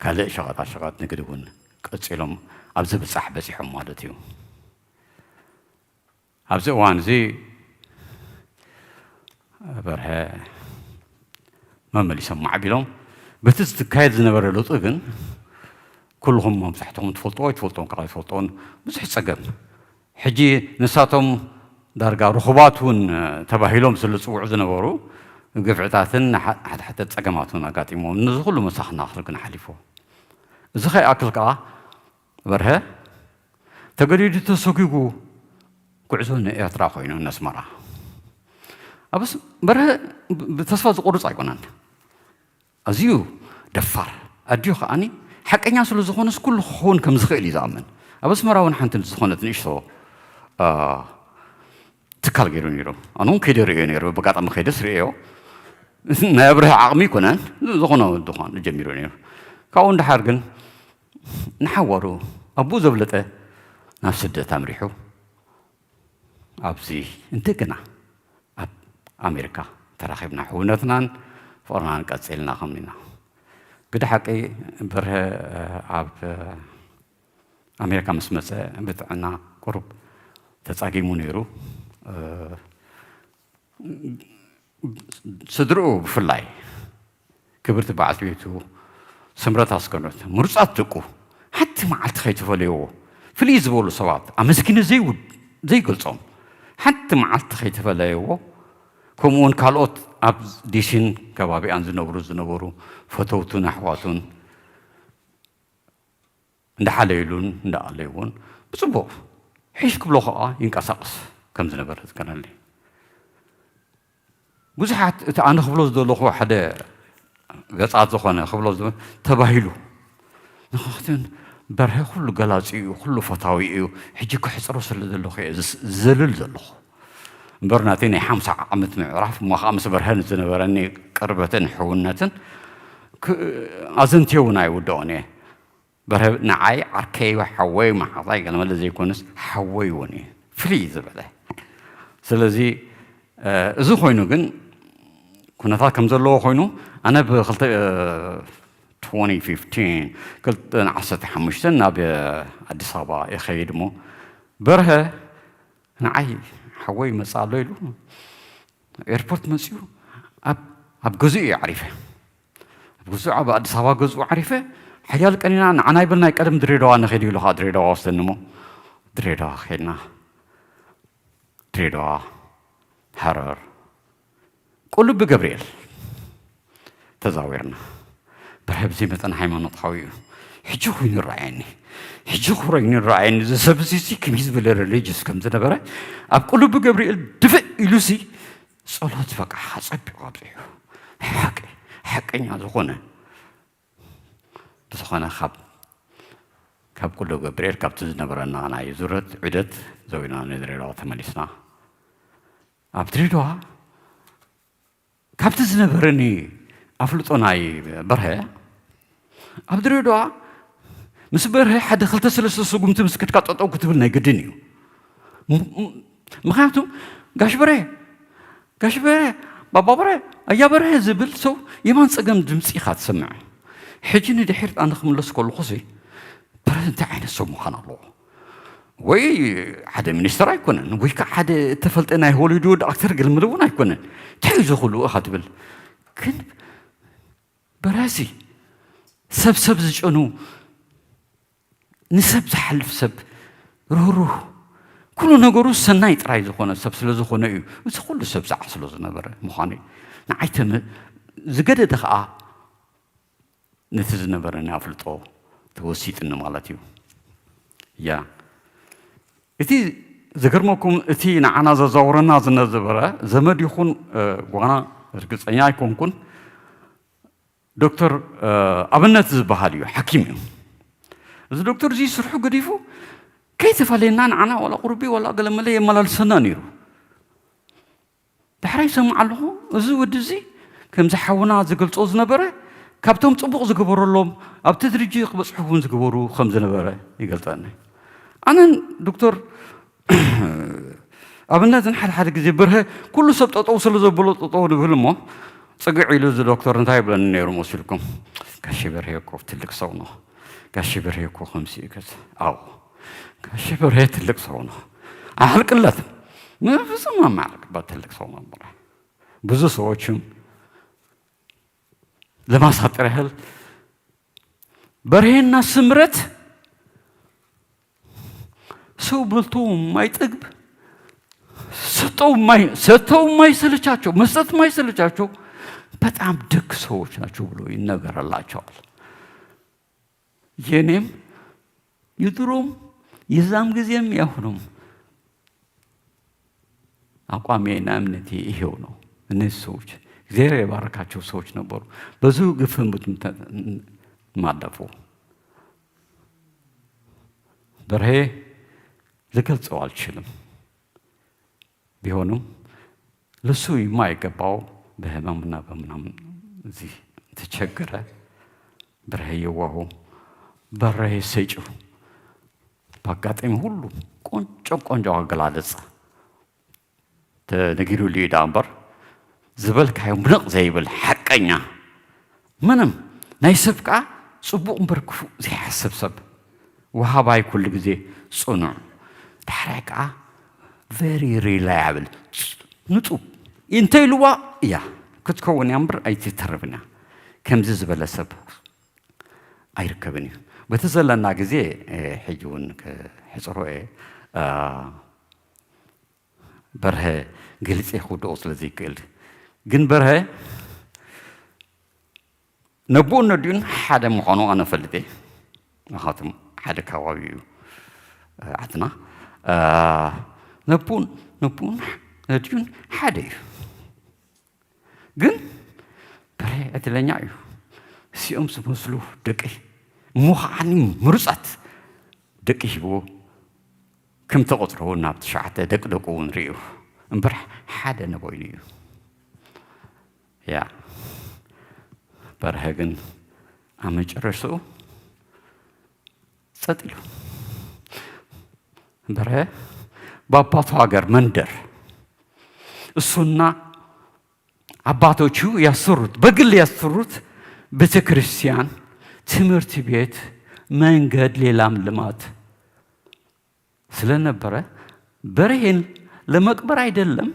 Speaker 17: ካልእ ሸቐጣ ሸቐጥ ንግዲ እውን ቀፂሎም ኣብ ዝብፃሕ በፂሖም ማለት እዩ። ኣብዚ እዋን እዚ በርሀ መመሊሶም ማዕቢሎም። በቲ ዝካየድ ዝነበረ ለውጢ ግን ኩልኹም መብዛሕትኹም ትፈልጥዎ ኣይትፈልጥዎን ካብ ኣይትፈልጥዎን ብዙሕ ፀገም፣ ሕጂ ንሳቶም ዳርጋ ርኹባት እውን ተባሂሎም ስለ ዝፅውዑ ዝነበሩ ግፍዕታትን ሓደ ሓደ ፀገማት እውን ኣጋጢሞም፣ ነዚ ኩሉ መሰናኽል ግን ሓሊፎ። እዚ ከይኣክል ከዓ በርሀ ተገዲዱ ተሰጒጉ ጉዕዞ ንኤርትራ ኮይኑ ነስመራ። ኣብ በርሀ ብተስፋ ዝቆርፅ ኣይኮነን፣ ኣዝዩ ደፋር፣ ኣድዩ ከዓኒ ሓቀኛ ስለ ዝኾነስ ኩሉ ክኸውን ከም ዝኽእል እዩ ዝኣምን። ኣብ ኣስመራ እውን ሓንቲ ዝኾነት ንእሽቶ ትካል ገይሩ ነይሩ። ኣነ እውን ከይደ ርእዮ ነይሩ፣ በጋጣሚ ከይደስ ርእዮ። ናይ ኣብርሀ ዓቕሚ ይኮነን፣ ዝኾነ ድኳን ጀሚሩ ነይሩ። ካብኡ እንድሓር ግን ንሓዋሩ ኣቦኡ ዘብለጠ ናብ ስደት ኣምሪሑ። ኣብዚ እንደገና ኣብ ኣሜሪካ ተራኺብና ሕውነትናን ፍቕርናን ቀፂልና ከም ኢና። ግደ ሓቂ በርሀ ኣብ ኣሜሪካ ምስ መፀ ብጥዕና ቁሩብ ተፃጊሙ ነይሩ። ስድርኡ ብፍላይ ክብርቲ በዓልቲ ቤቱ ስምረት ኣስገኖት፣ ምሩፃት ደቁ፣ ሓንቲ መዓልቲ ከይተፈለይዎ ፍልይ ዝበሉ ሰባት ኣመስጊነ ዘይገልፆም፣ ሓንቲ መዓልቲ ከይተፈለይዎ፣ ከምኡውን ካልኦት ኣብ ዲሲን ከባቢኣን ዝነብሩ ዝነበሩ ፈተውቱን ኣሕዋቱን እንዳሓለይሉን እንዳኣለይዎን ብፅቡቅ ሒሽ ክብሎ ከዓ ይንቀሳቐስ ከም ዝነበረ ዝከነሊ ብዙሓት። እቲ ኣነ ክብሎ ዝደለኹ ሓደ ገፃት ዝኾነ ክብሎ ተባሂሉ ንኽኽትን በርሀ ኩሉ ገላፂ እዩ፣ ኩሉ ፈታዊ እዩ። ሕጂ ክሕፅሮ ስለ ዘለኹ እየ ዝዘልል ዘለኹ እምበር ናተይ ናይ 50 ዓመት ምዕራፍ እሞ ከዓ ምስ በርሀ ዝነበረኒ ቅርበትን ሕውነትን ኣዘንትዮ እውን ኣይውድኦን እየ። በርሀ ንዓይ ዓርከይ፣ ሓወይ፣ መሓዛይ ገለመለ ዘይኮነስ ሓወይ እውን እዩ ፍልይ ዝበለ። ስለዚ እዚ ኮይኑ ግን ኩነታት ከም ዘለዎ ኮይኑ ኣነ ብክልተ 2015 2015 ናብ ኣዲስ ኣበባ ይኸይድ እሞ በርሀ ንዓይ ሓወይ ይመፅእ ኣሎ ኢሉ airport መፂኡ ኣብ ገዝኡ እዩ ዓሪፈ። ኣብ ገዝኡ፣ ኣብ ኣዲስ ኣበባ ገዝኡ ዓሪፈ። ሓያል ቀኒና ንዓና ይብል ናይ ቀደም ድሬዳዋ ንኸይድ ኢሉ ከዓ ድሬዳዋ ወስደኒ እሞ ድሬዳዋ ከይድና። ድሬዳዋ፣ ሃረር፣ ቁልቢ ገብርኤል ተዛዊርና። በርሀ ብዘይ መጠን ሃይማኖታዊ እዩ። ሕጂ ኮይኑ ይረኣየኒ፣ ሕጂ ኮይኑ ይረኣየኒ እዚ ሰብ እዚ ከመይ ዝበለ religious ከም ዝነበረ። ኣብ ቁልቢ ገብርኤል ድፍእ ኢሉ ሲ ጸሎት በቃ ፀቢቑ ኣብዚሑ፣ ሓቂ ሓቀኛ ዝኾነ ብዝኾነ። ካብ ቁልቢ ገብርኤል ካብቲ ዝነበረና ናይ ዙረት ዑደት ዘዊና ንድሬዳዋ ተመሊስና። ኣብ ድሬዳዋ ካብቲ ዝነበረኒ ኣፍልጦ ናይ በርሀ፣ ኣብ ድሬዳዋ ምስ በርሀ ሓደ ክልተ ሰለስተ ስጉምቲ ምስ ከድካ ጠጠው ክትብል ናይ ግድን እዩ። ምክንያቱ ጋሽ በርሀ፣ ጋሽ በርሀ፣ ባባ በርሀ፣ ኣያ በርሀ ዝብል ሰው የማን ፀገም ድምፂ ኢኻ ትሰምዕ። ሕጂ ንድሕር ኣነ ክምለስ ከለኹ ሲ በርሀ እንታይ ዓይነት ሰብ ምዃን ኣለዎ? ወይ ሓደ ሚኒስተር ኣይኮነን፣ ወይ ከዓ ሓደ እተፈልጠ ናይ ሆሊውድ actor ግልምል እውን ኣይኮነን። እንታይ እዩ ዝኽእሉ ኢኻ ትብል። ግን በርሀሲ ሰብ ሰብ ዝጨኑ፣ ንሰብ ዝሓልፍ ሰብ፣ ርህሩህ፣ ኩሉ ነገሩ ሰናይ ጥራይ ዝኾነ ሰብ ስለ ዝኾነ እዩ እዚ ኩሉ ሰብ ዝዓስሎ ዝነበረ ምዃኑ እዩ ንዓይ ዝገደደ ከዓ ነቲ ዝነበረኒ ኣፍልጦ ተወሲጥኒ ማለት እዩ። Yeah፣ እቲ ዝገርመኩም እቲ ንዓና ዘዛውረና ዝነበረ ዘመድ ይኹን ጓና ርግፀኛ ኣይኮንኩን። ዶክተር ኣብነት ዝበሃል እዩ፣ ሓኪም እዩ። እዚ ዶክተር እዚ ስርሑ ገዲፉ ከይተፈለየና ንዓና ዋላ ቁርቢ ዋላ ገለመለ የመላልሰና ነይሩ። ዳሕራይ ይሰምዕ ኣለኹ፣ እዚ ወዲ እዚ ከምዚ ሓውና ዝገልጾ ዝነበረ ካብቶም ጽቡቕ ዝገበረሎም ኣብቲ ድርጅት ክበጽሑ እውን ዝገበሩ ከም ዝነበረ ይገልጸኒ። ኣነን ዶክተር ኣብነትን ሓደ ሓደ ግዜ በርሀ ኩሉ ሰብ ጠጠው ስለ ዘበሎ ጠጠው ንብል እሞ ጽግዕ ኢሉ እዚ ዶክተር እንታይ ይብለኒ ነይሩ መሲልኩም? ጋሼ በርሄ እኮ ትልቅ ሰው ነው፣ ጋሼ በርሄ እኮ ከምዚ እዩ። አዎ፣ ጋሼ በርሄ ትልቅ ሰው ነው፣ አያልቅለትም፣ ፍጹም የማያልቅበት ትልቅ ሰው ነበረ። ብዙ ሰዎችም ለማሳጠር ያህል በርሄና ስምረት ሰው በልቶ የማይጠግብ፣ ሰጥተው የማይሰለቻቸው፣ መስጠት የማይሰለቻቸው በጣም ደግ ሰዎች ናቸው ብሎ ይነገርላቸዋል። የኔም የድሮም የዛም ጊዜም ያሁኑም አቋሜና እምነቴ ይሄው ነው። እነዚህ ሰዎች እግዚአብሔር የባረካቸው ሰዎች ነበሩ። ብዙ ግፍም ማለፉ በርሄ ልገልጸው አልችልም። ቢሆንም ለሱ የማይገባው በህመምና በምናምን እዚህ ተቸገረ። በርሄ የዋሁ፣ በርሄ ሰጪው፣ በአጋጣሚ ሁሉ ቆንጆ ቆንጆ አገላለጽ ተነጊሩሉ እዩ ዳ እምበር ዝበልካዮ ምንቕ ዘይብል ሓቀኛ፣ ምንም ናይ ሰብ ከዓ ፅቡቕ እምበር ክፉእ ዘይሓስብ ሰብ፣ ወሃባይ፣ ኩሉ ግዜ ፅኑዕ፣ ዳሕራይ ከዓ very reliable፣ ንጡብ፣ እንተኢልዋ እያ ክትከውን እያ እምበር ኣይትተርፍን እያ። ከምዚ ዝበለ ሰብ ኣይርከብን እዩ። በቲ ዘለና ግዜ ሕጂ እውን ክሕፅሮ እየ፣ በርሀ ገሊፀ ክውድኦ ስለ ዘይክእል። ግን በርሀ ነቦኡን ነዲኡን ሓደ ምዃኑ ኣነ ፈልጥ እየ፣ ምክንያቱም ሓደ ከባቢ እዩ ዓድና። ነቦኡን ነዲኡን ሓደ እዩ። ግን በርሀ ዕድለኛ እዩ፣ እሲኦም ዝመስሉ ደቂ እሞ ከዓኒ ምሩፃት ደቂ ሂብዎ። ከም ተቆፅሮ እውን ናብ 9 ደቂ ደቁ እውን ርእዩ እምበር ሓደ ነበይኑ እዩ። Yeah፣ በርሀ ግን ኣብ መጨረስኡ ፀጥ ኢሉ። በርሀ በአባቱ ሀገር መንደር እሱና አባቶቹ ያሰሩት፣ በግል ያሰሩት ቤተ ክርስቲያን፣ ትምህርት ቤት፣ መንገድ፣ ሌላም ልማት ስለነበረ በርሄን ለመቅበር አይደለም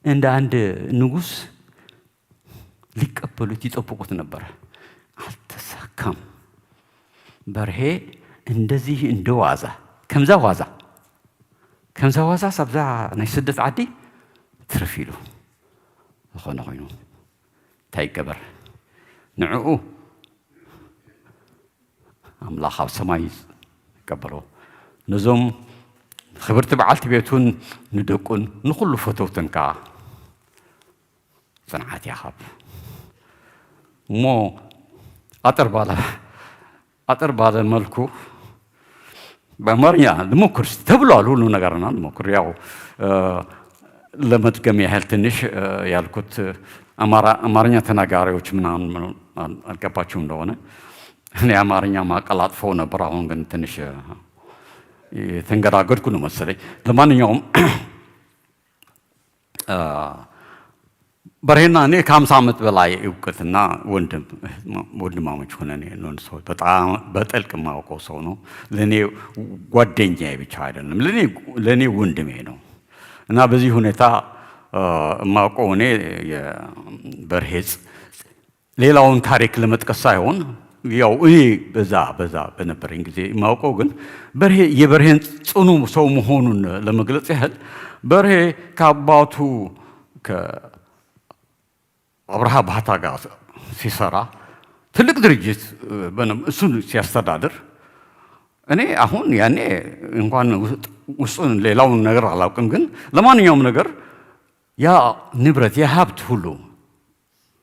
Speaker 17: እንደ አንድ ንጉሥ ሊቀበሉት ይጠብቁት ነበረ። አልተሳካም። በርሄ እንደዚህ እንደ ዋዛ፣ ከምዛ ዋዛ ሳብዛ ናይ ስደት ዓዲ ትርፍ ኢሉ። ዝኾነ ኮይኑ እንታይ ይገበር፣ ንዕኡ ኣምላኽ ኣብ ሰማይ ይቀበሎ። ነዞም ክብርቲ በዓልቲ ቤቱን ንደቁን ንኩሉ ፈተውትን ከዓ ፅንዓት ይሃብ እሞ አጠር ባለ መልኩ በአማርኛ ልሞክር ተብሏል። ሁሉ ነገርና ልሞክር። ያው ለመድገም ያህል ትንሽ ያልኩት አማርኛ ተናጋሪዎች ምናምን አልገባችሁም እንደሆነ እኔ አማርኛ ማቀላጥፈው ነበር። አሁን ግን ትንሽ የተንገዳገድኩ ነው መሰለኝ። ለማንኛውም በርሄና እኔ ከ50 ዓመት በላይ እውቀትና ወንድማሞች ሆነን የኖርን ሰዎች፣ በጣም በጥልቅ የማውቀው ሰው ነው። ለእኔ ጓደኛዬ ብቻ አይደለም፣ ለእኔ ወንድሜ ነው እና በዚህ ሁኔታ የማውቀው እኔ የበርሄ ሌላውን ታሪክ ለመጥቀስ ሳይሆን ያው እኔ በዛ በነበረኝ ጊዜ የማውቀው ግን በርሄ የበርሄን ጽኑ ሰው መሆኑን ለመግለጽ ያህል በርሄ ከአባቱ ከአብርሃ ባህታ ጋር ሲሰራ ትልቅ ድርጅት እሱን ሲያስተዳድር እኔ አሁን ያኔ እንኳን ውስጡን ሌላውን ነገር አላውቅም፣ ግን ለማንኛውም ነገር ያ ንብረት ያ ሀብት ሁሉ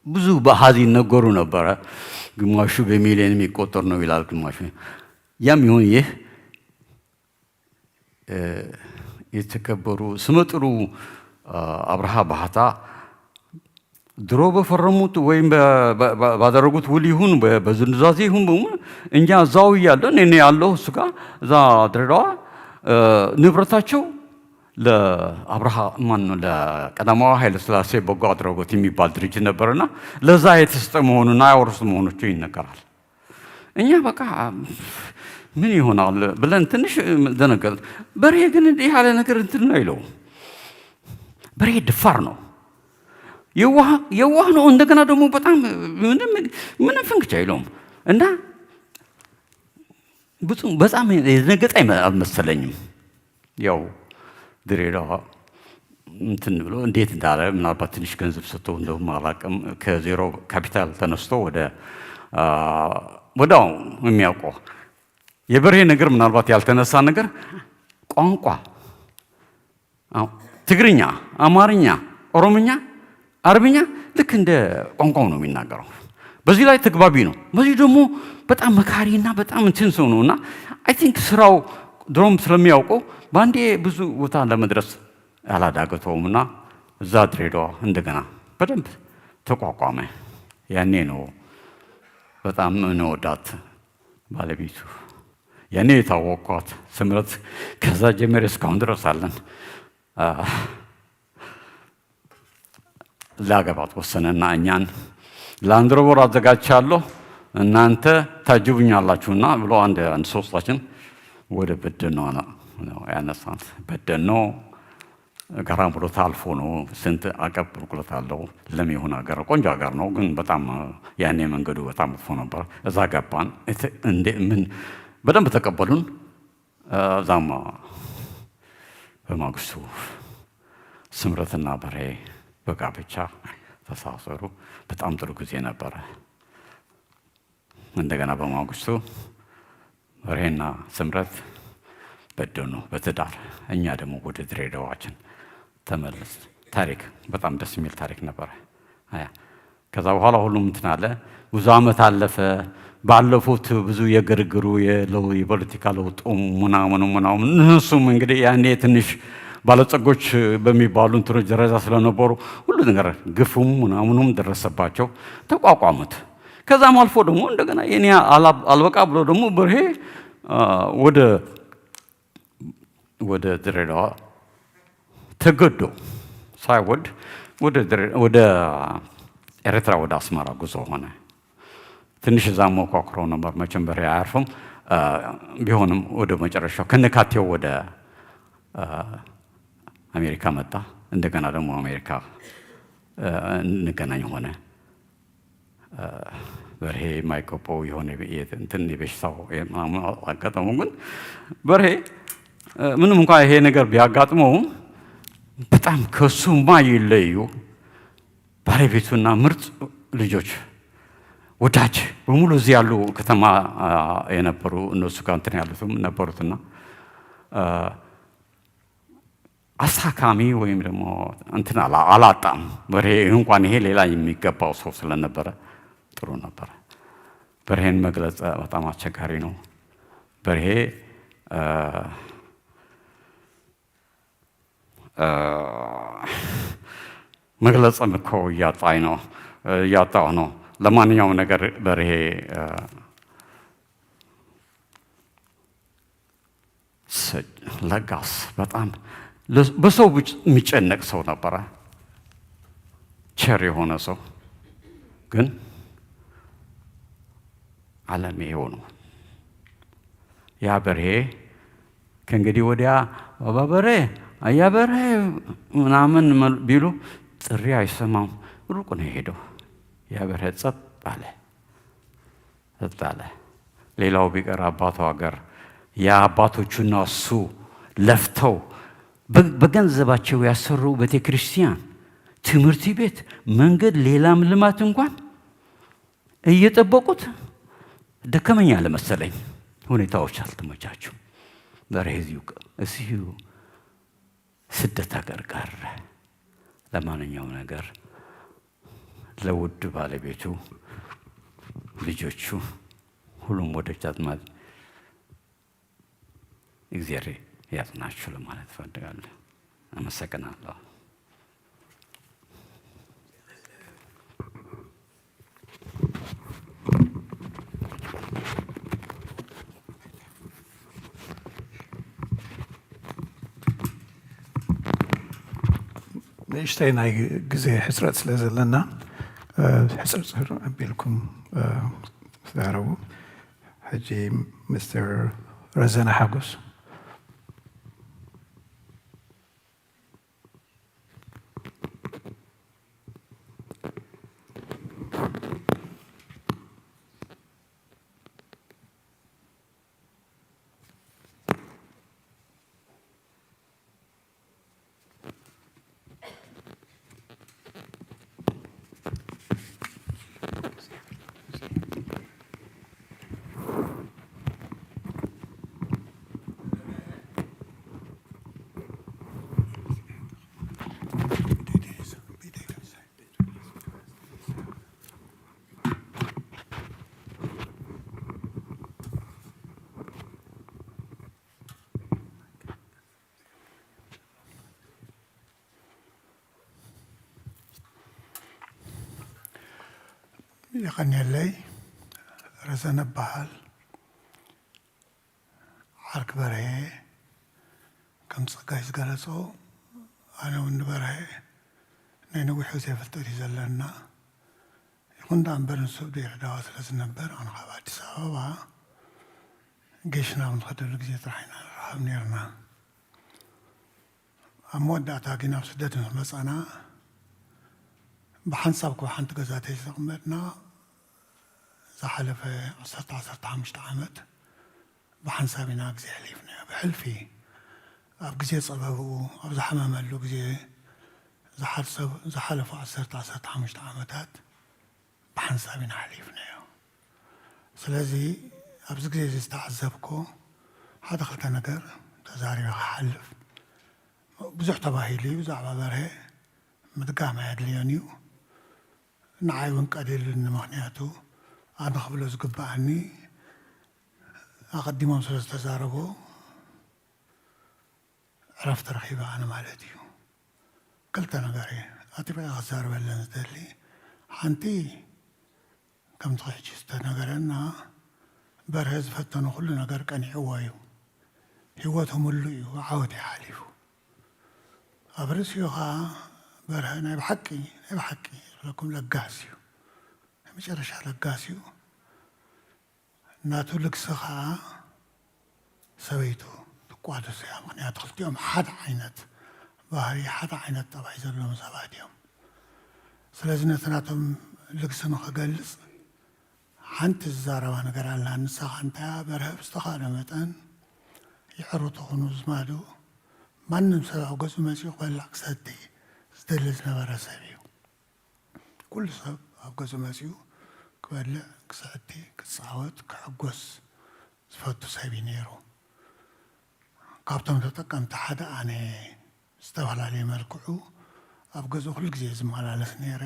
Speaker 17: ብዙ በአሃዝ ይነገሩ ነበረ። ግማሹ በሚሊዮን የሚቆጠር ነው ይላል፣ ግማሹ ያም ይሁን ይህ የተከበሩ ስመጥሩ አብርሃ ባህታ ድሮ በፈረሙት ወይም ባደረጉት ውል ይሁን በዝንዛዜ ይሁን በሙሉ እኛ እዛው እያለን እኔ ያለሁ እሱ ጋር እዛ ድሬዳዋ ንብረታቸው ለአብርሃ ማን ነው ለቀዳማዊ ኃይለ ሥላሴ በጎ አድራጎት የሚባል ድርጅት ነበርና ለዛ የተሰጠ መሆኑና ያወረሱት መሆናቸው ይነገራል። እኛ በቃ ምን ይሆናል ብለን ትንሽ ደነገጥን። በርሄ ግን እንዲህ ያለ ነገር እንትን ነው አይለውም። በርሄ ደፋር ነው፣ የዋህ ነው። እንደገና ደግሞ በጣም ምንም ፍንክች አይለውም እና በጣም የደነገጠ አልመሰለኝም። ያው ድሬዳዋ እንትን ብሎ እንዴት እንዳለ ምናልባት ትንሽ ገንዘብ ሰጥቶ እንደውም አላውቅም። ከዜሮ ካፒታል ተነስቶ ወደ ወዲያው የሚያውቀው የበርሄ ነገር ምናልባት ያልተነሳ ነገር ቋንቋ ትግርኛ፣ አማርኛ፣ ኦሮምኛ፣ አረብኛ ልክ እንደ ቋንቋው ነው የሚናገረው። በዚህ ላይ ተግባቢ ነው። በዚህ ደግሞ በጣም መካሪና በጣም እንትን ሰው ነው እና I think ስራው ድሮም ስለሚያውቀው በአንዴ ብዙ ቦታ ለመድረስ አላዳገተውም እና እዛ ድሬዳዋ እንደገና በደንብ ተቋቋመ። ያኔ ነው በጣም እንወዳት ባለቤቱ ያኔ የታወቅኳት ስምረት። ከዛ ጀምሬ እስካሁን ድረስ አለን። ላገባት ወሰነና እኛን ላንድ ሮቨር አዘጋጅቻለሁ እናንተ ታጅቡኛላችሁና ብሎ አንድ አንድ ሶስታችን ወደ በደኖ ነው ያነሳን። በደኖ ጋራ ሙሎታ አልፎ ነው ስንት አቀብ ቁልቁለት አለው። ለም የሆነ ሀገር ቆንጆ ሀገር ነው፣ ግን በጣም ያኔ መንገዱ በጣም መጥፎ ነበር። እዛ ገባን። ምን በደንብ ተቀበሉን። እዛም በማግስቱ ስምረትና በርሄ በጋብቻ ተሳሰሩ። በጣም ጥሩ ጊዜ ነበረ። እንደገና በማግስቱ በርሄና ስምረት በደኖ በትዳር፣ እኛ ደግሞ ወደ ድሬዳዋችን ተመለስ። ታሪክ በጣም ደስ የሚል ታሪክ ነበረ። አያ ከዛ በኋላ ሁሉም እንትን አለ። ብዙ ዓመት አለፈ። ባለፉት ብዙ የግርግሩ የፖለቲካ ለውጡ ምናምኑ ምናምን እነሱም እንግዲህ ያኔ ትንሽ ባለጸጎች በሚባሉ እንትኖች ደረጃ ስለነበሩ ሁሉ ነገር ግፉም ምናምኑም ደረሰባቸው፣ ተቋቋሙት። ከዛም አልፎ ደግሞ እንደገና የኔ አልበቃ ብሎ ደግሞ በርሄ ወደ ድሬዳዋ ተገዶ ሳይወድ ወደ ኤርትራ ወደ አስመራ ጉዞ ሆነ። ትንሽ እዛ ሞካክሮ ነበር። መቼም በርሄ አያርፍም። ቢሆንም ወደ መጨረሻው ከነካቴው ወደ አሜሪካ መጣ። እንደገና ደግሞ አሜሪካ እንገናኝ ሆነ። በርሄ የማይገባው የሆነ እንትን የበሽታው ምናምን አጋጠመው። ግን በርሄ ምንም እንኳን ይሄ ነገር ቢያጋጥመውም በጣም ከሱ ማይለዩ ባለቤቱና ምርጥ ልጆች ወዳጅ በሙሉ እዚህ ያሉ ከተማ የነበሩ እነሱ ጋር እንትን ያሉትም ነበሩትና አሳካሚ ወይም ደግሞ እንትን አላጣም። በርሄ እንኳን ይሄ ሌላ የሚገባው ሰው ስለነበረ ጥሩ ነበረ። በርሄን መግለጽ በጣም አስቸጋሪ ነው። በርሄ መግለጽም እኮ እያጣኝ ነው እያጣሁ ነው። ለማንኛውም ነገር በርሄ ለጋስ፣ በጣም በሰው የሚጨነቅ ሰው ነበረ። ቸር የሆነ ሰው ግን ዓለም ይሄው ነው። ያ በርሄ ከእንግዲህ ወዲያ ባባ በርሄ አያ በርሄ ምናምን ቢሉ ጥሪ አይሰማም። ሩቅ ነው የሄደው። ያ በርሄ ጸጥ አለ፣ ጸጥ አለ። ሌላው ቢቀር አባቱ ሀገር ያ አባቶቹና እሱ ለፍተው በገንዘባቸው ያሰሩ ቤተ ክርስቲያን፣ ትምህርት ቤት፣ መንገድ፣ ሌላም ልማት እንኳን እየጠበቁት ደከመኝ አለ መሰለኝ። ሁኔታዎች አልተመቻቹም። በርሄ እዚሁ ስደት ሀገር ቀረ። ለማንኛውም ነገር ለውድ ባለቤቱ፣ ልጆቹ፣ ሁሉም ወዳጅ አዝማድ እግዚአብሔር ያጽናችሁ ለማለት እፈልጋለሁ። አመሰግናለሁ።
Speaker 8: ንእሽተይ ናይ ግዜ ሕፅረት ስለ ዘለና ሕፅር ፅር ኣቢልኩም ትዛረቡ። ሕጂ ምስተር ረዘነ ሓጎስ።
Speaker 18: የቐንየለይ። ረዘነ እበሃል፣ ዓርኪ በርሄ። ከም ፀጋይ ዝገለፆ ኣነ እውን ንበርሄ ናይ ነዊሕ ግዜ ፍልጠት እዩ ዘለና። ይኹን ደኣ እምበር ንሱ ኣብ ድሬዳዋ ስለ ዝነበር ኣነ ካብ ኣዲስ ኣበባ ጌሽና ኣብ ንኸደሉ ግዜ ጥራሕ ኢና ንራኸብ ነይርና። ኣብ መወዳእታ ግን ኣብ ስደት ምስ መፃና ብሓንሳብ ካብ ሓንቲ ገዛ ተይተቐመጥና ዝሓለፈ 10 15 ዓመት ብሓንሳብ ኢና ግዜ ኣሕሊፍናዮ። ብሕልፊ ኣብ ግዜ ፀበብኡ፣ ኣብ ዝሓመመሉ ግዜ፣ ዝሓለፉ 10 15 ዓመታት ብሓንሳብ ኢና ኣሕሊፍናዮ። ስለዚ ኣብዚ ግዜ እዚ ዝተዓዘብኮ ሓደ ክልተ ነገር ተዛሪበ ክሓልፍ። ብዙሕ ተባሂሉ እዩ ብዛዕባ በርሀ፣ ምድጋም ኣየድልዮን እዩ። ንዓይ እውን ቀሊሉኒ፣ ምክንያቱ ኣነ ክብሎ ዝግባኣኒ ኣቐዲሞም ስለ ዝተዛረቦ ዕረፍቲ ረኺበ ኣነ ማለት እዩ። ክልተ ነገር እየ ኣጥቢቐ ክዛረበለን ዝደሊ። ሓንቲ ከምቲ ሕጂ ዝተነገረና በርሀ ዝፈተኖ ኩሉ ነገር ቀኒዕዎ እዩ። ሂወቱ ምሉእ እዩ፣ ዓወት እዩ ሓሊፉ። ኣብ ርእሲኡ ከዓ በርሀ ናይ ብሓቂ ናይ ብሓቂ ዝብለኩም ለጋስ እዩ፣ ናይ መጨረሻ ለጋስ እዩ። ናቱ ልግሲ ከዓ ሰበይቱ ትቋደሶ እያ፣ ምክንያቱ ክልቲኦም ሓደ ዓይነት ባህሪ ሓደ ዓይነት ጠባይ ዘለዎም ሰባት እዮም። ስለዚ ነቲ ናቶም ልግሲ ንክገልፅ ሓንቲ ዝዛረባ ነገር ኣላ። ንሳ ከዓ እንታይ እያ? በርሀ ብዝተኻእለ መጠን ይዕሩ ትኹኑ ዝማዱ ማንም ሰብ ኣብ ገፁ መፂኡ ክበልዕ ክሰቲ ዝደሊ ዝነበረ ሰብ እዩ። ኩሉ ሰብ ኣብ ገፁ መፂኡ ክበልዕ ክሰቲ ክፃወት ክሕጎስ ዝፈቱ ሰብ እዩ ነይሩ። ካብቶም ተጠቀምቲ ሓደ ኣነ ዝተፈላለየ መልክዑ ኣብ ገዝኡ ኩሉ ግዜ ዝመላለስ ነይረ።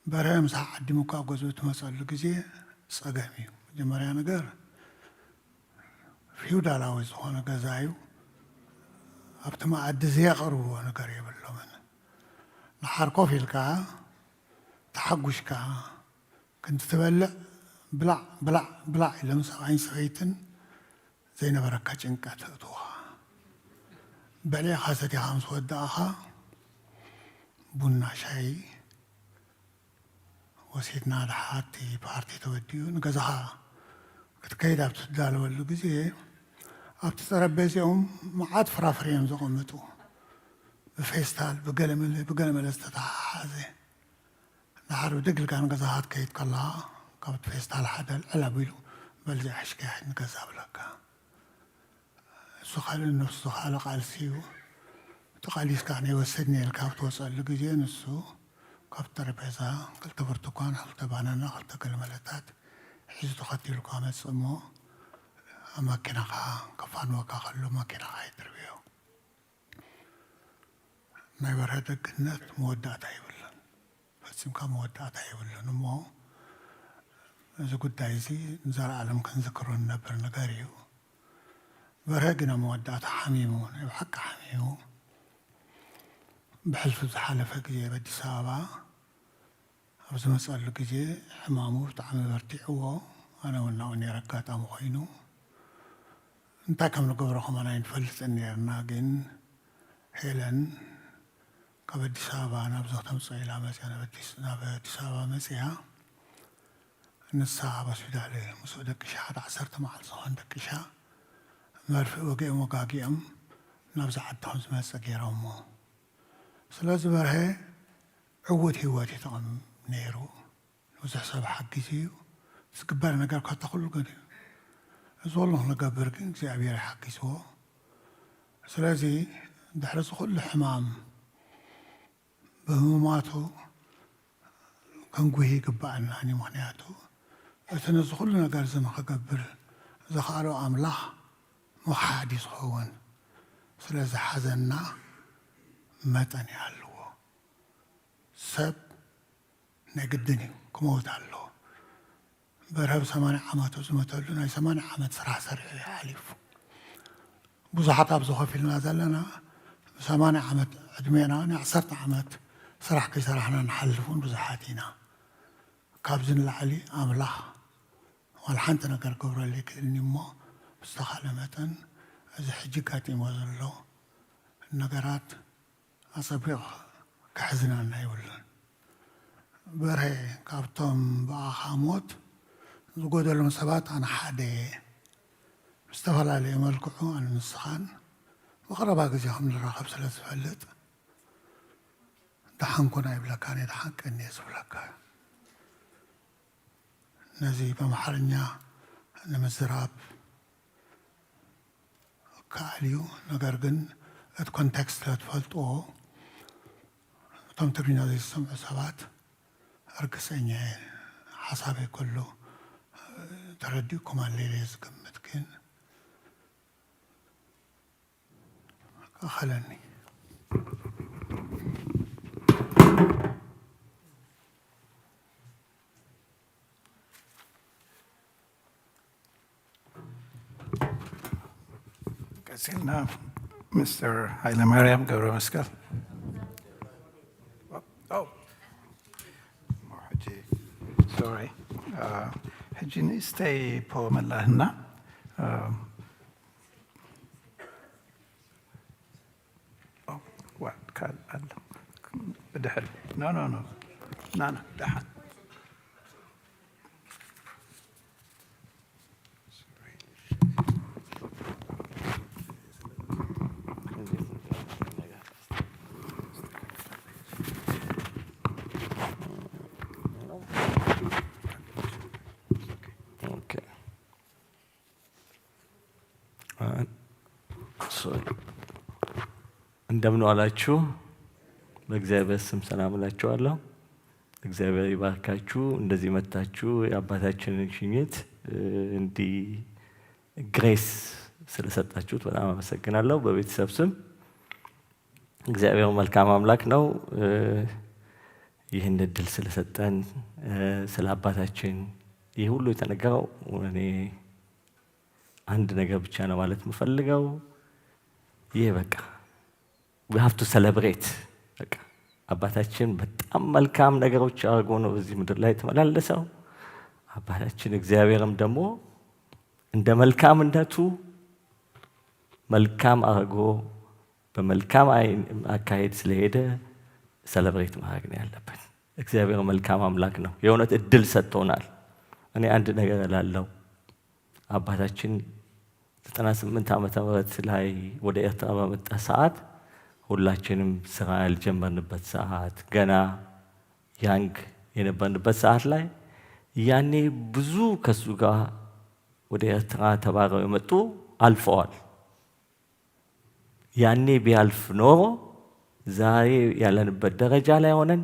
Speaker 18: በርሀ ምሳሕ ዓዲሙካ ኣብ ገዝኡ ትመፀሉ ግዜ ፀገም እዩ። መጀመርያ ነገር ፊውዳላዊ ዝኾነ ገዛ እዩ። ኣብቲ መኣዲ ዘየቕርብዎ ነገር የብሎምን። ንሓር ኮፍ ኢልካ ተሓጉሽካ ክንዲ ትበልዕ ብላዕ ብላዕ ብላዕ ኢሎም ሰብኣይን ሰበይትን ዘይነበረካ ጭንቀት እእትዉኻ። በሊዕኻ ሰቲኻ ምስ ወዳእኻ ቡና ሻሂ ወሲድና ድሓር እቲ ፓርቲ ተወዲኡ ንገዛኻ ክትከይድ ኣብ ትዳለወሉ ግዜ ኣብቲ ጠረጴዝኦም መዓት ፍራፍረ እዮም ዘቐምጡ፣ ብፌስታል ብገለመለ ብገለመለ ዝተተሓሓዘ። ድሓር ብድግ ኢልካ ንገዛኻ ክትከይድ ከለኻ ካብቲ ፌስታል ሓደ ልዕል ኣቢሉ በል እዚኣ ሒዝካያ ኪድ ንገዛ ብለካ። እሱ ካልእ ንነብሱ ዝኸኣለ ቃልሲ እዩ። እቲ ቃሊስካ ነይወስድኒ ኢልካ ኣብ ትወፀሉ ግዜ ንሱ ካብቲ ጠረጴዛ ክልተ ብርቱኳን፣ ክልተ ባናና፣ ክልተ ገለመለታት ሒዙ ተኸቲሉካ መፅእ እሞ ኣብ መኪናኻ ከፋንወካ ከሎ መኪናኻ ይድርብዮ። ናይ በርሀ ደግነት መወዳእታ የብሉን። ፈጺምካ መወዳእታ የብሉን እሞ እዚ ጉዳይ እዚ ንዘለኣለም ክንዝክሮ ንነብር ነገር እዩ። በርሀ ግን ኣብ መወዳእታ ሓሚሙ፣ ናይ ብሓቂ ሓሚሙ። ብሕልፊ ኣብ ዝሓለፈ ግዜ ኣብ ኣዲስ ኣበባ ኣብ ዝመፀሉ ግዜ ሕማሙ ብጣዕሚ በርቲዕዎ፣ ኣነ እውን ናብኡ ነይረ። ኣጋጣሚ ኮይኑ እንታይ ከም ንገብሮ ከማን ኣይንፈልጥን ነይርና፣ ግን ሄለን ካብ ኣዲስ ኣበባ ናብዚ ክተምፅኦ ኢላ መፅያ፣ ናብ ኣዲስ ኣበባ መፅያ። ንሳ ኣብ ሆስፒታል ምስኡ ደቂሻ፣ ሓደ 10 መዓልቲ ዝኾን ደቂሻ። መርፍእ ወጊኦም ወጋጊኦም ናብዚ ዓዲ ከም ዝመፅእ ገይሮሞ። ስለዚ በርሀ ዕዉት ሂወት እዩ ጥቕም ነይሩ፣ ንብዙሕ ሰብ ሓጊዙ እዩ። ዝግበር ነገር ከቶ ኩሉ ግን እዩ፣ እዚ ኩሉ ክንገብር ግን እግዚኣብሔር ይሓጊዝዎ። ስለዚ ድሕሪ እዚ ኩሉ ሕማም ብምማቱ ክንጉሂ ይግባኣናኒ፣ ምክንያቱ እቲ ነዚ ኩሉ ነገር እዚ ንክገብር ዘኽኣሎ ኣምላኽ ምኽሓድ እዩ ዝኸውን። ስለዚ ሓዘንና መጠን ይሃልዎ። ሰብ ናይ ግድን እዩ ክመውት ኣለዎ። በርሀ ብ80 ዓመቱ ዝመተሉ ናይ 80 ዓመት ስራሕ ሰሪሑ እዩ ሓሊፉ። ብዙሓት ኣብዚ ኮፍ ኢልና ዘለና ብ80 ዓመት ዕድሜና ናይ 10 ዓመት ስራሕ ከይሰራሕና ንሓልፍ እውን ብዙሓት ኢና። ካብዚ ንላዕሊ ኣምላኽ ዋላ ሓንቲ ነገር ገብረሉ ይክእልኒ እሞ ብዝተኻእለ መጠን እዚ ሕጂ ጋጢሞ ዘሎ ነገራት ኣፀቢቕ ክሕዝነና ይብሉን። በርሀ፣ ካብቶም ብኣኻ ሞት ዝጎደሎም ሰባት ኣነ ሓደ እየ። ብዝተፈላለየ መልክዑ ኣነ ንስኻን ብቐረባ ግዜ ከም ንራኸብ ስለ ዝፈልጥ ደሓን ኩን ኣይብለካን እየ፣ ደሓን ቀኒ እየ ዝብለካ። ነዚ ብኣምሓርኛ ንምዝራብ ከኣል እዩ፣ ነገር ግን እቲ context ስለትፈልጥዎ እቶም ትግርኛ ዘይሰምዑ ሰባት እርግፀኛ እየ ሓሳበይ ከሎ ተረዲእኩም ኣለ ኢለ ዝግምት፣ ግን ኣኸለኒ።
Speaker 8: ቀፂልና ሚስተር ሃይለማርያም ገብረ መስቀል። ሕጂ sorry፣ ሕጂ ንእስተይ poem ኣላህና። ኣለ ብድሕሪ። No, no, no, no, no፣ ደሓን።
Speaker 19: Okay. Sorry. እንደምን ዋላችሁ። በእግዚአብሔር ስም ሰላም እላችኋለሁ። እግዚአብሔር ይባርካችሁ። እንደዚህ መጥታችሁ የአባታችንን ሽኝት እንዲህ grace ስለሰጣችሁት በጣም አመሰግናለሁ በቤተሰብ ስም። እግዚአብሔር መልካም አምላክ ነው። ይህን እድል ስለሰጠን፣ ስለ አባታችን ይህ ሁሉ የተነገረው፣ እኔ አንድ ነገር ብቻ ነው ማለት የምፈልገው። ይህ በቃ we have to celebrate። በቃ አባታችን በጣም መልካም ነገሮች አድርጎ ነው በዚህ ምድር ላይ የተመላለሰው። አባታችን እግዚአብሔርም ደግሞ እንደ መልካምነቱ መልካም አድርጎ በመልካም አካሄድ ስለሄደ celebrate ማድረግ ነው ያለብን። እግዚአብሔር መልካም አምላክ ነው። የእውነት እድል ሰጥቶናል። እኔ አንድ ነገር እላለሁ። አባታችን 98 ዓመተ ምህረት ላይ ወደ ኤርትራ በመጣ ሰዓት ሁላችንም ስራ ያልጀመርንበት ሰዓት፣ ገና young የነበርንበት ሰዓት ላይ ያኔ ብዙ ከሱ ጋር ወደ ኤርትራ ተባረው የመጡ አልፈዋል። ያኔ ቢያልፍ ኖሮ ዛሬ ያለንበት ደረጃ ላይ ሆነን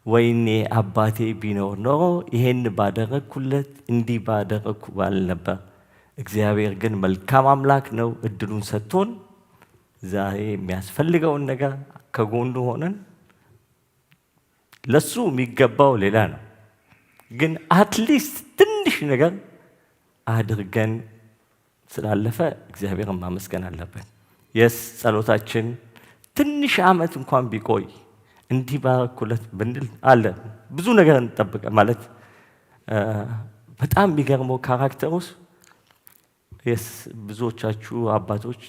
Speaker 19: ወይኔ አባቴ ቢኖር ኖሮ ይሄን ባደረግኩለት፣ እንዲህ ባደረግኩ ባል ነበር። እግዚአብሔር ግን መልካም አምላክ ነው። እድሉን ሰጥቶን ዛሬ የሚያስፈልገውን ነገር ከጎኑ ሆነን ለሱ የሚገባው ሌላ ነው። ግን at least ትንሽ ነገር አድርገን ስላለፈ እግዚአብሔርን ማመስገን አለብን። Yes፣ ጸሎታችን ትንሽ ዓመት እንኳን ቢቆይ እንዲህ ባረኩለት ብንል አለ፣ ብዙ ነገር እንጠብቀ ማለት። በጣም የሚገርመው character ውስጥ፣ yes፣ ብዙዎቻችሁ አባቶች፣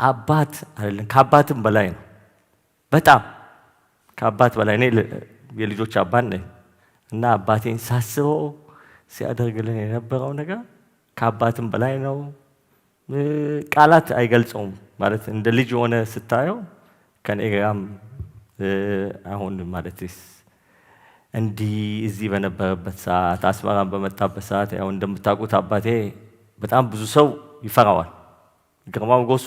Speaker 19: አባት አይደለም፣ ከአባትም በላይ ነው። በጣም ከአባት በላይ። እኔ የልጆች አባት ነኝ እና አባቴን ሳስበው ሲያደርግልን የነበረው ነገር ከአባትም በላይ ነው። ቃላት አይገልጸውም። ማለት እንደ ልጅ የሆነ ስታየው ከኔ ጋርም አሁን ማለት እንዲህ እዚህ በነበረበት ሰዓት፣ አስመራን በመጣበት ሰዓት፣ ያው እንደምታውቁት አባቴ በጣም ብዙ ሰው ይፈራዋል። ግርማ ሞገሱ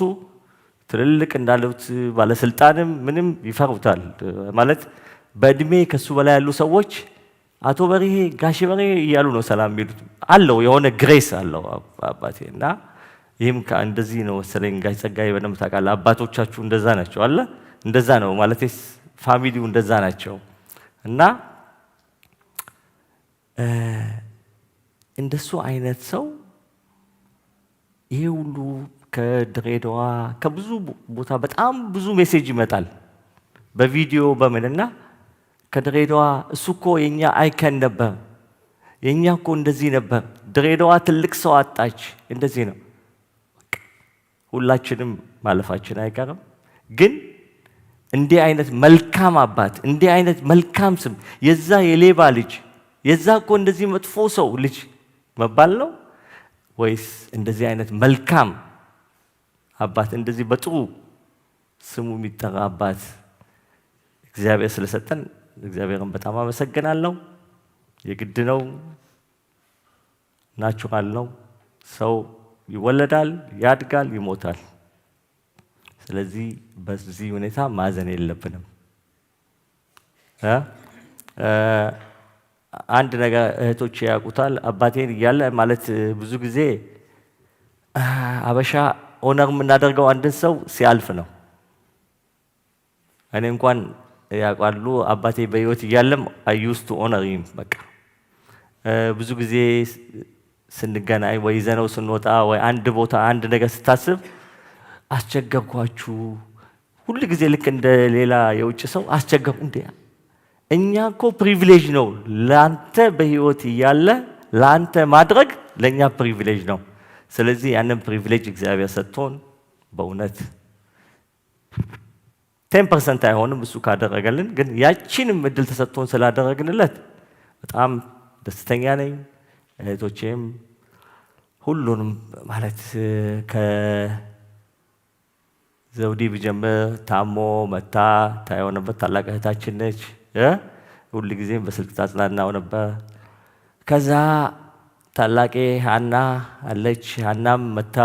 Speaker 19: ትልልቅ እንዳሉት ባለስልጣንም ምንም ይፈሩታል። ማለት በእድሜ ከሱ በላይ ያሉ ሰዎች አቶ በርሄ፣ ጋሽ በርሄ እያሉ ነው ሰላም የሚሉት። አለው፣ የሆነ grace አለው አባቴ። እና ይህም እንደዚህ ነው መሰለኝ። ጋሽ ጸጋዬ በደንብ ታውቃለህ። አባቶቻችሁ እንደዛ ናቸው አለ፣ እንደዛ ነው ማለት family ው እንደዛ ናቸው። እና እንደሱ አይነት ሰው ይሄ ሁሉ ከድሬዳዋ ከብዙ ቦታ በጣም ብዙ message ይመጣል በቪዲዮ በምንና። ከድሬዳዋ እሱ እኮ የኛ icon ነበር፣ የኛ እኮ እንደዚህ ነበር፣ ድሬዳዋ ትልቅ ሰው አጣች፣ እንደዚህ ነው። ሁላችንም ማለፋችን አይቀርም። ግን እንዲህ አይነት መልካም አባት፣ እንዲህ አይነት መልካም ስም፣ የዛ የሌባ ልጅ፣ የዛ እኮ እንደዚህ መጥፎ ሰው ልጅ መባል ነው ወይስ እንደዚህ አይነት መልካም አባት፣ እንደዚህ በጥሩ ስሙ የሚጠራ አባት እግዚአብሔር ስለሰጠን እግዚአብሔርን በጣም አመሰግናለሁ። የግድ ነው፣ natural ነው። ሰው ይወለዳል፣ ያድጋል፣ ይሞታል። ስለዚህ በዚህ ሁኔታ ማዘን የለብንም። አንድ ነገር እህቶች ያውቁታል። አባቴን እያለ ማለት ብዙ ጊዜ አበሻ honor የምናደርገው አንድን ሰው ሲያልፍ ነው። እኔ እንኳን ያውቃሉ፣ አባቴ በህይወት እያለም I used to honor him። በቃ ብዙ ጊዜ ስንገናኝ ወይ ይዘነው ስንወጣ ወይ አንድ ቦታ አንድ ነገር ስታስብ አስቸገርኳችሁ፣ ሁል ጊዜ ልክ እንደ ሌላ የውጭ ሰው አስቸገርኩ እንዴ። እኛ እኮ privilege ነው፣ ለአንተ በህይወት እያለ ለአንተ ማድረግ ለእኛ privilege ነው። ስለዚህ ያንን privilege እግዚአብሔር ሰጥቶን በእውነት 10% አይሆንም እሱ ካደረገልን፣ ግን ያቺንም እድል ተሰጥቶን ስላደረግንለት በጣም ደስተኛ ነኝ። እህቶቼም ሁሉንም ማለት ከዘውዲ ብጀምር ታሞ መታ ታየው ነበር። ታላቅ እህታችን ነች። ሁል ጊዜም በስልክ ታጽናናው ነበር። ከዛ ታላቄ ሀና አለች። ሀናም መታ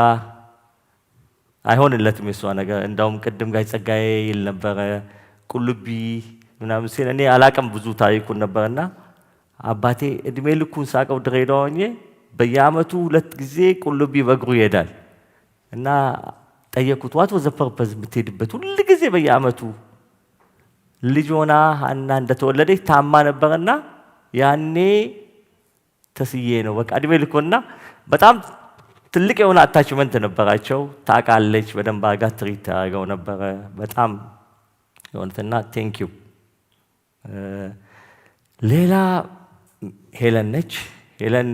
Speaker 19: አይሆንለትም የሷ ነገር። እንዳውም ቅድም ጋሽ ጸጋዬ ይል ነበረ ቁልቢ ምናምን ሲል፣ እኔ አላቅም ብዙ ታሪኩን ነበርና፣ አባቴ እድሜ ልኩን ሳቀው ድሬዳዋ ሆኜ በየአመቱ ሁለት ጊዜ ቁልቢ በእግሩ ይሄዳል። እና ጠየኩት፣ what was the purpose የምትሄድበት ሁል ጊዜ በየአመቱ? ልጅ ሆና ሀና እንደተወለደች ታማ ነበርና ያኔ ተስዬ ነው በቃ እድሜ ልኮና በጣም ትልቅ የሆነ attachment ነበራቸው። ታውቃለች፣ በደንብ አድርጋ treat ታደርገው ነበረ። በጣም የእውነትና thank you። ሌላ ሄለን ነች። ሄለን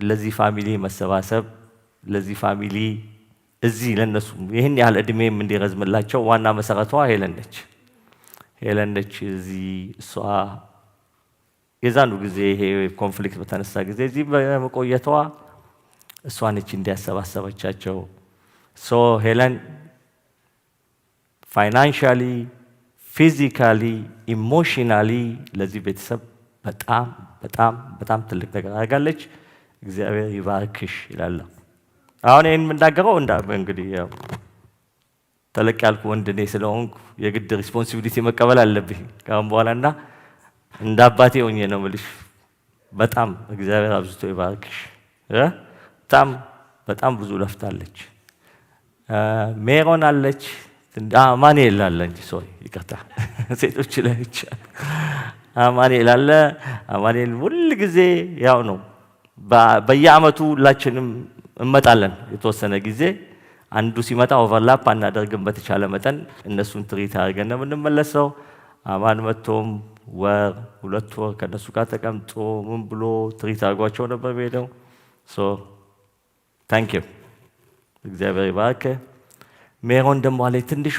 Speaker 19: ለዚህ family መሰባሰብ፣ ለዚህ family እዚህ ለነሱ ይህን ያህል እድሜም እንዲረዝምላቸው ዋና መሰረቷ ሄለን ነች። ሄለን ነች። እዚህ እሷ የዛኑ ጊዜ ይሄ conflict በተነሳ ጊዜ እዚህ በመቆየቷ እሷ ነች እንዲያሰባሰበቻቸው። So ሄለን financially፣ physically፣ emotionally ለዚህ ቤተሰብ በጣም በጣም በጣም ትልቅ ነገር አድርጋለች። እግዚአብሔር ይባርክሽ ይላለሁ። አሁን ይህን የምናገረው እንግዲህ ያው ተለቅ ያልኩ ወንድ እኔ ስለሆንኩ የግድ responsibility መቀበል አለብኝ ከአሁን በኋላ። እና እንደ አባቴ ሆኜ ነው የምልሽ። በጣም እግዚአብሔር አብዝቶ ይባርክሽ። በጣም በጣም ብዙ ለፍታለች። ሜሮን አለች፣ ማንኤል አለ እንጂ፣ sorry ይቅርታ፣ ሴቶች ላይ ብቻ። አማኑኤል አለ። አማኑኤል ሁል ጊዜ ያው ነው። በየአመቱ ሁላችንም እንመጣለን የተወሰነ ጊዜ። አንዱ ሲመጣ overlap አናደርግም። በተቻለ መጠን እነሱን treat አድርገን ነው የምንመለሰው። አማን መጥቶም ወር 2 ወር ከእነሱ ጋር ተቀምጦ ምን ብሎ treat አድርጓቸው ነበር ሄደው። So thank you፣ እግዚአብሔር ይባርክ። ሜሮን ደግሞ አለች ትንሿ።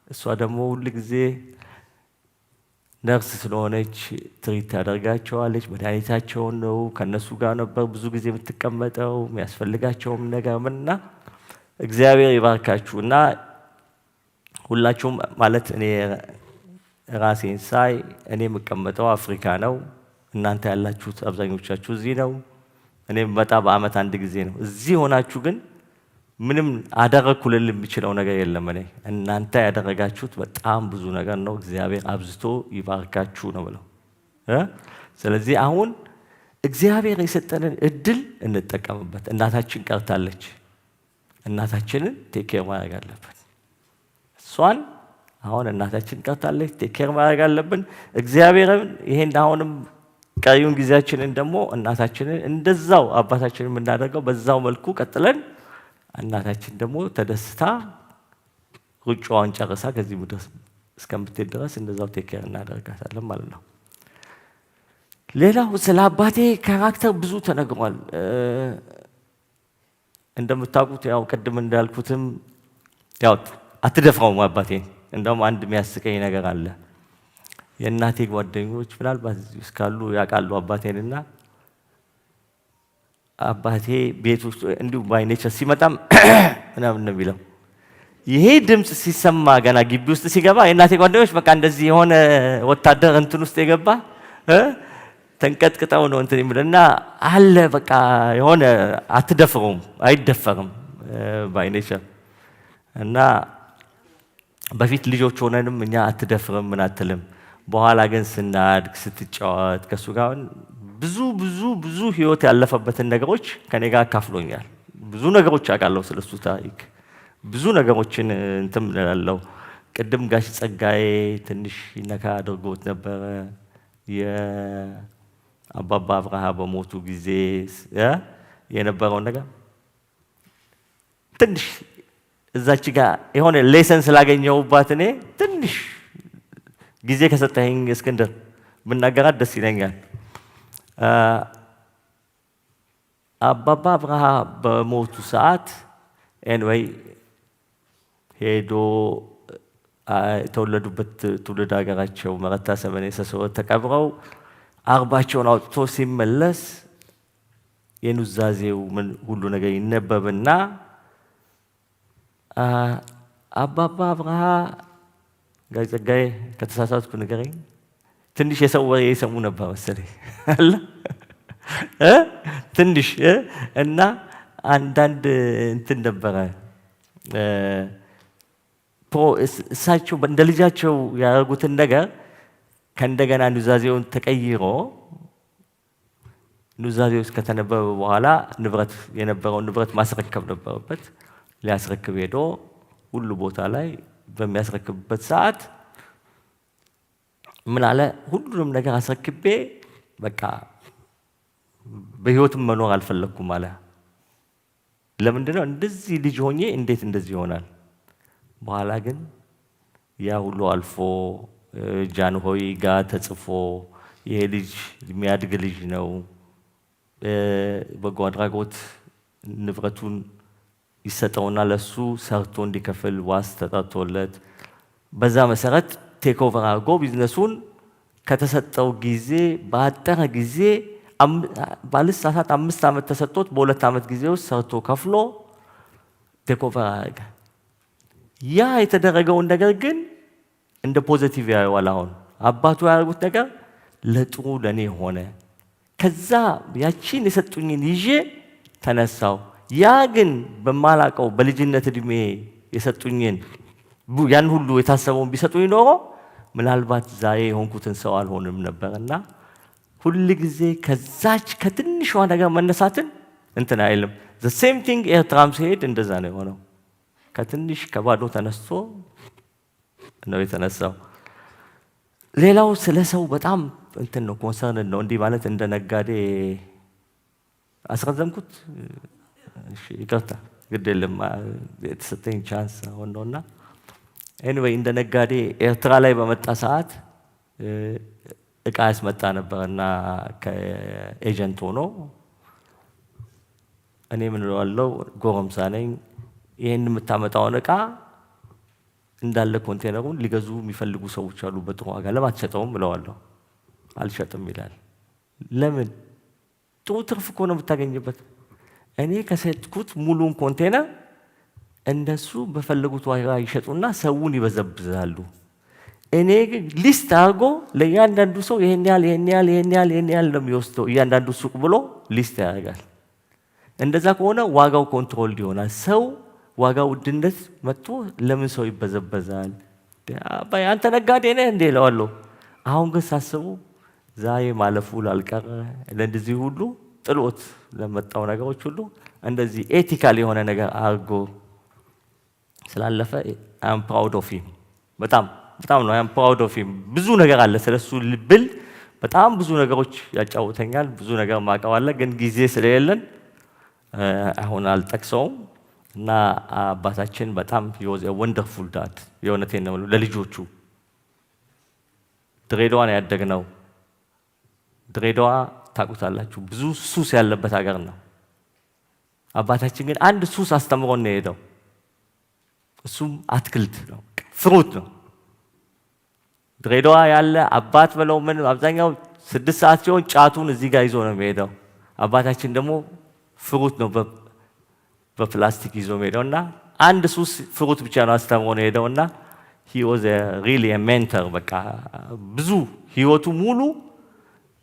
Speaker 19: እሷ ደግሞ ሁል ጊዜ ነርስ ስለሆነች treat ታደርጋቸዋለች። መድኃኒታቸውን ነው ከእነሱ ጋር ነበር ብዙ ጊዜ የምትቀመጠው፣ የሚያስፈልጋቸውም ነገር ምንና እግዚአብሔር ይባርካችሁ። እና ሁላችሁም ማለት እኔ ራሴን ሳይ እኔ የምቀመጠው አፍሪካ ነው። እናንተ ያላችሁት አብዛኞቻችሁ እዚህ ነው። እኔ የምመጣ በአመት አንድ ጊዜ ነው። እዚህ ሆናችሁ ግን ምንም አደረግኩ ልል የምችለው ነገር የለም። እኔ እናንተ ያደረጋችሁት በጣም ብዙ ነገር ነው። እግዚአብሔር አብዝቶ ይባርካችሁ ነው ብለው። ስለዚህ አሁን እግዚአብሔር የሰጠንን እድል እንጠቀምበት። እናታችን ቀርታለች። እናታችንን take care ማድረግ አለብን። እሷን አሁን እናታችን ቀርታለች፣ take care ማድረግ አለብን። እግዚአብሔርን ይሄን አሁንም ቀሪውን ጊዜያችንን ደግሞ እናታችንን እንደዛው አባታችንን የምናደርገው በዛው መልኩ ቀጥለን እናታችን ደግሞ ተደስታ ሩጫዋን ጨርሳ ከዚህ ምድር እስከምትሄድ ድረስ እንደዛው take care እናደርጋታለን ማለት ነው። ሌላው ስለ አባቴ character ብዙ ተነግሯል። እንደምታውቁት ያው ቅድም እንዳልኩትም ያው አትደፍረውም አባቴን። እንደውም አንድ የሚያስቀኝ ነገር አለ። የእናቴ ጓደኞች ምናልባት እዚህ ውስጥ ካሉ ያውቃሉ አባቴንና አባቴ ቤት ውስጥ እንዲሁ by nature ሲመጣም ምናምን ነው የሚለው። ይሄ ድምፅ ሲሰማ ገና ግቢ ውስጥ ሲገባ የእናቴ ጓደኞች በቃ እንደዚህ የሆነ ወታደር እንትን ውስጥ የገባ ተንቀጥቅጠው ነው እንትን የሚል እና አለ በቃ የሆነ አትደፍረውም፣ አይደፈርም by nature። እና በፊት ልጆች ሆነንም እኛ አትደፍርም ምን አትልም። በኋላ ግን ስናድግ ስትጫወት ከእሱ ጋር ብዙ ብዙ ብዙ ህይወት ያለፈበትን ነገሮች ከኔ ጋር አካፍሎኛል። ብዙ ነገሮች አውቃለሁ ስለሱ ታሪክ፣ ብዙ ነገሮችን እንትን እላለሁ። ቅድም ጋሽ ጸጋዬ ትንሽ ነካ አድርጎት ነበረ። የአባባ አብርሃ በሞቱ ጊዜ የነበረውን ነገር ትንሽ እዛች ጋር የሆነ lesson ስላገኘሁባት እኔ ትንሽ ጊዜ ከሰጠኸኝ እስክንድር ብናገራት ደስ ይለኛል። አባባ አብርሃ በሞቱ ሰዓት anyway ሄዶ የተወለዱበት ትውልድ ሀገራቸው መረታ ሰመኔ ሰሰወ ተቀብረው አርባቸውን አውጥቶ ሲመለስ የኑዛዜው ምን ሁሉ ነገር ይነበብና አባባ አብርሃ፣ ጋሽ ጸጋዬ ከተሳሳትኩ ንገረኝ። ትንሽ የሰው ወሬ የሰሙ ነበር መሰለኝ አለ ትንሽ እና አንዳንድ እንትን ነበረ፣ እሳቸው እንደ ልጃቸው ያደረጉትን ነገር ከእንደገና ኑዛዜውን ተቀይሮ ኑዛዜው ከተነበበ በኋላ ንብረት የነበረውን ንብረት ማስረከብ ነበረበት። ሊያስረክብ ሄዶ ሁሉ ቦታ ላይ በሚያስረክብበት ሰዓት ምን አለ? ሁሉንም ነገር አስረክቤ በቃ በህይወትም መኖር አልፈለግኩም አለ። ለምንድነው? እንደዚህ ልጅ ሆኜ እንዴት እንደዚህ ይሆናል? በኋላ ግን ያ ሁሉ አልፎ ጃንሆይ ጋር ተጽፎ ይሄ ልጅ የሚያድግ ልጅ ነው፣ በጎ አድራጎት ንብረቱን ይሰጠውና ለሱ ሰርቶ እንዲከፍል ዋስ ተጠርቶለት በዛ መሰረት take over አድርጎ ቢዝነሱን ከተሰጠው ጊዜ በአጠረ ጊዜ፣ ባልሳሳት 5 ዓመት ተሰጥቶት በ2 ዓመት ጊዜ ውስጥ ሰርቶ ከፍሎ take over አደረገ። ያ የተደረገውን ነገር ግን እንደ positive ያየዋል። አሁን አባቱ ያደረጉት ነገር ለጥሩ ለእኔ ሆነ። ከዛ ያቺን የሰጡኝን ይዤ ተነሳው። ያ ግን በማላቀው በልጅነት እድሜ የሰጡኝን ያን ሁሉ የታሰበውን ቢሰጡኝ ኖሮ ምናልባት ዛሬ የሆንኩትን ሰው አልሆንም ነበርና ሁል ጊዜ ከዛች ከትንሿ ነገር መነሳትን እንትን አይልም። The same thing ኤርትራም ሲሄድ እንደዛ ነው የሆነው። ከትንሽ ከባዶ ተነስቶ ነው የተነሳው። ሌላው ስለ ሰው በጣም እንትን ነው፣ concern ነው። እንዲህ ማለት እንደ ነጋዴ አስረዘምኩት። እሺ ይቅርታ፣ ግድ የለም፣ የተሰጠኝ chance አሁን ነውና። Anyway፣ እንደ ነጋዴ ኤርትራ ላይ በመጣ ሰዓት እቃ ያስመጣ ነበር እና ከ agent ሆኖ እኔ ምን እለዋለሁ፣ ጎረምሳ ነኝ፣ ይህን የምታመጣውን እቃ እንዳለ ኮንቴነሩን ሊገዙ የሚፈልጉ ሰዎች አሉ በጥሩ ዋጋ፣ ለምን አትሸጠውም እለዋለሁ። አልሸጥም ይላል። ለምን? ጥሩ ትርፍ እኮ ነው የምታገኝበት። እኔ ከሸጥኩት ሙሉን ኮንቴነር እነሱ በፈለጉት ዋጋ ይሸጡና ሰውን ይበዘብዛሉ። እኔ ግን list አድርጎ ለእያንዳንዱ ሰው ይሄን ያህል፣ ይሄን ያህል፣ ይሄን ያህል፣ ይሄን ያህል ነው የሚወስደው እያንዳንዱ ሱቅ ብሎ list ያደርጋል። እንደዛ ከሆነ ዋጋው control ይሆናል። ሰው ዋጋ ውድነት መጥቶ ለምን ሰው ይበዘበዛል? አባዬ አንተ ነጋዴ ነህ እንዴ እለዋለሁ። አሁን ግን ሳስቡ ዛሬ ማለፉ ላልቀረ ለእንደዚህ ሁሉ ጥሎት ለመጣው ነገሮች ሁሉ እንደዚህ ethical የሆነ ነገር አድርጎ ስላለፈ I'm proud of him። በጣም በጣም ነው I'm proud of him። ብዙ ነገር አለ ስለሱ ብል፣ በጣም ብዙ ነገሮች ያጫውተኛል። ብዙ ነገር ማቀው አለ፣ ግን ጊዜ ስለሌለን አሁን አልጠቅሰውም። እና አባታችን በጣም wonderful dad፣ የእውነቴን ነው። ለልጆቹ ድሬዳዋ ነው ያደግነው። ድሬዳዋ ታውቁታላችሁ፣ ብዙ ሱስ ያለበት ሀገር ነው። አባታችን ግን አንድ ሱስ አስተምሮን ነው የሄደው። እሱም አትክልት ነው፣ fruit ነው። ድሬዳዋ ያለ አባት በለው ምን አብዛኛው 6 ሰዓት ሲሆን ጫቱን እዚህ ጋር ይዞ ነው የሚሄደው። አባታችን ደግሞ fruit ነው በፕላስቲክ ይዞ የሚሄደው እና አንድ ሱስ fruit ብቻ ነው አስተምሮ ነው የሄደው እና he was really mentor። በቃ ብዙ ህይወቱ ሙሉ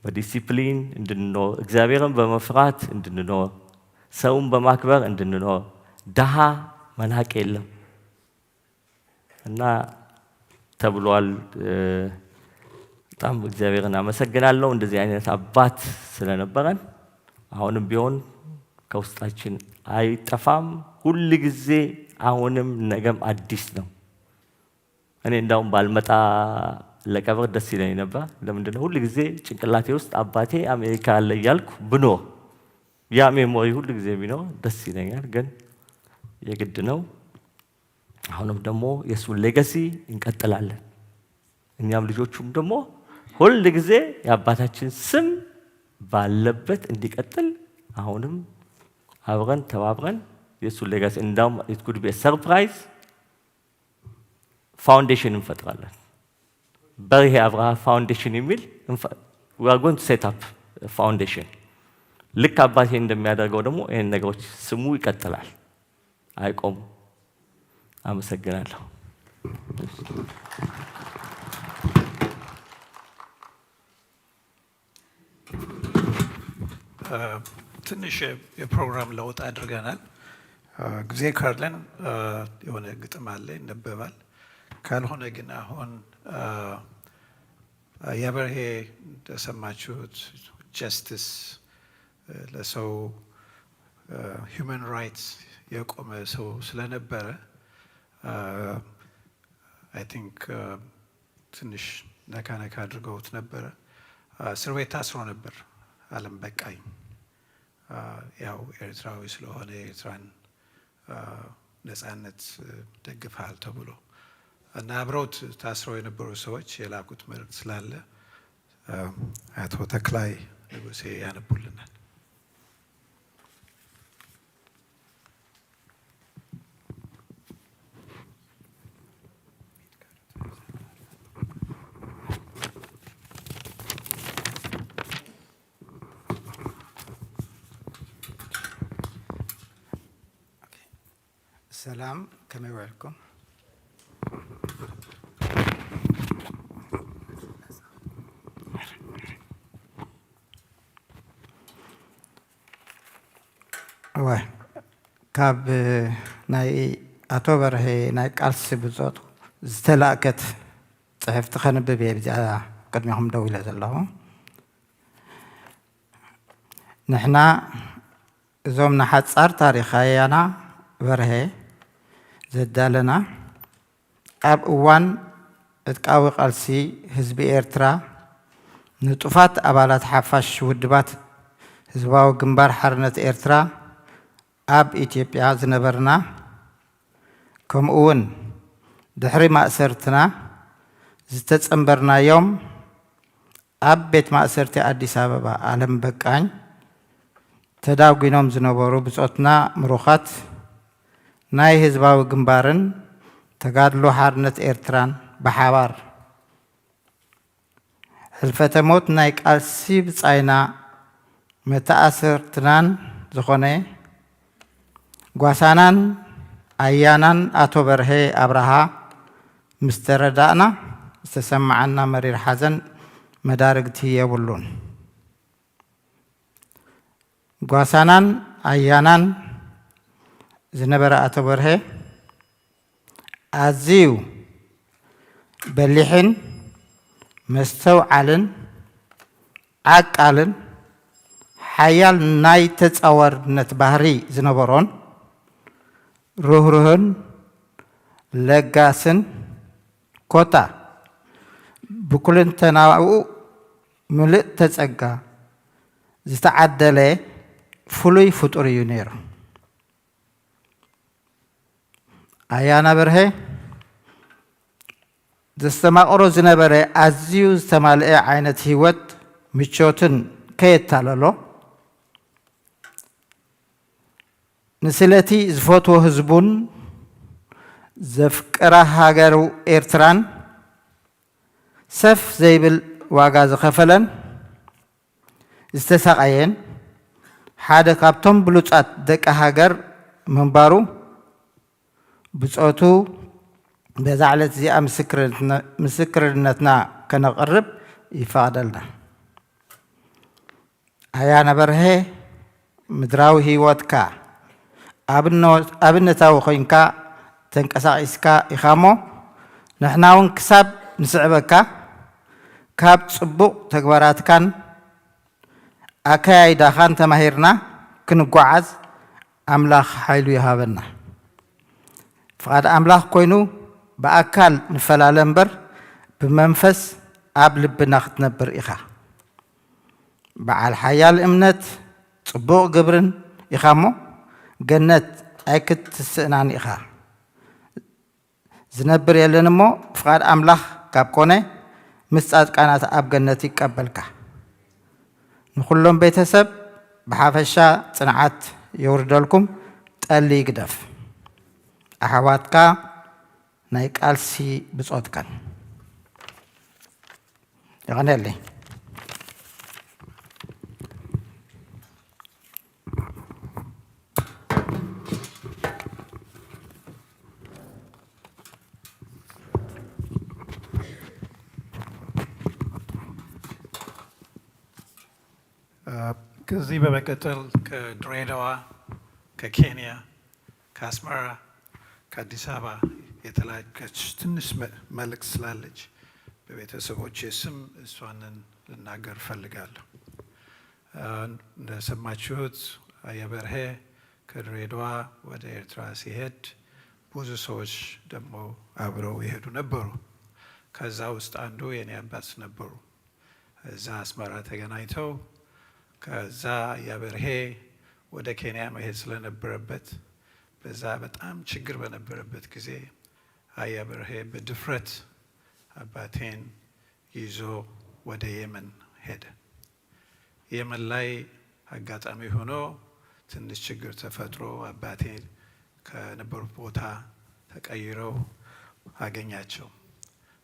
Speaker 19: በዲሲፕሊን እንድንኖር፣ እግዚአብሔርን በመፍራት እንድንኖር፣ ሰውን በማክበር እንድንኖር፣ ድሃ መናቅ የለም እና ተብሏል። በጣም እግዚአብሔርን አመሰግናለሁ እንደዚህ አይነት አባት ስለነበረን። አሁንም ቢሆን ከውስጣችን አይጠፋም። ሁል ጊዜ አሁንም ነገም አዲስ ነው። እኔ እንዳውም ባልመጣ ለቀብር ደስ ይለኝ ነበር። ለምንድን ነው? ሁል ጊዜ ጭንቅላቴ ውስጥ አባቴ አሜሪካ አለ እያልኩ ብኖር፣ ያ memory ሁል ጊዜ ቢኖር ደስ ይለኛል። ግን የግድ ነው። አሁንም ደግሞ የእሱን legacy እንቀጥላለን። እኛም ልጆቹም ደግሞ ሁል ጊዜ የአባታችን ስም ባለበት እንዲቀጥል አሁንም አብረን ተባብረን የእሱን legacy፣ እንዳውም it could be surprise foundation እንፈጥራለን። በርሄ አብርሃ foundation የሚል we are going to set up foundation። ልክ አባቴ እንደሚያደርገው ደግሞ ይህን ነገሮች ስሙ ይቀጥላል፣ አይቆምም። አመሰግናለሁ።
Speaker 8: ትንሽ የፕሮግራም ለውጥ አድርገናል። ጊዜ ካለን የሆነ ግጥም አለ፣ ይነበባል። ካልሆነ ግን አሁን የበርሄ እንደሰማችሁት justice ለሰው human rights የቆመ ሰው ስለነበረ I think ትንሽ ነካ ነካ አድርገውት ነበረ። እስር ቤት ታስሮ ነበር። አለም በቃኝ ያው ኤርትራዊ ስለሆነ የኤርትራን ነጻነት ደግፈሃል ተብሎ እና አብረውት ታስረው የነበሩ ሰዎች የላኩት መልእክት ስላለ አቶ ተክላይ ንጉሴ ያነቡልናል።
Speaker 20: ሰላም፣ ከመይ ውዕልኩም? እወ፣ ካብ ናይ ኣቶ በርሄ ናይ ቃልሲ ብፆቱ ዝተላእከት ፅሕፍቲ ከንብብ እየ ብዚኣ ቅድሚኹም ደው ኢለ ዘለኹ። ንሕና እዞም ንሓፃር ታሪክ ኣያና በርሄ ዘዳለና ኣብ እዋን ዕጥቃዊ ቃልሲ ህዝቢ ኤርትራ፣ ንጡፋት ኣባላት ሓፋሽ ውድባት ህዝባዊ ግንባር ሓርነት ኤርትራ ኣብ ኢትዮጵያ ዝነበርና፣ ከምኡ'ውን ድሕሪ ማእሰርትና ዝተጸንበርናዮም ኣብ ቤት ማእሰርቲ ኣዲስ ኣበባ ኣለም በቃኝ ተዳጒኖም ዝነበሩ ብጾትና ምሩኻት ናይ ህዝባዊ ግንባርን ተጋድሎ ሓርነት ኤርትራን ብሓባር ሕልፈተ ሞት ናይ ቃልሲ ብጻይና መተኣስርትናን ዝኾነ ጓሳናን ኣያናን ኣቶ በርሄ ኣብርሃ ምስ ተረዳእና ዝተሰመዓና መሪር ሓዘን መዳርግቲ የብሉን። ጓሳናን ኣያናን ዝነበረ ኣቶ በርሄ ኣዝዩ በሊሕን መስተውዓልን ዓቃልን ሓያል ናይ ተጻዋርነት ባህሪ ዝነበሮን ርህሩህን ለጋስን ኮታ ብኩልንተናኡ ምልእተ ጸጋ ዝተዓደለ ፍሉይ ፍጡር እዩ ነይሩ። ኣያና በርሀ ዘስተማቕሮ ዝነበረ ኣዝዩ ዝተማልኤ ዓይነት ህይወት ምቾትን ከየታለሎ፣ ንስለቲ ዝፈትዎ ህዝቡን ዘፍቅራ ሃገሩ ኤርትራን ሰፍ ዘይብል ዋጋ ዝኸፈለን ዝተሳቐየን ሓደ ካብቶም ብሉጻት ደቂ ሃገር ምንባሩ ብጾቱ በዛ ዕለት እዚኣ ምስክርነትና ከነቕርብ ይፈቕደልና። ኣያና በርሀ ምድራዊ ህይወትካ ኣብነታዊ ኮይንካ ተንቀሳቒስካ ኢኻሞ ንሕናውን ክሳብ ንስዕበካ ካብ ጽቡቕ ተግባራትካን ኣከያይዳኻን ተማሂርና ክንጓዓዝ ኣምላኽ ሓይሉ ይሃበና። ፍቓድ ኣምላኽ ኮይኑ ብኣካል ንፈላለ እምበር ብመንፈስ ኣብ ልብና ክትነብር ኢኻ። በዓል ሓያል እምነት ጽቡቕ ግብርን ኢኻ እሞ ገነት ኣይክትስእናን ኢኻ። ዝነብር የለን እሞ ፍቃድ ኣምላኽ ካብ ኮነ ምስ ጻድቃናት ኣብ ገነት ይቀበልካ። ንኩሎም ቤተሰብ ብሓፈሻ ጽንዓት የውርደልኩም ጠሊ ይግደፍ ኣሕዋትካ ናይ ቃልሲ ብጾትካን። የቐንየለይ።
Speaker 8: ከዚህ በመቀጠል ከድሬዳዋ፣ ከኬንያ፣ ከአስመራ፣ ከአዲስ አበባ የተላከች ትንሽ መልእክት ስላለች በቤተሰቦቼ ስም እሷንን ልናገር እፈልጋለሁ። እንደሰማችሁት አያ በርሄ ከድሬዳዋ ወደ ኤርትራ ሲሄድ ብዙ ሰዎች ደግሞ አብረው የሄዱ ነበሩ። ከዛ ውስጥ አንዱ የኔ አባት ነበሩ። እዛ አስመራ ተገናኝተው ከዛ አያ በርሄ ወደ ኬንያ መሄድ ስለነበረበት በዛ በጣም ችግር በነበረበት ጊዜ አያ በርሄ በድፍረት አባቴን ይዞ ወደ የመን ሄደ። የመን ላይ አጋጣሚ ሆኖ ትንሽ ችግር ተፈጥሮ አባቴ ከነበሩት ቦታ ተቀይረው አገኛቸው።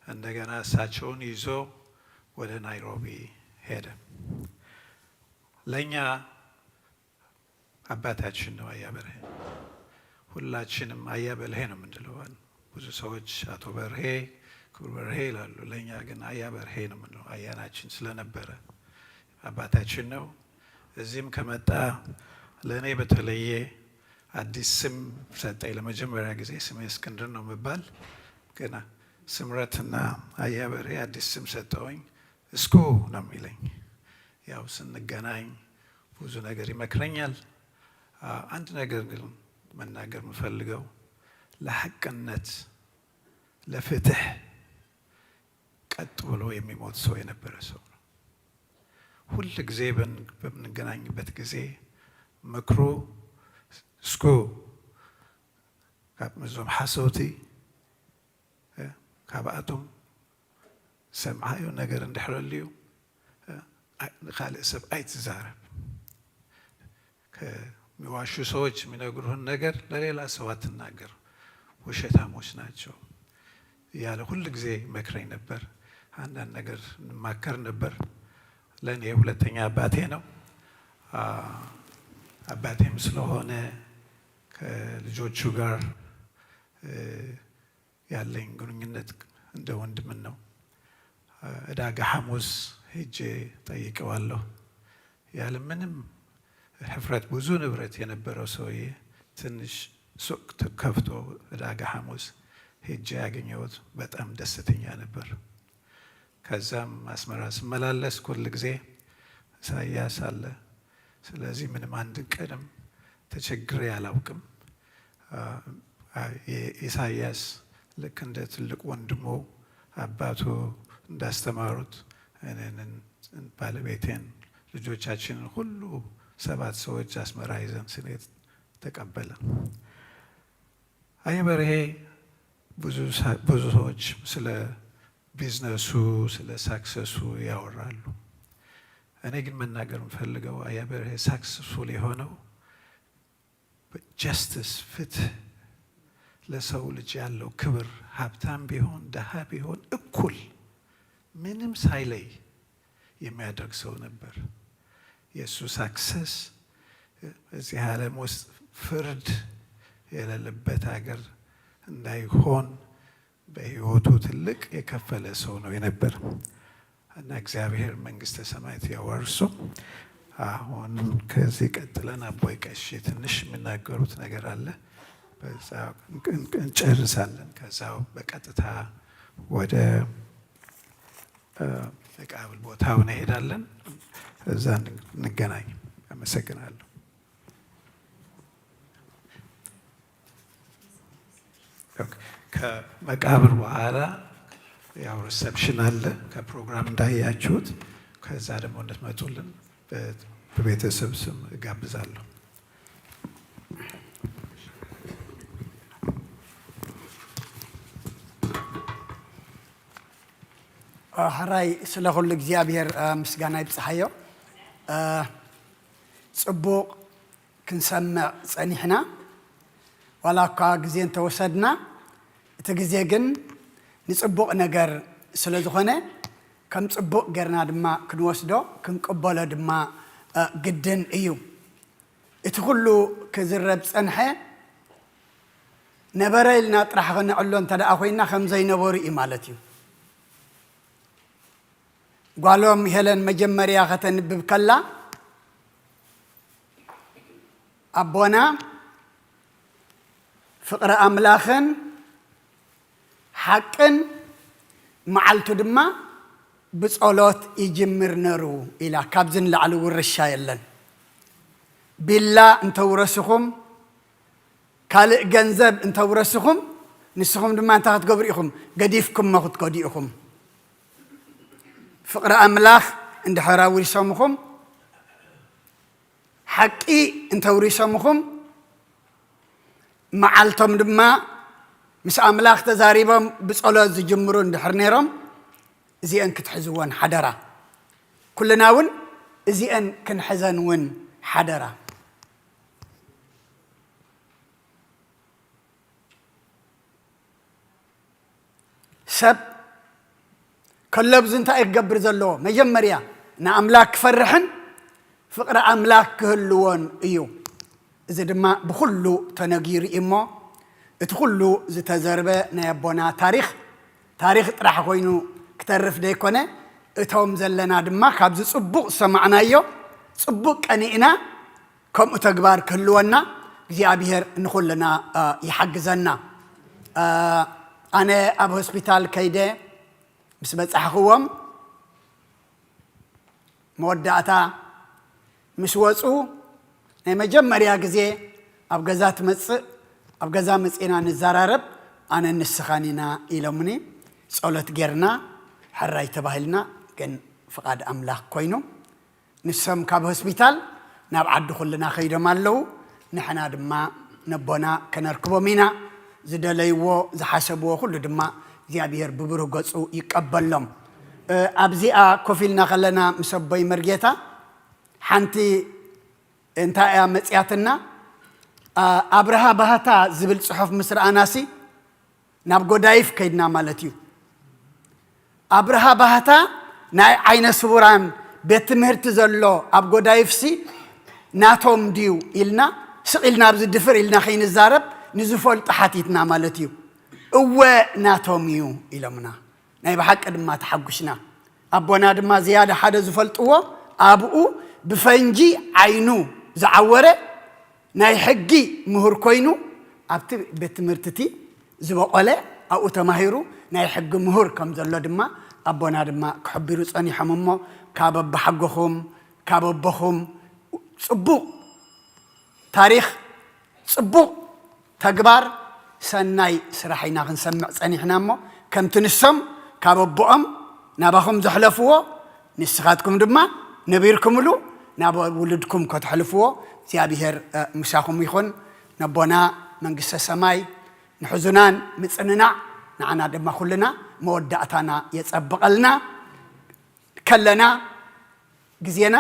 Speaker 8: እንደገና እሳቸውን ይዞ ወደ ናይሮቢ ሄደ። ለእኛ አባታችን ነው አያ በርሄ። ሁላችንም አያ በርሄ ነው የምንለው። ብዙ ሰዎች አቶ በርሄ፣ ክቡር በርሄ ይላሉ። ለእኛ ግን አያ በርሄ ነው የምንለው። አያናችን ስለነበረ አባታችን ነው። እዚህም ከመጣ ለእኔ በተለየ አዲስ ስም ሰጠኝ። ለመጀመሪያ ጊዜ ስሜ እስክንድር ነው የምባል፣ ገና ስምረትና አያ በርሄ አዲስ ስም ሰጠውኝ። እስኩ ነው የሚለኝ። ያው ስንገናኝ ብዙ ነገር ይመክረኛል። አንድ ነገር ግን መናገር የምፈልገው ለሐቅነት፣ ለፍትህ ቀጥ ብሎ የሚሞት ሰው የነበረ ሰው ነው። ሁል ጊዜ በምንገናኝበት ጊዜ ምክሩ እስኩ ካብ እዞም ሓሰውቲ ካብኣቶም ሰምዓዮ ነገር እንድሕር ኣልዩ ንካልእ ሰብ ኣይትዛረብ፣ ከሚዋሹ ሰዎች የሚነግሩህን ነገር ለሌላ ሰው አትናገር፣ ውሸታሞች ናቸው እያለ ሁል ጊዜ መክረኝ ነበር። አንዳንድ ነገር እንማከር ነበር። ለእኔ ሁለተኛ አባቴ ነው። አባቴም ስለሆነ ከልጆቹ ጋር ያለኝ ግንኙነት እንደ ወንድም ነው። ዕዳጋ ሐሙስ ሄጄ ጠይቀዋለሁ። ያለ ምንም ህፍረት ብዙ ንብረት የነበረው ሰውዬ ትንሽ ሱቅ ከፍቶ ዕዳጋ ሐሙስ ሄጄ ያገኘሁት በጣም ደስተኛ ነበር። ከዛም አስመራ ስመላለስ ሁል ጊዜ ኢሳያስ አለ። ስለዚህ ምንም አንድ ቀንም ተቸግሬ አላውቅም። ኢሳያስ ልክ እንደ ትልቅ ወንድሙ አባቱ እንዳስተማሩት እኔን፣ ባለቤቴን፣ ልጆቻችንን ሁሉ ሰባት ሰዎች አስመራ ይዘን ስንሄድ ተቀበለ። አያ በርሄ ብዙ ሰዎች ስለ ቢዝነሱ ስለ success ኡ ያወራሉ። እኔ ግን መናገር የምፈልገው አያ በርሄ successful የሆነው justice፣ ፍትህ፣ ለሰው ልጅ ያለው ክብር ሀብታም ቢሆን ደሃ ቢሆን እኩል ምንም ሳይለይ የሚያደርግ ሰው ነበር። የእሱ success እዚህ ዓለም ውስጥ ፍርድ የሌለበት ሀገር እንዳይሆን በህይወቱ ትልቅ የከፈለ ሰው ነው የነበር እና እግዚአብሔር መንግስተ ሰማያት ያወርሰው። አሁን ከዚህ ቀጥለን አቦይ ቀሺ ትንሽ የሚናገሩት ነገር አለ። በዛ እንጨርሳለን። ከዛው በቀጥታ ወደ መቃብር ቦታው እንሄዳለን። እዛ እንገናኝ። አመሰግናለሁ። ከመቃብር በኋላ ያው reception አለ ከፕሮግራም እንዳያችሁት። ከዛ ደግሞ እንድትመጡልን በቤተሰብ ስም እጋብዛለሁ።
Speaker 1: ሕራይ፣ ስለ ኩሉ እግዚኣብሔር ምስጋና ይብፅሓዮ። ፅቡቕ ክንሰምዕ ፀኒሕና። ዋላ እኳ ግዜ እንተወሰድና እቲ ግዜ ግን ንፅቡቕ ነገር ስለ ዝኾነ ከም ፅቡቕ ጌርና ድማ ክንወስዶ ክንቅበሎ ድማ ግድን እዩ። እቲ ኩሉ ክዝረብ ፀንሐ ነበረ ኢልና ጥራሕ ክነዕሎ እንተ ደኣ ኮይና ከም ዘይነበሩ እዩ ማለት እዩ። ጓሎም ሄለን መጀመርያ ከተንብብ ከላ ኣቦና ፍቕሪ ኣምላኽን ሓቅን መዓልቱ ድማ ብጸሎት ይጅምር ነሩ ኢላ። ካብዚ ንላዕሊ ውርሻ የለን። ቢላ እንተውረስኹም ካልእ ገንዘብ እንተውረስኹም ንስኹም ድማ እንታይ ክትገብሩ ኢኹም? ገዲፍኩሞ ክትከዱ ኢኹም። ፍቕሪ ኣምላኽ እንድሕር ኣውሪሶምኹም፣ ሓቂ እንተውሪሶምኹም፣ መዓልቶም ድማ ምስ ኣምላኽ ተዛሪቦም ብጸሎት ዝጅምሩ እንድሕር ነይሮም እዚአን ክትሕዝወን ሓደራ። ኩልና እውን እዚአን ክንሕዘን እውን ሓደራ። ሰብ ከሎ ብዚ እንታይ እዩ ክገብር ዘለዎ? መጀመርያ ንኣምላክ ክፈርሕን ፍቕሪ ኣምላክ ክህልዎን እዩ። እዚ ድማ ብኩሉ ተነጊሩ እዩ እሞ እቲ ኩሉ ዝተዘርበ ናይ ኣቦና ታሪክ ታሪክ ጥራሕ ኮይኑ ክተርፍ ደይኮነ እቶም ዘለና ድማ ካብዚ ጽቡቕ ዝሰማዕናዮ ጽቡቕ ቀኒእና ከምኡ ተግባር ክህልወና እግዚኣብሔር ንኹልና ይሓግዘና። ኣነ ኣብ ሆስፒታል ከይደ ምስ በጻሕኽዎም መወዳእታ ምስ ወፁ ናይ መጀመርያ ግዜ ኣብ ገዛ ትመፅእ፣ ኣብ ገዛ መፂና ንዘራረብ ኣነ ንስኻን ኢና ኢሎምኒ። ጸሎት ጌርና ሕራይ ተባሂልና ግን ፍቓድ ኣምላኽ ኮይኑ ንሶም ካብ ሆስፒታል ናብ ዓዲ ኩልና ከይዶም ኣለዉ። ንሕና ድማ ነቦና ከነርክቦም ኢና። ዝደለይዎ ዝሓሰብዎ ኩሉ ድማ እግዚኣብሔር ብብሩህ ገጹ ይቀበሎም። ኣብዚኣ ኮፍ ኢልና ከለና ምስ ኣቦይ መርጌታ ሓንቲ እንታይ እያ መጽያትና፣ ኣብርሃ ባህታ ዝብል ጽሑፍ ምስ ረኣናሲ ናብ ጎዳይፍ ከይድና ማለት እዩ። ኣብርሃ ባህታ ናይ ዓይነ ስውራን ቤት ትምህርቲ ዘሎ ኣብ ጎዳይፍሲ ናቶም ድዩ ኢልና ስቕ ኢልና ኣብዚ ድፍር ኢልና ከይንዛረብ ንዝፈልጡ ሓቲትና ማለት እዩ። እወ ናቶም እዩ ኢሎምና። ናይ ብሓቂ ድማ ተሓጉሽና። ኣቦና ድማ ዝያዳ ሓደ ዝፈልጥዎ ኣብኡ ብፈንጂ ዓይኑ ዝዓወረ ናይ ሕጊ ምሁር ኮይኑ ኣብቲ ቤት ትምህርቲ እቲ ዝበቖለ ኣብኡ ተማሂሩ ናይ ሕጊ ምሁር ከም ዘሎ ድማ ኣቦና ድማ ክሕቢሩ ጸኒሖም እሞ ካብ ኣቦሓጎኹም ካብ ኣቦኹም ጽቡቕ ታሪኽ ጽቡቕ ተግባር ሰናይ ስራሕ ኢና ክንሰምዕ ጸኒሕና እሞ ከምቲ ንሶም ካብ ኣቦኦም ናባኹም ዘሕለፍዎ ንስኻትኩም ድማ ነቢርኩምሉ ናብ ውሉድኩም ከተሕልፍዎ እግዚኣብሔር ምሳኹም ይኹን። ነቦና መንግስተ ሰማይ ንሕዙናን ምጽንናዕ ንዓና ድማ ኩልና መወዳእታና የጸብቐልና። ከለና ግዜና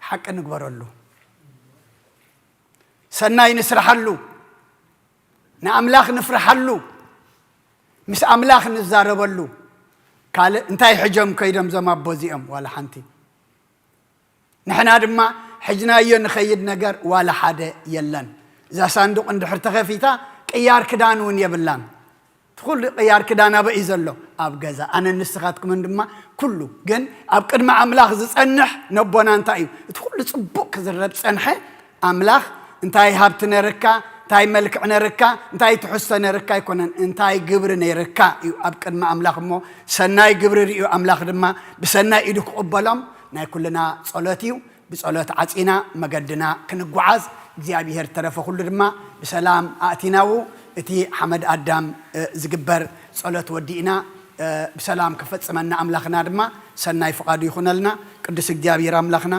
Speaker 1: ሓቂ ንግበረሉ፣ ሰናይ ንስርሓሉ፣ ንኣምላኽ ንፍርሓሉ፣ ምስ ኣምላኽ ንዛረበሉ። ካልእ እንታይ ሕጆም ከይዶም ዞም ኣቦ እዚኦም? ዋላ ሓንቲ። ንሕና ድማ ሕጅናዮ ንኸይድ ነገር ዋላ ሓደ የለን። እዛ ሳንዱቕ እንድሕር ተኸፊታ ቅያር ክዳን እውን የብላን። እቲ ኩሉ ቅያር ክዳን ኣበይ እዩ ዘሎ? ኣብ ገዛ። ኣነን ንስኻትኩምን ድማ ኩሉ ግን ኣብ ቅድሚ ኣምላኽ ዝጸንሕ ነቦና እንታይ እዩ? እቲ ኩሉ ጽቡቕ ክዝረብ ዝጸንሐ ኣምላኽ እንታይ ሃብቲ ነርካ፣ እንታይ መልክዕ ነርካ፣ እንታይ ትሕዝቶ ነርካ ኣይኮነን፣ እንታይ ግብሪ ነይርካ እዩ ኣብ ቅድሚ ኣምላኽ። እሞ ሰናይ ግብሪ ርእዩ ኣምላኽ ድማ ብሰናይ ኢዱ ክቕበሎም ናይ ኩልና ጸሎት እዩ። ብጸሎት ዓጺና መገድና ክንጓዓዝ እግዚኣብሄር ተረፈ ኩሉ ድማ ብሰላም ኣእቲናዉ እቲ ሓመድ ኣዳም ዝግበር ጸሎት ወዲእና ብሰላም ከፈጽመና ኣምላኽና ድማ ሰናይ ፍቓዱ ይኹነልና። ቅዱስ እግዚኣብሄር ኣምላኽና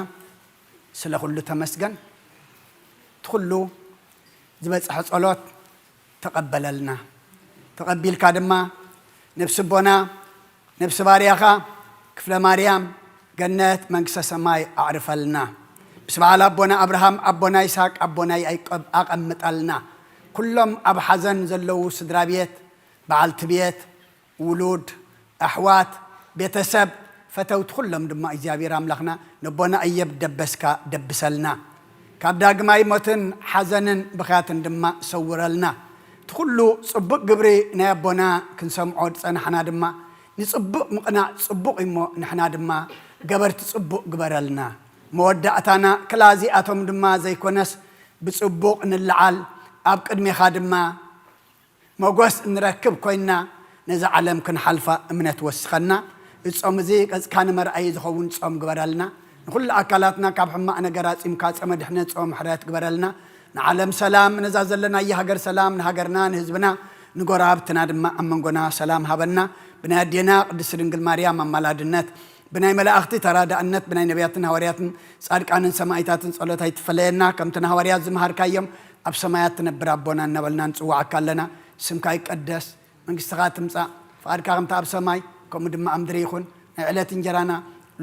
Speaker 1: ስለ ኩሉ ተመስገን። እቲ ኩሉ ዝበጽሐ ጸሎት ተቐበለልና። ተቐቢልካ ድማ ነብሲ ኣቦና ነብሲ ባርያኻ ክፍለማርያም ገነት መንግስተ ሰማይ ኣዕርፈልና። ምስ በዓል ኣቦና ኣብርሃም ኣቦና ይስሃቅ ኣቦና ያኢቆብ ኣቐምጠልና። ኩሎም ኣብ ሓዘን ዘለዉ ስድራቤት በዓልቲ ቤት ውሉድ ኣሕዋት ቤተሰብ ፈተውቲ ኩሎም ድማ እግዚኣብሔር ኣምላኽና ነቦና እየብ ደበስካ ደብሰልና። ካብ ዳግማይ ሞትን ሓዘንን ብኽያትን ድማ ሰውረልና። እቲ ኩሉ ጽቡቅ ግብሪ ናይ ኣቦና ክንሰምዖ ዝጸናሕና ድማ ንጽቡቅ ምቕናእ ጽቡቅ እዩሞ ንሕና ድማ ገበርቲ ጽቡቅ ግበረልና። መወዳእታና ክላ እዚኣቶም ድማ ዘይኮነስ ብጽቡቅ ንለዓል ኣብ ቅድሜኻ ድማ መጎስ እንረክብ ኮይንና ነዛ ዓለም ክንሓልፋ እምነት ወስኸና። እዚ ጾም እዚ ገጽካ ንመርኣዪ ዝኸውን ጾም ግበረልና። ንኹሉ ኣካላትና ካብ ሕማቅ ነገር ኣጺምካ ጸመ ድሕነት ጸመ ምሕረት ግበረልና። ንዓለም ሰላም ነዛ ዘለናያ ሃገር ሰላም ንሃገርና ንህዝብና ንጎረባብትና ድማ ኣብ መንጎና ሰላም ሃበና። ብናይ ኣዴና ቅድስቲ ድንግል ማርያም ኣማላድነት ብናይ መላእኽቲ ተራዳእነት ብናይ ነብያትን ሃዋርያትን ጻድቃንን ሰማኢታትን ጸሎት ኣይትፈለየና። ከምቲ ንሃዋርያት ዝመሃርካዮም ኣብ ሰማያት ትነብር ኣቦና እናበልና ንጽውዓካ ኣለና። ስምካ ይቀደስ፣ መንግስትኻ ትምጻእ፣ ፍቓድካ ከምቲ ኣብ ሰማይ ከምኡ ድማ ኣብ ምድሪ ይኹን። ናይ ዕለት እንጀራና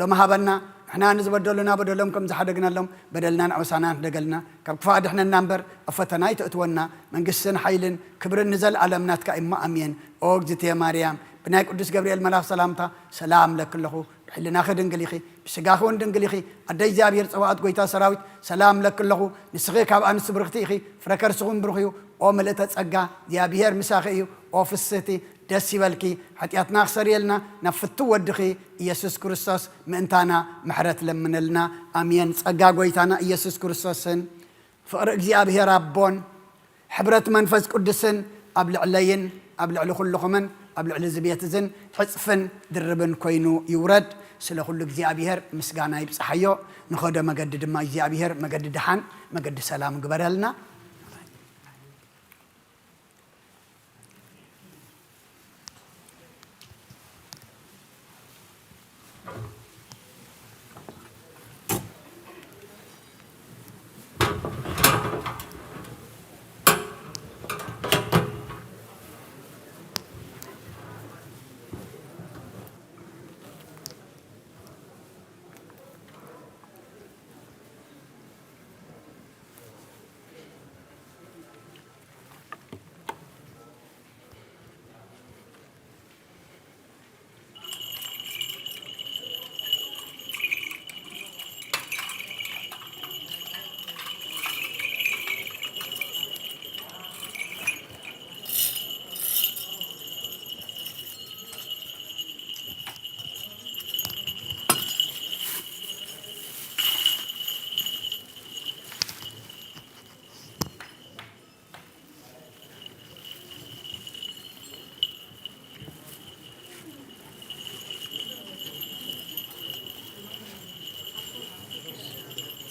Speaker 1: ሎሚ ሃበና፣ ንሕና ንዝበደሉና በደሎም ከም ዝሓደግናሎም በደልናን ኣበሳናን ሕደገልና፣ ካብ ክፉእ ኣድሕነና እምበር ኣብ ፈተና ኣይተእትወና፣ መንግስትን ሓይልን ክብርን ንዘልኣለም ናትካ እዩ እሞ ኣሜን። ኦ እግዝእትየ ማርያም ብናይ ቅዱስ ገብርኤል መልኣኽ ሰላምታ ሰላም እብለኪ ኣለኹ፣ ብሕሊናኺ ድንግል ኢኺ፣ ብሥጋኺ ውን ድንግል ኢኺ፣ ኣደ እግዚኣብሔር ጸባኦት ጐይታ ሠራዊት ሰላም እብለኪ ኣለኹ፣ ንስኺ ካብ ኣንስቲ ብርኽቲ ኢኺ፣ ፍረ ከርስኺ ውን ብሩኽ እዩ፣ ኦ ምልእተ ጸጋ እግዚኣብሔር ምሳኺ እዩ፣ ኦ ፍሥህቲ ደስ ይበልኪ፣ ኃጢኣትና ክሰርየልና ናብ ፍትው ወድኺ ኢየሱስ ክርስቶስ ምእንታና ምሕረት ለምንልና ኣሜን። ጸጋ ጐይታና ኢየሱስ ክርስቶስን ፍቕሪ እግዚኣብሔር ኣቦን ሕብረት መንፈስ ቅዱስን ኣብ ልዕለይን ኣብ ልዕሊ ኩልኹምን ኣብ ልዕሊ እዚ ቤት እዝን ዕጽፍን ድርብን ኮይኑ ይውረድ። ስለ ኩሉ እግዚኣብሔር ምስጋና ይብጽሓዮ። ንኸዶ መገዲ ድማ እግዚኣብሔር መገዲ ደሓን መገዲ ሰላም ግበረልና።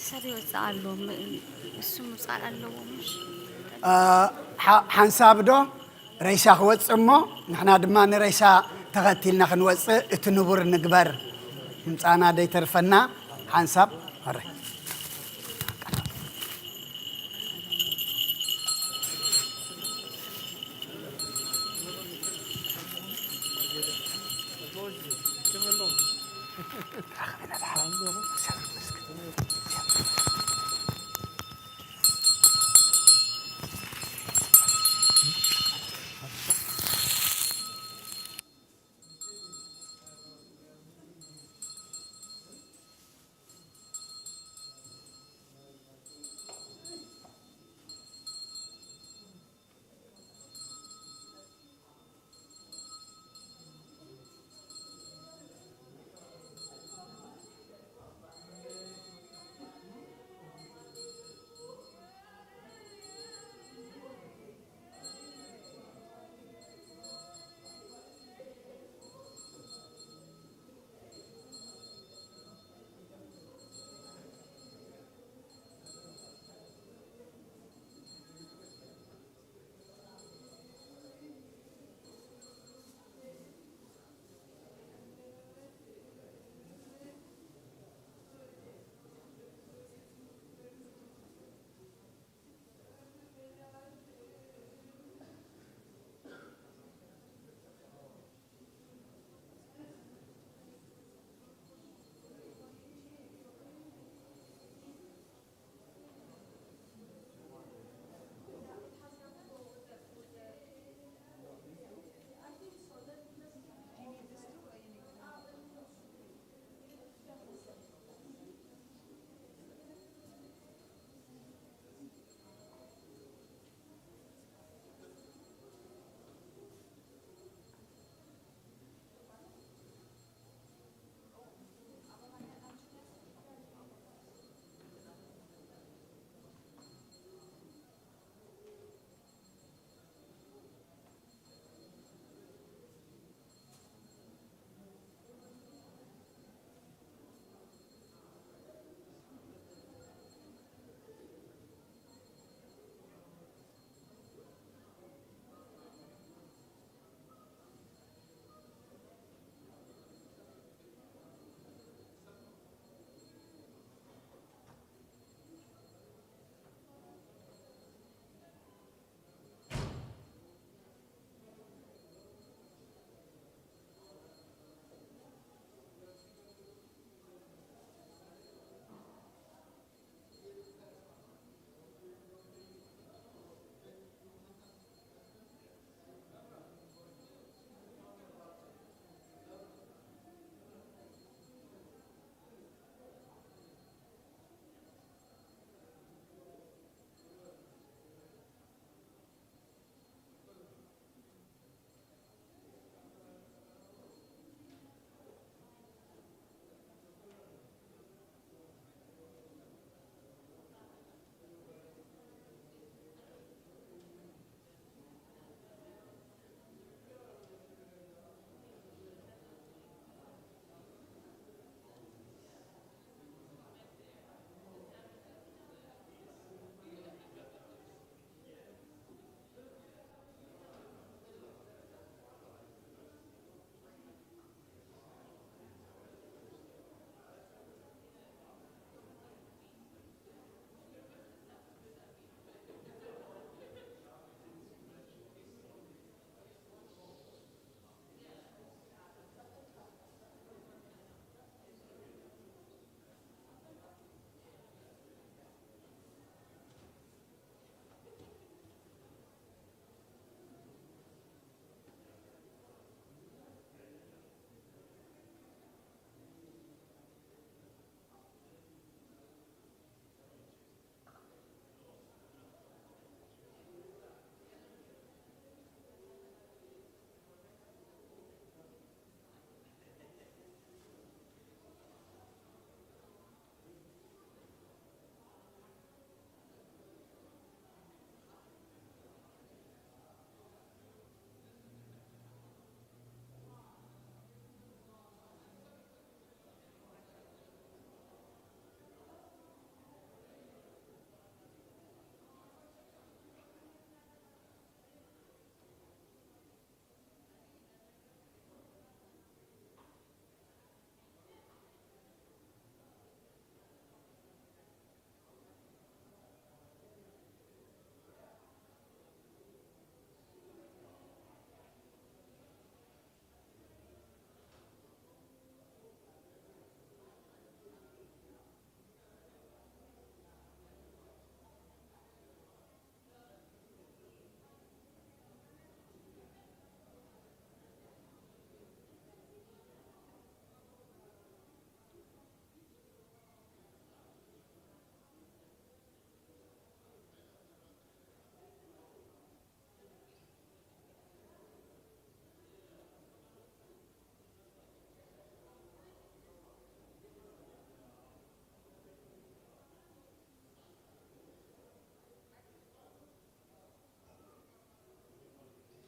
Speaker 9: ሰብ ይወፅእ ኣሎ፣ እሱ ምውፃእ ኣለዎ ምሽ?
Speaker 1: ሓንሳብ ዶ ሬሳ ክወፅእ እሞ ንሕና ድማ ንሬሳ ተኸቲልና ክንወፅእ እቲ ንቡር ንግበር። ምምፃእና ደይተርፈና ሓንሳብ ሕራይ።